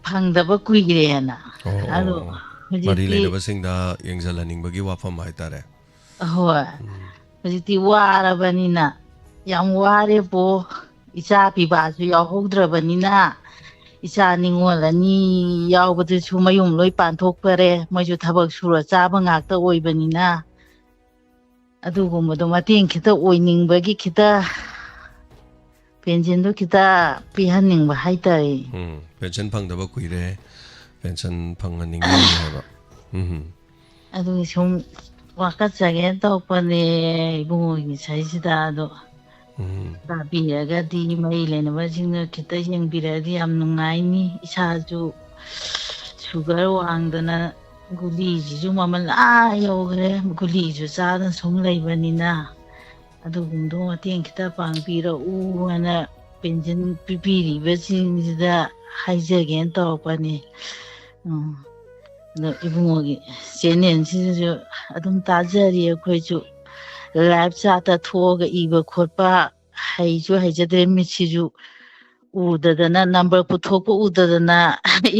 ꯐꯪꯗꯕ ꯀꯨꯏꯔꯦꯅ꯫ ꯑꯣ, ꯑꯗꯣ ꯑꯣ, ꯑꯣ꯫ ꯃꯔꯤ ꯍꯧꯖꯤꯛꯇꯤ ꯂꯩꯅꯕꯁꯤꯡꯗ ꯌꯦꯡꯁꯤꯜꯍꯟꯅꯤꯡꯕꯒꯤ ꯋꯥꯐꯝ ꯍꯥꯏꯇꯥꯔꯦ꯫ ꯍꯣꯏ꯫ ꯎꯝ꯫ ꯍꯧꯖꯤꯛꯇꯤ ꯋꯥꯔꯕꯅꯤꯅ, ꯌꯥꯝ ꯋꯥꯔꯦꯕꯣ꯫ ꯏꯆꯥ ꯄꯤꯕꯥꯁꯨ ꯌꯥꯎꯍꯧꯗ꯭ꯔꯕꯅꯤꯅ, ꯏꯆꯥ ꯅꯤꯉꯣꯜ ꯑꯅꯤ ꯌꯥꯎꯕꯗꯨꯁꯨ ꯃꯌꯨꯝ ꯂꯣꯏ ꯄꯥꯟꯊꯣꯛꯈꯔꯦ꯫ ꯃꯣꯏꯁꯨ ꯊꯕꯛ ꯁꯨꯔ ꯆꯥꯕ ꯉꯥꯛꯇ ꯑꯣꯏꯕꯅꯤꯅ, ꯑꯗꯨꯒꯨꯝꯕꯗꯣ ꯃꯇꯦꯡ ꯈꯤꯇ ꯑꯣꯏꯅꯤꯡꯕꯒꯤ ꯈꯤꯇ ꯄꯦꯟꯁꯤꯟꯗꯣ ꯈꯤꯇ ꯄꯤꯍꯟꯅꯤꯡꯕ ꯍꯥꯏꯇꯥꯔꯦ꯫ ꯎꯝ, ꯄꯦꯟꯁꯟ ꯐꯪꯗꯕ ꯀꯨꯏꯔꯦ, ꯄꯦꯟꯁꯟ ꯐꯪꯍꯟꯅꯤꯡꯉꯤ ꯍꯥꯏꯕ꯫ ꯎꯝ꯫ ꯑꯗꯨꯒꯤ ꯁꯨꯝ ꯋꯥꯀꯠꯆꯒꯦꯅ ꯇꯧꯔꯛꯄꯅꯦ ꯏꯕꯨꯡꯉꯣꯒꯤ ꯁꯥꯏꯁꯤꯗ꯫ ꯑꯗꯣ ꯎꯝ꯫ ꯇꯥꯕꯤꯔꯒꯗꯤ ꯃꯔꯤ ꯂꯩꯅꯕꯁꯤꯡꯅ ꯈꯤꯇ ꯌꯦꯡꯕꯤꯔꯛꯑꯗꯤ ꯌꯥꯝ ꯅꯨꯡꯉꯥꯏꯅꯤ꯫ ꯏꯁꯥꯁꯨ ꯁꯨꯒꯔ ꯋꯥꯡꯗꯅ ꯒꯨꯂꯤꯁꯤꯁꯨ ꯃꯃꯜ ꯑꯥ ꯌꯧꯈ꯭ꯔꯦ꯫ ꯒꯨꯂꯤꯁꯨ ꯆꯥꯗꯅ ꯁꯨꯝ ꯂꯩꯕꯅꯤꯅ ꯑꯗꯨꯒꯨꯝꯕꯗꯣ ꯃꯇꯦꯡ ꯈꯤꯇ ꯄꯥꯡꯕꯤꯔꯛꯎ ꯍꯥꯏꯅ ꯄꯦꯟꯁꯤꯟ ꯄꯤꯕꯤꯔꯤꯕꯁꯤꯡꯁꯤꯗ ꯍꯥꯏꯖꯒꯦꯅ ꯇꯧꯔꯛꯄꯅꯤ꯫ ꯎꯝ꯫ ꯑꯗꯣ ꯏꯕꯨꯡꯉꯣꯒꯤ ꯆꯦꯅꯦꯜꯁꯤꯗꯁꯨ ꯑꯗꯨꯝ ꯇꯥꯖꯔꯤ ꯑꯩꯈꯣꯏꯁꯨ꯫ ꯂꯥꯏꯞ ꯆꯥꯠꯇ ꯊꯣꯛꯑꯒ ꯏꯕ ꯈꯣꯠꯄ ꯍꯩꯁꯨ ꯍꯩꯖꯗ꯭ꯔꯦ, ꯃꯤꯠꯁꯤꯁꯨ ꯎꯗꯗꯅ, ꯅꯝꯕꯔ ꯄꯨꯊꯣꯛꯄ ꯎꯗꯗꯅ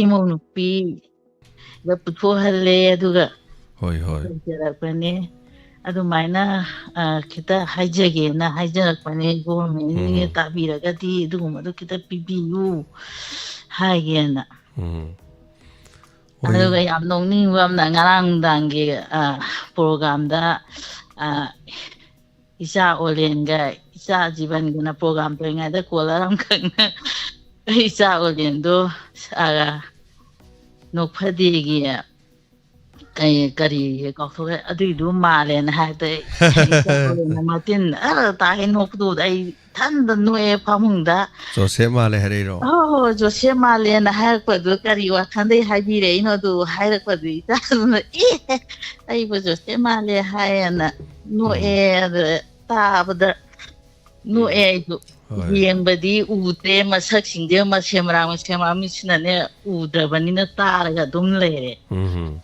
ꯏꯃꯧ ꯅꯨꯄꯤꯗ ꯄꯨꯊꯣꯛꯍꯜꯂꯦ꯫ ꯑꯗꯨꯒ ꯍꯣꯏ, ꯍꯣꯏ꯫ ꯇꯧꯖꯔꯛꯄꯅꯦ꯫ ꯑꯗꯨꯃꯥꯏꯅ, ꯑ, ꯈꯤꯇ ꯍꯥꯏꯖꯒꯦꯅ ꯍꯥꯏꯖꯔꯛꯄꯅꯦ꯫ ꯒꯣꯔꯃꯦꯟꯒꯤ ꯎꯝ꯫ ꯇꯥꯕꯤꯔꯒꯗꯤ ꯑꯗꯨꯒꯨꯝꯕꯗꯣ ꯈꯤꯇ ꯄꯤꯕꯤꯌꯨ ꯍꯥꯏꯒꯦꯅ꯫ ꯎꯝ꯫ ꯍꯣꯏ꯫ ꯑꯗꯨꯒ ꯌꯥꯝ ꯅꯣꯛꯅꯤꯡꯕ ꯑꯃꯅ, ꯉꯔꯥꯡ ꯅꯨꯡꯗꯥꯡꯒꯤ, ꯑ, ꯄ꯭ꯔꯣꯒ꯭ꯔꯥꯝꯗ, ꯑ, ꯏꯆꯥ ꯑꯣꯂꯦꯟꯒ ꯏꯆꯥ ꯖꯤꯕꯟꯒꯅ ꯄ꯭ꯔꯣꯒ꯭ꯔꯥꯝ ꯇꯧꯔꯤꯉꯩꯗ ꯀꯣꯂꯔ ꯑꯃꯈꯛꯅ ꯏꯆꯥ ꯑꯣꯂꯦꯟꯗꯣ, ꯑ, ꯅꯣꯛꯐꯗꯦꯒꯤ ꯀꯩ, ꯀꯔꯤ ꯀꯥꯎꯊꯣꯛꯈ꯭ꯔꯦ, ꯑꯗꯨꯏꯗꯨ ꯃꯥꯜꯂꯦꯅ ꯍꯥꯏꯔꯛꯇ, ꯑꯩ ꯏꯆꯥ ꯑꯣꯂꯦꯟꯅ ꯃꯇꯤꯟ ꯑꯔ ꯇꯥꯒꯩ ꯅꯣꯛꯄꯗꯨꯗ ꯑꯩ ꯏꯊꯟꯗ ꯅꯣꯛꯑꯦ ꯐꯃꯨꯡꯗ꯫ ꯖꯣꯁꯦꯞ ꯃꯥꯜꯂꯦ ꯍꯥꯏꯔꯛꯏꯔꯣ? "ꯑꯣ, ꯖꯣꯁꯦꯞ ꯃꯥꯜꯂꯦꯅ ꯍꯥꯏꯔꯛꯄꯗꯨ ꯀꯔꯤ ꯋꯥꯈꯜꯗꯩ ꯍꯥꯏꯕꯤꯔꯛꯏꯅꯣ?" ꯑꯗꯨ ꯍꯥꯏꯔꯛꯄꯗꯨ ꯏꯆꯥꯗꯨꯅ, "ꯑꯦ, ꯑꯩꯕꯨ ꯖꯣꯁꯦꯞ ꯃꯥꯜꯂꯦ" ꯍꯥꯏꯌꯦꯅ ꯅꯣꯛꯑꯦ꯫ ꯎꯝ꯫ ꯑꯗ ꯇꯥꯕꯗ ꯅꯣꯛꯑꯦ ꯎꯝ꯫ ꯑꯩꯁꯨ꯫ ꯍꯣꯏ꯫ ꯌꯦꯡꯕꯗꯤ ꯎꯗ꯭ꯔꯦ, ꯃꯁꯛꯁꯤꯡꯁꯦ ꯃꯁꯦꯝ ꯃꯔꯥꯡ, ꯃꯁꯦꯝ ꯃꯔꯥꯡ, ꯃꯤꯠꯁꯤꯅꯅꯦ ꯎꯗ꯭ꯔꯕꯅꯤꯅ ꯇꯥꯔꯒ ꯑꯗꯨꯝ ꯂꯩꯔꯦ꯫ ꯎꯝ꯫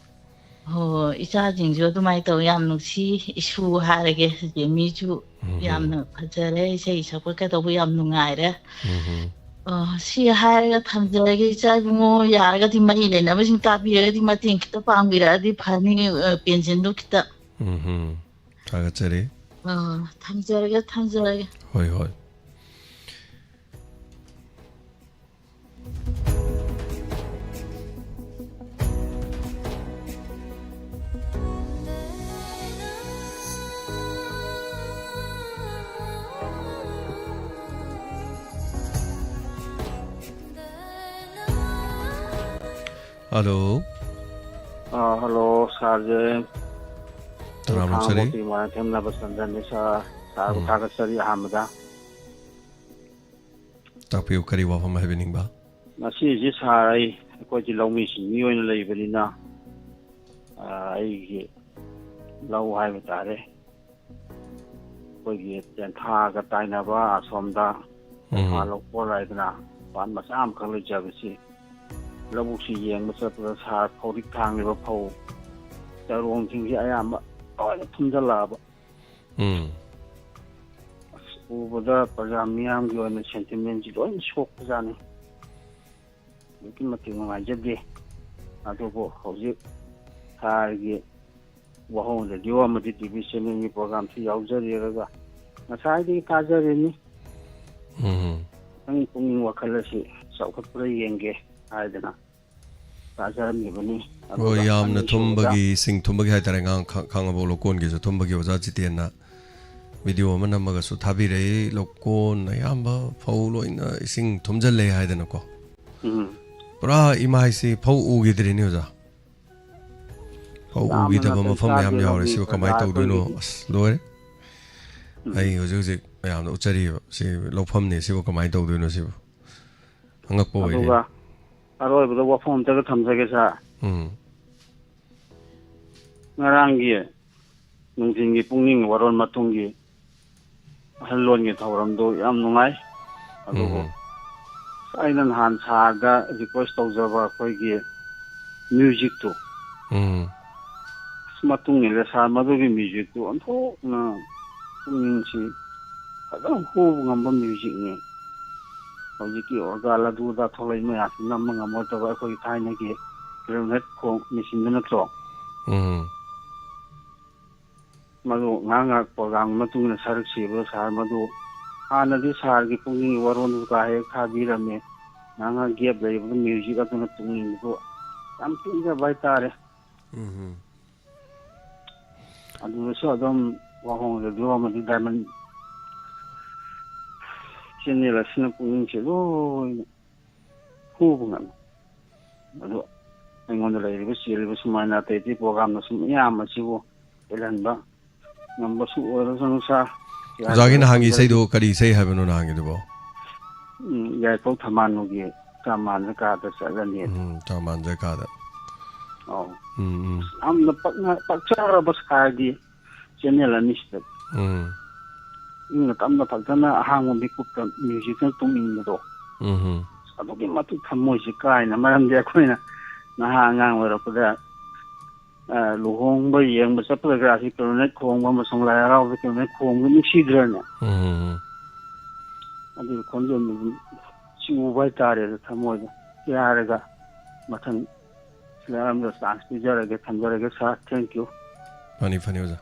ꯍꯣ, ꯏꯆꯥꯁꯤꯡꯁꯨ ꯑꯗꯨꯃꯥꯏꯅ ꯇꯧ, ꯌꯥꯝ ꯅꯨꯡꯁꯤ꯫ ꯏꯁꯨ ꯍꯥꯏꯔꯒꯦ, ꯆꯦꯃꯤꯁꯨ ꯎꯝ꯫ ꯌꯥꯝꯅ ꯐꯖꯔꯦ, ꯏꯁꯩ ꯁꯛꯄ ꯀꯩꯗꯧꯕ ꯌꯥꯝ ꯅꯨꯡꯉꯥꯏꯔꯦ꯫ ꯎꯝ꯫ ꯑ, ꯁꯤ ꯍꯥꯏꯔꯒ ꯊꯝꯖꯔꯒꯦ, ꯏꯆꯥ ꯏꯕꯨꯡꯉꯣ, ꯌꯥꯔꯒꯗꯤ ꯃꯔꯤ ꯂꯩꯅꯕꯁꯤꯡ ꯇꯥꯕꯤꯔꯒꯗꯤ ꯃꯇꯦꯡ ꯈꯤꯇ ꯄꯥꯡꯕꯤꯔꯛꯑꯗꯤ ꯐꯅꯤ, ꯑ, ꯄꯦꯟꯁꯤꯟꯗꯨ ꯈꯤꯇ꯫ ꯎꯝ꯫ ꯊꯥꯒꯠꯆꯔꯤ꯫ ꯑ, ꯊꯝꯖꯔꯒꯦ, ꯊꯝꯖꯔꯒꯦ꯫ ꯍꯣꯏ, ꯍꯣꯏ꯫ ꯍꯜꯂꯣ꯫ ꯑ, ꯍꯜꯂꯣ, ꯁꯥꯔꯁꯦ꯫ ꯇꯔꯥꯝꯅ ꯑꯣꯛꯆꯔꯤ꯫ ꯈꯥꯉꯕꯣꯛꯇꯒꯤ ꯃꯣꯏꯔꯥꯡꯊꯦꯝ ꯅꯕꯆꯟꯗ꯭ꯔꯅꯤ, ꯁꯥꯔ꯫ ꯁꯥꯔꯕꯨ ꯎꯝ꯫ ꯊꯥꯒꯠꯆꯔꯤ ꯑꯍꯥꯟꯕꯗ꯫ ꯇꯥꯛꯄꯤꯌꯨ, ꯀꯔꯤ ꯋꯥꯐꯝ ꯍꯥꯏꯕꯤꯅꯤꯡꯕ? ꯉꯁꯤꯁꯤ ꯁꯥꯔ, ꯑꯩ, ꯑꯩꯈꯣꯏꯗꯤ ꯂꯧꯃꯤ ꯁꯤꯟꯃꯤ ꯑꯣꯏꯅ ꯂꯩꯕꯅꯤꯅ, ꯑ, ꯑꯩꯒꯤ ꯂꯧ ꯍꯥꯏꯕ ꯇꯥꯔꯦ, ꯑꯩꯈꯣꯏꯒꯤ ꯇꯦꯟꯊꯥꯒ ꯇꯥꯏꯅꯕ ꯑꯁꯣꯝꯗ ꯎꯝ꯫ ꯇꯦꯟꯊꯥ ꯂꯧꯀꯣꯜ ꯍꯥꯏꯗꯅ ꯄꯥꯠ ꯃꯆꯥ ꯑꯃꯈꯛ ꯂꯩꯖꯕꯁꯤ, ꯂꯧꯕꯨꯛꯁꯤ ꯌꯦꯡꯕ ꯆꯠꯄꯗ ꯁꯥꯔ, ꯐꯧꯔꯤꯛ ꯊꯥꯡꯉꯤꯕ ꯐꯧ ꯆꯔꯣꯡꯁꯤꯡꯁꯦ ꯑꯌꯥꯝꯕ ꯂꯣꯏꯅ ꯊꯨꯝꯖꯤꯜꯂꯛꯑꯕ꯫ ꯎꯝ꯫ ꯑꯁ, ꯎꯕꯗ ꯄ꯭ꯔꯖꯥ ꯃꯤꯌꯥꯝꯒꯤ ꯑꯣꯏꯅ ꯁꯦꯟꯇꯤꯃꯦꯟꯁꯤ ꯂꯣꯏꯅ ꯁꯣꯛꯄꯖꯥꯠꯅꯤ꯫ ꯑꯗꯨꯛꯀꯤ ꯃꯇꯤꯛ ꯅꯨꯡꯉꯥꯏꯖꯗꯦ꯫ ꯑꯗꯨꯕꯨ ꯍꯧꯖꯤꯛ ꯁꯥꯔꯒꯤ ꯋꯥꯍꯣꯡ ꯔꯦꯗꯤꯑꯣ ꯑꯃꯗꯤ ꯇꯤ ꯚꯤ ꯆꯦꯅꯦꯜꯒꯤ ꯄ꯭ꯔꯣꯒꯥꯝꯁꯤ ꯌꯥꯎꯖꯔꯤꯔꯒ ꯉꯁꯥꯏꯗꯒꯤ ꯇꯥꯖꯔꯤꯅꯤ꯫ ꯎꯝ꯫ ꯅꯪ ꯄꯨꯛꯅꯤꯡ ꯋꯥꯈꯜ ꯑꯁꯤ ꯆꯥꯎꯈꯠꯄ꯭ꯔꯥ ꯌꯦꯡꯒꯦ ꯍꯥꯏꯗꯅ ꯇꯥꯖꯔꯝꯃꯤꯕꯅꯤ꯫ ꯍꯣꯏ, ꯑꯗꯨꯒ ꯌꯥꯝꯅ ꯑꯅꯤꯁꯨꯕꯗ ꯊꯨꯝꯕꯒꯤ, ꯁꯤꯡ ꯊꯨꯝꯕꯒꯤ ꯍꯥꯏꯇꯥꯔꯦ, ꯑꯉꯥꯡ ꯈꯥ-, ꯈꯥꯡꯉꯕꯣꯛ ꯂꯧꯀꯣꯟꯒꯤꯁꯨ ꯊꯨꯝꯕꯒꯤ ꯑꯣꯖꯥ ꯖꯤꯇꯦꯟꯅ ꯚꯤꯗꯤꯑꯣ ꯑꯃ ꯅꯝꯃꯒꯁꯨ ꯊꯥꯕꯤꯔꯛꯏ꯫ ꯂꯧꯀꯣꯟ ꯑꯌꯥꯝꯕ ꯐꯧ ꯂꯣꯏꯅ ꯏꯁꯤꯡ ꯊꯨꯝꯖꯤꯜꯂꯦ ꯍꯥꯏꯗꯅꯀꯣ꯫ ꯎꯝ꯫ ꯄꯨꯔꯥ ꯏꯃꯥꯏꯁꯤ ꯐꯧ ꯎꯈꯤꯗ꯭ꯔꯦꯅꯦ ꯑꯣꯖꯥ꯫ ꯐꯧ ꯌꯥꯝꯅ ꯎꯈꯤꯗꯕ ꯅꯥꯇꯩ ꯃꯐꯝ ꯃꯌꯥꯝ ꯆꯥꯗꯦ ꯌꯥꯎꯔꯦ꯫ ꯂꯧꯃꯤ ꯁꯤꯕꯨ ꯄ꯭ꯔꯖꯥ ꯀꯃꯥꯏꯅ ꯇꯧꯗꯣꯏꯅꯣ? ꯑꯩꯈꯣꯏꯒꯤꯗꯤ꯫ ꯑꯁ, ꯂꯣꯏꯔꯦ꯫ ꯎꯝ꯫ ꯑꯩ ꯍꯧꯖꯤꯛ ꯍꯧꯖꯤꯛ ꯃꯌꯥꯝꯗ ꯎꯠꯆꯔꯤꯕ ꯁꯤ ꯂꯧꯐꯝꯅꯦ꯫ ꯁꯤꯕꯨ ꯀꯃꯥꯏꯅ ꯇꯧꯗꯣꯏꯅꯣ? ꯁꯤꯕꯨ ꯑꯉꯛꯄ ꯑꯣꯏꯔꯦ꯫ ꯑꯗꯨꯒ ꯑꯔꯣꯏꯕꯗ ꯋꯥꯐꯝ ꯑꯝꯇꯒ ꯊꯝꯖꯒꯦ, ꯁꯥꯔ꯫ ꯎꯝ꯫ ꯉꯔꯥꯡꯒꯤ ꯅꯨꯡꯊꯤꯟꯒꯤ ꯄꯨꯡ ꯑꯅꯤ ꯋꯥꯔꯣꯜ ꯃꯇꯨꯡꯒꯤ ꯑꯍꯜ ꯂꯣꯟꯒꯤ ꯊꯧꯔꯝꯗꯨ ꯌꯥꯝ ꯅꯨꯡꯉꯥꯏ꯫ ꯑꯗꯨꯕꯨ ꯎꯝ꯫ ꯑꯩꯅ ꯅꯍꯥꯟ ꯁꯥꯔꯗ ꯔꯤꯀ꯭ꯋꯦꯁ ꯇꯧꯖꯕ ꯑꯩꯈꯣꯏꯒꯤ ꯃ꯭ꯌꯨꯖꯤꯛꯇꯨ, ꯎꯝ꯫ ꯑꯁ, ꯃꯇꯨꯡ ꯏꯜꯂꯦ ꯁꯥꯔ, ꯃꯗꯨꯒꯤ ꯃ꯭ꯌꯨꯖꯤꯛꯇꯨ ꯑꯣꯟꯊꯣꯛꯅ ꯄꯨꯛꯅꯤꯡꯁꯤ ꯐꯖꯅ ꯍꯨꯕ ꯉꯝꯕ ꯃ꯭ꯌꯨꯖꯤꯛꯅꯤ꯫ ꯍꯧꯖꯤꯛꯀꯤ ꯑꯣꯔꯒꯥꯟ ꯑꯗꯨ ꯑꯗꯥ ꯊꯣꯛꯂꯛꯏ ꯃꯌꯥꯝꯁꯤ ꯅꯝꯕ ꯉꯝꯃꯣꯏꯗꯕ ꯑꯩꯈꯣꯏꯒꯤ ꯊꯥꯏꯅꯒꯤ ꯀ꯭ꯂꯦꯔꯤꯅꯦꯠ ꯈꯣꯡ ꯃꯦꯆꯤꯟꯗꯨ ꯅꯠꯇ꯭ꯔꯣ? ꯎꯝ꯫ ꯃꯗꯨ ꯉꯥꯏꯍꯥꯛ ꯉꯥꯏꯍꯥꯛ ꯄ꯭ꯔꯣꯒꯥꯝꯒꯤ ꯃꯇꯨꯡ ꯏꯟꯅ ꯁꯔꯨꯛ ꯁꯤꯕꯗꯣ ꯁꯥꯔ, ꯃꯗꯨ ꯍꯥꯟꯅꯗꯤ ꯁꯥꯔꯒꯤ ꯄꯨꯛꯅꯤꯡꯒꯤ ꯋꯥꯔꯣꯜꯗꯨ ꯀꯥ ꯍꯦꯛ ꯊꯥꯕꯤꯔꯝꯃꯦ꯫ ꯉꯥꯏꯍꯥꯛ ꯉꯥꯏꯍꯥꯛ ꯒꯦꯞ ꯂꯩꯕꯗ ꯃ꯭ꯌꯨꯖꯤꯛ ꯑꯗꯨꯅ ꯇꯨꯡ ꯏꯟꯕꯗꯨ ꯌꯥꯝ ꯄꯦꯟꯖꯕ ꯍꯥꯏꯇꯥꯔꯦ꯫ ꯎꯝ꯫ ꯑꯗꯨꯗꯁꯨ ꯑꯗꯨꯝ ꯋꯥꯍꯣꯡ ꯔꯦꯗꯤꯑꯣ ꯑꯃꯗꯤ ꯗꯥꯏꯃꯟ ꯆꯦꯅꯦꯜ ꯑꯁꯤꯅ ꯄꯨꯛꯅꯤꯡꯁꯦ ꯂꯣꯏꯅ ꯍꯨꯕ ꯉꯝꯃꯤ꯫ ꯑꯗꯨ ꯑꯩꯉꯣꯟꯗ ꯂꯩꯔꯤꯕ, ꯆꯦꯜꯂꯤꯕ ꯁꯨꯃꯥꯏꯅ ꯑꯇꯩ ꯑꯇꯩ ꯄ꯭ꯔꯣꯒꯥꯝꯅ ꯁꯨꯝ ꯃꯌꯥꯝ ꯑꯁꯤꯕꯨ ꯄꯦꯜꯍꯟꯕ ꯉꯝꯕꯁꯨ ꯑꯣꯏꯔꯁꯅꯨ ꯁꯥꯔ꯫ ꯑꯣꯖꯥꯒꯤ ꯌꯥꯔꯤꯕ ꯅꯍꯥꯟꯒꯤ ꯈꯪꯖꯔꯤ꯫ ꯏꯁꯩꯗꯣ ꯀꯔꯤ ꯏꯁꯩ ꯍꯥꯏꯕꯅꯣ ꯅꯍꯥꯟꯒꯤꯗꯨꯕꯣ? ꯎꯝ, ꯌꯥꯏꯐꯧ ꯊꯃꯥꯟꯅꯨꯒꯤ ꯆꯥꯃꯥꯟ ꯖꯀꯥꯗ ꯆꯠꯂꯅꯤ꯫ ꯎꯝ, ꯆꯥꯃꯥꯟ ꯖꯀꯥꯗ꯫ ꯑꯧ꯫ ꯎꯝ, ꯎꯝ꯫ ꯌꯥꯝꯅ ꯄꯛꯅ-, ꯄꯛꯆꯔꯕ ꯁꯥꯔꯒꯤ ꯆꯦꯅꯦꯜ ꯑꯅꯤꯁꯤꯗ꯫ ꯎꯝ꯫ ꯏꯪꯅ ꯇꯞꯅ ꯐꯖꯅ ꯑꯍꯥꯡꯕ ꯃꯤꯀꯨꯞꯇ ꯃ꯭ꯌꯨꯖꯤꯛꯅ ꯇꯨꯡ ꯏꯟꯕꯗꯣ꯫ ꯎꯝ꯫ ꯑꯗꯨꯛꯀꯤ ꯃꯇꯤꯛ ꯊꯃꯣꯏꯁꯦ ꯀꯥꯏꯅ, ꯃꯔꯝꯗꯤ ꯑꯩꯈꯣꯏꯅ ꯅꯍꯥ ꯑꯉꯥꯡ ꯑꯣꯏꯔꯛꯄꯗ ꯑ, ꯂꯨꯍꯣꯡꯕ ꯌꯦꯡꯕ ꯆꯠꯄꯗꯒ ꯑꯁꯤ ꯀꯩꯅꯣꯅꯦ ꯈꯣꯡꯕ ꯑꯃꯁꯨꯡ ꯂꯥꯏ ꯍꯔꯥꯎꯕꯗ ꯀꯩꯅꯣꯅꯦ ꯈꯣꯡꯕ ꯅꯨꯡꯁꯤꯗ꯭ꯔꯅꯦ? ꯎꯝ꯫ ꯑꯗꯨꯒꯤ ꯈꯣꯟꯖꯦꯜꯗꯨ ꯑꯗꯨꯝ ꯆꯤꯎꯕ ꯍꯥꯏꯇꯥꯔꯦ, ꯑꯗꯨ ꯊꯃꯣꯏꯗ꯫ ꯁꯤ ꯍꯥꯏꯔꯒ ꯃꯊꯪ ꯁꯤꯗ ꯑꯃꯗ ꯆꯥꯟꯁ ꯄꯤꯖꯔꯒꯦ, ꯊꯝꯖꯔꯒꯦ ꯁꯥꯔ, ꯊꯦꯡꯀ꯭ꯌꯨ꯫ ꯐꯅꯤ, ꯐꯅꯤ, ꯑꯣꯖꯥ꯫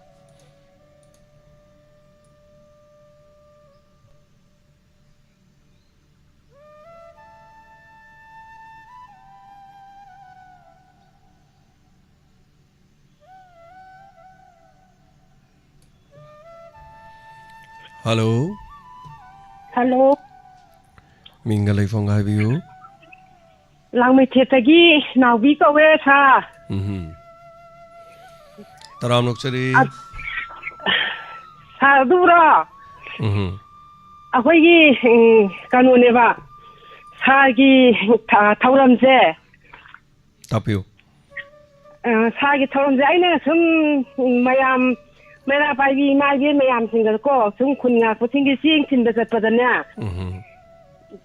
ꯍꯜꯂꯣ꯫ ꯍꯜꯂꯣ꯫ ꯃꯤꯡꯒ ꯂꯩꯐꯝꯒ ꯍꯥꯏꯕꯤꯌꯨ꯫ ꯂꯥꯡꯃꯩꯊꯦꯠꯇꯒꯤ ꯅꯥꯎꯕꯤ ꯀꯧꯋꯦ, ꯁꯥꯔ꯫ ꯎꯝꯍꯨꯝ꯫ ꯇꯔꯥꯝꯅ ꯑꯣꯛꯆꯔꯤ꯫ ꯑ, ꯁꯥꯔ, ꯑꯗꯨꯕꯨꯔꯣ? ꯎꯝꯍꯨꯝ꯫ ꯑꯩꯈꯣꯏꯒꯤ, ꯎꯝ, ꯀꯩꯅꯣꯅꯦꯕ, ꯁꯥꯔꯒꯤ ꯊ-, ꯊꯧꯔꯝꯁꯦ꯫ ꯇꯥꯛꯄꯤꯌꯨ꯫ ꯑ, ꯁꯥꯔꯒꯤ ꯊꯧꯔꯝꯁꯦ ꯑꯩꯅ ꯁꯨꯝ, ꯎꯝ, ꯃꯌꯥꯝ, ꯃꯩꯔꯥ ꯄꯥꯏꯕꯤ ꯏꯃꯥ ꯏꯕꯦꯟ ꯃꯌꯥꯝꯁꯤꯡꯗꯀꯣ, ꯁꯨꯝ ꯈꯨꯟ ꯉꯥꯛꯄꯁꯤꯡꯒꯤ ꯆꯦꯡ ꯊꯤꯟꯕ ꯆꯠꯄꯗꯅꯦ, ꯎꯝꯍꯨꯝ꯫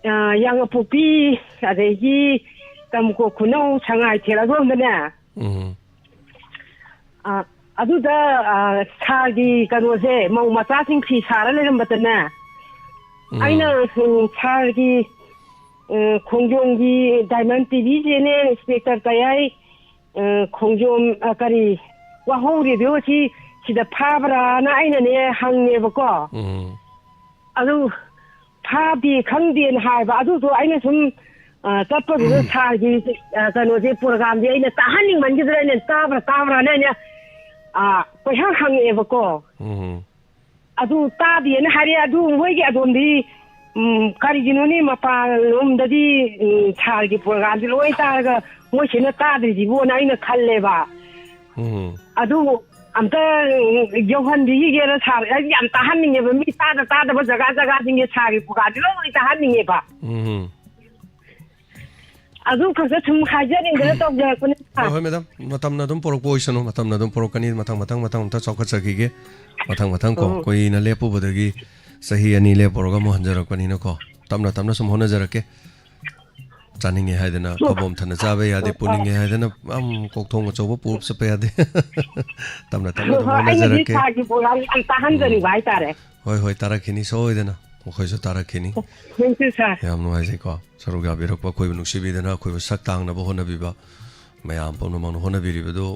ꯑ, ꯌꯥꯡꯉꯄꯣꯛꯄꯤ, ꯑꯗꯒꯤ ꯇꯝꯀꯣꯛ ꯈꯨꯅꯧ, ꯁꯉꯥꯏꯊꯦꯜ ꯑꯗꯣꯝꯗꯅꯦ, ꯎꯝꯍꯨꯝ꯫ ꯑ, ꯑꯗꯨꯗ, ꯑ, ꯁꯥꯔꯒꯤ ꯀꯩꯅꯣꯁꯦ, ꯃꯧ ꯃꯆꯥꯁꯤꯡ ꯐꯤ ꯁꯥꯔ ꯂꯩꯔꯝꯕꯗꯅꯦ, ꯎꯝ꯫ ꯑꯩꯅ, ꯎꯝ, ꯁꯥꯔꯒꯤ, ꯎꯝ, ꯈꯣꯡꯖꯣꯝꯒꯤ diamond T V channel inspector ꯀꯌꯥꯏ, ꯎꯝ, ꯈꯣꯡꯖꯣꯝ, ꯑ, ꯀꯔꯤ, ꯋꯥꯍꯧ ꯔꯦꯗꯤꯑꯣꯁꯤ ꯁꯤꯗ ꯐꯥꯕ꯭ꯔꯥꯅ ꯑꯩꯅꯅꯦ ꯍꯪꯉꯦꯕꯀꯣ꯫ ꯎꯝ꯫ ꯑꯗꯨ ꯐꯥꯗꯦ ꯈꯪꯗꯦꯅ ꯍꯥꯏꯕ꯫ ꯑꯗꯨꯗꯣ ꯑꯩꯅ ꯁꯨꯝ, ꯑ, ꯆꯠꯄꯗꯨꯗ ꯁꯥꯔꯒꯤ, ꯑ, ꯀꯩꯅꯣꯁꯦ, ꯄ꯭ꯔꯣꯒꯥꯝꯁꯦ ꯑꯩꯅ ꯇꯥꯍꯟꯅꯤꯡꯃꯟꯈꯤꯗꯅ ꯑꯩꯅ ꯇꯥꯕ꯭ꯔꯥ ꯇꯥꯕ꯭ꯔꯥꯅ ꯑꯩꯅ, ꯑ, ꯀꯣꯏꯍꯪ ꯍꯪꯉꯛꯑꯦꯕꯀꯣ꯫ ꯎꯝ꯫ ꯑꯗꯨ ꯇꯥꯗꯦꯅ ꯍꯥꯏꯔꯛꯑꯦ꯫ ꯑꯗꯨ ꯃꯣꯏꯒꯤ ꯑꯗꯣꯝꯗꯤ, ꯎꯝ, ꯀꯔꯤꯒꯤꯅꯣꯅꯦ, ꯃꯄꯥꯟ ꯂꯣꯝꯗꯗꯤ, ꯎꯝ, ꯁꯥꯔꯒꯤ ꯄ꯭ꯔꯣꯒꯥꯝꯁꯦ ꯂꯣꯏ ꯇꯥꯔꯒ ꯃꯣꯏꯁꯤꯅ ꯇꯥꯗ꯭ꯔꯤꯁꯤꯕꯣꯅ ꯑꯩꯅ ꯈꯜꯂꯦꯕ꯫ ꯎꯝ꯫ ꯑꯗꯨ ꯑꯝꯇ ꯌꯧꯍꯟꯕꯤꯈꯤꯒꯦꯔ ꯁꯥꯔ? ꯑꯩ ꯌꯥꯝ ꯇꯥꯍꯟꯅꯤꯡꯉꯦꯕ, ꯃꯤ ꯇꯥꯗ ꯇꯥꯗꯕ ꯖꯒꯥ ꯖꯒꯥꯁꯤꯡꯒꯤ ꯁꯥꯔꯒꯤ ꯄ꯭ꯔꯣꯒꯥꯝꯁꯦ ꯂꯣꯏ ꯇꯥꯍꯟꯅꯤꯡꯉꯦꯕ꯫ ꯎꯝ꯫ ꯑꯗꯨ ꯈꯛꯇ ꯁꯨꯝ ꯍꯥꯏꯖꯅꯤꯡꯗꯅ ꯇꯧꯖꯔꯛꯄꯅꯦ, ꯍꯣꯏ, ꯁꯥꯔ꯫ ꯍꯣꯏ, ꯃꯦꯗꯥꯝ, ꯃꯇꯝꯅ ꯑꯗꯨꯝ ꯄꯨꯔꯛꯄ ꯑꯣꯏꯁꯅꯨ, ꯃꯇꯝꯅ ꯑꯗꯨꯝ ꯄꯨꯔꯛꯀꯅꯤ, ꯃꯊꯪ, ꯃꯊꯪ, ꯃꯊꯪ, ꯃꯊꯪ ꯆꯥꯎꯈꯠꯆꯈꯤꯒꯦ꯫ ꯃꯊꯪ, ꯃꯊꯪ ꯀꯣ, ꯎꯝ꯫ ꯀꯨꯏꯅ ꯂꯦꯞꯄꯨꯕꯗꯒꯤ ꯆꯍꯤ ꯑꯅꯤ ꯂꯦꯞꯄꯨꯔꯒ ꯑꯃꯨꯛ ꯍꯟꯖꯔꯛꯄꯅꯤꯅꯀꯣ, ꯇꯞꯅ, ꯇꯞꯅ ꯁꯨꯝ ꯍꯣꯠꯅꯖꯔꯛꯀꯦ꯫ ꯆꯥꯅꯤꯡꯉꯦ ꯍꯥꯏꯗꯅ ꯈꯣꯕꯣꯝ ꯊꯟꯅ ꯆꯥꯕ ꯌꯥꯗꯦ, ꯄꯨꯅꯤꯡꯉꯦ ꯍꯥꯏꯗꯅ, ꯑꯝ, ꯀꯣꯛꯊꯣꯡ ꯑꯆꯧꯕ ꯄꯨꯔꯞ ꯆꯠꯄ ꯌꯥꯗꯦ꯫ ꯇꯞꯅ, ꯇꯞꯅ ꯑꯗꯨꯝ ꯍꯣꯏ, ꯑꯩꯅꯗꯤ ꯍꯣꯠꯅꯖꯔꯛꯀꯦ꯫ ꯁꯥꯔꯒꯤ ꯄ꯭ꯔꯣꯒꯥꯝ ꯌꯥꯝ ꯇꯥꯍꯟꯖꯅꯤꯡꯕ ꯎꯝ꯫ ꯍꯥꯏꯇꯥꯔꯦ꯫ ꯍꯣꯏ, ꯍꯣꯏ, ꯇꯥꯔꯛꯈꯤꯅꯤ ꯁꯣꯏꯗꯅ꯫ ꯃꯈꯣꯏꯁꯨ ꯇꯥꯔꯛꯈꯤꯅꯤ꯫ Thank you, sir꯫ ꯌꯥꯝ ꯅꯨꯡꯉꯥꯏꯖꯩꯀꯣ꯫ ꯁꯔꯨꯛ ꯌꯥꯕꯤꯔꯛꯄ, ꯑꯩꯈꯣꯏꯕꯨ ꯅꯨꯡꯁꯤꯕꯤꯗꯅ, ꯑꯩꯈꯣꯏꯕꯨ ꯁꯛ ꯇꯥꯡꯅꯕ ꯍꯣꯠꯅꯕꯤꯕ ꯃꯌꯥꯝ ꯄꯨꯝꯅꯃꯛꯅ ꯍꯣꯠꯅꯕꯤꯔꯤꯕꯗꯨ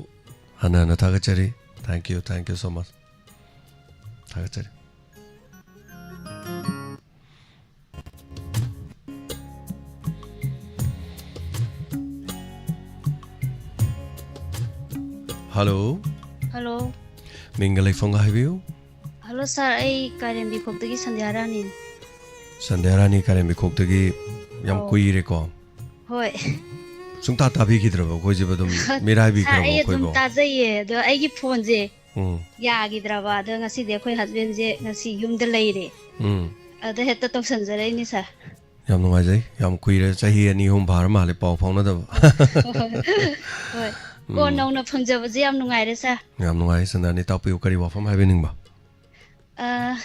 ꯍꯟꯅ ꯍꯟꯅ ꯊꯥꯒꯠꯆꯔꯤ꯫ Thank you, thank you so much. ꯊꯥꯒꯠꯆꯔꯤ꯫ ꯍꯜꯂꯣ꯫ ꯍꯜꯂꯣ꯫ ꯃꯤꯡꯒ ꯂꯩꯐꯝꯒ ꯍꯥꯏꯕꯤꯌꯨ꯫ ꯍꯜꯂꯣ ꯁꯥꯔ, ꯑꯩ ꯀꯥꯏꯔꯦꯝꯕꯤꯈꯣꯛꯇꯒꯤ ꯁꯟꯙ꯭ꯌꯥ ꯔꯥꯅꯤꯅꯤ꯫ ꯁꯟꯙ꯭ꯌꯥ ꯔꯥꯅꯤ ꯀꯥꯏꯔꯦꯝꯕꯤꯈꯣꯛꯇꯒꯤ꯫ ꯌꯥꯝ ꯑꯧ꯫ ꯀꯨꯏꯔꯦꯀꯣ꯫ ꯍꯣꯏ꯫ ꯁꯨꯡꯇꯥ ꯇꯥꯕꯤꯈꯤꯗ꯭ꯔꯕ ꯑꯩꯈꯣꯏꯁꯤꯕꯨ ꯑꯗꯨꯝ ꯁꯥꯔ, ꯃꯤꯔꯥꯏꯕꯤꯈ꯭ꯔꯕ ꯑꯩ ꯑꯗꯨꯝ ꯑꯩꯈꯣꯏꯕꯨ? ꯇꯥꯖꯩꯌꯦ, ꯑꯗꯣ ꯑꯩꯒꯤ ꯐꯣꯟꯁꯦ ꯎꯝ꯫ ꯌꯥꯈꯤꯗ꯭ꯔꯕ, ꯑꯗꯣ ꯉꯁꯤꯗꯤ ꯑꯩꯈꯣꯏ ꯍꯁꯕꯦꯟꯁꯦ ꯉꯁꯤ ꯌꯨꯝꯗ ꯂꯩꯔꯦ꯫ ꯎꯝ꯫ ꯑꯗ ꯍꯦꯛꯇ ꯇꯧꯁꯟꯖꯔꯛꯏꯅꯤ ꯁꯥꯔ꯫ ꯌꯥꯝ ꯅꯨꯡꯉꯥꯏꯖꯩ꯫ ꯌꯥꯝ ꯀꯨꯏꯔꯦ, ꯆꯍꯤ ꯑꯅꯤ ꯑꯍꯨꯝ ꯐꯥꯔ ꯃꯥꯜꯂꯦ ꯄꯥꯎ ꯐꯥꯎꯅꯗꯕ꯫ ꯍꯣꯏ꯫ ꯀꯣꯟ ꯎꯝ꯫ ꯅꯧꯅ ꯐꯪꯖꯕꯁꯦ ꯌꯥꯝ ꯅꯨꯡꯉꯥꯏꯔꯦ ꯁꯥꯔ꯫ ꯌꯥꯝ ꯅꯨꯡꯉꯥꯏ ꯁꯟꯗꯥꯅꯤ, ꯇꯥꯛꯄꯤꯌꯨ, ꯀꯔꯤ ꯋꯥꯐꯝ ꯍꯥꯏꯕꯤꯅꯤꯡꯕ? ꯑ,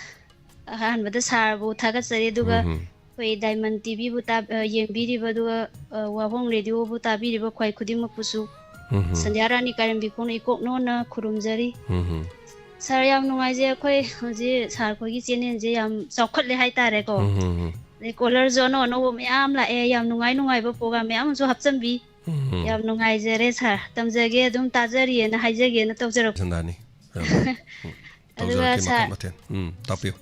ꯑꯍꯥꯟꯕꯗ ꯁꯥꯔꯕꯨ ꯊꯥꯒꯠꯆꯔꯤ, ꯑꯗꯨꯒ ꯎꯝ꯫ ꯑꯩꯈꯣꯏ ꯗꯥꯏꯃꯟ ꯇꯤꯚꯤꯕꯨ ꯇꯥ-, ꯑ, ꯌꯦꯡꯕꯤꯔꯤꯕ, ꯑꯗꯨꯒ, ꯑ, ꯋꯥꯍꯣꯡ ꯔꯦꯗꯤꯑꯣꯕꯨ ꯇꯥꯕꯤꯔꯤꯕ ꯈ꯭ꯋꯥꯏ ꯈꯨꯗꯤꯡꯃꯛꯄꯨꯁꯨ ꯎꯝ꯫ ꯁꯟꯙ꯭ꯌꯥ ꯔꯥꯅꯤ ꯀꯥꯏꯔꯦꯝꯕꯤꯈꯣꯛꯅ ꯏꯀꯣꯛ ꯅꯣꯟꯅ ꯈꯨꯔꯨꯝꯖꯔꯤ꯫ ꯎꯝ꯫ ꯁꯥꯔ, ꯌꯥꯝ ꯅꯨꯡꯉꯥꯏꯖꯩ꯫ ꯑꯩꯈꯣꯏ ꯍꯧꯖꯤꯛ ꯁꯥꯔ ꯈꯣꯏꯒꯤ ꯆꯦꯅꯦꯜꯁꯦ ꯌꯥꯝ ꯆꯥꯎꯈꯠꯂꯦ ꯍꯥꯏꯇꯥꯔꯦꯀꯣ꯫ ꯎꯝ꯫ ꯑꯗꯩ ꯀꯣꯂꯔꯁꯨ ꯑꯅꯧ ꯑꯅꯧꯕ ꯃꯌꯥꯝ ꯂꯥꯛꯑꯦ꯫ ꯌꯥꯝ ꯅꯨꯡꯉꯥꯏ ꯅꯨꯡꯉꯥꯏꯕ ꯄ꯭ꯔꯣꯒ꯭ꯔꯥꯝ ꯃꯌꯥꯝ ꯑꯃꯁꯨ ꯍꯥꯞꯆꯤꯟꯕꯤ꯫ ꯎꯝ꯫ ꯌꯥꯝ ꯅꯨꯡꯉꯥꯏꯖꯔꯦ ꯁꯥꯔ꯫ ꯇꯝꯖꯒꯦ, ꯑꯗꯨꯝ ꯇꯥꯖꯔꯤꯑꯅ ꯍꯥꯏꯖꯒꯦꯅ ꯇꯧꯖꯔꯛꯄ꯫ ꯁꯟꯗꯥꯅꯤ꯫ ꯌꯥꯝ, ꯎꯝ꯫ ꯑꯗꯨꯒ ꯇꯧꯖꯔꯛꯀꯦ ꯁꯥꯔ, ꯃꯈꯟ ꯃꯊꯦꯜ꯫ ꯎꯝ, ꯇꯥꯛꯄꯤꯌꯨ꯫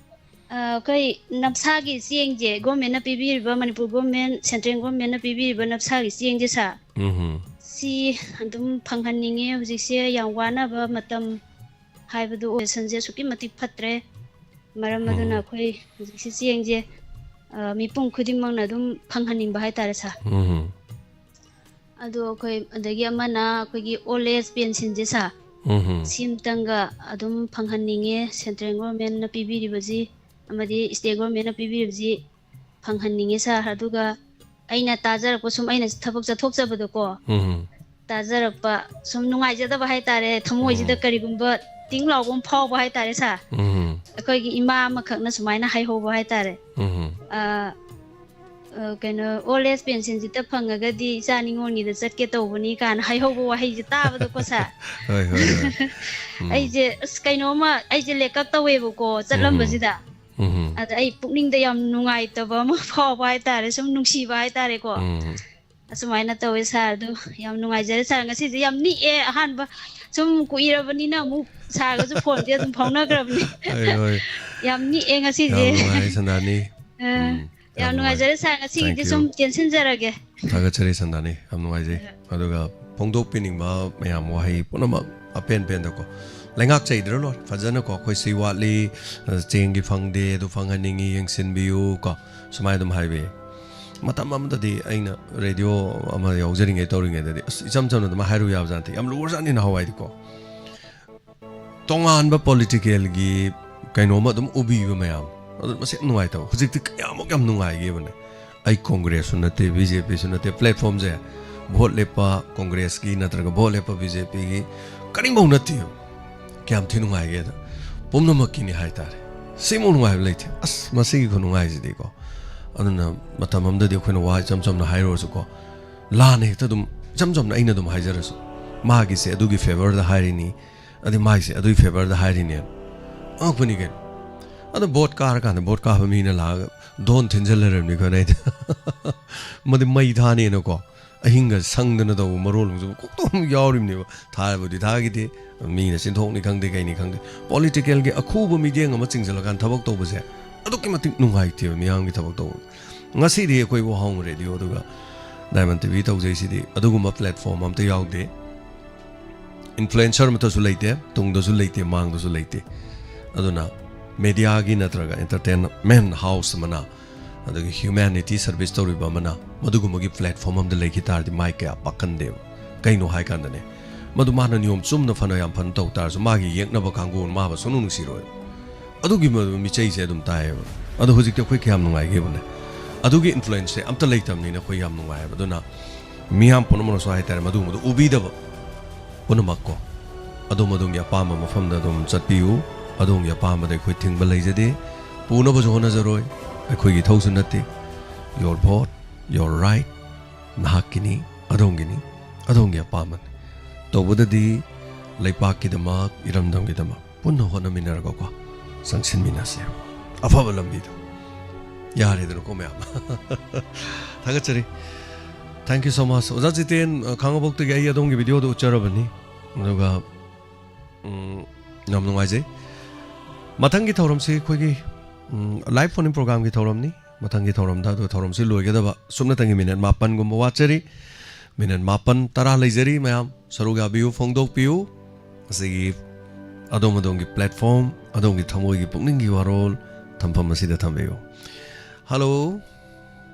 ꯑ, ꯑꯩꯈꯣꯏ ꯅꯞꯁꯥꯒꯤ ꯆꯦꯡꯁꯦ, ꯒꯣꯔꯃꯦꯟꯅ ꯄꯤꯕꯤꯔꯤꯕ, ꯃꯅꯤꯄꯨꯔ ꯒꯣꯔꯃꯦꯟ, ꯁꯦꯟꯇ꯭ꯔꯦꯜ ꯒꯣꯔꯃꯦꯟꯅ ꯄꯤꯕꯤꯔꯤꯕ ꯅꯞꯁꯥꯒꯤ ꯆꯦꯡꯁꯦ ꯁꯥꯔ, ꯎꯝ꯫ ꯁꯤ ꯑꯗꯨꯝ ꯐꯪꯍꯟꯅꯤꯡꯉꯦ꯫ ꯍꯧꯖꯤꯛꯁꯦ ꯌꯥꯝ ꯋꯥꯅꯕ ꯃꯇꯝ ꯍꯥꯏꯕꯗꯨ ꯑꯣꯏ꯫ ꯁꯟꯁꯦ ꯑꯁꯨꯛꯀꯤ ꯃꯇꯤꯛ ꯐꯠꯇ꯭ꯔꯦ꯫ ꯃꯔꯝ ꯑꯗꯨꯅ ꯎꯝ꯫ ꯑꯩꯈꯣꯏ ꯍꯧꯖꯤꯛꯁꯦ ꯆꯦꯡꯁꯦ, ꯑ, ꯃꯤꯄꯨꯝ ꯈꯨꯗꯤꯡꯃꯛꯅ ꯑꯗꯨꯝ ꯐꯪꯍꯟꯅꯤꯡꯕ ꯍꯥꯏꯇꯥꯔꯦ ꯁꯥꯔ꯫ ꯎꯝ꯫ ꯑꯗꯣ ꯑꯩꯈꯣꯏ, ꯑꯗꯒꯤ ꯑꯃꯅ ꯑꯩꯈꯣꯏꯒꯤ ꯑꯣꯜ ꯑꯦꯖ ꯄꯦꯟꯁꯤꯟꯁꯦ ꯁꯥꯔ, ꯎꯝ꯫ ꯁꯤꯝꯇꯪꯒ ꯑꯗꯨꯝ ꯐꯪꯍꯟꯅꯤꯡꯉꯦ꯫ ꯁꯦꯟꯇ꯭ꯔꯦꯜ ꯒꯣꯔꯃꯦꯟꯅ ꯄꯤꯕꯤꯔꯤꯕꯁꯤ ꯑꯃꯗꯤ ꯁ꯭ꯇꯦꯠ ꯒꯣꯔꯃꯦꯟꯅ ꯄꯤꯕꯤꯔꯤꯕꯁꯤ ꯐꯪꯍꯟꯅꯤꯡꯉꯦ ꯁꯥꯔ꯫ ꯑꯗꯨꯒ ꯑꯩꯅ ꯇꯥꯖꯔꯛꯄ, ꯁꯨꯝ ꯑꯩꯅ ꯊꯕꯛ ꯆꯠꯊꯣꯛꯆꯕꯗꯀꯣ, ꯎꯝ꯫ ꯇꯥꯖꯔꯛꯄ ꯁꯨꯝ ꯅꯨꯡꯉꯥꯏꯖꯗꯕ ꯍꯥꯏꯇꯥꯔꯦ, ꯊꯃꯣꯏꯁꯤꯗ ꯎꯝ꯫ ꯀꯔꯤꯒꯨꯝꯕ ꯇꯤꯡ ꯂꯥꯎꯕ ꯑꯃ ꯐꯥꯎꯕ ꯍꯥꯏꯇꯥꯔꯦ ꯁꯥꯔ꯫ ꯎꯝ꯫ ꯑꯩꯈꯣꯏꯒꯤ ꯏꯃꯥ ꯑꯃꯈꯛꯅ ꯁꯨꯃꯥꯏꯅ ꯍꯥꯏꯍꯧꯕ ꯍꯥꯏꯇꯥꯔꯦ꯫ ꯎꯝ꯫ ꯑ, ꯑ, ꯀꯩꯅꯣ, ꯑꯣꯜ ꯑꯦꯖ ꯄꯦꯟꯁꯤꯟꯁꯤꯇ ꯐꯪꯉꯒꯗꯤ ꯏꯆꯥ ꯅꯤꯉꯣꯜꯒꯤꯗ ꯆꯠꯀꯦ ꯇꯧꯕꯅꯤ ꯀꯥꯏꯅ ꯍꯥꯏꯍꯧꯕ ꯋꯥꯍꯩꯁꯦ ꯇꯥꯕꯗꯀꯣ ꯁꯥꯔ, ꯍꯣꯏ, ꯍꯣꯏ, ꯍꯣꯏ꯫ ꯎꯝ꯫ ꯑꯩꯁꯦ ꯑꯁ ꯀꯩꯅꯣꯝꯃ, ꯑꯩꯁꯦ ꯂꯦꯀꯞ ꯇꯧꯋꯦꯕꯀꯣ ꯎꯝ꯫ ꯆꯠꯂꯝꯕꯁꯤꯗ꯫ ꯎꯝ꯫ ꯑꯗ ꯑꯩ ꯄꯨꯛꯅꯤꯡꯗ ꯌꯥꯝ ꯅꯨꯡꯉꯥꯏꯇꯕ ꯑꯃ ꯐꯥꯎꯕ ꯍꯥꯏꯇꯥꯔꯦ, ꯁꯨꯝ ꯅꯨꯡꯁꯤꯕ ꯍꯥꯏꯇꯥꯔꯦꯀꯣ꯫ ꯎꯝ꯫ ꯑꯁꯨꯃꯥꯏꯅ ꯇꯧꯋꯦ ꯁꯥꯔ꯫ ꯑꯗꯨ ꯌꯥꯝ ꯅꯨꯡꯉꯥꯏꯖꯔꯦ ꯁꯥꯔ꯫ ꯉꯁꯤꯗꯤ ꯌꯥꯝ ꯅꯤꯛꯑꯦ꯫ ꯑꯍꯥꯟꯕ ꯁꯨꯝ ꯀꯨꯏꯔꯕꯅꯤꯅ ꯑꯃꯨꯛ ꯁꯥꯔꯒꯁꯨ ꯐꯣꯟꯁꯦ ꯑꯗꯨꯝ ꯐꯥꯎꯅꯈ꯭ꯔꯕꯅꯤ꯫ ꯍꯣꯏ, ꯍꯣꯏ꯫ ꯌꯥꯝ ꯅꯤꯛꯑꯦ ꯉꯁꯤꯁꯦ꯫ ꯌꯥꯝ ꯅꯨꯡꯉꯥꯏ ꯁꯟꯗꯥꯅꯤ꯫ ꯑ, ꯎꯝ, ꯌꯥꯝ ꯅꯨꯡꯉꯥꯏꯖꯔꯦ ꯁꯥꯔ꯫ ꯉꯁꯤꯒꯤꯗꯤ Thank you. ꯁꯨꯝ ꯇꯦꯟꯁꯤꯟꯖꯔꯒꯦ꯫ ꯊꯥꯒꯠꯆꯔꯤ ꯁꯟꯗꯥꯅꯤ, ꯌꯥꯝ ꯅꯨꯡꯉꯥꯏꯖꯩ꯫ ꯑꯗꯨꯒ ꯐꯣꯡꯗꯣꯛꯄꯤꯅꯤꯡꯕ ꯃꯌꯥꯝ ꯋꯥꯍꯩ ꯄꯨꯝꯅꯃꯛ ꯑꯄꯦꯟ ꯄꯦꯟꯗꯀꯣ, ꯂꯩꯉꯥꯛ ꯆꯩꯗ꯭ꯔ ꯂꯣꯏꯔꯦ꯫ ꯐꯖꯅꯀꯣ, "ꯑꯩꯈꯣꯏ ꯁꯤ ꯋꯥꯠꯂꯤ, ꯑ, ꯆꯦꯡꯒꯤ ꯐꯪꯗꯦ, ꯑꯗꯨ ꯐꯪꯍꯟꯅꯤꯡꯉꯤ, ꯌꯦꯡꯁꯤꯟꯕꯤꯌꯨ" ꯀꯣ, ꯁꯨꯃꯥꯏꯅ ꯑꯗꯨꯝ ꯍꯥꯏꯕꯤꯌꯦ꯫ ꯃꯇꯝ ꯑꯃꯗꯗꯤ ꯑꯩꯅ ꯔꯦꯗꯤꯑꯣ ꯑꯃ ꯌꯥꯎꯖꯔꯤꯉꯩ ꯇꯧꯔꯤꯉꯩꯗꯗꯤ ꯑꯁ ꯏꯆꯝ ꯆꯝꯅ ꯑꯗꯨꯝ ꯍꯥꯏꯔꯨ ꯌꯥꯕꯖꯥꯠ ꯅꯠꯇꯦ, ꯌꯥꯝ ꯂꯨꯔꯖꯥꯠꯅꯤ ꯅꯍꯥꯟꯋꯥꯏꯗꯤꯀꯣ꯫ ꯇꯣꯉꯥꯟꯕ ꯄꯣꯂꯤꯇꯤꯀꯦꯜꯒꯤ ꯀꯩꯅꯣꯝꯃ ꯑꯗꯨꯝ ꯎꯕꯤꯕ ꯃꯌꯥꯝ, ꯑꯗꯨ ꯃꯁꯤ ꯌꯥꯝ ꯅꯨꯡꯉꯥꯏꯇꯕ꯫ ꯍꯧꯖꯤꯛꯇꯤ ꯀꯌꯥꯃꯨꯛ ꯌꯥꯝ ꯅꯨꯡꯉꯥꯏꯒꯦꯕꯅꯦ꯫ ꯑꯩ ꯀꯣꯡꯒ꯭ꯔꯦꯁꯁꯨ ꯅꯠꯇꯦ, ꯕꯤ ꯖꯦ ꯄꯤꯁꯨ ꯅꯠꯇꯦ, ꯄ꯭ꯂꯦꯠꯐꯣꯝꯁꯦ ꯚꯣꯠ ꯂꯦꯞꯄ ꯀꯣꯡꯒ꯭ꯔꯦꯁꯀꯤ ꯅꯠꯇ꯭ꯔꯒ ꯚꯣꯠ ꯂꯦꯞꯄ ꯕꯤ ꯖꯦ ꯄꯤꯒꯤ ꯀꯔꯤꯝꯐꯥꯎ ꯅꯠꯇꯦꯕ꯫ ꯀꯌꯥꯝ ꯊꯤ ꯅꯨꯡꯉꯥꯏꯒꯦꯗ, ꯄꯨꯝꯅꯃꯛꯀꯤꯅꯤ ꯍꯥꯏꯇꯥꯔꯦ꯫ ꯁꯤꯃꯨꯛ ꯅꯨꯡꯉꯥꯏꯕ ꯂꯩꯇꯦ꯫ ꯑꯁ, ꯃꯁꯤꯒꯤ ꯈꯨꯅꯨꯡꯉꯥꯏꯁꯤꯗꯤꯀꯣ꯫ ꯑꯗꯨꯅ ꯃꯇꯝ ꯑꯃꯗꯗꯤ ꯑꯩꯈꯣꯏꯅ ꯋꯥ ꯏꯆꯝ ꯆꯝꯅ ꯍꯥꯏꯔꯨꯔꯁꯨꯀꯣ, ꯂꯥꯟꯅ ꯍꯦꯛꯇ ꯑꯗꯨꯝ, ꯏꯆꯝ ꯆꯝꯅ ꯑꯩꯅ ꯑꯗꯨꯝ ꯍꯥꯏꯖꯔꯁꯨ, ꯃꯥꯒꯤꯁꯦ ꯑꯗꯨꯒꯤ ꯐꯦꯚꯔꯗ ꯍꯥꯏꯔꯤꯅꯤ, ꯑꯗꯩ ꯃꯥꯒꯤꯁꯦ ꯑꯗꯨꯒꯤ ꯐꯦꯚꯔꯗ ꯍꯥꯏꯔꯤꯅꯦ꯫ ꯑꯉꯛꯄꯅꯤ ꯀꯩꯅꯣ꯫ ꯑꯗꯣ ꯚꯣꯠ ꯀꯥꯔꯀꯥꯟꯗ ꯚꯣꯠ ꯀꯥꯕ ꯃꯤꯅ ꯂꯥꯛꯑꯒ ꯙꯣꯟ ꯊꯤꯟꯖꯜꯂꯔꯕꯅꯤ ꯈꯣꯠꯅꯩꯗ꯫ ꯃꯗꯤ ꯃꯩ ꯊꯥꯅꯦꯅꯀꯣ, ꯑꯍꯤꯡꯒ ꯁꯪꯗꯅ ꯇꯧꯕ ꯃꯔꯣꯜ ꯑꯃꯁꯨ ꯀꯣꯛꯇꯣꯛ ꯌꯥꯎꯔꯤꯕꯅꯦꯕ꯫ ꯊꯥꯕꯨꯗꯤ ꯊꯥꯈꯤꯗꯦ, ꯃꯤꯅ ꯆꯤꯟꯊꯣꯛꯅꯤ ꯈꯪꯗꯦ, ꯀꯩꯅꯤ ꯈꯪꯗꯦ꯫ ꯄꯣꯂꯤꯇꯤꯀꯦꯜꯒꯤ ꯑꯈꯨꯕ ꯃꯤꯠꯌꯦꯡ ꯑꯃ ꯆꯤꯡꯁꯤꯜꯂꯀꯥꯟꯗ ꯊꯕꯛ ꯇꯧꯕꯁꯦ ꯑꯗꯨꯛꯀꯤ ꯃꯇꯤꯛ ꯅꯨꯡꯉꯥꯏꯇꯦꯕ ꯃꯤꯌꯥꯝꯒꯤ ꯊꯕꯛ ꯇꯧꯕ꯫ ꯉꯁꯤꯗꯤ ꯑꯩꯈꯣꯏ ꯋꯥꯍꯣꯡ ꯔꯦꯗꯤꯑꯣ ꯑꯗꯨꯒ ꯗꯥꯏꯃꯟ ꯇꯤ ꯚꯤ ꯇꯧꯖꯩꯁꯤꯗꯤ ꯑꯗꯨꯒꯨꯝꯕ ꯄ꯭ꯂꯦꯠꯐꯣꯝ ꯑꯝꯇ ꯌꯥꯎꯗꯦ꯫ ꯏꯟꯐ꯭ꯂꯨꯌꯦꯟꯁꯔ ꯑꯃꯠꯇꯁꯨ ꯂꯩꯇꯦ, ꯇꯨꯡꯗꯁꯨ ꯂꯩꯇꯦ, ꯃꯥꯡꯗꯁꯨ ꯂꯩꯇꯦ꯫ ꯑꯗꯨꯅ ꯃꯦꯗꯤꯌꯥꯒꯤ ꯅꯠꯇ꯭ꯔꯒ ꯑꯦꯟꯇꯔꯇꯦꯟꯃꯦꯟ ꯍꯥꯎꯁ ꯑꯃꯅ, ꯑꯗꯒꯤ ꯍ꯭ꯌꯨꯃꯦꯅꯤꯇꯤ ꯁꯔꯚꯤꯁ ꯇꯧꯔꯤꯕ ꯑꯃꯅ ꯃꯗꯨꯒꯨꯝꯕꯒꯤ ꯄ꯭ꯂꯦꯠꯐꯣꯝ ꯑꯃꯗ ꯂꯩꯈꯤ ꯇꯥꯔꯗꯤ ꯃꯥꯏ ꯀꯌꯥ ꯄꯥꯛꯀꯟꯗꯦꯕ꯫ ꯀꯩꯅꯣ ꯍꯥꯏ ꯀꯥꯟꯗꯅꯦ, ꯃꯗꯨ ꯃꯥꯅ ꯅꯤꯌꯣꯝ ꯆꯨꯝꯅ ꯐꯅ ꯌꯥꯝ ꯐꯅ ꯇꯧ ꯇꯥꯔꯁꯨ ꯃꯥꯒꯤ ꯌꯦꯛꯅꯕ ꯀꯥꯡꯕꯨꯅ ꯃꯥꯕꯨ ꯁꯨꯡꯅꯨꯡ ꯅꯨꯡꯁꯤꯔꯣꯏ꯫ ꯑꯗꯨꯒꯤ ꯃ-, ꯃꯤꯆꯩꯁꯦ ꯑꯗꯨꯝ ꯇꯥꯏꯌꯦꯕ꯫ ꯑꯗꯣ ꯍꯧꯖꯤꯛꯇꯤ ꯑꯩꯈꯣꯏ ꯀꯌꯥꯝ ꯅꯨꯡꯉꯥꯏꯒꯦꯕꯅꯦ꯫ ꯑꯗꯨꯒꯤ ꯏꯟꯐ꯭ꯂꯨꯌꯦꯟꯁꯁꯦ ꯑꯝꯇ ꯂꯩꯇꯕꯅꯤꯅ ꯑꯩꯈꯣꯏ ꯌꯥꯝ ꯅꯨꯡꯉꯥꯏꯌꯦꯕ꯫ ꯑꯗꯨꯅ ꯃꯤꯌꯥꯝ ꯄꯨꯝꯅꯃꯛꯅꯁꯨ ꯍꯥꯏꯇꯥꯔꯦ, ꯃꯗꯨꯒꯨꯝꯕꯗꯣ ꯎꯕꯤꯗꯕ ꯄꯨꯝꯅꯃꯛꯀꯣ, ꯑꯗꯣꯝ ꯑꯗꯣꯝꯒꯤ ꯑꯄꯥꯝꯕ ꯃꯐꯝꯗ ꯑꯗꯨꯝ ꯆꯠꯄꯤꯌꯨ꯫ ꯑꯗꯣꯝꯒꯤ ꯑꯄꯥꯝꯕꯗ ꯑꯩꯈꯣꯏ ꯊꯤꯡꯕ ꯂꯩꯖꯗꯦ꯫ ꯄꯨꯅꯕꯁꯨ ꯍꯣꯠꯅꯖꯔꯣꯏ, ꯑꯩꯈꯣꯏꯒꯤ ꯏꯊꯧꯁꯨ ꯅꯠꯇꯦ꯫ Your vote, your right, ꯅꯍꯥꯛꯀꯤꯅꯤ, ꯑꯗꯣꯝꯒꯤꯅꯤ, ꯑꯗꯣꯝꯒꯤ ꯑꯄꯥꯝꯕꯅꯤ꯫ ꯇꯧꯕꯗꯗꯤ ꯂꯩꯄꯥꯛꯀꯤꯗꯃꯛ, ꯏꯔꯝꯗꯝꯒꯤꯗꯃꯛ ꯄꯨꯟꯅ ꯍꯣꯠꯅꯃꯤꯟꯅꯔꯒꯀꯣ, ꯆꯪꯁꯤꯟꯃꯤꯟꯅꯁꯦ ꯑꯐꯕ ꯂꯝꯕꯤꯗ꯫ ꯌꯥꯔꯦꯗꯅꯀꯣ ꯃꯌꯥꯝ꯫ ꯊꯥꯒꯠꯆꯔꯤ꯫ Thank you so much. ꯑꯣꯖꯥ ꯖꯤꯇꯦꯟ, ꯑ, ꯈꯥꯡꯉꯕꯣꯛꯇꯒꯤ ꯑꯩ ꯑꯗꯣꯝꯒꯤ videoꯗꯨ ꯎꯠꯆꯔꯕꯅꯤ꯫ ꯑꯗꯨꯒ, ꯎꯝ, ꯌꯥꯝ ꯅꯨꯡꯉꯥꯏꯖꯩ꯫ ꯃꯊꯪꯒꯤ ꯊꯧꯔꯝꯁꯤ ꯑꯩꯈꯣꯏꯒꯤ, ꯎꯝ, live phone-in programꯒꯤ ꯊꯧꯔꯝꯅꯤ꯫ ꯃꯊꯪꯒꯤ ꯊꯧꯔꯝꯗ, ꯑꯗꯨꯒ ꯊꯧꯔꯝꯁꯤ ꯂꯣꯏꯒꯗꯕ ꯁꯨꯞꯅꯇꯪꯒꯤ minute ꯃꯥꯄꯟꯒꯨꯝꯕ ꯋꯥꯠꯆꯔꯤ꯫ Minute ꯃꯥꯄꯟ, ꯇꯔꯥ ꯂꯩꯖꯔꯤ꯫ ꯃꯌꯥꯝ ꯁꯔꯨꯛ ꯌꯥꯕꯤꯌꯨ, ꯐꯣꯡꯗꯣꯛꯄꯤꯌꯨ꯫ ꯉꯁꯤꯒꯤ ꯑꯗꯣꯝ ꯑꯗꯣꯝꯒꯤ platform, ꯑꯗꯣꯝꯒꯤ ꯊꯃꯣꯏꯒꯤ ꯄꯨꯛꯅꯤꯡꯒꯤ ꯋꯥꯔꯣꯜ ꯊꯝꯐꯝ ꯑꯁꯤꯗ ꯊꯝꯕꯤꯌꯨ꯫ Hello꯫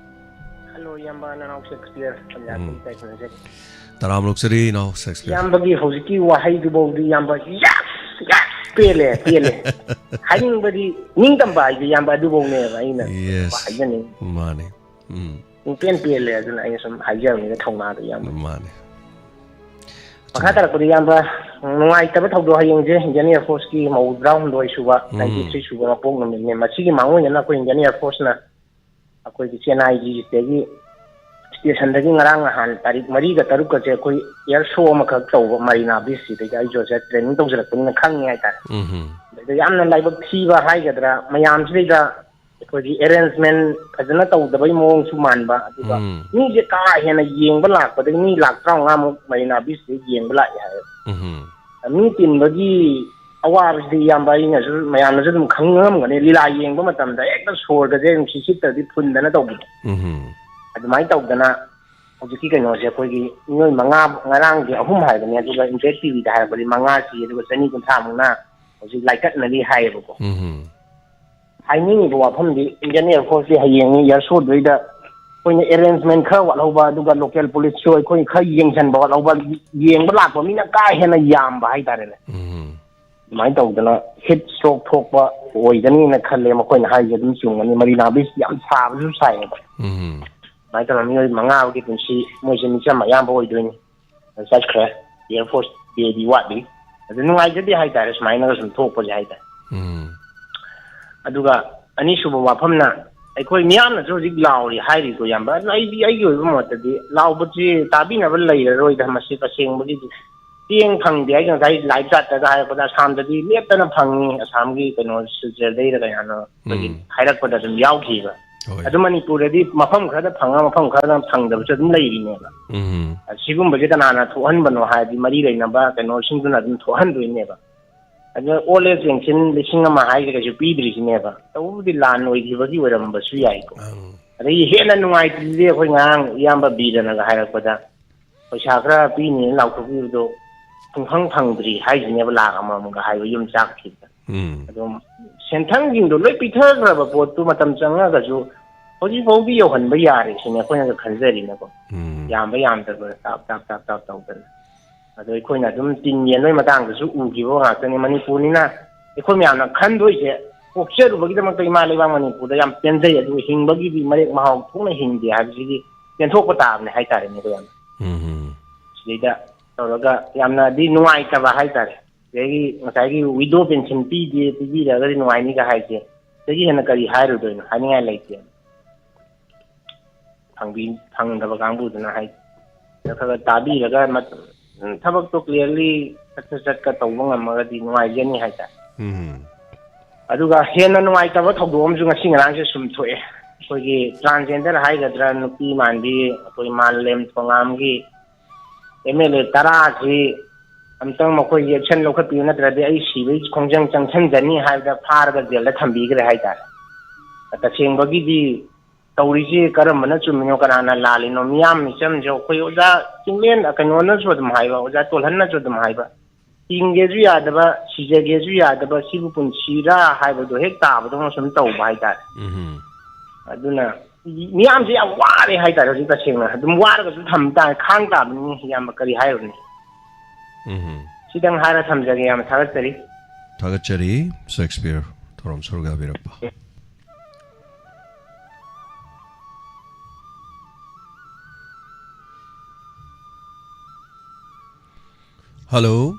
Hello, ꯏꯌꯥꯝꯕ, ꯅꯅꯥꯎ ꯁꯦꯛꯁꯄꯤꯌꯔ, ꯄꯟꯖꯥꯕꯇꯒꯤ ꯎꯝ꯫ ꯇꯥꯏ ꯈꯨꯔꯨꯝꯖꯔꯤ꯫ ꯇꯔꯥꯝ ꯑꯣꯛꯆꯔꯤ, ꯏꯅꯥꯎ ꯁꯦꯛꯁꯄꯤꯌꯔ꯫ ꯏꯌꯥꯝꯕꯒꯤ ꯍꯧꯖꯤꯛꯀꯤ ꯋꯥꯍꯩꯗꯨꯐꯥꯎꯗꯤ, ꯏꯌꯥꯝꯕ, yes, yes, ꯄꯦꯜꯂꯦ, ꯄꯦꯜꯂꯦ꯫ ꯍꯥꯏꯅꯤꯡꯕꯗꯤ, ꯅꯤꯡꯇꯝꯕ ꯍꯥꯏꯗꯤ, ꯏꯌꯥꯝꯕ, ꯑꯗꯨꯐꯧꯅꯦꯕ ꯑꯩꯅ Yes꯫ ꯍꯥꯏꯖꯅꯤꯡꯉꯤ꯫ ꯃꯥꯅꯤ꯫ ꯎꯝ꯫ ꯄꯨꯡꯄꯦꯟ ꯄꯦꯜꯂꯦ, ꯑꯗꯨꯅ ꯑꯩꯅ ꯁꯨꯝ ꯍꯥꯏꯖꯕꯅꯤꯗ, ꯊꯧꯅꯥꯗꯣ, ꯏꯌꯥꯝꯕ꯫ ꯃꯥꯅꯤ꯫ ꯃꯈꯥ ꯆꯨꯝꯃꯤ꯫ ꯇꯥꯔꯛꯄꯗ, ꯏꯌꯥꯝꯕ, ꯅꯨꯡꯉꯥꯏꯇꯕ ꯊꯧꯗꯣꯛ ꯍꯌꯦꯡꯁꯦ Indian Air Forceꯀꯤ ꯃꯧꯗ꯭ꯔꯥ ꯍꯨꯝꯗꯣꯏ ꯁꯨꯕ, ꯎꯝ꯫ ninety-three ꯁꯨꯕ ꯃꯄꯣꯛ ꯅꯨꯃꯤꯠꯅꯦ꯫ ꯃꯁꯤꯒꯤ ꯃꯥꯡꯑꯣꯏꯅꯅ ꯑꯩꯈꯣꯏ Indian Air Forceꯅ ꯑꯩꯈꯣꯏꯒꯤ ꯆꯦꯟꯅꯥꯏꯒꯤ ꯁꯤꯗꯒꯤ stationꯗꯒꯤ ꯉꯔꯥꯡ ꯅꯍꯥꯟ ꯇꯥꯔꯤꯛ ꯃꯔꯤꯒ ꯇꯔꯨꯛꯀꯁꯦ ꯑꯩꯈꯣꯏ air show ꯑꯃꯈꯛ ꯇꯧꯕ Marina Beachꯁꯤꯗꯩꯗ, ꯑꯩꯁꯨ ꯉꯁꯥꯏ training ꯇꯧꯖꯔꯛꯄꯅꯤꯅ ꯈꯪꯉꯦ ꯍꯥꯏꯇꯥꯔꯦ꯫ ꯎꯝ꯫ ꯑꯗꯩꯗ ꯌꯥꯝꯅ ꯂꯥꯏꯕꯛ ꯊꯤꯕ ꯍꯥꯏꯒꯗ꯭ꯔꯥ, ꯃꯌꯥꯝꯁꯤꯗꯩꯗ ꯑꯩꯈꯣꯏꯒꯤ arrangement ꯐꯖꯅ ꯇꯧꯗꯕꯩ ꯃꯑꯣꯡꯁꯨ ꯃꯥꯟꯕ, ꯑꯗꯨꯒ ꯎꯝ꯫ ꯃꯤꯁꯦ ꯀꯥ ꯍꯦꯟꯅ ꯌꯦꯡꯕ ꯂꯥꯛꯄꯗꯒꯤ ꯃꯤ ꯂꯥꯛ ꯇꯔꯥꯃꯉꯥꯃꯨꯛ Marina Beachꯁꯤꯗ ꯌꯦꯡꯕ ꯂꯥꯛꯑꯦ ꯍꯥꯏꯌꯦꯕ꯫ ꯎꯝ꯫ ꯃꯤ ꯇꯤꯟꯕꯒꯤ ꯑꯋꯥꯕꯁꯤꯗꯤ, ꯏꯌꯥꯝꯕ, ꯑꯩꯅꯁꯨ, ꯃꯌꯥꯝꯅꯁꯨ ꯑꯗꯨꯝ ꯈꯪꯉꯝꯒꯅꯤ, ꯂꯤꯂꯥ ꯌꯦꯡꯕ ꯃꯇꯝꯗ ꯍꯦꯛꯇ ꯁꯣꯔꯒꯁꯦ ꯅꯨꯡꯁꯤꯠ ꯁꯤꯠꯇ꯭ꯔꯗꯤ ꯐꯨꯟꯗꯅ ꯇꯧꯕꯗꯣ꯫ ꯎꯝ꯫ ꯑꯗꯨꯃꯥꯏꯅ ꯇꯧꯗꯅ ꯍꯧꯖꯤꯛꯀꯤ ꯀꯩꯅꯣꯁꯦ, ꯑꯩꯈꯣꯏꯒꯤ ꯃꯤꯑꯣꯏ ꯃꯉꯥ, ꯉꯔꯥꯡꯒꯤ ꯑꯍꯨꯝ ꯍꯥꯏꯕꯅꯦ, ꯑꯗꯨꯒ Impact TVꯗ ꯍꯥꯏꯔꯛꯄꯗꯤ ꯃꯉꯥ ꯁꯤ, ꯑꯗꯨꯒ ꯆꯅꯤ ꯀꯨꯟꯊ꯭ꯔꯥꯃꯨꯛꯅ ꯍꯧꯖꯤꯛ ꯂꯥꯏꯀꯠꯅꯔꯤ ꯍꯥꯏꯌꯦꯕꯀꯣ꯫ ꯎꯝ꯫ ꯍꯥꯏꯅꯤꯡꯉꯤꯕ ꯋꯥꯐꯝꯗꯤ, Indian Air Forceꯁꯤ ꯍꯌꯦꯡ air showꯗꯨꯗꯩꯗ ꯑꯩꯈꯣꯏꯅ arrangement ꯈꯔ ꯋꯥꯠꯍꯧꯕ, ꯑꯗꯨꯒ local policeꯁꯨ ꯑꯩꯈꯣꯏ ꯈꯔ ꯌꯦꯡꯁꯤꯟꯕ ꯋꯥꯠꯍꯧꯕ, ꯌꯦꯡꯕ ꯂꯥꯛꯄ ꯃꯤꯅ ꯀꯥ ꯍꯦꯟꯅ ꯌꯥꯝꯕ ꯍꯥꯏꯇꯥꯔꯦꯅꯦ꯫ ꯎꯝ꯫ ꯑꯗꯨꯃꯥꯏꯅ ꯇꯧꯗꯅ heat stroke ꯊꯣꯛꯄ ꯑꯣꯏꯒꯅꯤꯅ ꯈꯜꯂꯦ꯫ ꯃꯈꯣꯏꯅ ꯍꯥꯏꯔꯤꯁꯦ ꯑꯗꯨꯝ ꯆꯨꯝꯒꯅꯤ꯫ Marina Beach ꯌꯥꯝ ꯁꯥꯕꯁꯨ ꯁꯥꯏꯌꯦꯕ꯫ ꯎꯝ꯫ ꯑꯗꯨꯃꯥꯏꯅ ꯇꯧꯔꯒ ꯃꯤꯑꯣꯏ ꯃꯉꯥꯒꯤ ꯄꯨꯟꯁꯤ ꯃꯣꯏꯁꯦ ꯃꯤꯆꯝ ꯑꯌꯥꯝꯕ ꯑꯣꯏꯗꯣꯏꯅꯤ꯫ ꯆꯠꯈ꯭ꯔꯦ꯫ Air Force Dayꯗꯤ ꯋꯥꯠꯂꯤ꯫ ꯑꯗꯨ ꯅꯨꯡꯉꯥꯏꯖꯗꯦ ꯍꯥꯏꯇꯥꯔꯦ, ꯁꯨꯃꯥꯏꯅꯒ ꯁꯨꯝ ꯊꯣꯛꯄꯁꯦ ꯍꯥꯏꯇꯥꯔꯦ꯫ ꯎꯝ꯫ ꯑꯗꯨꯒ ꯑꯅꯤꯁꯨꯕ ꯋꯥꯐꯝꯅ, ꯑꯩꯈꯣꯏ ꯃꯤꯌꯥꯝꯅꯁꯨ ꯍꯧꯖꯤꯛ ꯂꯥꯎꯔꯤ ꯍꯥꯏꯔꯤꯀꯣ, ꯏꯌꯥꯝꯕ꯫ ꯑꯗꯨ ꯑꯩꯗꯤ, ꯑꯩꯒꯤ ꯑꯣꯏꯕ ꯃꯣꯠꯇꯗꯤ ꯂꯥꯎꯕꯁꯤ ꯇꯥꯕꯤꯅꯕ ꯂꯩꯔꯔꯣꯏꯗ, ꯃꯁꯤ ꯇꯁꯦꯡꯕꯒꯤꯗꯤ꯫ ꯆꯦꯡ ꯐꯪꯗꯦ ꯍꯥꯏꯁꯦ ꯉꯁꯥꯏ live chatꯇꯒ ꯍꯥꯏꯔꯛꯄꯗ, ꯑꯁꯥꯝꯗꯗꯤ ꯂꯦꯞꯇꯅ ꯐꯪꯉꯤ, ꯑꯁꯥꯝꯒꯤ ꯀꯩꯅꯣ ꯁꯤꯜꯆꯔꯗꯩꯔ ꯀꯌꯥꯅꯣ ꯑꯩꯈꯣꯏꯒꯤ ꯎꯝ꯫ ꯍꯥꯏꯔꯛꯄꯗ ꯑꯗꯨꯝ ꯌꯥꯎꯈꯤꯕ꯫ ꯍꯣꯏ꯫ ꯑꯗꯨ ꯃꯅꯤꯄꯨꯔꯗꯗꯤ ꯃꯐꯝ ꯈꯔꯗ ꯐꯪꯉ ꯃꯐꯝ ꯈꯔꯗ ꯐꯪꯗꯕꯁꯨ ꯑꯗꯨꯝ ꯂꯩꯔꯤꯅꯦꯕ꯫ ꯎꯝ꯫ ꯁꯤꯒꯨꯝꯕꯁꯦ ꯀꯅꯥꯅ ꯊꯣꯛꯍꯟꯕꯅꯣ ꯍꯥꯏꯔꯗꯤ ꯃꯔꯤ ꯂꯩꯅꯕ ꯀꯩꯅꯣꯁꯤꯡꯗꯨꯅ ꯑꯗꯨꯝ ꯊꯣꯛꯍꯟꯗꯣꯏꯅꯦꯕ꯫ ꯑꯗꯨꯅ old age pension ꯂꯤꯁꯤꯡ ꯑꯃ ꯍꯥꯏꯁꯦ ꯀꯩꯁꯨ ꯄꯤꯗ꯭ꯔꯤꯁꯤꯅꯦꯕ꯫ ꯇꯧꯕꯕꯨꯗꯤ ꯂꯥꯟ ꯑꯣꯏꯈꯤꯕꯒꯤ ꯑꯣꯏꯔꯝꯕꯁꯨ ꯌꯥꯏꯀꯣ꯫ ꯑꯪ꯫ ꯑꯗꯒꯤ ꯍꯦꯟꯅ ꯅꯨꯡꯉꯥꯏꯇ꯭ꯔꯤꯁꯤꯗꯤ ꯑꯩꯈꯣꯏ ꯉꯔꯥꯡ ꯏꯌꯥꯝꯕ ꯕꯤꯔꯅꯒ ꯍꯥꯏꯔꯛꯄꯗ ꯄꯩꯁꯥ ꯈꯔ ꯄꯤꯅꯤꯅ ꯂꯥꯎꯊꯣꯛꯄꯤꯕꯗꯣ ꯄꯨꯡꯐꯪ ꯐꯪꯗ꯭ꯔꯤ ꯍꯥꯏꯁꯤꯅꯦꯕ, ꯂꯥꯈ ꯑꯃꯃꯝꯒ ꯍꯥꯏꯕ ꯌꯨꯝ ꯆꯥꯛꯈꯤꯕꯗ꯫ ꯎꯝ꯫ ꯑꯗꯨꯝ ꯁꯦꯟꯊꯪꯁꯤꯡꯗꯣ ꯂꯣꯏ ꯄꯤꯊꯈ꯭ꯔꯕ ꯄꯣꯠꯇꯨ ꯃꯇꯝ ꯆꯪꯉꯒꯁꯨ ꯍꯧꯖꯤꯛ ꯐꯥꯎꯗꯤ ꯌꯧꯍꯟꯕ ꯌꯥꯔꯦ ꯁꯤꯅꯦ ꯑꯩꯈꯣꯏꯅꯒ ꯈꯟꯖꯔꯤꯅꯀꯣ꯫ ꯎꯝ꯫ ꯌꯥꯝꯕ ꯌꯥꯝꯗꯕ ꯇꯥꯞ ꯇꯥꯞ ꯇꯥꯞ ꯇꯥꯞ ꯇꯧꯗꯅ꯫ ꯑꯗꯣ ꯑꯩꯈꯣꯏꯅ ꯑꯗꯨꯝ ꯇꯤꯟ ꯌꯦꯟꯕꯒꯤ ꯃꯇꯥꯡꯗꯁꯨ ꯎꯈꯤꯕ ꯉꯥꯛꯇꯅꯤ꯫ ꯃꯅꯤꯄꯨꯔꯅꯤꯅ ꯑꯩꯈꯣꯏ ꯃꯌꯥꯝꯅ ꯈꯟꯗꯣꯏꯁꯦ, ꯄꯣꯛꯆꯔꯨꯕꯒꯤꯗꯃꯛꯇ ꯏꯃꯥ ꯂꯩꯕꯥꯛ ꯃꯅꯤꯄꯨꯔꯗ ꯌꯥꯝ ꯄꯦꯟꯖꯩ, ꯑꯗꯨꯒ ꯍꯤꯡꯕꯒꯤꯗꯤ ꯃꯔꯦꯛ ꯃꯍꯥꯎ ꯊꯣꯛꯅ ꯍꯤꯡꯗꯦ ꯍꯥꯏꯕꯁꯤꯗꯤ ꯄꯦꯟꯊꯣꯛꯄ ꯇꯥꯕꯅꯦ ꯍꯥꯏꯇꯥꯔꯦꯅꯦ ꯑꯩꯈꯣꯏ ꯌꯥꯝꯅ꯫ ꯎꯝ꯫ ꯁꯤꯗꯩꯗ ꯇꯧꯔꯒ ꯌꯥꯝꯅꯗꯤ ꯅꯨꯡꯉꯥꯏꯇꯕ ꯍꯥꯏꯇꯥꯔꯦ꯫ ꯁꯤꯗꯒꯤ ꯉꯁꯥꯏꯒꯤ widow pension ꯄꯤꯗꯦ, ꯄꯤꯕꯤꯔꯒꯗꯤ ꯅꯨꯡꯉꯥꯏꯅꯤꯒ ꯍꯥꯏꯁꯦ, ꯁꯤꯗꯒꯤ ꯍꯦꯟꯅ ꯀꯔꯤ ꯍꯥꯏꯔꯨꯗꯣꯏꯅꯣ? ꯍꯥꯏꯅꯤꯡꯉꯥꯏ ꯂꯩꯇꯦ꯫ ꯐꯪꯕꯤ-, ꯐꯪꯗꯕ ꯀꯥꯡꯕꯨꯗꯨꯅ ꯍꯥꯏ, ꯈꯔ ꯈꯔ ꯇꯥꯕꯤꯔꯒ ꯃꯠ-, ꯎꯝ, ꯊꯕꯛꯇꯣ clearly ꯁꯠ ꯁꯠ ꯁꯠꯀ ꯇꯧꯕ ꯉꯝꯃꯒꯗꯤ ꯅꯨꯡꯉꯥꯏꯖꯅꯤ ꯍꯥꯏꯇꯥꯔꯦ꯫ ꯎꯝ꯫ ꯑꯗꯨꯒ ꯍꯦꯟꯅ ꯅꯨꯡꯉꯥꯏꯇꯕ ꯊꯧꯗꯣꯛ ꯑꯃꯁꯨ ꯉꯁꯤ ꯉꯔꯥꯡꯁꯦ ꯁꯨꯝ ꯊꯣꯛꯑꯦ꯫ ꯑꯩꯈꯣꯏꯒꯤ transgender ꯍꯥꯏꯒꯗ꯭ꯔꯥ, ꯅꯨꯄꯤ ꯃꯥꯟꯕꯤ, ꯑꯩꯈꯣꯏ ꯃꯥꯂꯦꯝ ꯊꯣꯉꯥꯝꯒꯤ MLA ꯇꯔꯥꯁꯤ ꯑꯝꯇꯪ ꯃꯈꯣꯏꯒꯤ action ꯂꯧꯈꯠꯄꯤꯌꯨ, ꯅꯠꯇ꯭ꯔꯗꯤ ꯑꯩ ꯁꯤꯕꯒꯤ ꯈꯣꯡꯖꯪ ꯆꯪꯁꯟꯖꯅꯤ ꯍꯥꯏꯕꯗ ꯐꯥꯔꯒ ꯖꯦꯜꯗ ꯊꯝꯕꯤꯈ꯭ꯔꯦ ꯍꯥꯏꯇꯥꯔꯦ꯫ ꯇꯁꯦꯡꯕꯒꯤꯗꯤ ꯇꯧꯔꯤꯁꯤ ꯀꯔꯝꯕꯅ ꯆꯨꯝꯃꯤꯅꯣ, ꯀꯅꯥꯅ ꯂꯥꯜꯂꯤꯅꯣ? ꯃꯤꯌꯥꯝ ꯃꯤꯆꯝꯁꯦ ꯑꯩꯈꯣꯏ ꯑꯣꯖꯥ ꯆꯤꯡꯂꯦꯟ, ꯀꯩꯅꯣꯅꯁꯨ ꯑꯗꯨꯝ ꯍꯥꯏꯕ, ꯑꯣꯖꯥ ꯇꯣꯜꯍꯟꯅꯁꯨ ꯑꯗꯨꯝ ꯍꯥꯏꯕ, ꯍꯤꯡꯒꯦꯁꯨ ꯌꯥꯗꯕ, ꯁꯤꯖꯒꯦꯁꯨ ꯌꯥꯗꯕ, ꯁꯤꯕꯨ ꯄꯨꯟꯁꯤꯔꯥ ꯍꯥꯏꯕꯗꯣ ꯍꯦꯛ ꯇꯥꯕꯗꯧꯅ ꯁꯨꯝ ꯇꯧꯕ ꯍꯥꯏꯇꯥꯔꯦ꯫ ꯎꯝ꯫ ꯑꯗꯨꯅ ꯃꯤꯌꯥꯝꯁꯦ ꯌꯥꯝ ꯋꯥꯔꯦ ꯍꯥꯏꯇꯥꯔꯦ ꯍꯧꯖꯤꯛ, ꯇꯁꯦꯡꯅ ꯑꯗꯨꯝ ꯋꯥꯔꯒꯁꯨ ꯊꯝ ꯇꯥꯔꯦ, ꯈꯥꯡ ꯇꯥꯕꯅꯤ ꯏꯌꯥꯝꯕ, ꯀꯔꯤ ꯍꯥꯏꯔꯨꯅꯤ? ꯎꯝ꯫ ꯁꯤꯗꯪ ꯍꯥꯏꯔ ꯊꯝꯖꯒꯦ ꯏꯌꯥꯝꯕ, ꯊꯥꯒꯠꯆꯔꯤ꯫ ꯊꯥꯒꯠꯆꯔꯤ ꯁꯦꯛꯁꯄꯤꯌꯔ ꯊꯧꯔꯝ ꯁꯔꯨꯛ ꯌꯥꯕꯤꯔꯛꯄ꯫ ꯍꯜꯂꯣ꯫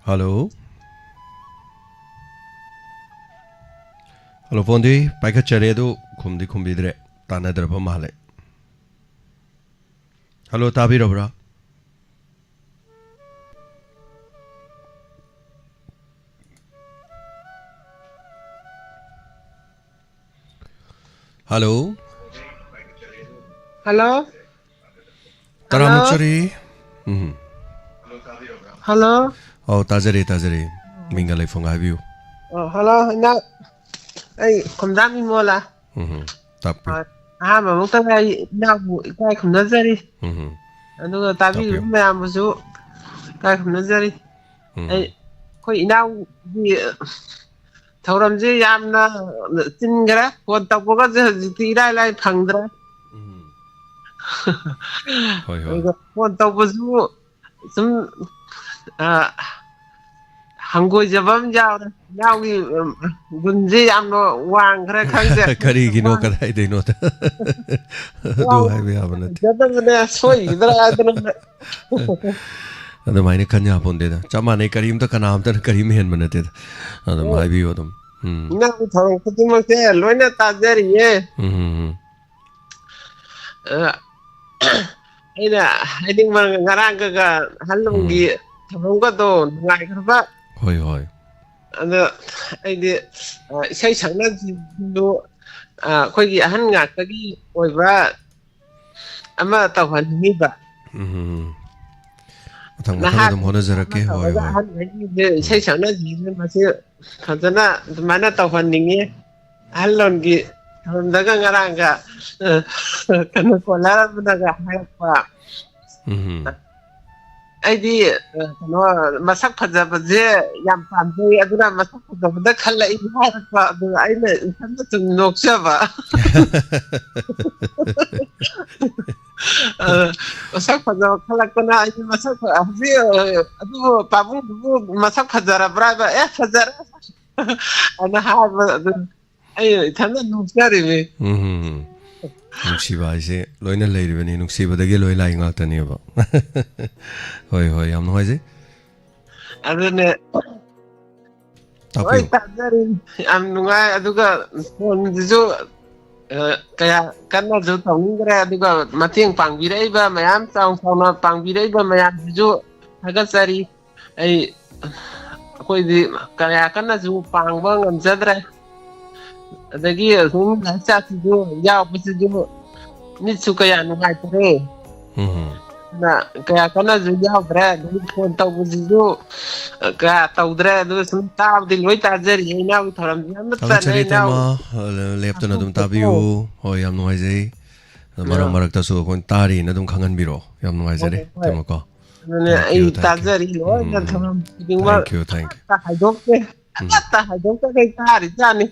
ꯍꯜꯂꯣ꯫ ꯍꯜꯂꯣ, ꯐꯣꯟꯗꯤ ꯄꯥꯏꯈꯠꯆꯔꯦ, ꯑꯗꯨ ꯈꯨꯝꯗꯤ ꯈꯨꯝꯕꯤꯗ꯭ꯔꯦ, ꯇꯥꯟꯅꯗ꯭ꯔꯕ ꯃꯥꯜꯂꯦ꯫ ꯍꯜꯂꯣ, ꯇꯥꯕꯤꯔꯕ꯭ꯔꯥ? ꯍꯜꯂꯣ꯫ ꯍꯜꯂꯣ꯫ ꯇꯔꯥꯃꯨꯛ ꯆꯔꯤ꯫ ꯎꯝ꯫ ꯍꯜꯂꯣ꯫ ꯑꯧ, ꯇꯥꯖꯔꯤ, ꯇꯥꯖꯔꯤ꯫ ꯃꯤꯡꯒ ꯂꯩꯐꯝꯒ ꯍꯥꯏꯕꯤꯌꯨ꯫ ꯑꯣ, ꯍꯜꯂꯣ, ꯏꯅꯥꯎ꯫ ꯑꯩ ꯈꯨꯝꯖꯥ ꯃꯤꯃꯣꯂꯥ꯫ ꯎꯝ꯫ ꯇꯥꯛꯄꯤꯌꯨ꯫ ꯑ, ꯑꯍꯥꯟꯕ ꯃꯛꯇꯗ ꯑꯩ ꯏꯅꯥꯎꯕꯨ ꯏꯀꯥꯏ ꯈꯨꯝꯅꯖꯔꯤ꯫ ꯎꯝ꯫ ꯑꯗꯨꯒ ꯇꯥꯕꯤꯔꯤꯕ ꯇꯥꯛꯄꯤꯌꯨ꯫ ꯃꯌꯥꯝꯕꯨꯁꯨ ꯏꯀꯥꯏ ꯈꯨꯝꯅꯖꯔꯤ꯫ ꯎꯝ꯫ ꯑꯩ, ꯑꯩꯈꯣꯏ ꯏꯅꯥꯎꯒꯤ ꯊꯧꯔꯝꯁꯦ ꯌꯥꯝꯅ ꯆꯤꯟꯈ꯭ꯔꯦ꯫ ꯐꯣꯟ ꯇꯧꯕꯒꯁꯦ ꯍꯧꯖꯤꯛꯇꯤ ꯏꯔꯥꯏ ꯂꯥꯏ ꯐꯪꯗ꯭ꯔꯦ꯫ ꯎꯝ꯫ ꯍꯣꯏ, ꯍꯣꯏ꯫ ꯑꯗꯨꯒ ꯐꯣꯟ ꯇꯧꯕꯁꯨ ꯁꯨꯝ, ꯑ, ꯍꯪꯒꯣꯏꯖꯕ ꯑꯃ ꯌꯥꯎꯔꯦ꯫ ꯏꯅꯥꯎꯒꯤ, ꯎꯝ, ꯒꯨꯟꯁꯦ ꯌꯥꯝꯅ ꯋꯥꯡꯈ꯭ꯔꯦ ꯈꯪꯗꯦ꯫ ꯀꯔꯤꯒꯤꯅꯣ, ꯋꯥꯡ-, ꯀꯗꯥꯏꯗꯩꯅꯣꯗ? ꯑꯗꯨ ꯋꯥꯡ-, ꯍꯥꯏꯕ ꯌꯥꯕ ꯅꯠꯇꯦ꯫ ꯐꯖꯗꯕꯅꯦ, ꯁꯣꯏꯈꯤꯗ꯭ꯔꯥ ꯍꯥꯏꯗꯅ꯫ ꯑꯗꯨꯃꯥꯏꯅ ꯈꯟ ꯌꯥꯄꯣꯟꯇꯦꯗ꯫ ꯆꯞ ꯃꯥꯟꯅꯩ, ꯀꯔꯤꯝꯇ, ꯀꯅꯥꯝꯇꯅ ꯀꯔꯤꯝ ꯍꯦꯟꯕ ꯅꯠꯇꯦꯗ꯫ ꯑꯗꯨꯝ ꯑꯣ꯫ ꯍꯥꯏꯕꯤꯌꯨ ꯑꯗꯨꯝ꯫ ꯎꯝ꯫ ꯏꯅꯥꯎꯒꯤ ꯊꯧꯔꯝ ꯈꯨꯗꯤꯡꯃꯛꯁꯦ ꯂꯣꯏꯅ ꯇꯥꯖꯔꯤꯌꯦ꯫ ꯎꯝ, ꯎꯝ, ꯎꯝ꯫ ꯑ, ꯑꯩꯅ ꯍꯥꯏꯅꯤꯡꯕ, ꯉꯔꯥꯡꯒꯒ ꯑꯍꯜ ꯂꯃꯟꯒꯤ ꯎꯝ꯫ ꯊꯧꯔꯝꯒꯗꯣ ꯅꯨꯡꯉꯥꯏꯈ꯭ꯔꯕ꯫ ꯍꯣꯏ, ꯍꯣꯏ꯫ ꯑꯗꯣ ꯑꯩꯗꯤ, ꯑ, ꯏꯁꯩ ꯁꯛꯅꯕꯁꯤꯡꯗꯨ, ꯑ, ꯑꯩꯈꯣꯏꯒꯤ ꯑꯍꯟ ꯉꯥꯛꯇꯒꯤ ꯑꯣꯏꯕ ꯑꯃ ꯇꯧꯍꯟꯅꯤꯡꯉꯤꯕ꯫ ꯎꯝ꯫ ꯃꯊꯪ, ꯃꯊꯪ ꯑꯗꯨꯝ ꯅꯍꯥꯁꯤꯡ ꯑꯃ ꯍꯣꯠꯅꯖꯔꯛꯀꯦ꯫ ꯍꯣꯏ, ꯇꯧꯔꯒ ꯍꯣꯏ꯫ ꯑꯍꯟꯈꯩꯁꯤꯡꯁꯦ ꯏꯁꯩ ꯎꯝ꯫ ꯁꯛꯅꯁꯤꯡꯁꯦ ꯃꯁꯤ ꯐꯖꯅ ꯑꯗꯨꯃꯥꯏꯅ ꯇꯧꯍꯟꯅꯤꯡꯉꯤ꯫ ꯑꯍꯜ ꯂꯣꯟꯒꯤ ꯊꯧꯔꯝꯗꯒ ꯉꯔꯥꯡꯒ, ꯑ, ꯀꯩꯅꯣ, ꯀꯣꯂꯔ ꯑꯃꯅꯒ ꯍꯥꯏꯔꯛꯄ꯫ ꯎꯝ꯫ ꯑꯩꯗꯤ, ꯑ, ꯀꯩꯅꯣ, ꯃꯁꯛ ꯐꯖꯕꯁꯦ ꯌꯥꯝ ꯄꯥꯝꯖꯩ, ꯑꯗꯨꯅ ꯃꯁꯛ ꯐꯖꯕꯗ ꯈꯜꯂꯛꯏ ꯍꯥꯏꯔꯛꯄ꯫ ꯑꯗꯨ ꯑꯩꯅ ꯏꯊꯟꯗ ꯁꯨꯝ ꯅꯣꯛꯆꯕ꯫ ꯑ, ꯃꯁꯛ ꯐꯖꯕ ꯈꯜꯂꯛꯇꯅ ꯑꯩꯗꯤ ꯃꯁꯛ ꯐ-, ꯍꯧꯖꯤꯛ, ꯑ, ꯑꯗꯨꯕꯨ ꯄꯥꯕꯨꯡꯗꯨꯕꯨ ꯃꯁꯛ ꯐꯖꯔꯕ꯭ꯔꯥ ꯍꯥꯏꯕ, "ꯑꯦ, ꯐꯖꯔꯦ" ꯑꯅ ꯍꯥꯏꯕ꯫ ꯑꯗꯨ ꯑꯩ ꯏꯊꯟꯗ ꯅꯣꯛꯆꯔꯤꯃꯤ꯫ ꯎꯝ꯫ ꯅꯨꯡꯁꯤꯕ ꯍꯥꯏꯁꯦ ꯂꯣꯏꯅ ꯂꯩꯔꯤꯕꯅꯤ, ꯅꯨꯡꯁꯤꯕꯗꯒꯤ ꯂꯣꯏ ꯂꯥꯛꯏ ꯉꯥꯛꯇꯅꯦꯕ꯫ ꯍꯣꯏ, ꯍꯣꯏ, ꯌꯥꯝ ꯅꯨꯡꯉꯥꯏꯖꯩ꯫ ꯑꯗꯨꯅꯦ꯫ ꯍꯣꯏ, ꯇꯥꯛꯄꯤꯌꯨ꯫ ꯇꯥꯖꯔꯤ꯫ ꯌꯥꯝ ꯅꯨꯡꯉꯥꯏ꯫ ꯑꯗꯨꯒ ꯐꯣꯟꯁꯤꯁꯨ, ꯑ, ꯀꯌꯥ ꯀꯟꯅꯁꯨ ꯇꯧꯅꯤꯡꯗ꯭ꯔꯦ꯫ ꯑꯗꯨꯒ ꯃꯇꯦꯡ ꯄꯥꯡꯕꯤꯔꯛꯏꯕ ꯃꯌꯥꯝ, ꯆꯥꯎ ꯆꯥꯎꯅ ꯄꯥꯡꯕꯤꯔꯛꯏꯕ ꯃꯌꯥꯝꯁꯤꯁꯨ ꯊꯥꯒꯠꯆꯔꯤ꯫ ꯑꯩ, ꯑꯩꯈꯣꯏꯗꯤ ꯀꯌꯥ ꯀꯟꯅꯁꯨ ꯄꯥꯡꯕ ꯉꯝꯖꯗ꯭ꯔꯦ꯫ ꯑꯗꯒꯤ ꯁꯨꯝ ꯂꯥꯏꯔꯤꯛ ꯆꯥꯛꯁꯤꯁꯨ ꯌꯥꯎꯕꯁꯤꯁꯨ ꯃꯤꯠꯁꯨ ꯀꯌꯥ ꯅꯨꯡꯉꯥꯏꯇ꯭ꯔꯦ꯫ ꯎꯝ꯫ ꯑꯗꯨꯅ ꯀꯌꯥ ꯀꯟꯅꯁꯨ ꯌꯥꯎꯗ꯭ꯔꯦ꯫ ꯑꯗꯒꯤ ꯐꯣꯟ ꯇꯧꯕꯁꯤꯁꯨ ꯀꯌꯥ ꯇꯧꯗ꯭ꯔꯦ꯫ ꯑꯗꯨꯒ ꯁꯨꯝ ꯇꯥꯕꯗꯤ ꯂꯣꯏ ꯇꯥꯖꯔꯤꯌꯦ ꯏꯅꯥꯎꯒꯤ ꯊꯧꯔꯝꯁꯤ꯫ ꯑꯃꯠꯇꯅꯦ ꯊꯥꯒꯠꯆꯔꯤ ꯏꯅꯥꯎ꯫ ꯏꯇꯩꯃ, ꯂꯦꯞꯇꯅ ꯑꯗꯨꯝ ꯇꯥꯕꯤꯌꯨ꯫ ꯍꯣꯏ, ꯌꯥꯝ ꯅꯨꯡꯉꯥꯏꯖꯩ꯫ ꯑꯗꯣ ꯃꯔꯛ ꯑꯥ꯫ ꯃꯔꯛꯇꯁꯨ ꯑꯩꯈꯣꯏꯅ ꯇꯥꯔꯤꯅ ꯑꯗꯨꯝ ꯈꯪꯍꯟꯕꯤꯔꯣ꯫ ꯌꯥꯝ ꯅꯨꯡꯉꯥꯏꯖꯔꯦ ꯍꯣꯏ, ꯍꯣꯏ꯫ ꯏꯇꯩꯃꯀꯣ꯫ ꯑꯗꯨꯅꯦ Thank ꯑꯩ you, thank you. ꯇꯥꯖꯔꯤ ꯂꯣꯏꯅ ꯎꯝ, ꯊꯧꯔꯝ ꯈꯨꯗꯤꯡꯃꯛ꯫ Thank you, thank you. ꯑꯃꯠꯇ ꯍꯥꯏꯗꯣꯛꯇꯦ꯫ ꯎꯝ꯫ ꯑꯃꯠꯇ ꯍꯥꯏꯗꯣꯛꯇꯈꯩ ꯇꯥꯔꯤꯖꯥꯠꯅꯤ꯫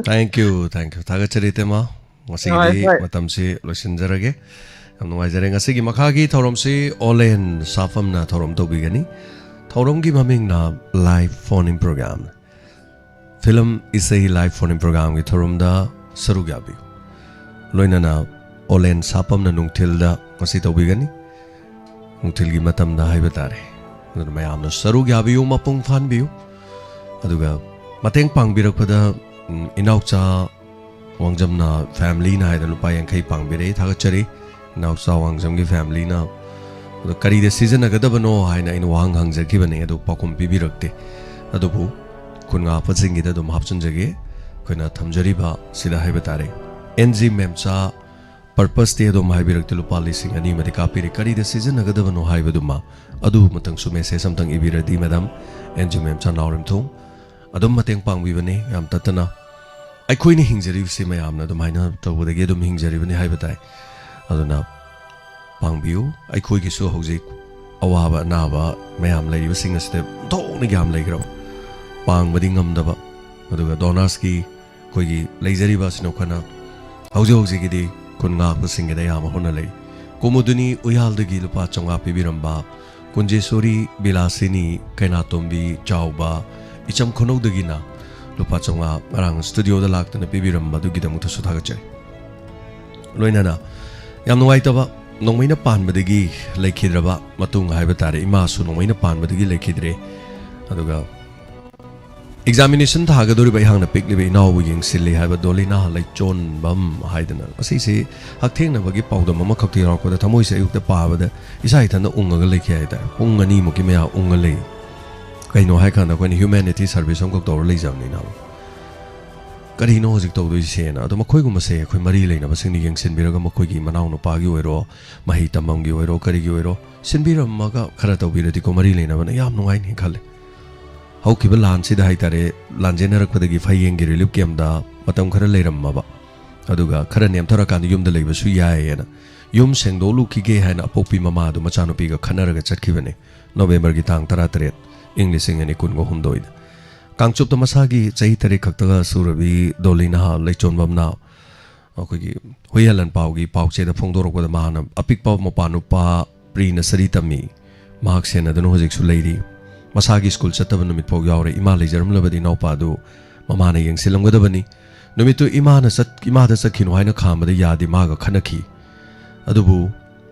Thank you, thank you. ꯊꯥꯒꯠꯆꯔꯤ ꯏꯇꯩꯃ꯫ ꯉꯁꯤꯒꯤꯗꯤ ꯍꯣꯏ, ꯍꯣꯏ꯫ ꯃꯇꯝꯁꯤ ꯂꯣꯏꯁꯤꯟꯖꯔꯒꯦ꯫ ꯌꯥꯝ ꯅꯨꯡꯉꯥꯏꯖꯔꯦ꯫ ꯉꯁꯤꯒꯤ ꯃꯈꯥꯒꯤ ꯊꯧꯔꯝꯁꯤ ꯑꯣꯂꯦꯟ ꯁꯥꯐꯝꯅ ꯊꯧꯔꯝ ꯇꯧꯕꯤꯒꯅꯤ꯫ ꯊꯧꯔꯝꯒꯤ ꯃꯃꯤꯡꯅ live phone in program꯫ Film ꯏꯁꯩ live phone in programꯒꯤ ꯊꯧꯔꯝꯗ ꯁꯔꯨꯛ ꯌꯥꯕꯤꯌꯨ꯫ ꯂꯣꯏꯅꯅ ꯑꯣꯂꯦꯟ ꯁꯥꯐꯝꯅ ꯅꯨꯡꯊꯤꯜꯗ ꯉꯁꯤ ꯇꯧꯕꯤꯒꯅꯤ꯫ ꯅꯨꯡꯊꯤꯜꯒꯤ ꯃꯇꯝꯗ ꯍꯥꯏꯕ ꯇꯥꯔꯦ꯫ ꯑꯗꯨꯅ ꯃꯌꯥꯝꯅ ꯁꯔꯨꯛ ꯌꯥꯕꯤꯌꯨ, ꯃꯄꯨꯡ ꯐꯥꯍꯟꯕꯤꯌꯨ꯫ ꯑꯗꯨꯒ ꯃꯇꯦꯡ ꯄꯥꯡꯕꯤꯔꯛꯄꯗ, ꯎꯝ, ꯏꯅꯥꯎꯆꯥ ꯋꯥꯡꯖꯝꯅ familyꯅ ꯍꯥꯏꯗꯅ ꯂꯨꯄꯥ ꯌꯥꯡꯈꯩ ꯄꯥꯡꯕꯤꯔꯛꯏ, ꯊꯥꯒꯠꯆꯔꯤ꯫ ꯏꯅꯥꯎꯆꯥ ꯋꯥꯡꯖꯝꯒꯤ familyꯅ꯫ ꯑꯗꯣ ꯀꯔꯤꯗ ꯁꯤꯖꯤꯟꯅꯒꯗꯕꯅꯣ ꯍꯥꯏꯅ ꯑꯩꯅ ꯋꯥꯍꯪ ꯍꯪꯖꯈꯤꯕꯅꯦ, ꯑꯗꯨ ꯄꯥꯎꯈꯨꯝ ꯄꯤꯕꯤꯔꯛꯇꯦ꯫ ꯑꯗꯨꯕꯨ ꯈꯨꯟ ꯉꯥꯛꯄꯁꯤꯡꯒꯤꯗ ꯑꯗꯨꯝ ꯍꯥꯞꯆꯤꯟꯖꯒꯦ꯫ ꯑꯩꯈꯣꯏꯅ ꯊꯝꯖꯔꯤꯕ ꯁꯤꯗ ꯍꯥꯏꯕ ꯇꯥꯔꯦ, ꯑꯦꯟ ꯖꯤ ꯃꯦꯝꯆꯥ purposeꯇꯤ ꯑꯗꯨꯝ ꯍꯥꯏꯕꯤꯔꯛꯇꯦ, ꯂꯨꯄꯥ ꯂꯤꯁꯤꯡ ꯑꯅꯤ ꯑꯃꯗꯤ ꯀꯥꯞꯄꯤꯔꯦ꯫ ꯀꯔꯤꯗ ꯁꯤꯖꯤꯟꯅꯒꯗꯕꯅꯣ ꯍꯥꯏꯕꯗꯨꯃ ꯑꯗꯨꯃꯇꯪꯁꯨ message ꯑꯝꯇꯪ ꯏꯕꯤꯔꯗꯤ madam, ꯑꯦꯟ ꯖꯤ ꯃꯦꯝꯆꯥ ꯅꯥꯎꯔꯦꯝꯊꯣꯡ꯫ ꯑꯗꯨꯝ ꯃꯇꯦꯡ ꯄꯥꯡꯕꯤꯕꯅꯤ ꯌꯥꯝ ꯇꯠꯇꯅ꯫ ꯑꯩꯈꯣꯏꯅ ꯍꯤꯡꯖꯔꯤꯕꯁꯤ ꯃꯌꯥꯝꯅ ꯑꯗꯨꯃꯥꯏꯅ ꯇꯧꯕꯗꯒꯤ ꯑꯗꯨꯝ ꯍꯤꯡꯖꯔꯤꯕꯅꯤ ꯍꯥꯏꯕ ꯇꯥꯏ꯫ ꯑꯗꯨꯅ ꯄꯥꯡꯕꯤꯌꯨ꯫ ꯑꯩꯈꯣꯏꯒꯤꯁꯨ ꯍꯧꯖꯤꯛ ꯑꯋꯥꯕ ꯑꯅꯥꯕ ꯃꯌꯥꯝ ꯂꯩꯔꯤꯕꯁꯤꯡ ꯑꯁꯤꯗ ꯑꯣꯟꯊꯣꯛꯅ ꯌꯥꯝ ꯂꯩꯈ꯭ꯔꯕ, ꯄꯥꯡꯕꯗꯤ ꯉꯝꯗꯕ꯫ ꯑꯗꯨꯒ donorsꯀꯤ ꯑꯩꯈꯣꯏꯒꯤ ꯂꯩꯖꯔꯤꯕ ꯑꯁꯤꯅ ꯑꯩꯈꯣꯏꯅ ꯍꯧꯖꯤꯛ ꯍꯧꯖꯤꯛꯀꯤꯗꯤ ꯈꯨꯟ ꯉꯥꯛꯄꯁꯤꯡꯒꯤꯗ ꯑꯌꯥꯝꯕ ꯍꯣꯠꯅ ꯂꯩ꯫ ꯀꯨꯃꯨꯗꯨꯅꯤ ꯎꯌꯥꯜꯗꯒꯤ ꯂꯨꯄꯥ ꯆꯥꯝꯃꯉꯥ ꯄꯤꯕꯤꯔꯝꯕ, ꯀꯨꯟꯖꯦꯁꯣꯔꯤ, ꯕꯤꯂꯥꯁꯤꯅꯤ, ꯀꯩꯅꯥꯇꯣꯝꯕꯤ, ꯆꯥꯎꯕ, ꯏꯆꯝ ꯈꯨꯅꯧꯗꯒꯤꯅ ꯂꯨꯄꯥ ꯆꯥꯝꯃꯉꯥ ꯉꯔꯥꯡ studioꯗ ꯂꯥꯛꯇꯅ ꯄꯤꯕꯤꯔꯝꯕ ꯑꯗꯨꯒꯤꯗꯃꯛꯇꯁꯨ ꯊꯥꯒꯠꯆꯔꯤ꯫ ꯂꯣꯏꯅꯅ ꯌꯥꯝ ꯅꯨꯡꯉꯥꯏꯇꯕ, ꯅꯣꯡꯃꯩꯅ ꯄꯥꯟꯕꯗꯒꯤ ꯂꯩꯈꯤꯗ꯭ꯔꯕ ꯃꯇꯨꯡ ꯍꯥꯏꯕ ꯇꯥꯔꯦ, ꯏꯃꯥꯁꯨ ꯅꯣꯡꯃꯩꯅ ꯄꯥꯟꯕꯗꯒꯤ ꯂꯩꯈꯤꯗ꯭ꯔꯦ꯫ ꯑꯗꯨꯒ examination ꯊꯥꯒꯗꯧꯔꯤꯕ ꯑꯩꯍꯥꯛꯅ ꯄꯤꯛꯂꯤꯕ ꯏꯅꯥꯎꯕꯨ ꯌꯦꯡꯁꯤꯜꯂꯤ ꯍꯥꯏꯕ ꯗꯣꯂꯤꯅꯥ ꯂꯩꯆꯣꯟꯕꯝ ꯍꯥꯏꯗꯅ, ꯑꯁꯤꯁꯤ ꯍꯛꯊꯦꯡꯅꯕꯒꯤ ꯄꯥꯎꯗꯝ ꯑꯃꯈꯛꯇ ꯌꯥꯎꯔꯛꯄꯗ ꯊꯃꯣꯏꯁꯦ ꯑꯌꯨꯛꯇ ꯄꯥꯕꯗ ꯏꯁꯥ ꯏꯊꯟꯇ ꯎꯪꯉꯒ ꯂꯩꯈꯤ ꯍꯥꯏꯇꯥꯔꯦ꯫ ꯄꯨꯡ ꯑꯅꯤꯃꯨꯛꯀꯤ ꯃꯌꯥ ꯎꯪꯉ ꯂꯩ꯫ ꯀꯩꯅꯣ ꯍꯥꯏꯀꯥꯟꯗ ꯑꯩꯈꯣꯏꯅ humanity service ꯑꯃꯈꯛ ꯇꯧꯔ ꯂꯩꯖꯕꯅꯤꯅ꯫ ꯀꯔꯤꯅꯣ ꯍꯧꯖꯤꯛ ꯇꯧꯗꯣꯏꯁꯦꯅ꯫ ꯑꯗꯣ ꯃꯈꯣꯏꯒꯨꯝꯕꯁꯦ ꯑꯩꯈꯣꯏ ꯃꯔꯤ ꯂꯩꯅꯕꯁꯤꯡꯅ ꯌꯦꯡꯁꯤꯟꯕꯤꯔꯒ, ꯃꯈꯣꯏꯒꯤ ꯃꯅꯥꯎꯅꯨꯄꯥꯒꯤ ꯑꯣꯏꯔꯣ, ꯃꯍꯩ ꯇꯝꯐꯝꯒꯤ ꯑꯣꯏꯔꯣ, ꯀꯔꯤꯒꯤ ꯑꯣꯏꯔꯣ, ꯁꯤꯟꯕꯤꯔꯝꯃꯒ ꯈꯔ ꯇꯧꯕꯤꯔꯗꯤꯀꯣ, ꯃꯔꯤ ꯂꯩꯅꯕꯅ ꯌꯥꯝ ꯅꯨꯡꯉꯥꯏꯅꯤ ꯈꯜꯂꯦ꯫ ꯍꯧꯈꯤꯕ ꯂꯥꯟꯁꯤꯗ ꯍꯥꯏꯇꯥꯔꯦ, ꯂꯥꯟꯖꯦꯟꯅꯔꯛꯄꯗꯒꯤ ꯐꯌꯦꯡꯒꯤ ꯔꯤꯂꯤꯐ ꯀꯦꯝꯗ ꯃꯇꯝ ꯈꯔ ꯂꯩꯔꯝꯃꯕ, ꯑꯗꯨꯒ ꯈꯔ ꯅꯦꯝꯊꯔꯀꯥꯟꯗ ꯌꯨꯝꯗ ꯂꯩꯕꯁꯨ ꯌꯥꯏꯌꯦꯅ ꯌꯨꯝ ꯁꯦꯡꯗꯣꯛꯂꯨꯈꯤꯒꯦ ꯍꯥꯏꯅ ꯑꯄꯣꯛꯄꯤ ꯃꯃꯥꯗꯨ ꯃꯆꯥꯅꯨꯄꯤꯒ ꯈꯟꯅꯔꯒ ꯆꯠꯈꯤꯕꯅꯤ, ꯅꯣꯕꯦꯝꯕꯔꯒꯤ ꯇꯥꯡ ꯇꯔꯥꯇꯔꯦꯠ, ꯏꯪ ꯂꯤꯁꯤꯡ ꯑꯅꯤ ꯀꯨꯟꯒ ꯍꯨꯝꯗꯣꯏꯗ꯫ ꯀꯥꯡꯆꯨꯞꯇ ꯃꯁꯥꯒꯤ ꯆꯍꯤ ꯇꯔꯦꯠ ꯈꯛꯇꯒ ꯁꯨꯔꯕꯤ ꯗꯣꯂꯤ ꯅꯍꯥ ꯂꯩꯆꯣꯟꯕꯝꯅ ꯑꯩꯈꯣꯏꯒꯤ ꯍꯨꯏꯍꯜꯂꯟ ꯄꯥꯎꯒꯤ ꯄꯥꯎꯆꯦꯗ ꯐꯣꯡꯗꯣꯔꯛꯄꯗ, ꯃꯍꯥꯛꯅ ꯑꯄꯤꯛꯄ ꯃꯄꯥ ꯅꯨꯄꯥ ꯄ꯭ꯔꯤ ꯅꯁꯔꯤ ꯇꯝꯃꯤ, ꯃꯍꯥꯛ ꯁꯦꯟꯅꯗꯨꯅ ꯍꯧꯖꯤꯛꯁꯨ ꯂꯩꯔꯤ꯫ ꯃꯁꯥꯒꯤ ꯁ꯭ꯀꯨꯜ ꯆꯠꯇꯕ ꯅꯨꯃꯤꯠ ꯐꯥꯎ ꯌꯥꯎꯔꯦ꯫ ꯏꯃꯥ ꯂꯩꯖꯔꯝꯂꯕꯗꯤ ꯏꯅꯥꯎꯄꯥꯗꯨ ꯃꯃꯥꯅ ꯌꯦꯡꯁꯤꯜꯂꯝꯒꯗꯕꯅꯤ꯫ ꯅꯨꯃꯤꯠꯇꯨ ꯏꯃꯥꯅ ꯆꯠ-, ꯏꯃꯥꯗ ꯆꯠꯈꯤꯅꯨ ꯍꯥꯏꯅ ꯈꯥꯝꯕꯗ ꯌꯥꯗꯦ, ꯃꯥꯒ ꯈꯠꯅꯈꯤ꯫ ꯑꯗꯨꯕꯨ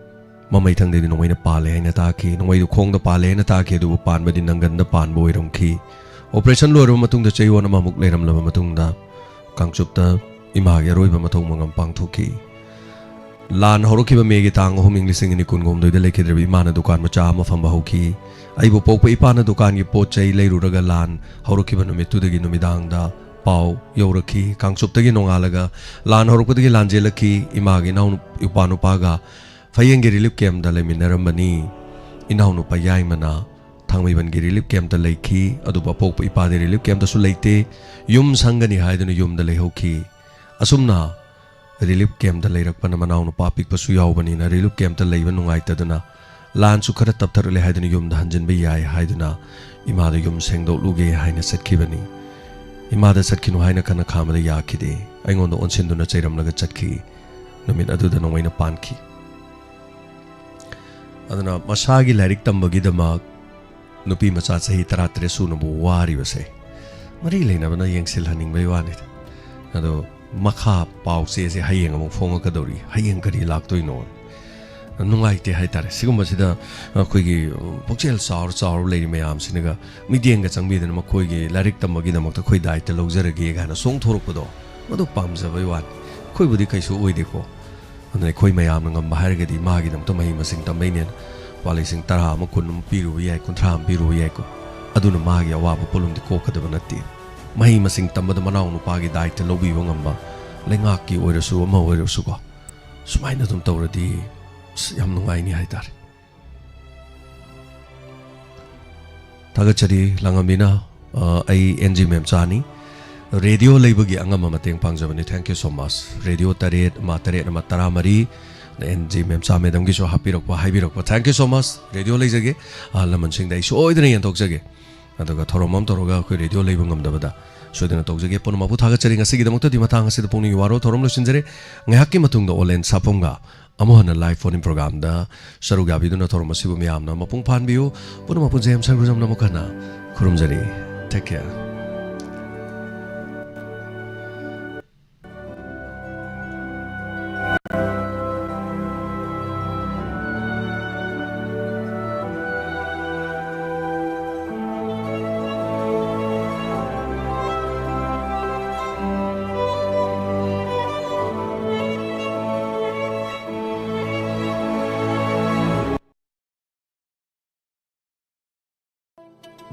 ꯃꯃꯩꯊꯪꯗꯗꯤ ꯅꯣꯡꯃꯩꯅ ꯄꯥꯜꯂꯦ ꯍꯥꯏꯅ ꯇꯥꯈꯤ꯫ ꯅꯣꯡꯃꯩꯗꯨ ꯈꯣꯡꯗ ꯄꯥꯜꯂꯦ ꯍꯥꯏꯅ ꯇꯥꯈꯤ, ꯑꯗꯨꯕꯨ ꯄꯥꯟꯕꯗꯤ ꯅꯪꯒꯟꯗ ꯄꯥꯟꯕ ꯑꯣꯏꯔꯝꯈꯤ꯫ ꯑꯣꯄꯔꯦꯁꯟ ꯂꯣꯏꯔꯕ ꯃꯇꯨꯡꯗ, ꯆꯌꯣꯜ ꯑꯃꯃꯨꯛ ꯂꯩꯔꯝꯂꯕ ꯃꯇꯨꯡꯗ, ꯀꯥꯡꯆꯨꯞꯇ ꯏꯃꯥꯒꯤ ꯑꯔꯣꯏꯕ ꯃꯊꯧ ꯃꯉꯝ ꯄꯥꯡꯊꯣꯛꯈꯤ꯫ ꯂꯥꯟ ꯍꯧꯔꯛꯈꯤꯕ ꯃꯦꯒꯤ ꯇꯥꯡ ꯑꯍꯨꯝ, ꯏꯪ ꯂꯤꯁꯤꯡ ꯑꯅꯤ ꯀꯨꯟꯍꯨꯝꯗꯣꯏꯗ ꯂꯩꯈꯤꯗ꯭ꯔꯕꯤ ꯏꯃꯥꯅ ꯗꯨꯀꯥꯟ ꯃꯆꯥ ꯑꯃ ꯐꯝꯕ ꯍꯧꯈꯤ꯫ ꯑꯩꯕꯨ ꯄꯣꯛꯄ ꯏꯄꯥꯅ ꯗꯨꯀꯥꯟꯒꯤ ꯄꯣꯠ ꯆꯩ ꯂꯩꯔꯨꯔꯒ ꯂꯥꯟ ꯍꯧꯔꯛꯈꯤꯕ ꯅꯨꯃꯤꯠꯇꯨꯗꯒꯤ ꯅꯨꯃꯤꯗꯥꯡꯗ ꯄꯥꯎ ꯌꯧꯔꯛꯈꯤ꯫ ꯀꯥꯡꯆꯨꯞꯇꯒꯤ ꯅꯣꯡꯉꯥꯜꯂꯒ ꯂꯥꯟ ꯍꯧꯔꯛꯄꯗꯒꯤ ꯂꯥꯟ ꯆꯦꯜꯂꯛꯈꯤ꯫ ꯏꯃꯥꯒꯤ ꯏꯅꯥꯎ ꯅꯨ-, ꯏꯄꯥ ꯅꯨꯄꯥꯒ ꯐꯌꯦꯡꯒꯤ ꯔꯤꯂꯤꯐ ꯀꯦꯝꯗ ꯂꯩꯃꯤꯟꯅꯔꯝꯕꯅꯤ꯫ ꯏꯅꯥꯎꯅꯨꯄꯥ ꯌꯥꯏꯃꯅ ꯊꯥꯡꯃꯩꯕꯟꯒꯤ ꯔꯤꯂꯤꯐ ꯀꯦꯝꯞꯇ ꯂꯩꯈꯤ꯫ ꯑꯗꯨꯕꯨ ꯑꯄꯣꯛꯄ ꯏꯄꯥꯗꯤ ꯔꯤꯂꯤꯐ ꯀꯦꯝꯞꯇꯁꯨ ꯂꯩꯇꯦ꯫ ꯌꯨꯝ ꯁꯪꯒꯅꯤ ꯍꯥꯏꯗꯨꯅ ꯌꯨꯝꯗ ꯂꯩꯍꯧꯈꯤ꯫ ꯑꯁꯨꯝꯅ ꯔꯤꯂꯤꯐ ꯀꯦꯝꯞꯇ ꯂꯩꯔꯛꯄꯅ ꯃꯅꯥꯎꯅꯨꯄꯥ ꯑꯄꯤꯛꯄꯁꯨ ꯌꯥꯎꯕꯅꯤꯅ ꯔꯤꯂꯤꯐ ꯀꯦꯝꯞꯇ ꯂꯩꯕ ꯅꯨꯡꯉꯥꯏꯇꯗꯨꯅ, ꯂꯥꯟꯁꯨ ꯈꯔ ꯇꯞꯊꯔꯛꯂꯦ ꯍꯥꯏꯗꯨꯅ ꯌꯨꯝꯗ ꯍꯟꯖꯤꯟꯕ ꯌꯥꯏ ꯍꯥꯏꯗꯨꯅ ꯏꯃꯥꯗ ꯌꯨꯝ ꯁꯦꯡꯗꯣꯛꯂꯨꯒꯦ ꯍꯥꯏꯅ ꯆꯠꯈꯤꯕꯅꯤ꯫ ꯏꯃꯥꯗ ꯆꯠꯈꯤꯅꯨ ꯍꯥꯏꯅ ꯀꯟꯅ ꯈꯥꯝꯕꯗ ꯌꯥꯈꯤꯗꯦ꯫ ꯑꯩꯉꯣꯟꯗ ꯑꯣꯟꯁꯤꯟꯗꯨꯅ ꯆꯩꯔꯝꯂꯒ ꯆꯠꯈꯤ꯫ ꯅꯨꯃꯤꯠ ꯑꯗꯨꯗ ꯅꯣꯡꯃꯩꯅ ꯄꯥꯟꯈꯤ꯫ ꯑꯗꯨꯅ ꯃꯁꯥꯒꯤ ꯂꯥꯏꯔꯤꯛ ꯇꯝꯕꯒꯤꯗꯃꯛ ꯅꯨꯄꯤ ꯃꯆꯥ ꯆꯍꯤ ꯇꯔꯥꯇꯔꯦꯠ ꯁꯨꯅꯕꯨ ꯋꯥꯔꯤꯕꯁꯦ ꯃꯔꯤ ꯂꯩꯅꯕꯅ ꯌꯦꯡꯁꯤꯜꯍꯟꯅꯤꯡꯕꯒꯤ ꯋꯥꯅꯤꯗ꯫ ꯑꯗꯣ ꯃꯈꯥ ꯄꯥꯎ ꯆꯦꯁꯦ ꯍꯌꯦꯡ ꯑꯃꯨꯛ ꯐꯣꯡꯉꯛꯀꯗꯧꯔꯤ꯫ ꯍꯌꯦꯡ ꯀꯔꯤ ꯂꯥꯛꯇꯣꯏꯅꯣ? ꯅꯨꯡꯉꯥꯏꯇꯦ ꯍꯥꯏꯇꯥꯔꯦ꯫ ꯁꯤꯒꯨꯝꯕꯁꯤꯗ ꯑꯩꯈꯣꯏꯒꯤ ꯄꯨꯛꯆꯦꯜ ꯆꯥꯎꯔ ꯆꯥꯎꯔ ꯂꯩꯔꯤ ꯃꯌꯥꯝꯁꯤꯅꯒ ꯃꯤꯠꯌꯦꯡꯒ ꯆꯪꯕꯤꯗꯅ ꯃꯈꯣꯏꯒꯤ ꯂꯥꯏꯔꯤꯛ ꯇꯝꯕꯒꯤꯗꯃꯛꯇ ꯑꯩꯈꯣꯏ ꯗꯥꯏꯇ ꯂꯧꯖꯔꯒꯦ ꯀꯥꯏꯅ ꯆꯣꯡꯊꯣꯔꯛꯄꯗꯣ, ꯃꯗꯨ ꯄꯥꯝꯖꯕꯩ ꯋꯥꯅꯤ꯫ ꯑꯩꯈꯣꯏꯕꯨꯗꯤ ꯀꯩꯁꯨ ꯑꯣꯏꯗꯦꯀꯣ꯫ ꯑꯗꯨꯅ ꯑꯩꯈꯣꯏ ꯃꯌꯥꯝꯅ ꯉꯝꯕ ꯍꯥꯏꯔꯒꯗꯤ ꯃꯥꯒꯤꯗꯃꯛꯇ ꯃꯍꯩ ꯃꯁꯤꯡ ꯇꯝꯕꯩꯅꯦꯅ ꯂꯨꯄꯥ ꯂꯤꯁꯤꯡ ꯇꯔꯥ ꯑꯃ, ꯀꯨꯟ ꯑꯃ ꯄꯤꯔꯨꯕ ꯌꯥꯏ, ꯀꯨꯟꯊ꯭ꯔꯥ ꯑꯃ ꯄꯤꯔꯨꯕ ꯌꯥꯏꯀꯣ꯫ ꯑꯗꯨꯅ ꯃꯥꯒꯤ ꯑꯋꯥꯕ ꯄꯣꯠꯂꯨꯝꯗꯤ ꯀꯣꯛꯀꯗꯕ ꯅꯠꯇꯦ꯫ ꯃꯍꯩ ꯃꯁꯤꯡ ꯇꯝꯕꯗ ꯃꯅꯥꯎ ꯅꯨꯄꯥꯒꯤ ꯗꯥꯏꯇ ꯂꯧꯕꯤꯕ ꯉꯝꯕ, ꯂꯩꯉꯥꯛꯀꯤ ꯑꯣꯏꯔꯁꯨ ꯑꯃ ꯑꯣꯏꯔꯁꯨꯀꯣ, ꯁꯨꯃꯥꯏꯅ ꯑꯗꯨꯝ ꯇꯧꯔꯗꯤ ꯑꯁ, ꯌꯥꯝ ꯅꯨꯡꯉꯥꯏꯅꯤ ꯍꯥꯏꯇꯥꯔꯦ꯫ ꯊꯥꯒꯠꯆꯔꯤ ꯂꯥꯡꯉꯝꯕꯤꯅ꯫ ꯑ, ꯑꯩ ꯑꯦꯟ ꯖꯤ ꯃꯦꯝꯆꯥꯅꯤ꯫ ꯔꯦꯗꯤꯑꯣ ꯂꯩꯕꯒꯤ ꯑꯉꯝꯕ ꯃꯇꯦꯡ ꯄꯥꯡꯖꯕꯅꯤ꯫ Thank you so much꯫ Radio ꯇꯔꯦꯠ ꯑꯃ ꯇꯔꯦꯠ ꯑꯃ ꯇꯔꯥ ꯃꯔꯤ, ꯑꯦꯟ ꯖꯤ ꯃꯦꯝꯆꯥ ꯃꯦꯗꯝꯒꯤꯁꯨ ꯍꯥꯞꯄꯤꯔꯛꯄ, ꯍꯥꯏꯕꯤꯔꯛꯄ, thank you so much꯫ Radio ꯂꯩꯖꯒꯦ꯫ ꯑꯍꯜ ꯂꯃꯟꯁꯤꯡꯗ ꯑꯩ ꯁꯣꯏꯗꯅ ꯌꯦꯟꯊꯣꯛꯆꯒꯦ꯫ ꯑꯗꯨꯒ ꯊꯧꯔꯝ ꯑꯃ ꯇꯧꯔꯒ ꯑꯩꯈꯣꯏ ꯔꯦꯗꯤꯑꯣ ꯂꯩꯕ ꯉꯝꯗꯕꯗ ꯁꯣꯏꯗꯅ ꯇꯧꯖꯒꯦ꯫ ꯄꯨꯝꯅꯃꯛꯄꯨ ꯊꯥꯒꯠꯆꯔꯤ꯫ ꯉꯁꯤꯒꯤꯗꯃꯛꯇꯗꯤ ꯃꯇꯥꯡ ꯑꯁꯤꯗ ꯄꯨꯛꯅꯤꯡꯒꯤ ꯋꯥꯔꯣ ꯊꯧꯔꯝ ꯂꯣꯏꯁꯤꯟꯖꯔꯦ꯫ ꯉꯥꯏꯍꯥꯛꯀꯤ ꯃꯇꯨꯡꯗ ꯑꯣꯂꯦꯟ ꯁꯥꯐꯝꯒ ꯑꯃꯨꯛ ꯍꯟꯅ live phone in programꯗ ꯁꯔꯨꯛ ꯌꯥꯕꯤꯗꯨꯅ ꯊꯧꯔꯝ ꯑꯁꯤꯕꯨ ꯃꯌꯥꯝꯅ ꯃꯄꯨꯡ ꯐꯥꯍꯟꯕꯤꯌꯨ꯫ ꯄꯨꯝꯅꯃꯛꯄꯨ ꯖꯦꯝꯁ ꯁꯔꯒꯨꯖꯝꯅ ꯑꯃꯨꯛ ꯍꯟꯅ ꯈꯨꯔꯨꯝꯖꯔꯤ꯫ Take care꯫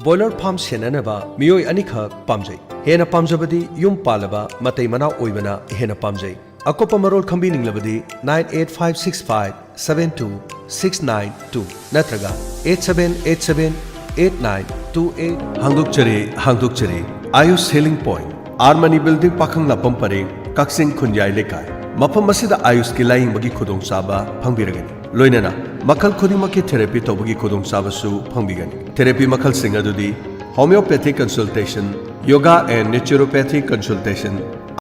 ꯕꯣꯏꯂꯔ ꯐꯥꯔꯝ ꯁꯦꯟꯅꯅꯕ ꯃꯤꯑꯣꯏ ꯑꯅꯤꯈꯛ ꯄꯥꯝꯖꯩ꯫ ꯍꯦꯟꯅ ꯄꯥꯝꯖꯕꯗꯤ ꯌꯨꯝ ꯄꯥꯜꯂꯕ ꯃꯇꯩ ꯃꯅꯥꯎ ꯑꯣꯏꯕꯅ ꯍꯦꯟꯅ ꯄꯥꯝꯖꯩ꯫ ꯑꯀꯨꯞꯄ ꯃꯔꯣꯜ ꯈꯪꯕꯤꯅꯤꯡꯂꯕꯗꯤ nine eight five six five seven two six nine two ꯅꯠꯇ꯭ꯔꯒ eight seven eight seven eight nine two eight꯫ ꯍꯥꯡꯗꯣꯛꯆꯔꯤ, ꯍꯥꯡꯗꯣꯛꯆꯔꯤ꯫ Ayush Healing Point, R Mani Building, ꯄꯥꯈꯪ ꯂꯥꯛꯐꯝ ꯄꯔꯦꯡ, ꯀꯛꯆꯤꯡ ꯈꯨꯟꯌꯥꯏ ꯂꯩꯀꯥꯏ꯫ ꯃꯐꯝ ꯑꯁꯤꯗ ꯑꯥꯌꯨꯁꯀꯤ ꯂꯥꯌꯦꯡꯕꯒꯤ ꯈꯨꯗꯣꯡꯆꯥꯕ ꯐꯪꯕꯤꯔꯒꯅꯤ꯫ ꯂꯣꯏꯅꯅ ꯃꯈꯜ ꯈꯨꯗꯤꯡꯃꯛꯀꯤ therapy ꯇꯧꯕꯒꯤ ꯈꯨꯗꯣꯡꯆꯥꯕꯁꯨ ꯐꯪꯕꯤꯒꯅꯤ꯫ Therapy ꯃꯈꯜꯁꯤꯡ ꯑꯗꯨꯗꯤ homeopathic consultation, yoga and naturopathy consultation,